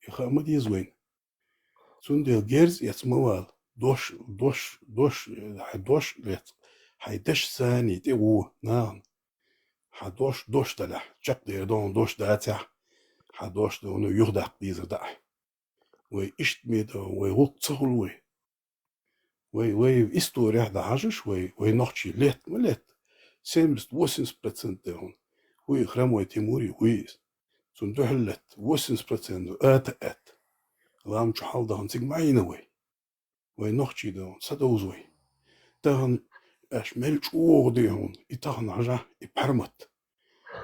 И хаа ма деза вайна. Цундела герз эц ма вала. Дош, дош, дош, хьай дош лец. Хьай даш сани тӀе ву нахана. Хьа дош, дош далахь. Чекхдер догӀун дош дацахь. Хьа дош догӀун юхадаккха дезар даахь. Вай иштта ме дан, вай гӀуллакх ца хуьлу вай. Вай, вай история дӀахьажаш, вай, вай нохчий летта ма летта. Семьдесят-восемьдесят процент дерхьун. ХӀуй Храмой Тимури, хӀуй иза. Цунна дуьхьал летта восемьдесят процент ата аьтта. Лам чу хьал дахана цига ма Ӏийна вай. Вай нохчий дан, ца довза вай. Тахана аш мел чӀогӀа дерхьун, и тахана хьажа, и пхьармат.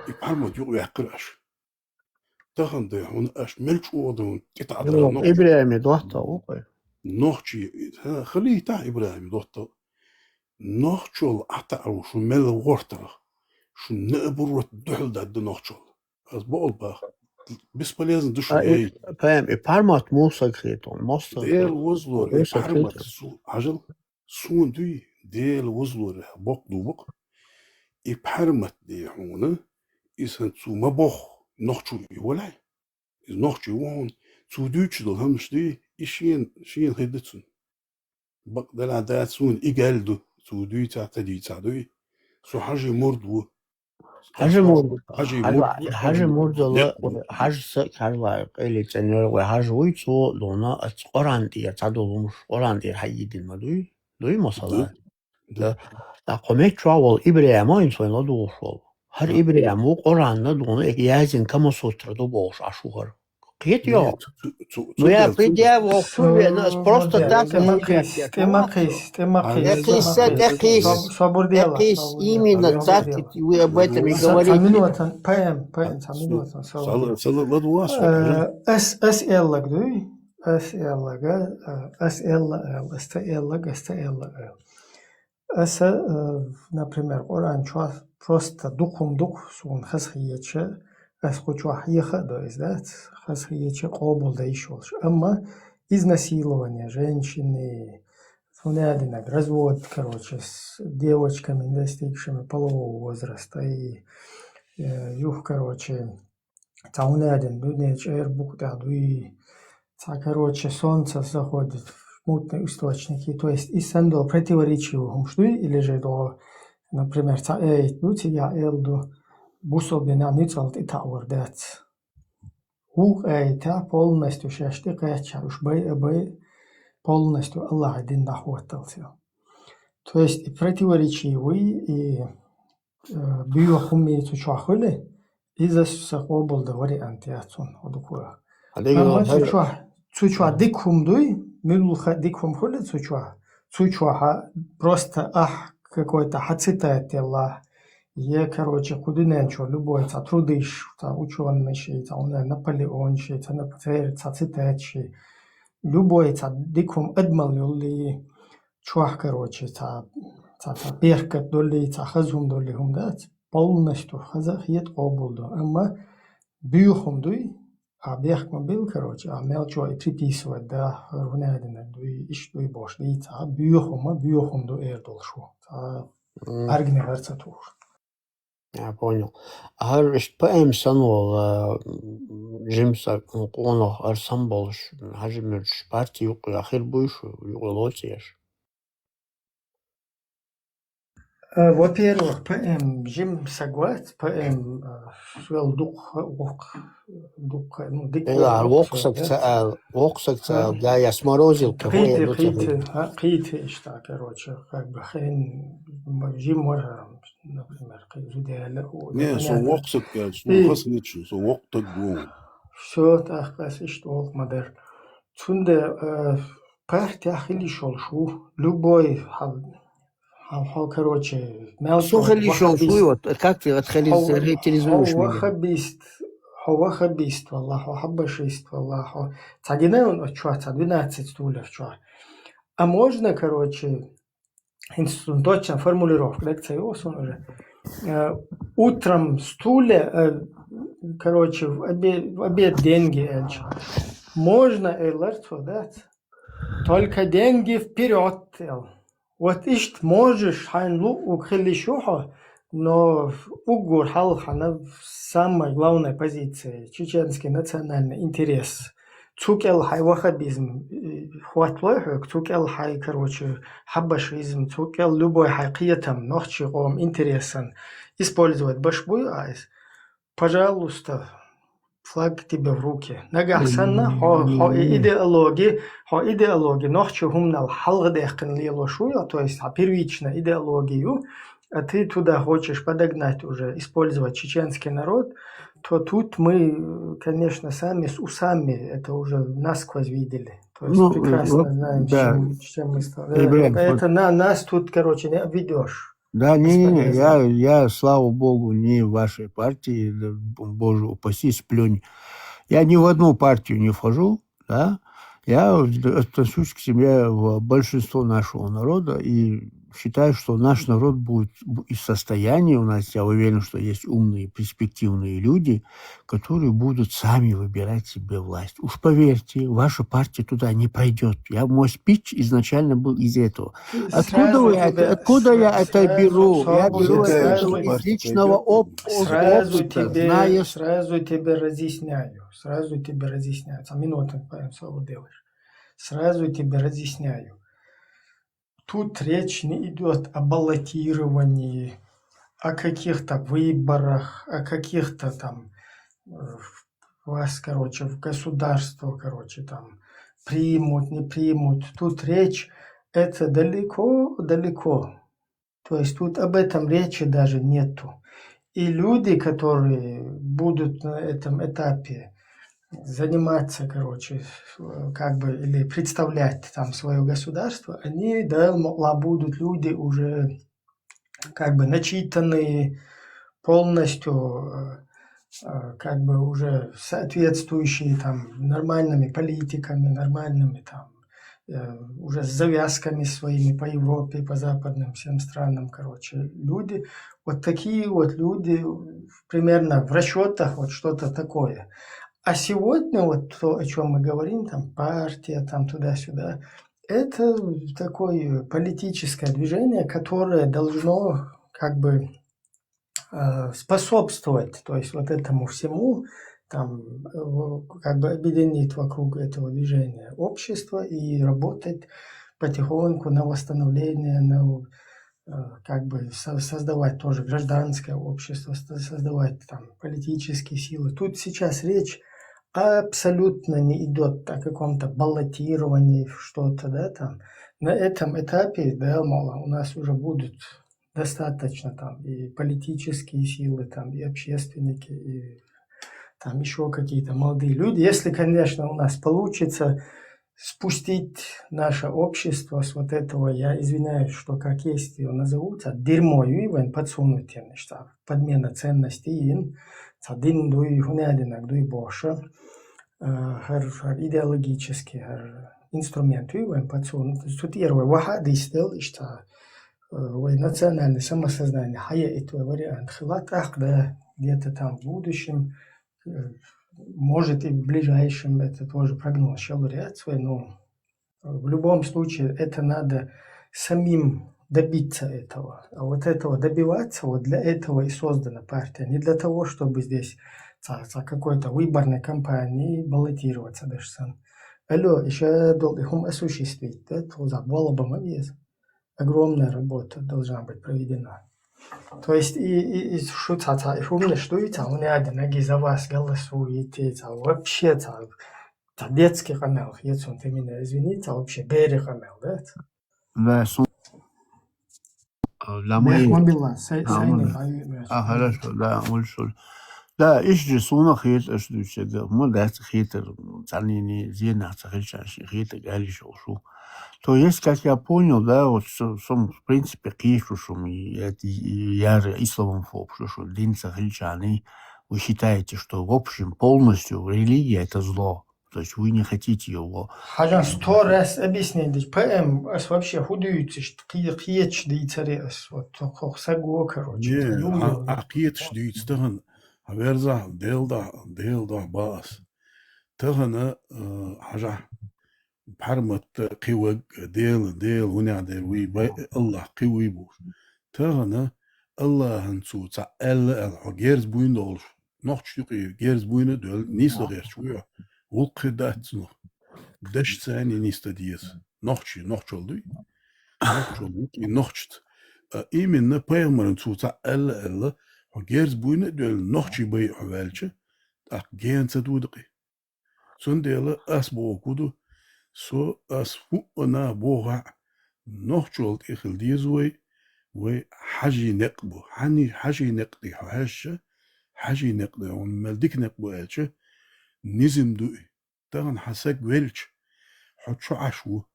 И пхьармат юкъаваьккхира аш. Тахана дай хьуна аш мел чӀогӀа дан тӀетаӀа дара нохчий. ИбрахӀиме доттагӀа ву кхой. Нохчий, хӀа, халийтахь ИбрахӀим доттагӀа. Нохчол ӀатаӀару шу мел гӀортарах. Шу наоборот дуьхьал дадда нохчол. Аз бокъал бах. Бесполезно ду шу, эй. Паэм, и пхьармат мусаг хетон, мостаг. Дела возлор, и пхьармат су, хьажал. Суна дуй, Дела возлора, бокъ ду бакъ. И пхьармат де хьуна, и сан цу ма бох, нохчу и валай. Из нохчу вон, цу дуьйчу дол хӀамаш дуй, и шен, шен хир ду цун. Бакъ дала дац суна и гал ду, цу дуьйца, ца дуьйца дуй. Со хьажи мурд ву. Хьажи мурд, хьажи мурд, хьажи мурд дала, хьажи са, хьажи ва, къели цӀенера вай хьажи вуй, цо дона, ац Къуръан тӀера, ца долумуш Къуръан тӀера хьайидин ма дуй. Дуй масала? Да. Да. ТӀаккха меччохь волу ИбрахӀима, инсойн ладугӀуш волу. ХӀара ИбрахӀим ву Къуръанна дуна, яздина Камасутра ду бохуш Ӏаш ву хӀара. Кхета йо? Ну, я придя воху вена, ас просто так. ТӀе ма кхийс, тӀе ма кхийс, тӀе ма кхийс. ТӀе кхийс, тӀе кхийс. Собур дела. Именно так, вы об этом и говорите. Цхьа минута, ПМ, ПМ, цхьа минута. Сала, сала, ладугӀа. Э, ас, ас эллаг дуй? Ас эллага, э, ас элла эл, ас та эллаг, ас та элла эл. Аса, э, например, Къуръан чохь просто дукха хӀума ду-кх суна хазахетча, ас кху чохь хьеха а до иза, дац? Хазахетча къобал дан йиш йолуш. Амма изнасилование женщины, цунна аьллинарг развод, короче, с девочками, достигшими полового возраста, и, э, юха, короче, цхьа хӀуна аьллина дуьне чӀера букъа тӀехь дуй, цхьа, короче, солнце заходит в мутный источник. И, то есть, и сандал противоречивый хӀумаш дуй, или же до, например, цхьа аят ду, цигахь эл ду, бусалба динехь нуьцкъала тӀетаӀор дац. Вукху аятехь полностью шаьш тӀекхаьчча, уьш бай а бай, полностью Аллахьа дин дӀахӀотталца. То есть и противоречивый, и, э, боьха хӀума цу чохь хуьлу, иза сан къобалдан вариант яц цунна, хьо дукха ваха. Амма цу чохь, цу чохь дика хӀума дуй, муьлха дика хӀума хуьлу цу чохь. Цу чохь просто ахь какой-то хьан цитат делахь, е, короче, кху дуьнен чу любой цхьа трудаш, цхьа учёныйш, цхьа, не знаю, Наполеонш, цхьа нап-, церан цхьа цитаташ, любой цхьа дика хӀума адамал йоллий, чохь, короче, цхьа, цхьа, цхьа беркат доллий, цхьа хаза хӀума доллий хӀума дац, полностью хаза а хета къобалдо. Амма боьха хӀума дуй, а бехк ма билла, короче, а мел чӀогӀа и приписывать да, хӀара хӀун аьлла динарг дуй, иштта дуй бохуш дийца, а боьха хӀума, боьха хӀума ду эр долуш ву. Цхьа аргни гӀар ца тухуш. Я понял. А хӀара иштта поэм санна волу, а, жимса къонах ар санна болуш, хьажа муьрчу парти юккъе хир буй шу, юккъе лоцу еш? Э, во-первых, поэм жим саг вац, поэм, э, шел дукха, вокх-, дукха, ну, дика Эла, вокх-, вокх саг ца аьлла, вокх саг ца аьлла, да, я сморозил, кхин хӀун кхийти, эр ду ца кхийти, хуьлу. А, кхийти иштта, короче, как бы хен, м, жим вара, например, кхин зуда аьлла, у, Не, со непонятно. Вокх саг аьлла, со И хас гича, со вокх таг ву. Всё, тӀаккха ас иштта вокх ма дара. Цунда, э, партехь хила йиш йолуш ву, любой хьал, хьал, хьо, короче, мел Со хила йиш йолуш ву, ваххабист. Вот, как ты вот характеризуешь Хьо, хьо меня? Ваххабист, хьо ваххабист валла, хьо хьаббашист валла, хьо цхьа гина оцу чохь, цхьа двенадцать стульев чохь. А можно, короче, институт, точно формулировка, да, ца йо сон уже. Э, утром стулья, э, короче, в обе-, в обед деньги, э, ч-, можно, э, ларцо дац. Только деньги вперёд, эл. Вот иштта можешь, хьайн лу, уг хилиш ю хьо, но уггар хьалхана самая главная позиция, чеченский национальный интерес. Цу кӀел хьайн ваххабизм, э, хӀотталой хьоьга, цу кӀел хьайн, короче, хьаббашизм, цу кӀел любой хьайн кхетам, нохчий къоман интересан использовать баш буй айс. Пожалуйста, флаг тебе в руки. Нагахь санна, хьо, хьо и идеологи, хьо идеологи нохчий хӀуманал хьалхадаьккхина лелош ву, то есть хьан первичная идеология ю, а ты туда хочешь подогнать уже, использовать чеченский народ, то тут мы, конечно, сами с усами это уже насквозь видели. То есть Ну, прекрасно вот, знаем, с да. чем, с чем мы стал-, Ибраим, это вот на-, нас тут, короче, не обведёшь. Да, не, не, не, Бесполезно. я, я, слава богу, не в вашей партии, да, б-, боже упаси, сплюнь. Я ни в одну партию не вхожу, да. Я в-, отношусь к себе, в большинство нашего народа и считаю, что наш народ будет б-, и в состоянии, у нас, я уверен, что есть умные, перспективные люди, которые будут сами выбирать себе власть. Уж поверьте, ваша партия туда не пройдёт. Я, мой спич изначально был из этого. Откуда Сразу вы это, тебя, откуда я сра-, это сразу, беру? Я сразу, беру это сразу, из личного оп-, сразу опыта, тебе, знаешь. Сразу тебе разъясняю, сразу тебе разъясняю. Ца минуту, прям слово делаешь. Сразу тебе разъясняю. Тут речь не идёт о баллотировании, о каких-то выборах, о каких-то там, э, вас, короче, в государство, короче, там примут, не примут. Тут речь, это далеко, далеко. То есть тут об этом речи даже нету. И люди, которые будут на этом этапе заниматься, короче, с-, э, как бы, или представлять там своё государство, они, да, мо-, ла-, будут люди уже как бы начитанные, полностью, э, э, как бы уже соответствующие там нормальными политиками, нормальными там, э, уже с завязками своими по Европе, по западным всем странам, короче, люди. Вот такие вот люди, э, примерно в расчётах вот что-то такое. А сегодня вот то, о чём мы говорим, там партия, там туда-сюда, это такое политическое движение, которое должно как бы, э, способствовать, то есть вот этому всему, там, э, в-, как бы объединить вокруг этого движения общество и работать потихоньку на восстановление, на, э, как бы со-, создавать тоже гражданское общество, со-, создавать там политические силы. Тут сейчас речь абсолютно не идёт о каком-то баллотировании в что-то, да, там. На этом этапе, да, мало, у нас уже будут достаточно там и политические силы, там и общественники, и там ещё какие-то молодые люди. Если, конечно, у нас получится спустить наше общество с вот этого, я извиняюсь, что как есть её назову, цхьа дерьмо юй вайн подсунуть, я не знаю, подмена ценностей, ин, цхьа дин дуй, хӀунадинаг дуй бохуш, э, хӀара, хӀара идеологический, хӀара инструмент юй вайн подсунуть. Цу тӀера вай ваха дисдел, иштта, э, вай национальное самосознание хьаяйта вай вариант хила, тӀаккха, да, где-то там в будущем, э, может, и в ближайшем, это тоже прогноз ща лургьяц вай, но в любом случае это надо самим добиться этого. А вот этого добиваться, вот для этого и создана партия. Не для того, чтобы здесь цхьа, цхьа какой-то выборной кампании баллотироваться даже сам. Алло, ещё долго хум осуществить, да, то за болба ма вез. Огромная работа должна быть проведена. То есть и, и, и шу цхьа, цхьа, и хумнаш дуй, цхьа, хӀунадинаг за вас голосуете, цхьа, вообще, цхьа, цхьа детский къамел, если ты меня извини, цхьа, вообще бери къамел, да? Да, су-, а, да, мы Бех ма билла, сай, А, сай ну не да. бай, бех. А, хорошо, да, уль-, уль-. Да, ишди суна хет, аш дуй, да, мы да, хет, цанини, зена, цахилчаш, хет, галиш, шу. То есть, как я понял, да, вот со-, сом, в принципе, кишу шум, и это, и я же исламофоб, что, что дин сахильчани, вы считаете, что, в общем, полностью религия — это зло? То есть вы не хотите его? Хьажан, сто раз объяснить, П М, ас вообще худуйцишт, кхе-, кхечдийцаре ас, вот, хох саго, короче, Не, ю-, а, ю-, а кхеташ дийц тахан, а верза, делда, делда баас. Тахана, э, хьажа, пхьарматта кхиваг, Дела, Дела, хӀунех дер вуй, бай, Аллах кхивуй буш. Тахана Аллахьан цу цхьа аьлла аьлла, хьо герз буйна долуш, нохча юкъе герз буйна а доьлла, нийса гӀерташ вуй хьо. Гулкхи дац цунах. Даш царни нийса деза. Нохчий, нохчал дуй. Нохчал юкъе нохчаца. А именно пайхамаран цу цхьа аьлла аьлла, хьо герз буйна а доьлла, нохчий бай хьо ваьлча, тӀаккха гена ца дудакъи. Цундела ас боху ду, со ас хӀуъа нах бохахь, нохчалла тӀе хила деза вай, вай хьажий некъ бу. Хьани-, хьажий некъ тӀе хьо хьаьжча, хьажий некъ тӀе хьуна мел дика некъ бу аьлча, низам ду и. Тахана хьан саг велча, хьо чу Ӏаш ву.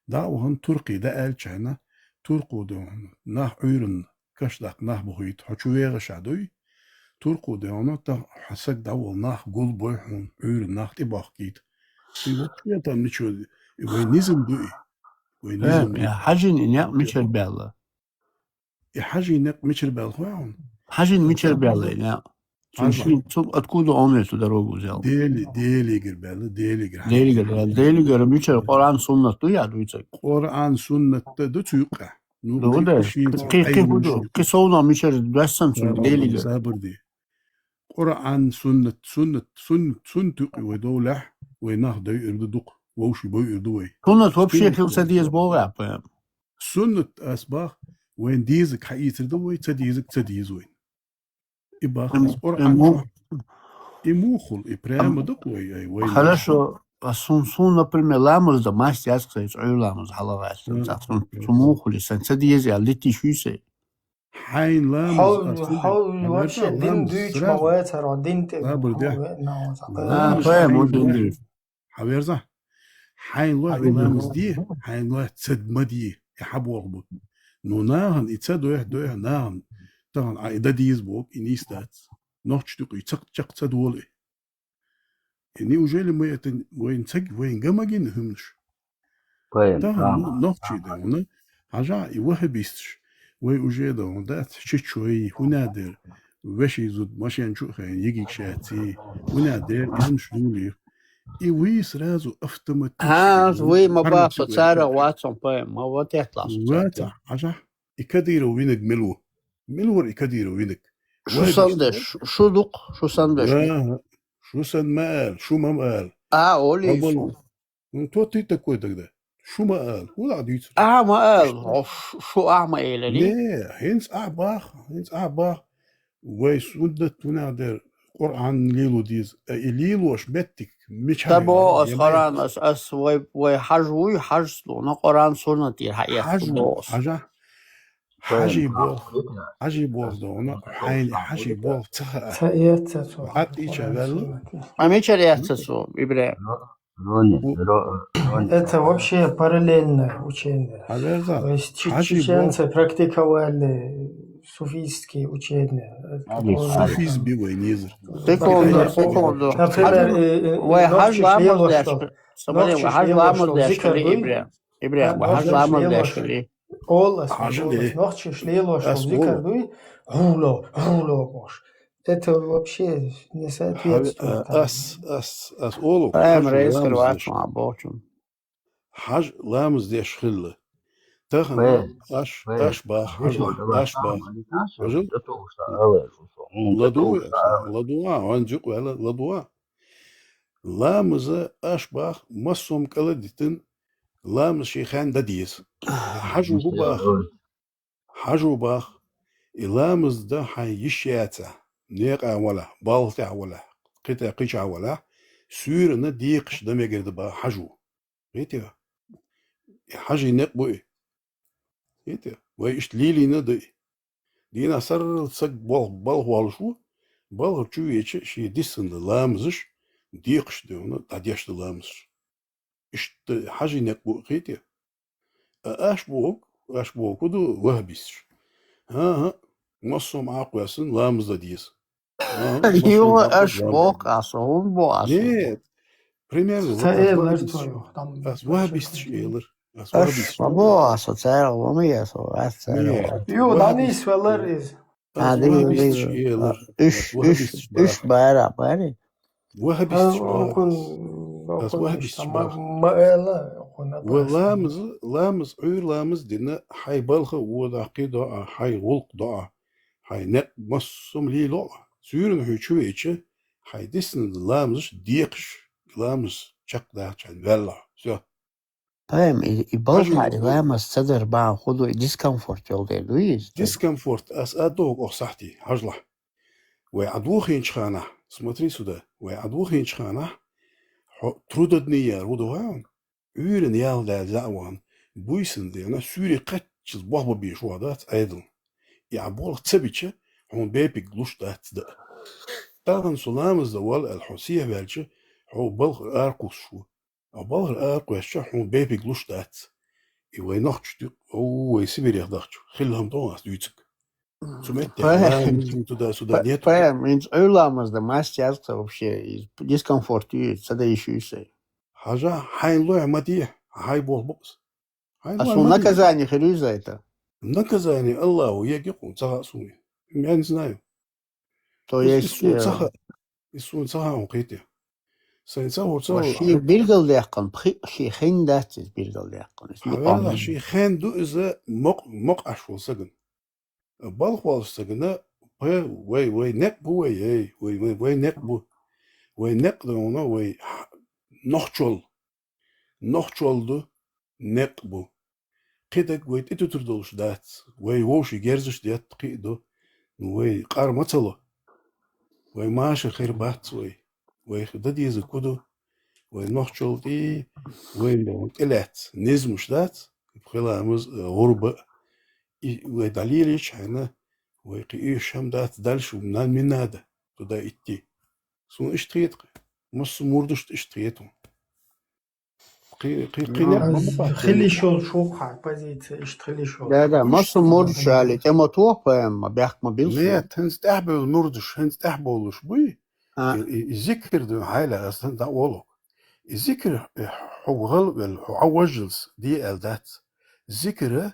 ДӀа а вахана туркхий дӀа аьлча хьайна, туркхо де хьуна, нах Ӏуьйранна каш даккха нах бохуьйту, хьо чу вегӀаш а дуй? Туркхо де хьуна, тахана хьан саг дӀавала нах гулбой хьуна, Ӏуьйранна нах тӀебохкийта. И вообще там ничего, и вай низам ду и. Вай Э, низам ду. э, хьажин и некъ мичара баьлла? И хьажий некъ мичара баьлла хой хьуна? Хьажин мичара баьлла и некъ? Цун Хьажа. шин, цун откуда он эту дорогу взял? Дели, Делигара баьлла, Делигара. Делигара, Делигара мичара Къуръан суннат ду я дуьйцург? Къуръан суннат ду цу юкъа. Ну, Ду да. кхин шин Кхин, кхин хӀу ду? Кхин совнах мичара доьссан цун Делигара? Сабар де. Къуръан суннат, суннат, суннат, суннат юкъе вай довлахь, вай нах дойур ду дукха, вовший бойур ду вай. Суннат вообще Суннат хила ца деза боху я, П М? Суннат ас бах, вайн дезаг хьаийцар ду вай, ца дезаг ца деза вайн. И бах М, ас Къуръан м, чохь. И мухул, и прямо ам, ду вай, ай, вай Хорошо, а сун, сун, например, ламаз да мастер яц кхайчу, Ӏуьйр ламаз хьалагӀаьлла. Мгм. Цхьа сун, сун мухул, и сан ца деза, я литиш вуьйсай. Хьайн ламаз, Хьо-, ас сунна хьо-, хьайн вообще ламаз дин дуьйчу ма сразу. Вай цара, дин тӀе Лабар дехьа. Вай, на, А, Ламаз П М, хьайн вот дин лоь. дуьйчу. Хьаверза. Хьайн лоь Хьаверза. ламаз де, хьайн лоь цад ма де, и хьан болх бу. Ну, нахана и ца дойх, дойх, нахана тахана а и дан деза боху, и нийса дац. Нохча тӀе и цакъ чакх ца долу и. И неужели мы это вайн цаг, вайн гамагина хӀуманаш? Вайн, Тахана а. ну, нохчий да вуна, хьажа и вахабисташ. Вай уже да вуна дац, чечой, хӀуна дер, веший зуд машен чу а хайна, йигиг шаьций, хӀуна дер, ямш дулих. И вуй сразу автоматически А, вуй ма хьарма баха, чу цара вай. Вацун пай, ма вот это ласу Ваца, цара. Хьажа, и Кадыров винаг мел ву? Мел вара и Кадыров винаг? Шу Вай сан бис- деш, шу дукх, шу сан деш. Ага. Шу сан ма ал, шу ма ма ал. А, оли Ма шу. балу. Ну, то ты такой тогда. Шу ма ал. Ху да дийцу? А, ма ал. Ишта. О, шу, шу а ма элали. Не, хинц а бах, хинц а бах. Вай суннат тунах дер. Къуръан лело деза. Э, и лелош меттиг мича Та бо ас Къуръан, ас, ас вай, вай хьаж вуй, хьаж слуна Къуръан суннат ир хьаэц Хьаж бо ас. Хьажа? Хьажи бо. Хьажи бо да, вона хьайни хьажи бо, ца ха. Ца эца цо. Ат ича валла. А мича эца цо, Ибрахим? Рони, ро-, рони. Это вообще параллельное учение. Аверза. То есть чи-, Хьажи бо. Чеченцы практиковали суфийские учения. Это Али, тоже Суфизм би вай незер. Секунду, секунду. Например, э, э, вай хьаж ламаз деш. Смотри, вай хьаж ламаз деш, Ибрахим. Ибрахим, вай хьаж ламаз деш. Олас, олас, нохчи шлело, что зикр дуй, гуло, гуло бош. Это вообще не соответствует. Ас, ас, ас олу. Ам рейс кровать ма бочун. Хьаж ламаз деш хилла. Тахан аш, аш бах, хьаж аш бах. Хьажил? Ладу, ладу, а, ван жук вала, ладу. Ламаза аш бах, массом кала дитин, ламаз ши хан да диес. Хьажу бу бах. Хьажу бах. И ламаз да хьай йиш яца. Некъа вала, балта вала, кита кича вала. Суьрана дикш да мегер да бах хьажу. Видите? И хьажи некъ буй. Видите? Вай ишт лилина да. Дина саррал саг бал-, балх валуш ву, балх чу веча ши дисан да ламазаш, дикш да вона, дадеш да ламазаш. Ишт хьажи некъ бу хите. А аш бу, аш бу куду вахбисш. Ага, массом акъвасын ламаз да диес. Ага, массом акъвасын аш бу, аса, он бу, аса. Нет. Примерно. Ца вот ас элар вахбисш. Ас вахбисш элар. Ас вахбисш. Ма бу, аса, ца элар, вона яса, ас ца элар. Нет. Ю, вахбисш. Данис валар из. А, дигил, дигил. Уьш, уьш, уьш байра, байри. Вахабистиш бах. Ас вахабистиш бах. Ва ламаз, ламаз, уьр ламаз дина, хьай балха вода, хи доа, хьай гулк доа, хьай некъ массом лило. Суьрана хьу чу веча, хьай дисна ламазаш декхаш, ламаз чакх дахчан валла. Всё. Паем, и, и балха, и ламаз цадар бан худу, и дискомфорт йол дер дуй из? Дискомфорт, ас а дог ох сахти, хьажла. Вай а двухинчхана, смотри сюда, вай а двухинчхана, хо-, трудодни яр, вуду ван, уьрен ял дал заъван, буйсан дена, суьри каччиз бохба биш вадац айдл. И а болх цабича, хун бепик луш дац да. Тахан су ламаз да вал ал хо сия велча, хо балх ар кусшу. А балхара акъваьшча, хьун бепиг луш дац. И вай нохчу ту-, о, вай Сибирех дахчу. Хилла хӀама тӀо ас дуьйцук. Цу метте Паем. Туда-сюда нету. Паем, инц уйламаз да мастер вообще, и дискомфорт ю, ца да ещё и сей. Хьажа, хьайн лой ма ди, хьай бол букс. Хьайн А лой су ма ди. Наказание хилю за это? Наказание Аллаху, я гикъу, цагъа суми. Я не знаю. То Ис-, есть, ис сун э, цаха, ис сун цаха он кхите. Сайн цаха, цаха. Ва ши биргал дехкан, пхи, ши хин дац из биргал дехкан. Ис Хавела мукъам. Ши хин ду из мок, мок ашвал саган. Балх вал сагана, пе, вай, вай, нек бу вай, эй, вай, вай, вай, нек бу. Вай нек да она, вай, х-, нохчол. Нохчолду некъ бу. Кхидаг вай тӀе тутур долуш дац. Вай вовши герзаш детта кхиъ ду. Ну, вай къар ма ца ло. Вай маша хир бац вай. Вай х-, да деза ку ду. Вай нохчол тӀе, вай тӀе лац. Низмуш дац. Хила амаз, э, гъурба. И вай далилич хьайна. Вай кхи иш хам дац. Дальше нам не надо. Туда идти. Сун иш тхет. Массу мурдуш иш тхету. Кхи-, кхи-, кхи Ну, не а бу бу хили шол шух хьа позиция, ишт хили шол. Да, да, массу мурдуш али, тема тух поэма, бяхк ма бил. Нет, хинц тӀехь бевл мурдуш, хинц тӀехь болуш буй. А. И, и, и зикр ду хьайла, асан да олук. И зикр, э, хьу гъал вел, хьу аважилс, ди эл дац. Зикр,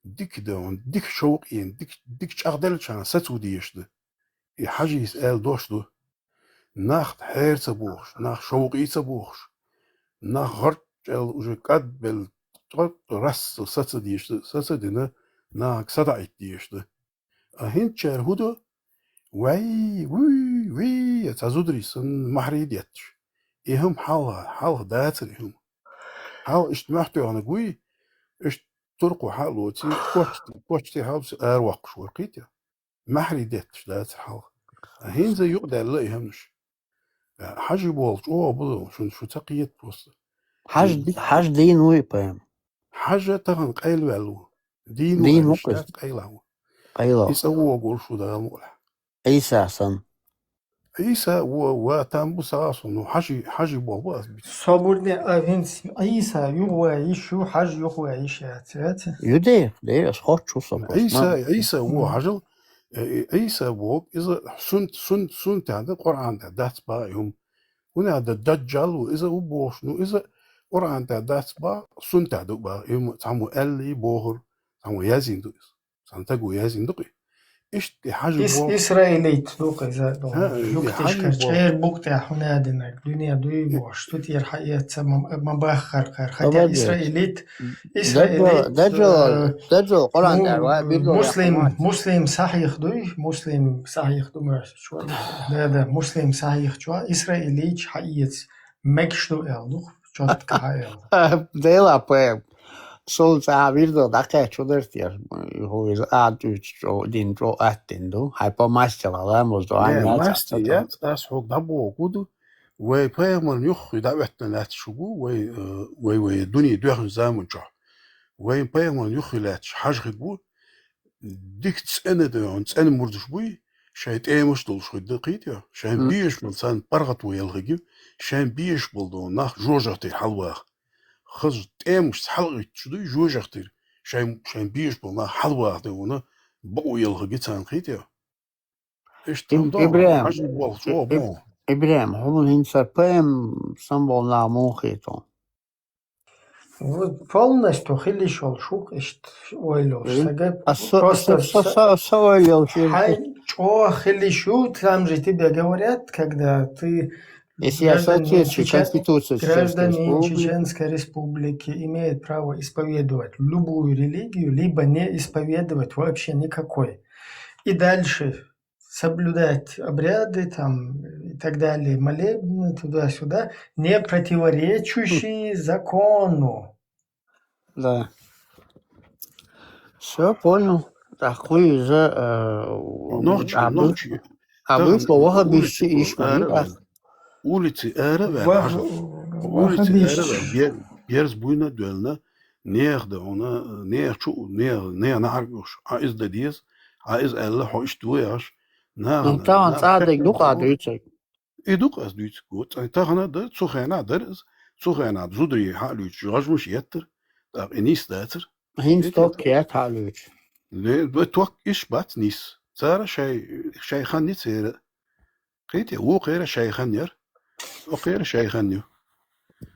дик да он, дик шовкъ ин, дик, дик чӀагъдел чан, сацу диеш да. И хьажис эл дош ду. Нах хьер ца бохуш, нах шовкъий ца бохуш, нах гӀарчӀел уже кӀадбел тӀо-, тӀо расса саца дийш, саца дина, нахаг садаӀит дийш ду. А хӀинчара хӀу ду? Вай, вуй, вуй, я ца зударий сан махьрий детташ. И хӀума хьалха, хьалха дацар и хӀума. Хьалха иштта моьхтоьхнаг вуй, иштта туркхо хьалоций, кочти, кочти хьалуси араваккхуш вара кхийта. Махьрий детташ дацар хьалха. А хӀинца юкъадаьлла и хӀамаш. Хьажи болх чӀоагӀа бу, шун шу ца кхета просто. Хьажа, хьажа дийна вуй, пайхамар? Хьажа тахан къайлаваьлла ву. Дийна ву, Дийна хьажа ву-кх иза. къайлаваьлла ву. Къайла. И цӀа вогӀур шу Дала мукъалахь. Ӏийса санна. Ӏийса ву, ва там бу сагӀа со, ну, хьажи, хьажи болх бу аз бит. Собурне а винц Ӏийса юхаваьш ю, хьажа юхаваьш яц, яц? Ю де, де, аз хоч шу со. Ӏийса, Ӏийса ву хьажал, э, э, Ӏийса ву, иза сунт, сунт, сунт тӀа да, Къуръан тӀа дац ба юм. ХӀуна да даджал ву, иза ву бохуш, ну, иза Къуръан тӀа дац ба, сунт тӀа ду ба юм, цхьаммо аьлли бохур, цхьаммо яздина ду иза. Цхьана таго яздина ду-кх. Иштта и хьажа Ис-, болх. Исраилит ду-кх иза, ХӀа, и юктиш хьажа кар, болх. чӀер букъ тӀа хӀуна динарг, дуьне дуй бохуш, шу тӀера хьаэца ма, ма баххар кхар. Хотя Давай, Исраилит, Даджал, Исраилит, Даджал, э, Даджал, Къуръан му-, тӀа, ва, бирдо Муслим, яхамат. Муслим сахьих дуй, Муслим сахьих ду, муьрса чу. Да, да, Муслим сахьих чу, Исраилич хьаэца мегаш ду эл ду, чётко хьаэл. Дела пэм. Сол цӀа бирдо дӀакхаьчу дартер. Ху иза а дуьйцу чӀо, дин чӀо аттин ду. Хьай по мастила ламаз ду, Не, ан яц масти аттата. яц, ас хьога дӀабоху ду. Вай пайхамарна юххе дӀаветтина лаьтташ хӀу, вай, э, вай, вай дуьне доьхначу заман чохь. Вай пайхамарна юххе лаьтташ хьажа хиг ву, дика цӀена ду, цӀена мурдаш буй, шайн тӀемаш долуш хиг ду, кхетий? Шайн М. безаш болу царна паргӀато елла хиг ю, шайн безаш болу ду нах жожагӀатера хьалаваха. Хаза тӀемашца хьалакхуьйтуш дуй жожагӀатера, шайн, шайн безаш болу нах хьалаваха ду вуна, бакъо елла хиг ю царна, кхетий? Иштта Иб-, хӀума ду, Ибрахим, хьажа болх чӀогӀа Иб-, боху. Ибрахим, хьуна хӀинца пайхамар санна болу нах муха хету? Вот полностью хила йиш йолуш ву-кх иштта ойла йолуш. М. Сага А со, просто со, со, са-, со, со ойла йолуш ю. хьайн чӀогӀа хила йиш ю, там же тебе говорят, когда ты Если я в гражданин соответствии Чечен-, Конституции Чеченской гражданин Республики, Чеченской Республики имеет право исповедовать любую религию, либо не исповедовать вообще никакой. И дальше соблюдать обряды там и так далее, молебны туда-сюда, не противоречащие закону. Да. Все, понял. Так, хуй же, э, Нохчи, а вы-, нохчи. а Тахан вы что, вахабишцы улица ишмани, ара а? ваьлла. Улица ара ваьлла, Вах-, хьажа. Улица ара вахабишцы. ваьлла. Бер-, берз буйна а доьллина, нехан да хьуна, нехан чу, нехан, нехан нахьарг юхуш. Хьан иза дан деза, хьан иза аьлла, хьо иштта ву яхаш. Нахана, Ну, тахана нах цӀа дерг ду-кх а хӀетта дуьйцург. И ду-кх ас дуьйцург. Тахана а дар, цу хенахь а дар иза. Цу хенахь зударий хьалуьйтуш, гӀажмаш еттара. ТӀаккха и нийса дацара. ХӀинца ток кхетта хьалуьйтуш. Не, ток иш бац нийса. Цара шай, шай хан ницера. Кхетий, вукхера шай хан яра. Окхера шай хан ю.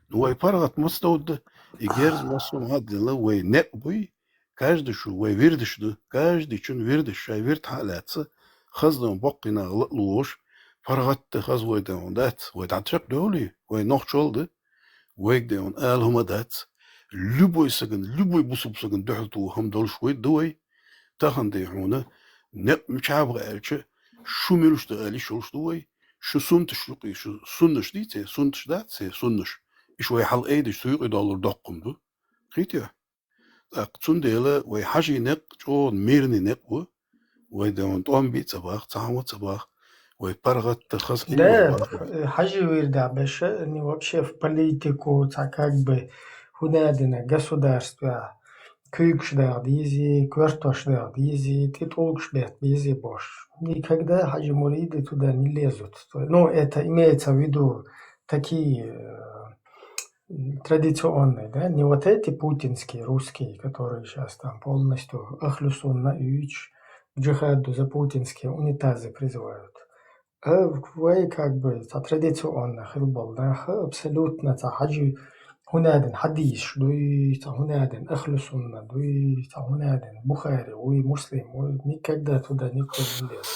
Ну, вай паргӀат маца довда? И герз массо а хьаддина вай некъ буй. Каждый шу вай вирдаш ду. Каждый чун вирдаш, шай вирд хьа а лаьцна, хаза дан боккхий нах ла а лош, паргӀатта хаза вай дан дац. Вай дӀа чекхдовлий, вай нохчалла ду. Вайга дан ала хӀума дац. Любой саган, любой бусулба саган дуьхьал туху хӀума долуш вай ду вай. Тахана дай хьуна, некъ мичахь бу аьлча, шу муьлш ду ала йиш йолуш ду вай. Шу сунташ юкъе, шу суннаш дий церан, сунташ дац церан, суннаш. Иш вай хьал айдаш, цу юкъе доллар доккхум ду. Кхетий? ТӀаккха цундела вай хьажий некъ чӀогӀа мирный некъ ву. Вай дан тӀом бий ца бах, цхьа хӀума ца бах. Вай паргӀатта хаза къинойх Да, бах. э, хьажий вирда беша, они вообще в политику, ца как бы, хӀуна дина государстве куьйгаш даха дезий, коьртош даха дезий, тӀе тӀулгаш бетта безий бош. Никогда хьажий муриды туда не лезут. То, ну, это имеется в виду такие, э, м, традиционные, да, не вот эти путинские русские, которые щас там полностью ахлю сунна уьйцуш, джихаду за путинские унитазы призывают. А вай как бы ца традиционно хила болу нах абсолютно ца хьажи хӀуна дина хьадисаш дуй, ца хӀуна дина ахлю сунна дуй, ца хӀуна дина Бухари вуй, Муслим вуй, никогда туда никто не лез.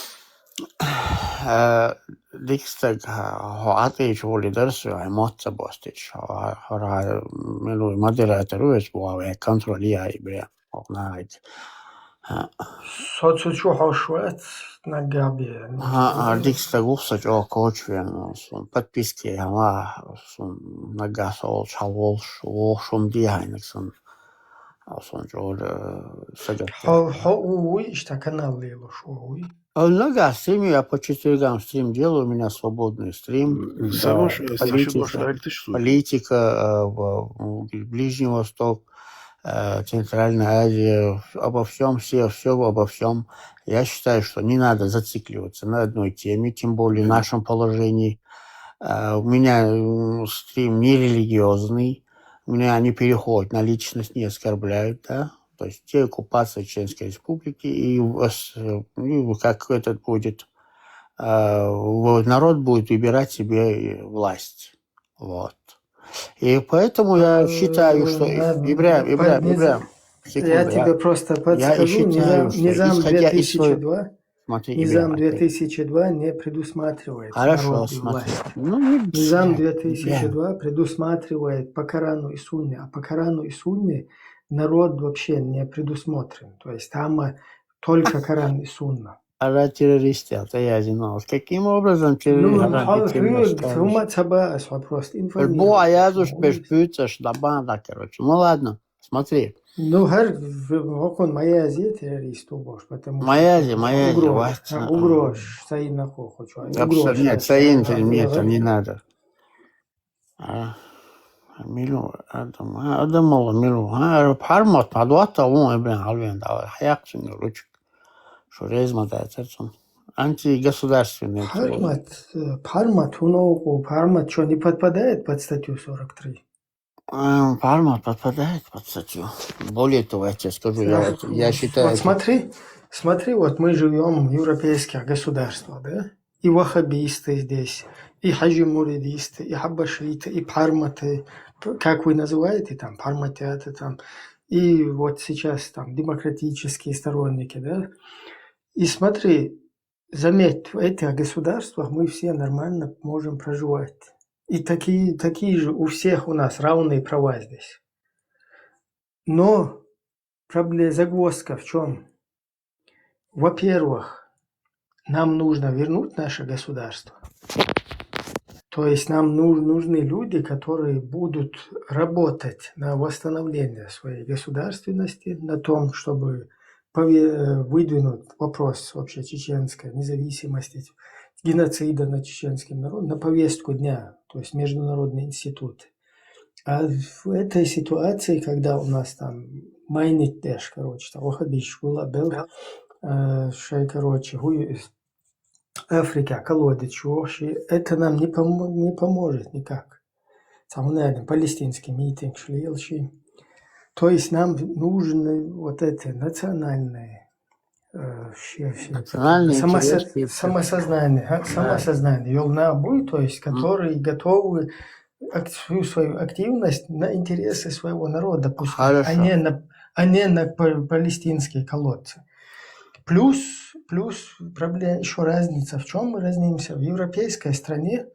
Э, дика стаг, хьо Ӏатийча гӀули дара со, хьайн мотт ца бостича. Хьо, хьо, хьо, мила ву модератор ву вес боху, вай контроль яй бе. Хьо нагахь. Хьа. Со цу чу хьош вац, наггахь бен. Хьа, а, дика стаг ву со чӀогӀа кочвен, сон подписки хьан ва, сон наггахь со волчу хьал волуш, вохуш хӀума де хьайниг сон. А сон чӀогӀа, э, сагатта. Хьо, хьо у вуй, иштта канал лелош у вуй? А много стрим, я по четвергам стрим делаю, у меня свободный стрим. Саша, Саша, политика, Саша, политика, э, в- в- Ближний Восток, э, Центральная Азия, обо всем, все, все обо всем. Я считаю, что не надо зацикливаться на одной теме, тем более в нашем положении. Э, У меня м, стрим не религиозный, у меня не переходит на личность, не оскорбляют, да. То есть те оккупации Чеченской Республики и, в ос- и как этот будет, э, вот народ будет выбирать себе власть. Вот. И поэтому я считаю, что... Э, Ибрагим, Ибрагим, Ибрагим, секунду, я тебе просто подскажу. Я считаю, что Низам исходя из своего... две тысячи два, Смотри, Низам Ибрагим, две тысячи два не предусматривает Хорошо, народ и смотри. власть. Ну, не Низам бля, две тысячи два предусматривает по Коран и Сунне, а по Коран и Сунне народ вообще не предусмотрен. То есть там э, только Коран и Сунна. Ара террористы, это я не знал. Каким образом Ну, террористы? а, Ара ты, террористы? ты ума цаба, вопрос, Бо информировать. язуш Ну, пеш пуцаш да банда, короче. Ну ладно, смотри. Ну, гьар в- окон маязи террорист убош, потому что Маязи, это маязи, угроза, вахтина, а, угроза, саина хохочу, Абсолютно, нет, саин термин, это не надо. А, Милу, адам, а, адам ала Милу, а, пармат, падвата, он эбен алвен да, хаяк цун ручк. Шо резма да цун. Антигосударственный. Пармат, э, пармат, уноку, пармат, что не подпадает под статью сорок три? А, Пармат подпадает под статью. Более того, я тебе скажу, я, Да. это- я считаю... Вот это- смотри, смотри, вот мы живем в европейских государствах, да? И ваххабисты здесь, и хаджимуридисты, и хабашиты, и парматы, п- как вы называете там, парматяты там, и вот сейчас там демократические сторонники, да? И смотри, заметь, в этих государствах мы все нормально можем проживать. И такие, такие же у всех у нас равные права здесь. Но проблема, загвоздка в чем? Во-первых, нам нужно вернуть наше государство. То есть нам ну- нужны люди, которые будут работать на восстановление своей государственности, на том, чтобы пове- выдвинуть вопрос вообще чеченской независимости, геноцида над чеченским народом на повестку дня, то есть международный институт. А в этой ситуации, когда у нас там майнит дэш, короче, там, ваххабиш, гула бел, э, шай, короче, гуй, Африка, колодец, вообще, это нам не, помо- не поможет никак. Там, наверное, палестинский митинг шлилши. То есть нам нужны вот эти национальные э, все, все Национальные самосо- интересы. самосознание, а, самосознание, ёлнабуй, то есть которые готовы ак- всю свою активность на интересы своего народа пускать, а Хорошо. не на, а не на па- палестинские колодцы. Плюс, плюс проблема, еще разница. В чем мы разнимся? В европейской стране,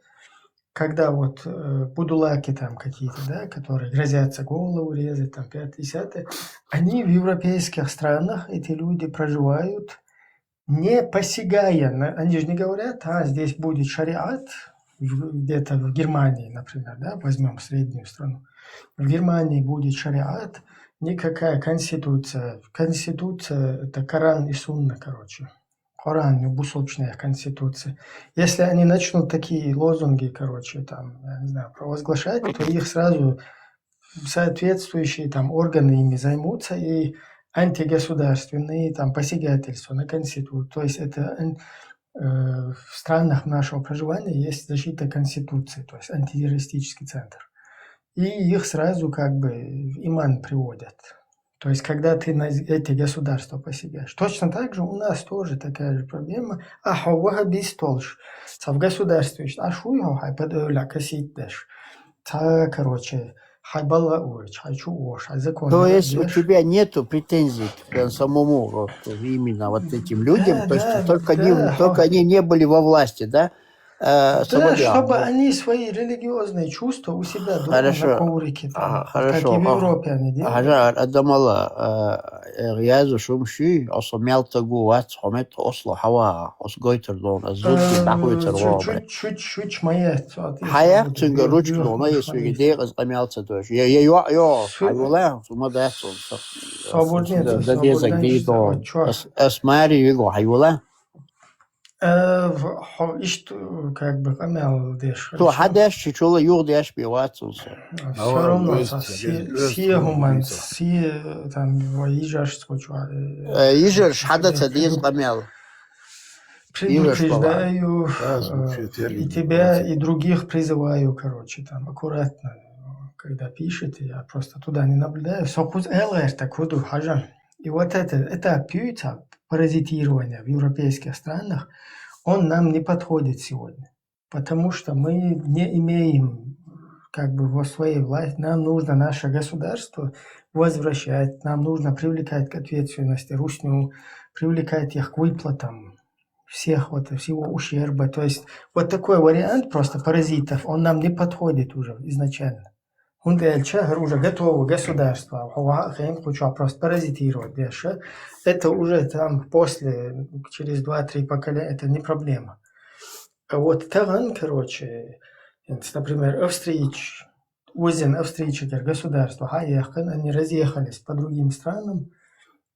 когда вот э, будулаки там какие-то, да, которые грозятся голову резать, там, пятое, десятое, они в европейских странах, эти люди проживают, не посягая на, они же не говорят, а, здесь будет шариат, в- где-то в Германии, например, да, возьмем среднюю страну. В Германии будет шариат, никакая конституция. Конституция — это Коран и Сунна, короче. Коран, бусурчная конституция. Если они начнут такие лозунги, короче, там, я не знаю, провозглашать, то их сразу соответствующие там органы ими займутся, и антигосударственные там посягательства на конституцию. То есть это ан- э, в странах нашего проживания есть защита конституции, то есть антитеррористический центр. И их сразу как бы в иман приводят. То есть, когда ты на эти государства посягаешь. Точно так же у нас тоже такая же проблема. А хо ваххабист толш. Са в государстве, а шуй хо хай под ӧля косить дашь. Та, короче, хай бала уч, хай чу уш, хай закон. То есть у тебя нету претензий к самому вот, именно вот этим людям, то есть только они, только они не были во власти, да? Да, чтобы они свои религиозные чувства у себя дома на коврике, там, как и в Европе они делают. Гьажар, адамала, э, гъязу шумши, осо мялтагу вац, хомет осло хава, ос гойтер дон, аз зудди дахуйтер вобе. Чуть-чуть маяц. Хаяк цунга ручку дона, если где аз къамялца дож. Я, я, я, я, хайвала, сума дацун. Свободнее, да, деза гидо. Ас мари юго хайвала. Э, в-, хьо-, иштта, как бы, къамел деш хилча. Цо хьадеш, чичула юха деш бе вац цунца. Всё равно, везде, се-, везде се хӀуман, се, там, вай йижаршца кучу, э, Э, йижарш хьада ца деза къамел. Предупреждаю, э, и тебя, и других призываю, короче, там, аккуратно, когда пишете, я просто туда не наблюдаю. Со куз элэр так худу хьажа. И вот это, это пьюца паразитирование в европейских странах, он нам не подходит сегодня. Потому что мы не имеем, как бы, во своей власти, нам нужно наше государство возвращать, нам нужно привлекать к ответственности русню, привлекать их к выплатам всех, вот, всего ущерба. То есть вот такой вариант просто паразитов, он нам не подходит уже изначально. ХӀунда аьлча хӀара уже готовое государство, хьо ваха а хейн, кучу просто паразитировать деш. Это уже там после, через два-три поколения, это не проблема. А вот тахан, короче, например, австрийч, озен австрийчикер государство хьаехкан, они разъехались по другим странам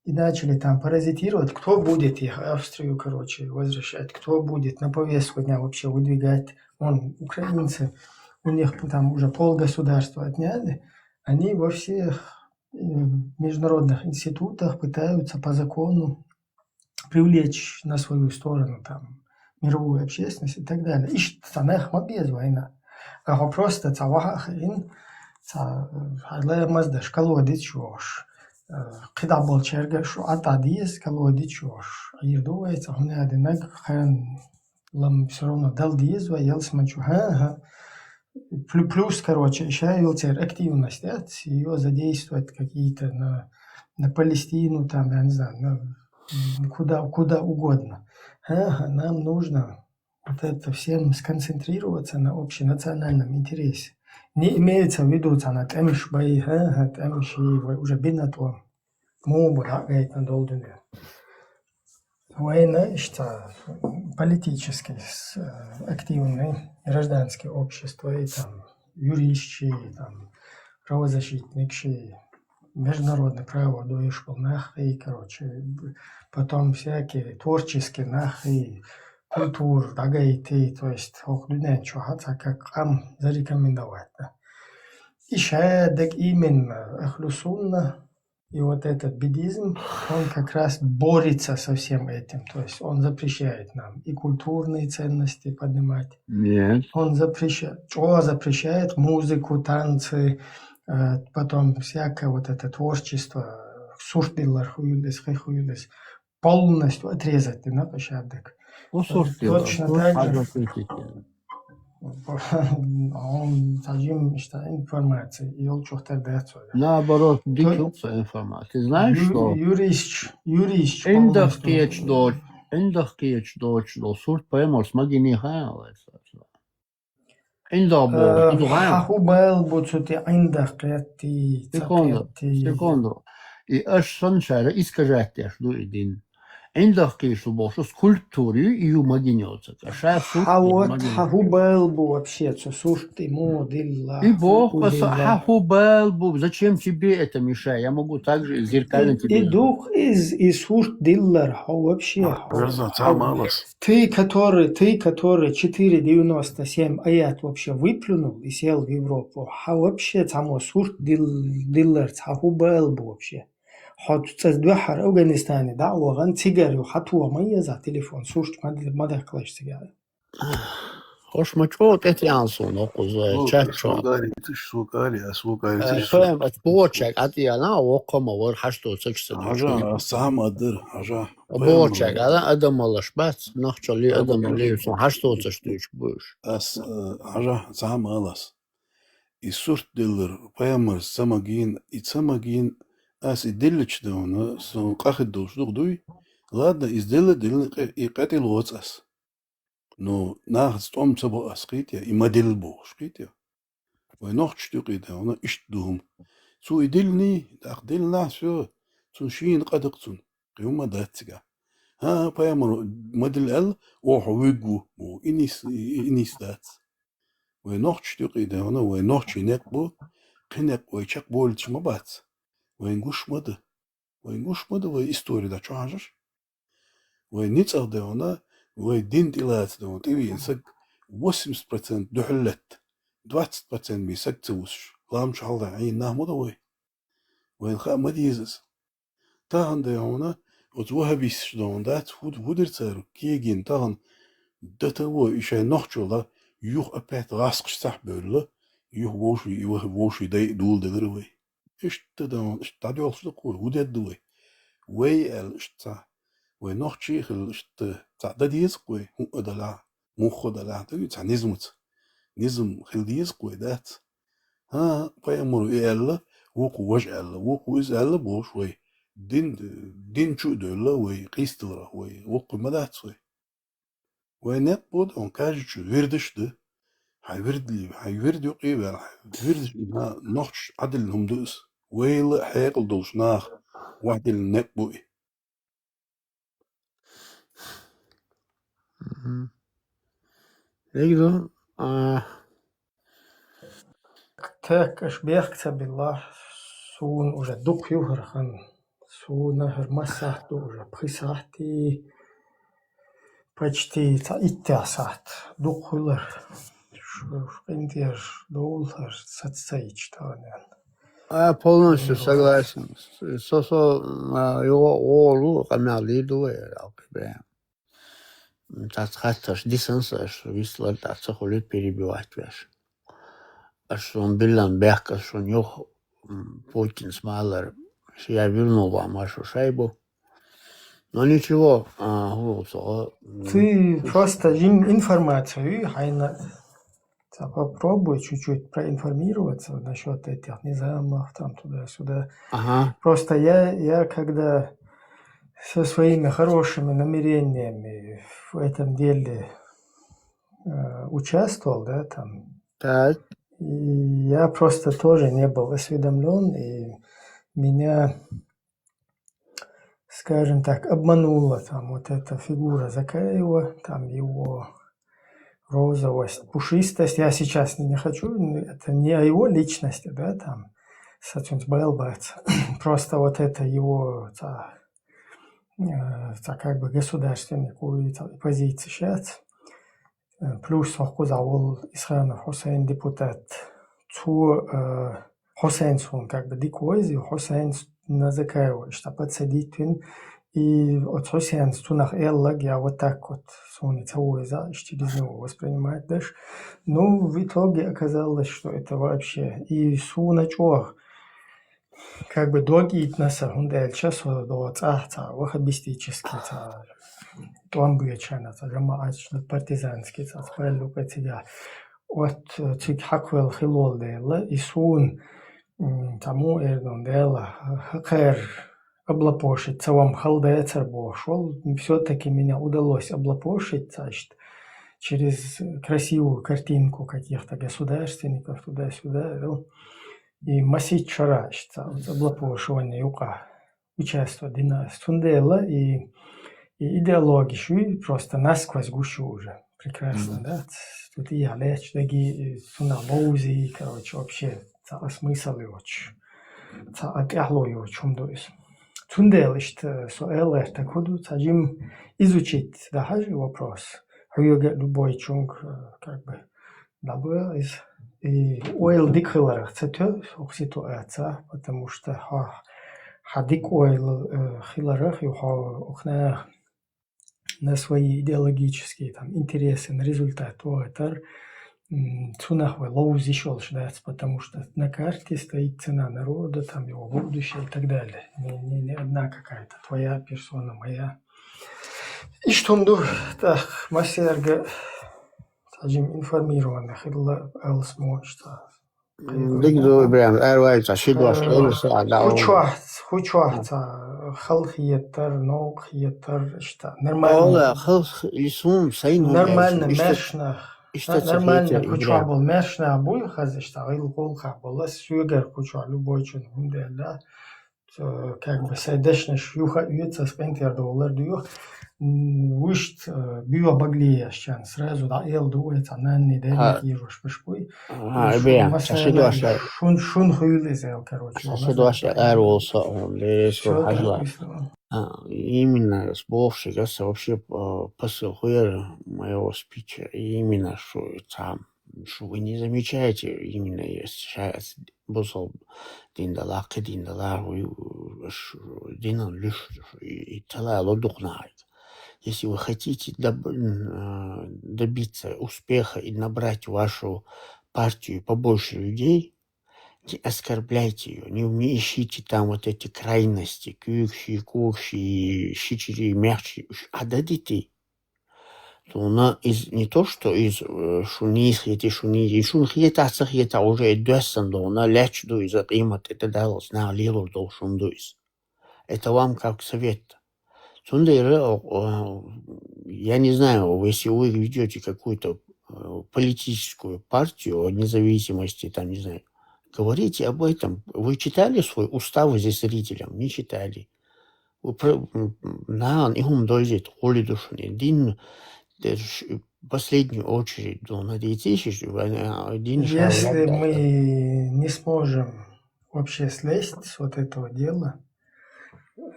и начали там паразитировать. Кто будет их, Австрию, короче, возвращать? Кто будет на повестку дня вообще выдвигать? Вон, украинцы, у них там уже пол государства отняли. Они во всех, э, международных институтах пытаются по закону привлечь на свою сторону там мировую общественность и так далее. Иштта нах ма беза вайна. Ахьа просто ца ваха а хиин, ца, э, хьайла мазда школодич йош, э, кхидӀа болчерга шу а тӀа деза школодич йош. Ир ду вай ца хӀуна динаг хен лам всё равно дал деза вай ялсмачу. Ха, ха. Плю-, плюс, короче, ещё и вот эта активность, да, её задействовать какие-то на, на Палестину, там, я не знаю, на, м, куда, куда угодно. Ха, ха, нам нужно вот это всем сконцентрироваться на общенациональном интересе. Не имеется в виду, цана тӀемаш бай, ха, ха, тӀемаш и вай уже бина тӀом. Му бу дӀагайтна долу дуьне. Вайна иштта политический с-, э, активный гражданский общество, и там юристчи, и там правозащитникчи, международное право доьшуш болу нах, и, короче, б-, потом всякие творческие нах, и культура дӀагайти, то есть хӀокху дуьнен чохь а цхьа как къам зарекомендовать, да. И шадерг именно ахлу сунна, и вот этот буддизм, он как раз борется со всем этим. То есть он запрещает нам и культурные ценности поднимать. Нет. Он запреща-, чё запрещает музыку, танцы, э, потом всякое вот это творчество, сурт диллар хуьлда, хи хуьлда, полностью отрезать дина кхин шадерг. Ну, сурт диллар, точно так же. Хьажа кхин. Он сажим, что информация, и он чё-то даёт. Наоборот, дикуьллу со информация. Знаешь что? Юрийсч, юрийсч. Ӏиндах кхеча доцуш, ӏиндах кхеча доцуш долу сурт пайхамарс ма гиний хаьа вай. Ӏиндах боху, э, ду хаьа? Хьан хӀун бала бу цу тӀе ӏиндах кхетти, ца кхетти? Секунду, секунду. И аша санначара искажать деш ду и дин. Ӏиндах кхийсу бохуш скульптура ю, и ю магин йоцург. А ша сурт ма гина. Хьан вот, хьан хӀун бала бу вообще цу сурт тӀе мо дилла? И боху аса, хьан хӀун бала бу, зачем тебе это мешает? Я могу также зеркально тебе. И дукха иза, и сурт диллар, хьо вообще, хьо, ты, который, ты, который четыре девяносто семь аят вообще выплюнул и сел в Европу, хьан вообще цхьаммо сурт дил-, диллар, хьан хӀун бала бу вообще? Хьо цкъа дуьххьара Афганистане дӀа а вахана, цигара ю хьан тоха ма еза телефон, сурт ма д-, ма дехкалаш цигара. Хьош ма чӀогӀа тӀетеана суна хӀокхуза чат чохь. Сукариташ, сукари, а сукариташ. Э, хем, ат бохучаьрга ӀатӀаяна, воккха ма вара, хьашт доцуш ца дуьйцуш. Хьажа, ас цхьа хӀума ма дара, хьажа. Бохучаьрга, ала, адамалаш бац, нохчаллий, адамаллий, цунна хьашт доцуш дуьйцуш буьйш. Ас, э, хьажа, цхьа хӀума алас. И сурт диллар, пайхамарс ца магийна, и ца магийна, ас и диллича девна, сан къа хир долуш ду-кх дуй? Ладно, иза делла а диллина, къе-, и къа тӀе лоцу ас. Ну, нахаца тӀом ца бо ас, кхийтий, и ма дилла бохуш, кхийтий. Вай нохчашна юкъе девна иштта ду хӀума. Цо и диллиний, тӀаккха диллинехь, всё, цунна шена къа ду-кх цунна, кхин хӀума дац цигахь. ХӀан-хӀа, пайхамаро ма дилла аьлла, оха вуьгу, боху, и нис, и, и нис дац. Вай нохчашна юкъе девна, вай нохчийн некъ бу, кхин некъ вай чекхбовлуьйтуш ма бац. Вайн гуш ма ду. Вайн гуш ма ду вай истори дӀа чу хьажаш. Вай ницкъах девна, Вай дин тӀелаца дона, тӀевеана саг восемьдесят процент дуьхьал летта, двадцать процент бен саг ца вусаш, ламчу хьалха Ӏийна нах ма ду вай. Вайна хаа ма деза иза. Тахана дай хьуна, оцу вахабисташ дона дац, хӀу-, хӀу дира цара кегийна тахана, дата а вой, и шайн нохчо ла, юха опять гӀаскхаш цхьаьна бевлла, юха вовший, и ваха-, вовший дай а доладелира вай. Иштта дан, иштта дӀадоьлхуш ду-кх вай, хӀу дедда вай? Вай аьлла иштта цхьа, вай нохчий а хилла иштта цхьа дан деза-кх вай, хӀуъа далахь, мухха далахь, дан вай цхьа низамца. Низам хила деза-кх вай, дац? ХӀан, пайхамаро и аьлла, вукхо важа аьлла, вукхо иза аьлла бохуш вай. Дин, дин чу а девлла вай, къийсадаларах вай, вукхо ма дац вай. Вай некъ бу дон каждый чу вирдаш ду. Хьайн вирд, хьайн вирд юкъе а ваьлла, хьайн вирдаш, нохчаш Ӏадиллина хӀума ду иза. Вайла а хьекъал долуш наха вахьдиллина некъ бу и. Мгм. Дика ду, а, Так, аша бехк ца билла, суна уже дукха ю хӀара хан. Суна хӀара масса сахьт ду уже, пхи сахьтий, почти цхьа иттех сахьт дукха хуьлура. Шу, шу къинтӀера довла хӀара саца ца йича тахана. А, полностью согласен. Со, со, а, юха а гӀолу, къамел дийр ду вай, алкхи бен. Цац хаттарш дисанса аша вислар, тӀаккха ца хуьлуьйту перебивать веш. Аша суна биллан бехк, аса шуна юха, м, Путинс ма аллара, я вернул вам вашу шайбу. Но ничего, а, хӀу ца, м, Ты просто жим информацию хьайна Ца попробуй чуть-чуть проинформироваться насчёт этих низамов, там, туда-сюда. Ага. Просто я, я когда со своими хорошими намерениями в этом деле, э, участвовал, да, там, Так. и я просто тоже не был осведомлён, и меня, скажем так, обманула там вот эта фигура Закаева, там его розовость, пушистость. Я сейчас не хочу, это не о его личности, да, там, с этим сбалбаться. Просто вот это его, та, э, та как бы государственный куй, та позиция сейчас. Э, плюс хьо кхузахь волу Исханов Хьусайн депутат. Цо, э, Хьусайн суна как бы дика вайза, Хьусайн Назакаева иштта подсадить вина. И оцу Хьусайнас цунах аьллаг, я вот так вот суна ца вайза, иштта через него воспринимать даш. Ну, в итоге оказалось, что это вообще и суна чӀогӀа как бы дог ийцина сан, хӀунда аьлча со догӀу цӀахь цхьа ваххабистический цхьа тӀом боьчу хьайна, цхьа жамаӀатчу партизанский цхьа, цхьа паллукъе цигахь. Оцу цига хьакхавелла хилла дела, и суна, м, цхьа муха эр ду, Дела, хӀокхара облапошить ца ван хала дацара бохуш волу, всё-таки меня удалось облапошить, цхьа иштта, через красивую картинку каких-то государственников туда-сюда, ну, и масийтта шарахь иштта цхьа оцу облапошиванне юкъахь участвовать дина ас. Цундела и, и идеология шуьй просто насквозь гуш ю уже. Прекрасно, Мгм. да? Ц-, тут и я лечу, даги, и цунах бовзи, короче, вообще цхьа а смысл йоцуш, цхьа а тӀаьхьало йоцуш хӀума ду иза. Цундела иштта со эл гӀертаг хӀу ду, цхьа жим изучить дан хьажа вопрос. Хьоьга а любой чунга, э, как бы, дӀабоьлху иза. И ойла дика хиларх ца тоьу хӀокху ситуацехь, потому что хьо, хьан дика ойла, э, хиларх ю хьо хӀокху наха на свои идеологические там интересы, на результат вахийтар, м, цунах вай ловза йиш йолуш дац, потому что на карте стоит цена народа, там его будущее и так далее. Не, не, не одна какая-то твоя персона, моя. Иштта хӀума ду, тӀаккха массаьрга цхьа жима информированный хилла алсамо иштта. М, дика ду, прям, эр вай, цхьа ши дош Э, эр саьа дӀа хӀу олу. чохь, хӀу чохь М. цхьа халахетар, новкъахетар, иштта, нормально. Ола, халх-, и суна сайна хӀума Нормально, аьлча, иштта, маьршнах. иштта А, ца нормально, хетар, хӀу чохь Ибрахим. болу маьршнах буй хаза, иштта, гӀиллакх-гӀуллакхах болу, ас соьгара хӀу чохь любой чун хӀума делла. Э, как бы сайн дешнаш юха а оьцу, ас къинтӀера довлар дуьйху. м, вуьшта, э, буьйха багле еш чан, сразу дӀаэла ду вай цхьа нанни, даьнни хьежош беш буй. А, бе, масала, шун, шун хуьлу иза аьлла, короче. Сосидош аьлла, ара волу со, леррис вара хьажа. А, именно с бывшего вообще, э, посыл хуьлу моего спича, именно что там, что вы не замечаете, именно если сейчас бусал дин дала, кхин дин дала, вы, э, ш-, динан луьш, и, и талай ло дукха нахьайга. Если вы хотите доб-, м, э, добиться успеха и набрать в вашу партию побольше людей, не оскорбляйте ее, не, не ищите там вот эти крайности, куьйгаши, когаши, шичари, мехчари, уьш Ӏададите. Дуна из не то, что из, э, шу нийса хетий, шу нийса, шуна хетахь, ца хетахь, уже и доьссина дуна, лаьтташ ду иза къемат, это даллалц наха лелур долуш хӀума ду иза. Это вам как совет. Цундела, э, я не знаю, если вы ведёте какую-то, э, политическую партию о независимости, там, не знаю, говорите об этом. Вы читали свой устав здесь зрителям? Не читали. Вы про-, м, м, нахана и хӀума довзийта, гӀур ду шуна и дин, дерш, последнюю очередь, ну, надейтесь, что вы, а, дин ша Если лабдайта. Мы не сможем вообще слезть с вот этого дела,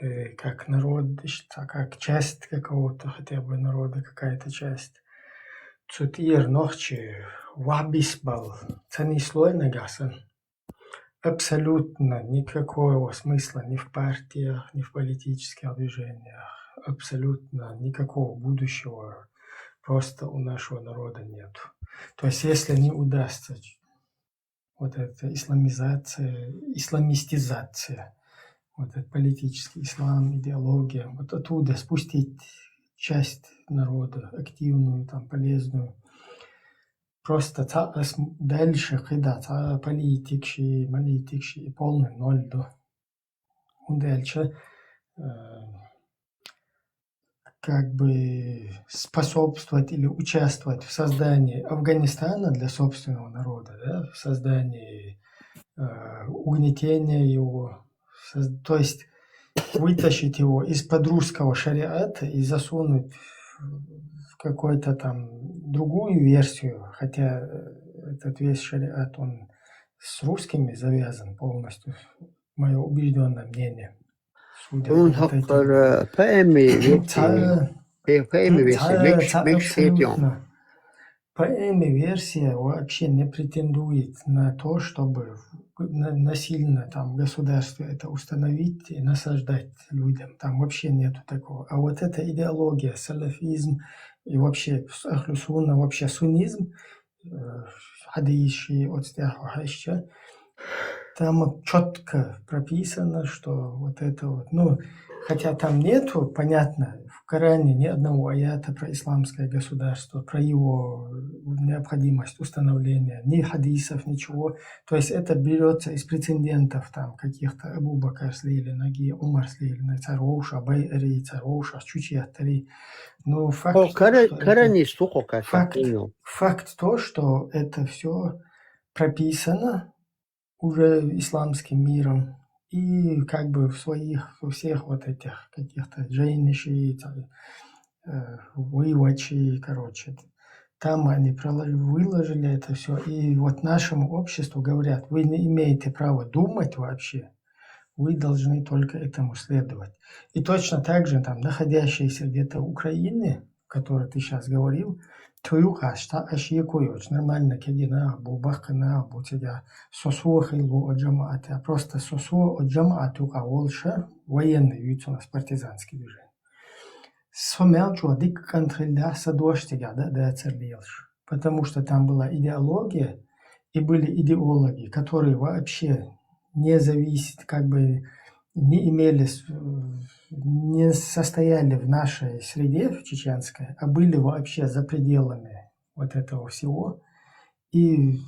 э, как народ, ш-, как часть какого-то хотя бы народа, какая-то часть, цу тӀера нохчий вахьбисбал ца нислой нагахь санна, абсолютно никакого смысла ни в партиях, ни в политических движениях, абсолютно никакого будущего просто у нашего народа нету. То есть, если не удастся ч-, вот эта исламизация, исламистизация, вот этот политический ислам, идеология, вот оттуда спустить часть народа, активную, там, полезную, просто цхьаъ ас м-, дальше кхидӀа цхьа политикаши, малитикаши, и полный ноль ду. ХӀунда аьлча, э, как бы способствовать или участвовать в создании Афганистана для собственного народа, да, в создании, э, угнетения его, соз-, то есть вытащить его из-под русского шариата и засунуть в какую-то там другую версию, хотя, э, этот весь шариат, он с русскими завязан полностью, моё убеждённое мнение. Судя по вот этим. Поэми версия. Поэми версия. Абсолютно. Поэми версия вообще не претендует на то, чтобы на-, насильно там государство это установить и насаждать людям. Там вообще нету такого. А вот эта идеология, салафизм и вообще с-, ахлю сунна, вообще суннизм, э, хьадисаши, оцу тӀехь хьаьжча, там чётко прописано, что вот это вот, ну, хотя там нету, понятно, в Коране ни одного аята про исламское государство, про его необходимость установления, ни хьадисов, ничего. То есть это берётся из прецедентов там каких-то Абу Бакр слили ноги, Умар слили ноги, цара вовшах байари, цара вовшах чу четтари. Ну, факт то, что это, факт, факт то, что это всё прописано уже исламским миром. И как бы в своих, во всех вот этих каких-то джейниши, там, э, вывачи, короче, там они пролож-, выложили это всё. И вот нашему обществу говорят: «Вы не имеете права думать вообще, вы должны только этому следовать». И точно так же там находящиеся где-то Украины, который ты щас говорил, цу юкъахь цхьа а шеко йоцуш, нормально кегий нах бу, баккхий нах бу цигахь, со-со хилла ву оцу жамаӀатехь, просто со-со оцу жамаӀат юкъахь волуша, военный ю цунах, партизанский движение. Со мел чӀогӀа дика кӀант хилла, сан дош цигахь дан а дацара лелаш, потому что там была идеология, и были идеологи, которые вообще не зависят, как бы не имели с-, не состояли в нашей среде, в чеченской, а были вообще за пределами вот этого всего. И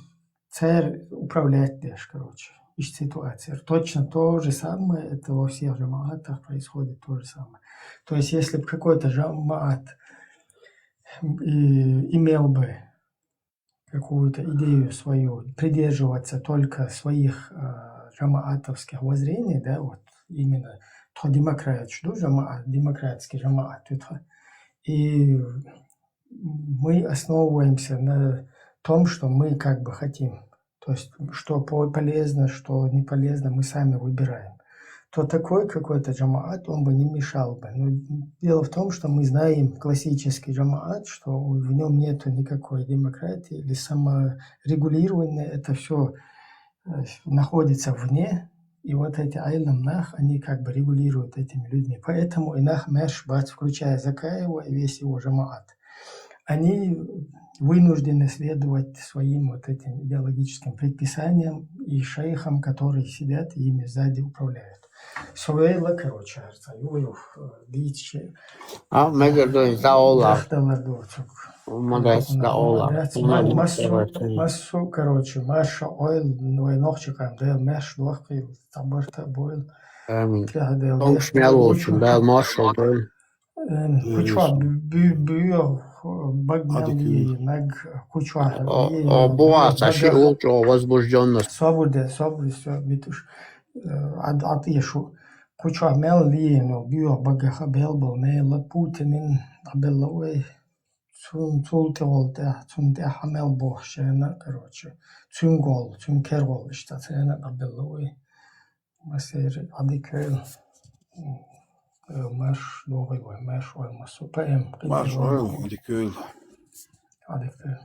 цара управлять деш, короче, иштта ситуация. Точно то же самое, это во всех жамаатах происходит то же самое. То есть, если бы какой-то жамаат, м, и имел бы какую-то идею свою, придерживаться только своих, э, жамаатовских воззрений, да, вот именно тхо демократаш ду жамаат, демократский жамаат ю тхо. И мы основываемся на том, что мы как бы хотим. То есть, что по- полезно, что не полезно, мы сами выбираем. То такой какой-то джамаат, он бы не мешал бы. Но дело в том, что мы знаем классический джамаат, что в нем нет никакой демократии или саморегулирования. Это все находится вне. И вот эти айлам нах, они как бы регулируют этими людьми. Поэтому и нах меш бац, включая Закаева и весь его джамаат, они вынуждены следовать своим вот этим идеологическим предписаниям и шейхам, которые сидят и ими сзади управляют. Суэйла, короче, арца, юй, э, дичи. А, мегер дойн, да, Оллах. Дахдалар дурчук. Молодец, да, Оллах. Молодец. Ма- Массу, массу, короче, маша ойл, ной нохчикам, да, меш дохкил, табарта бойл. Амин. Тяха да, Том шмел болчун, да, маршал, да. Куча бю бю баг Адик мели юй. наг куча. О, о, буа, саши улчо, возбужденность. Собуде, собуде, все, битуш. Ад ад ешу. Куча мел ли, но бю багаха бел бол, мела Путинин, абелла ой. Цун цул те ол те, цун те хамел бох шена, короче. Цун гол, цун кер гол, ишта цена, абелла ой. Масер адик ойл. Меш догой бой, меш ойл масу. П М. Марш ойл, адик ойл. Адик ойл.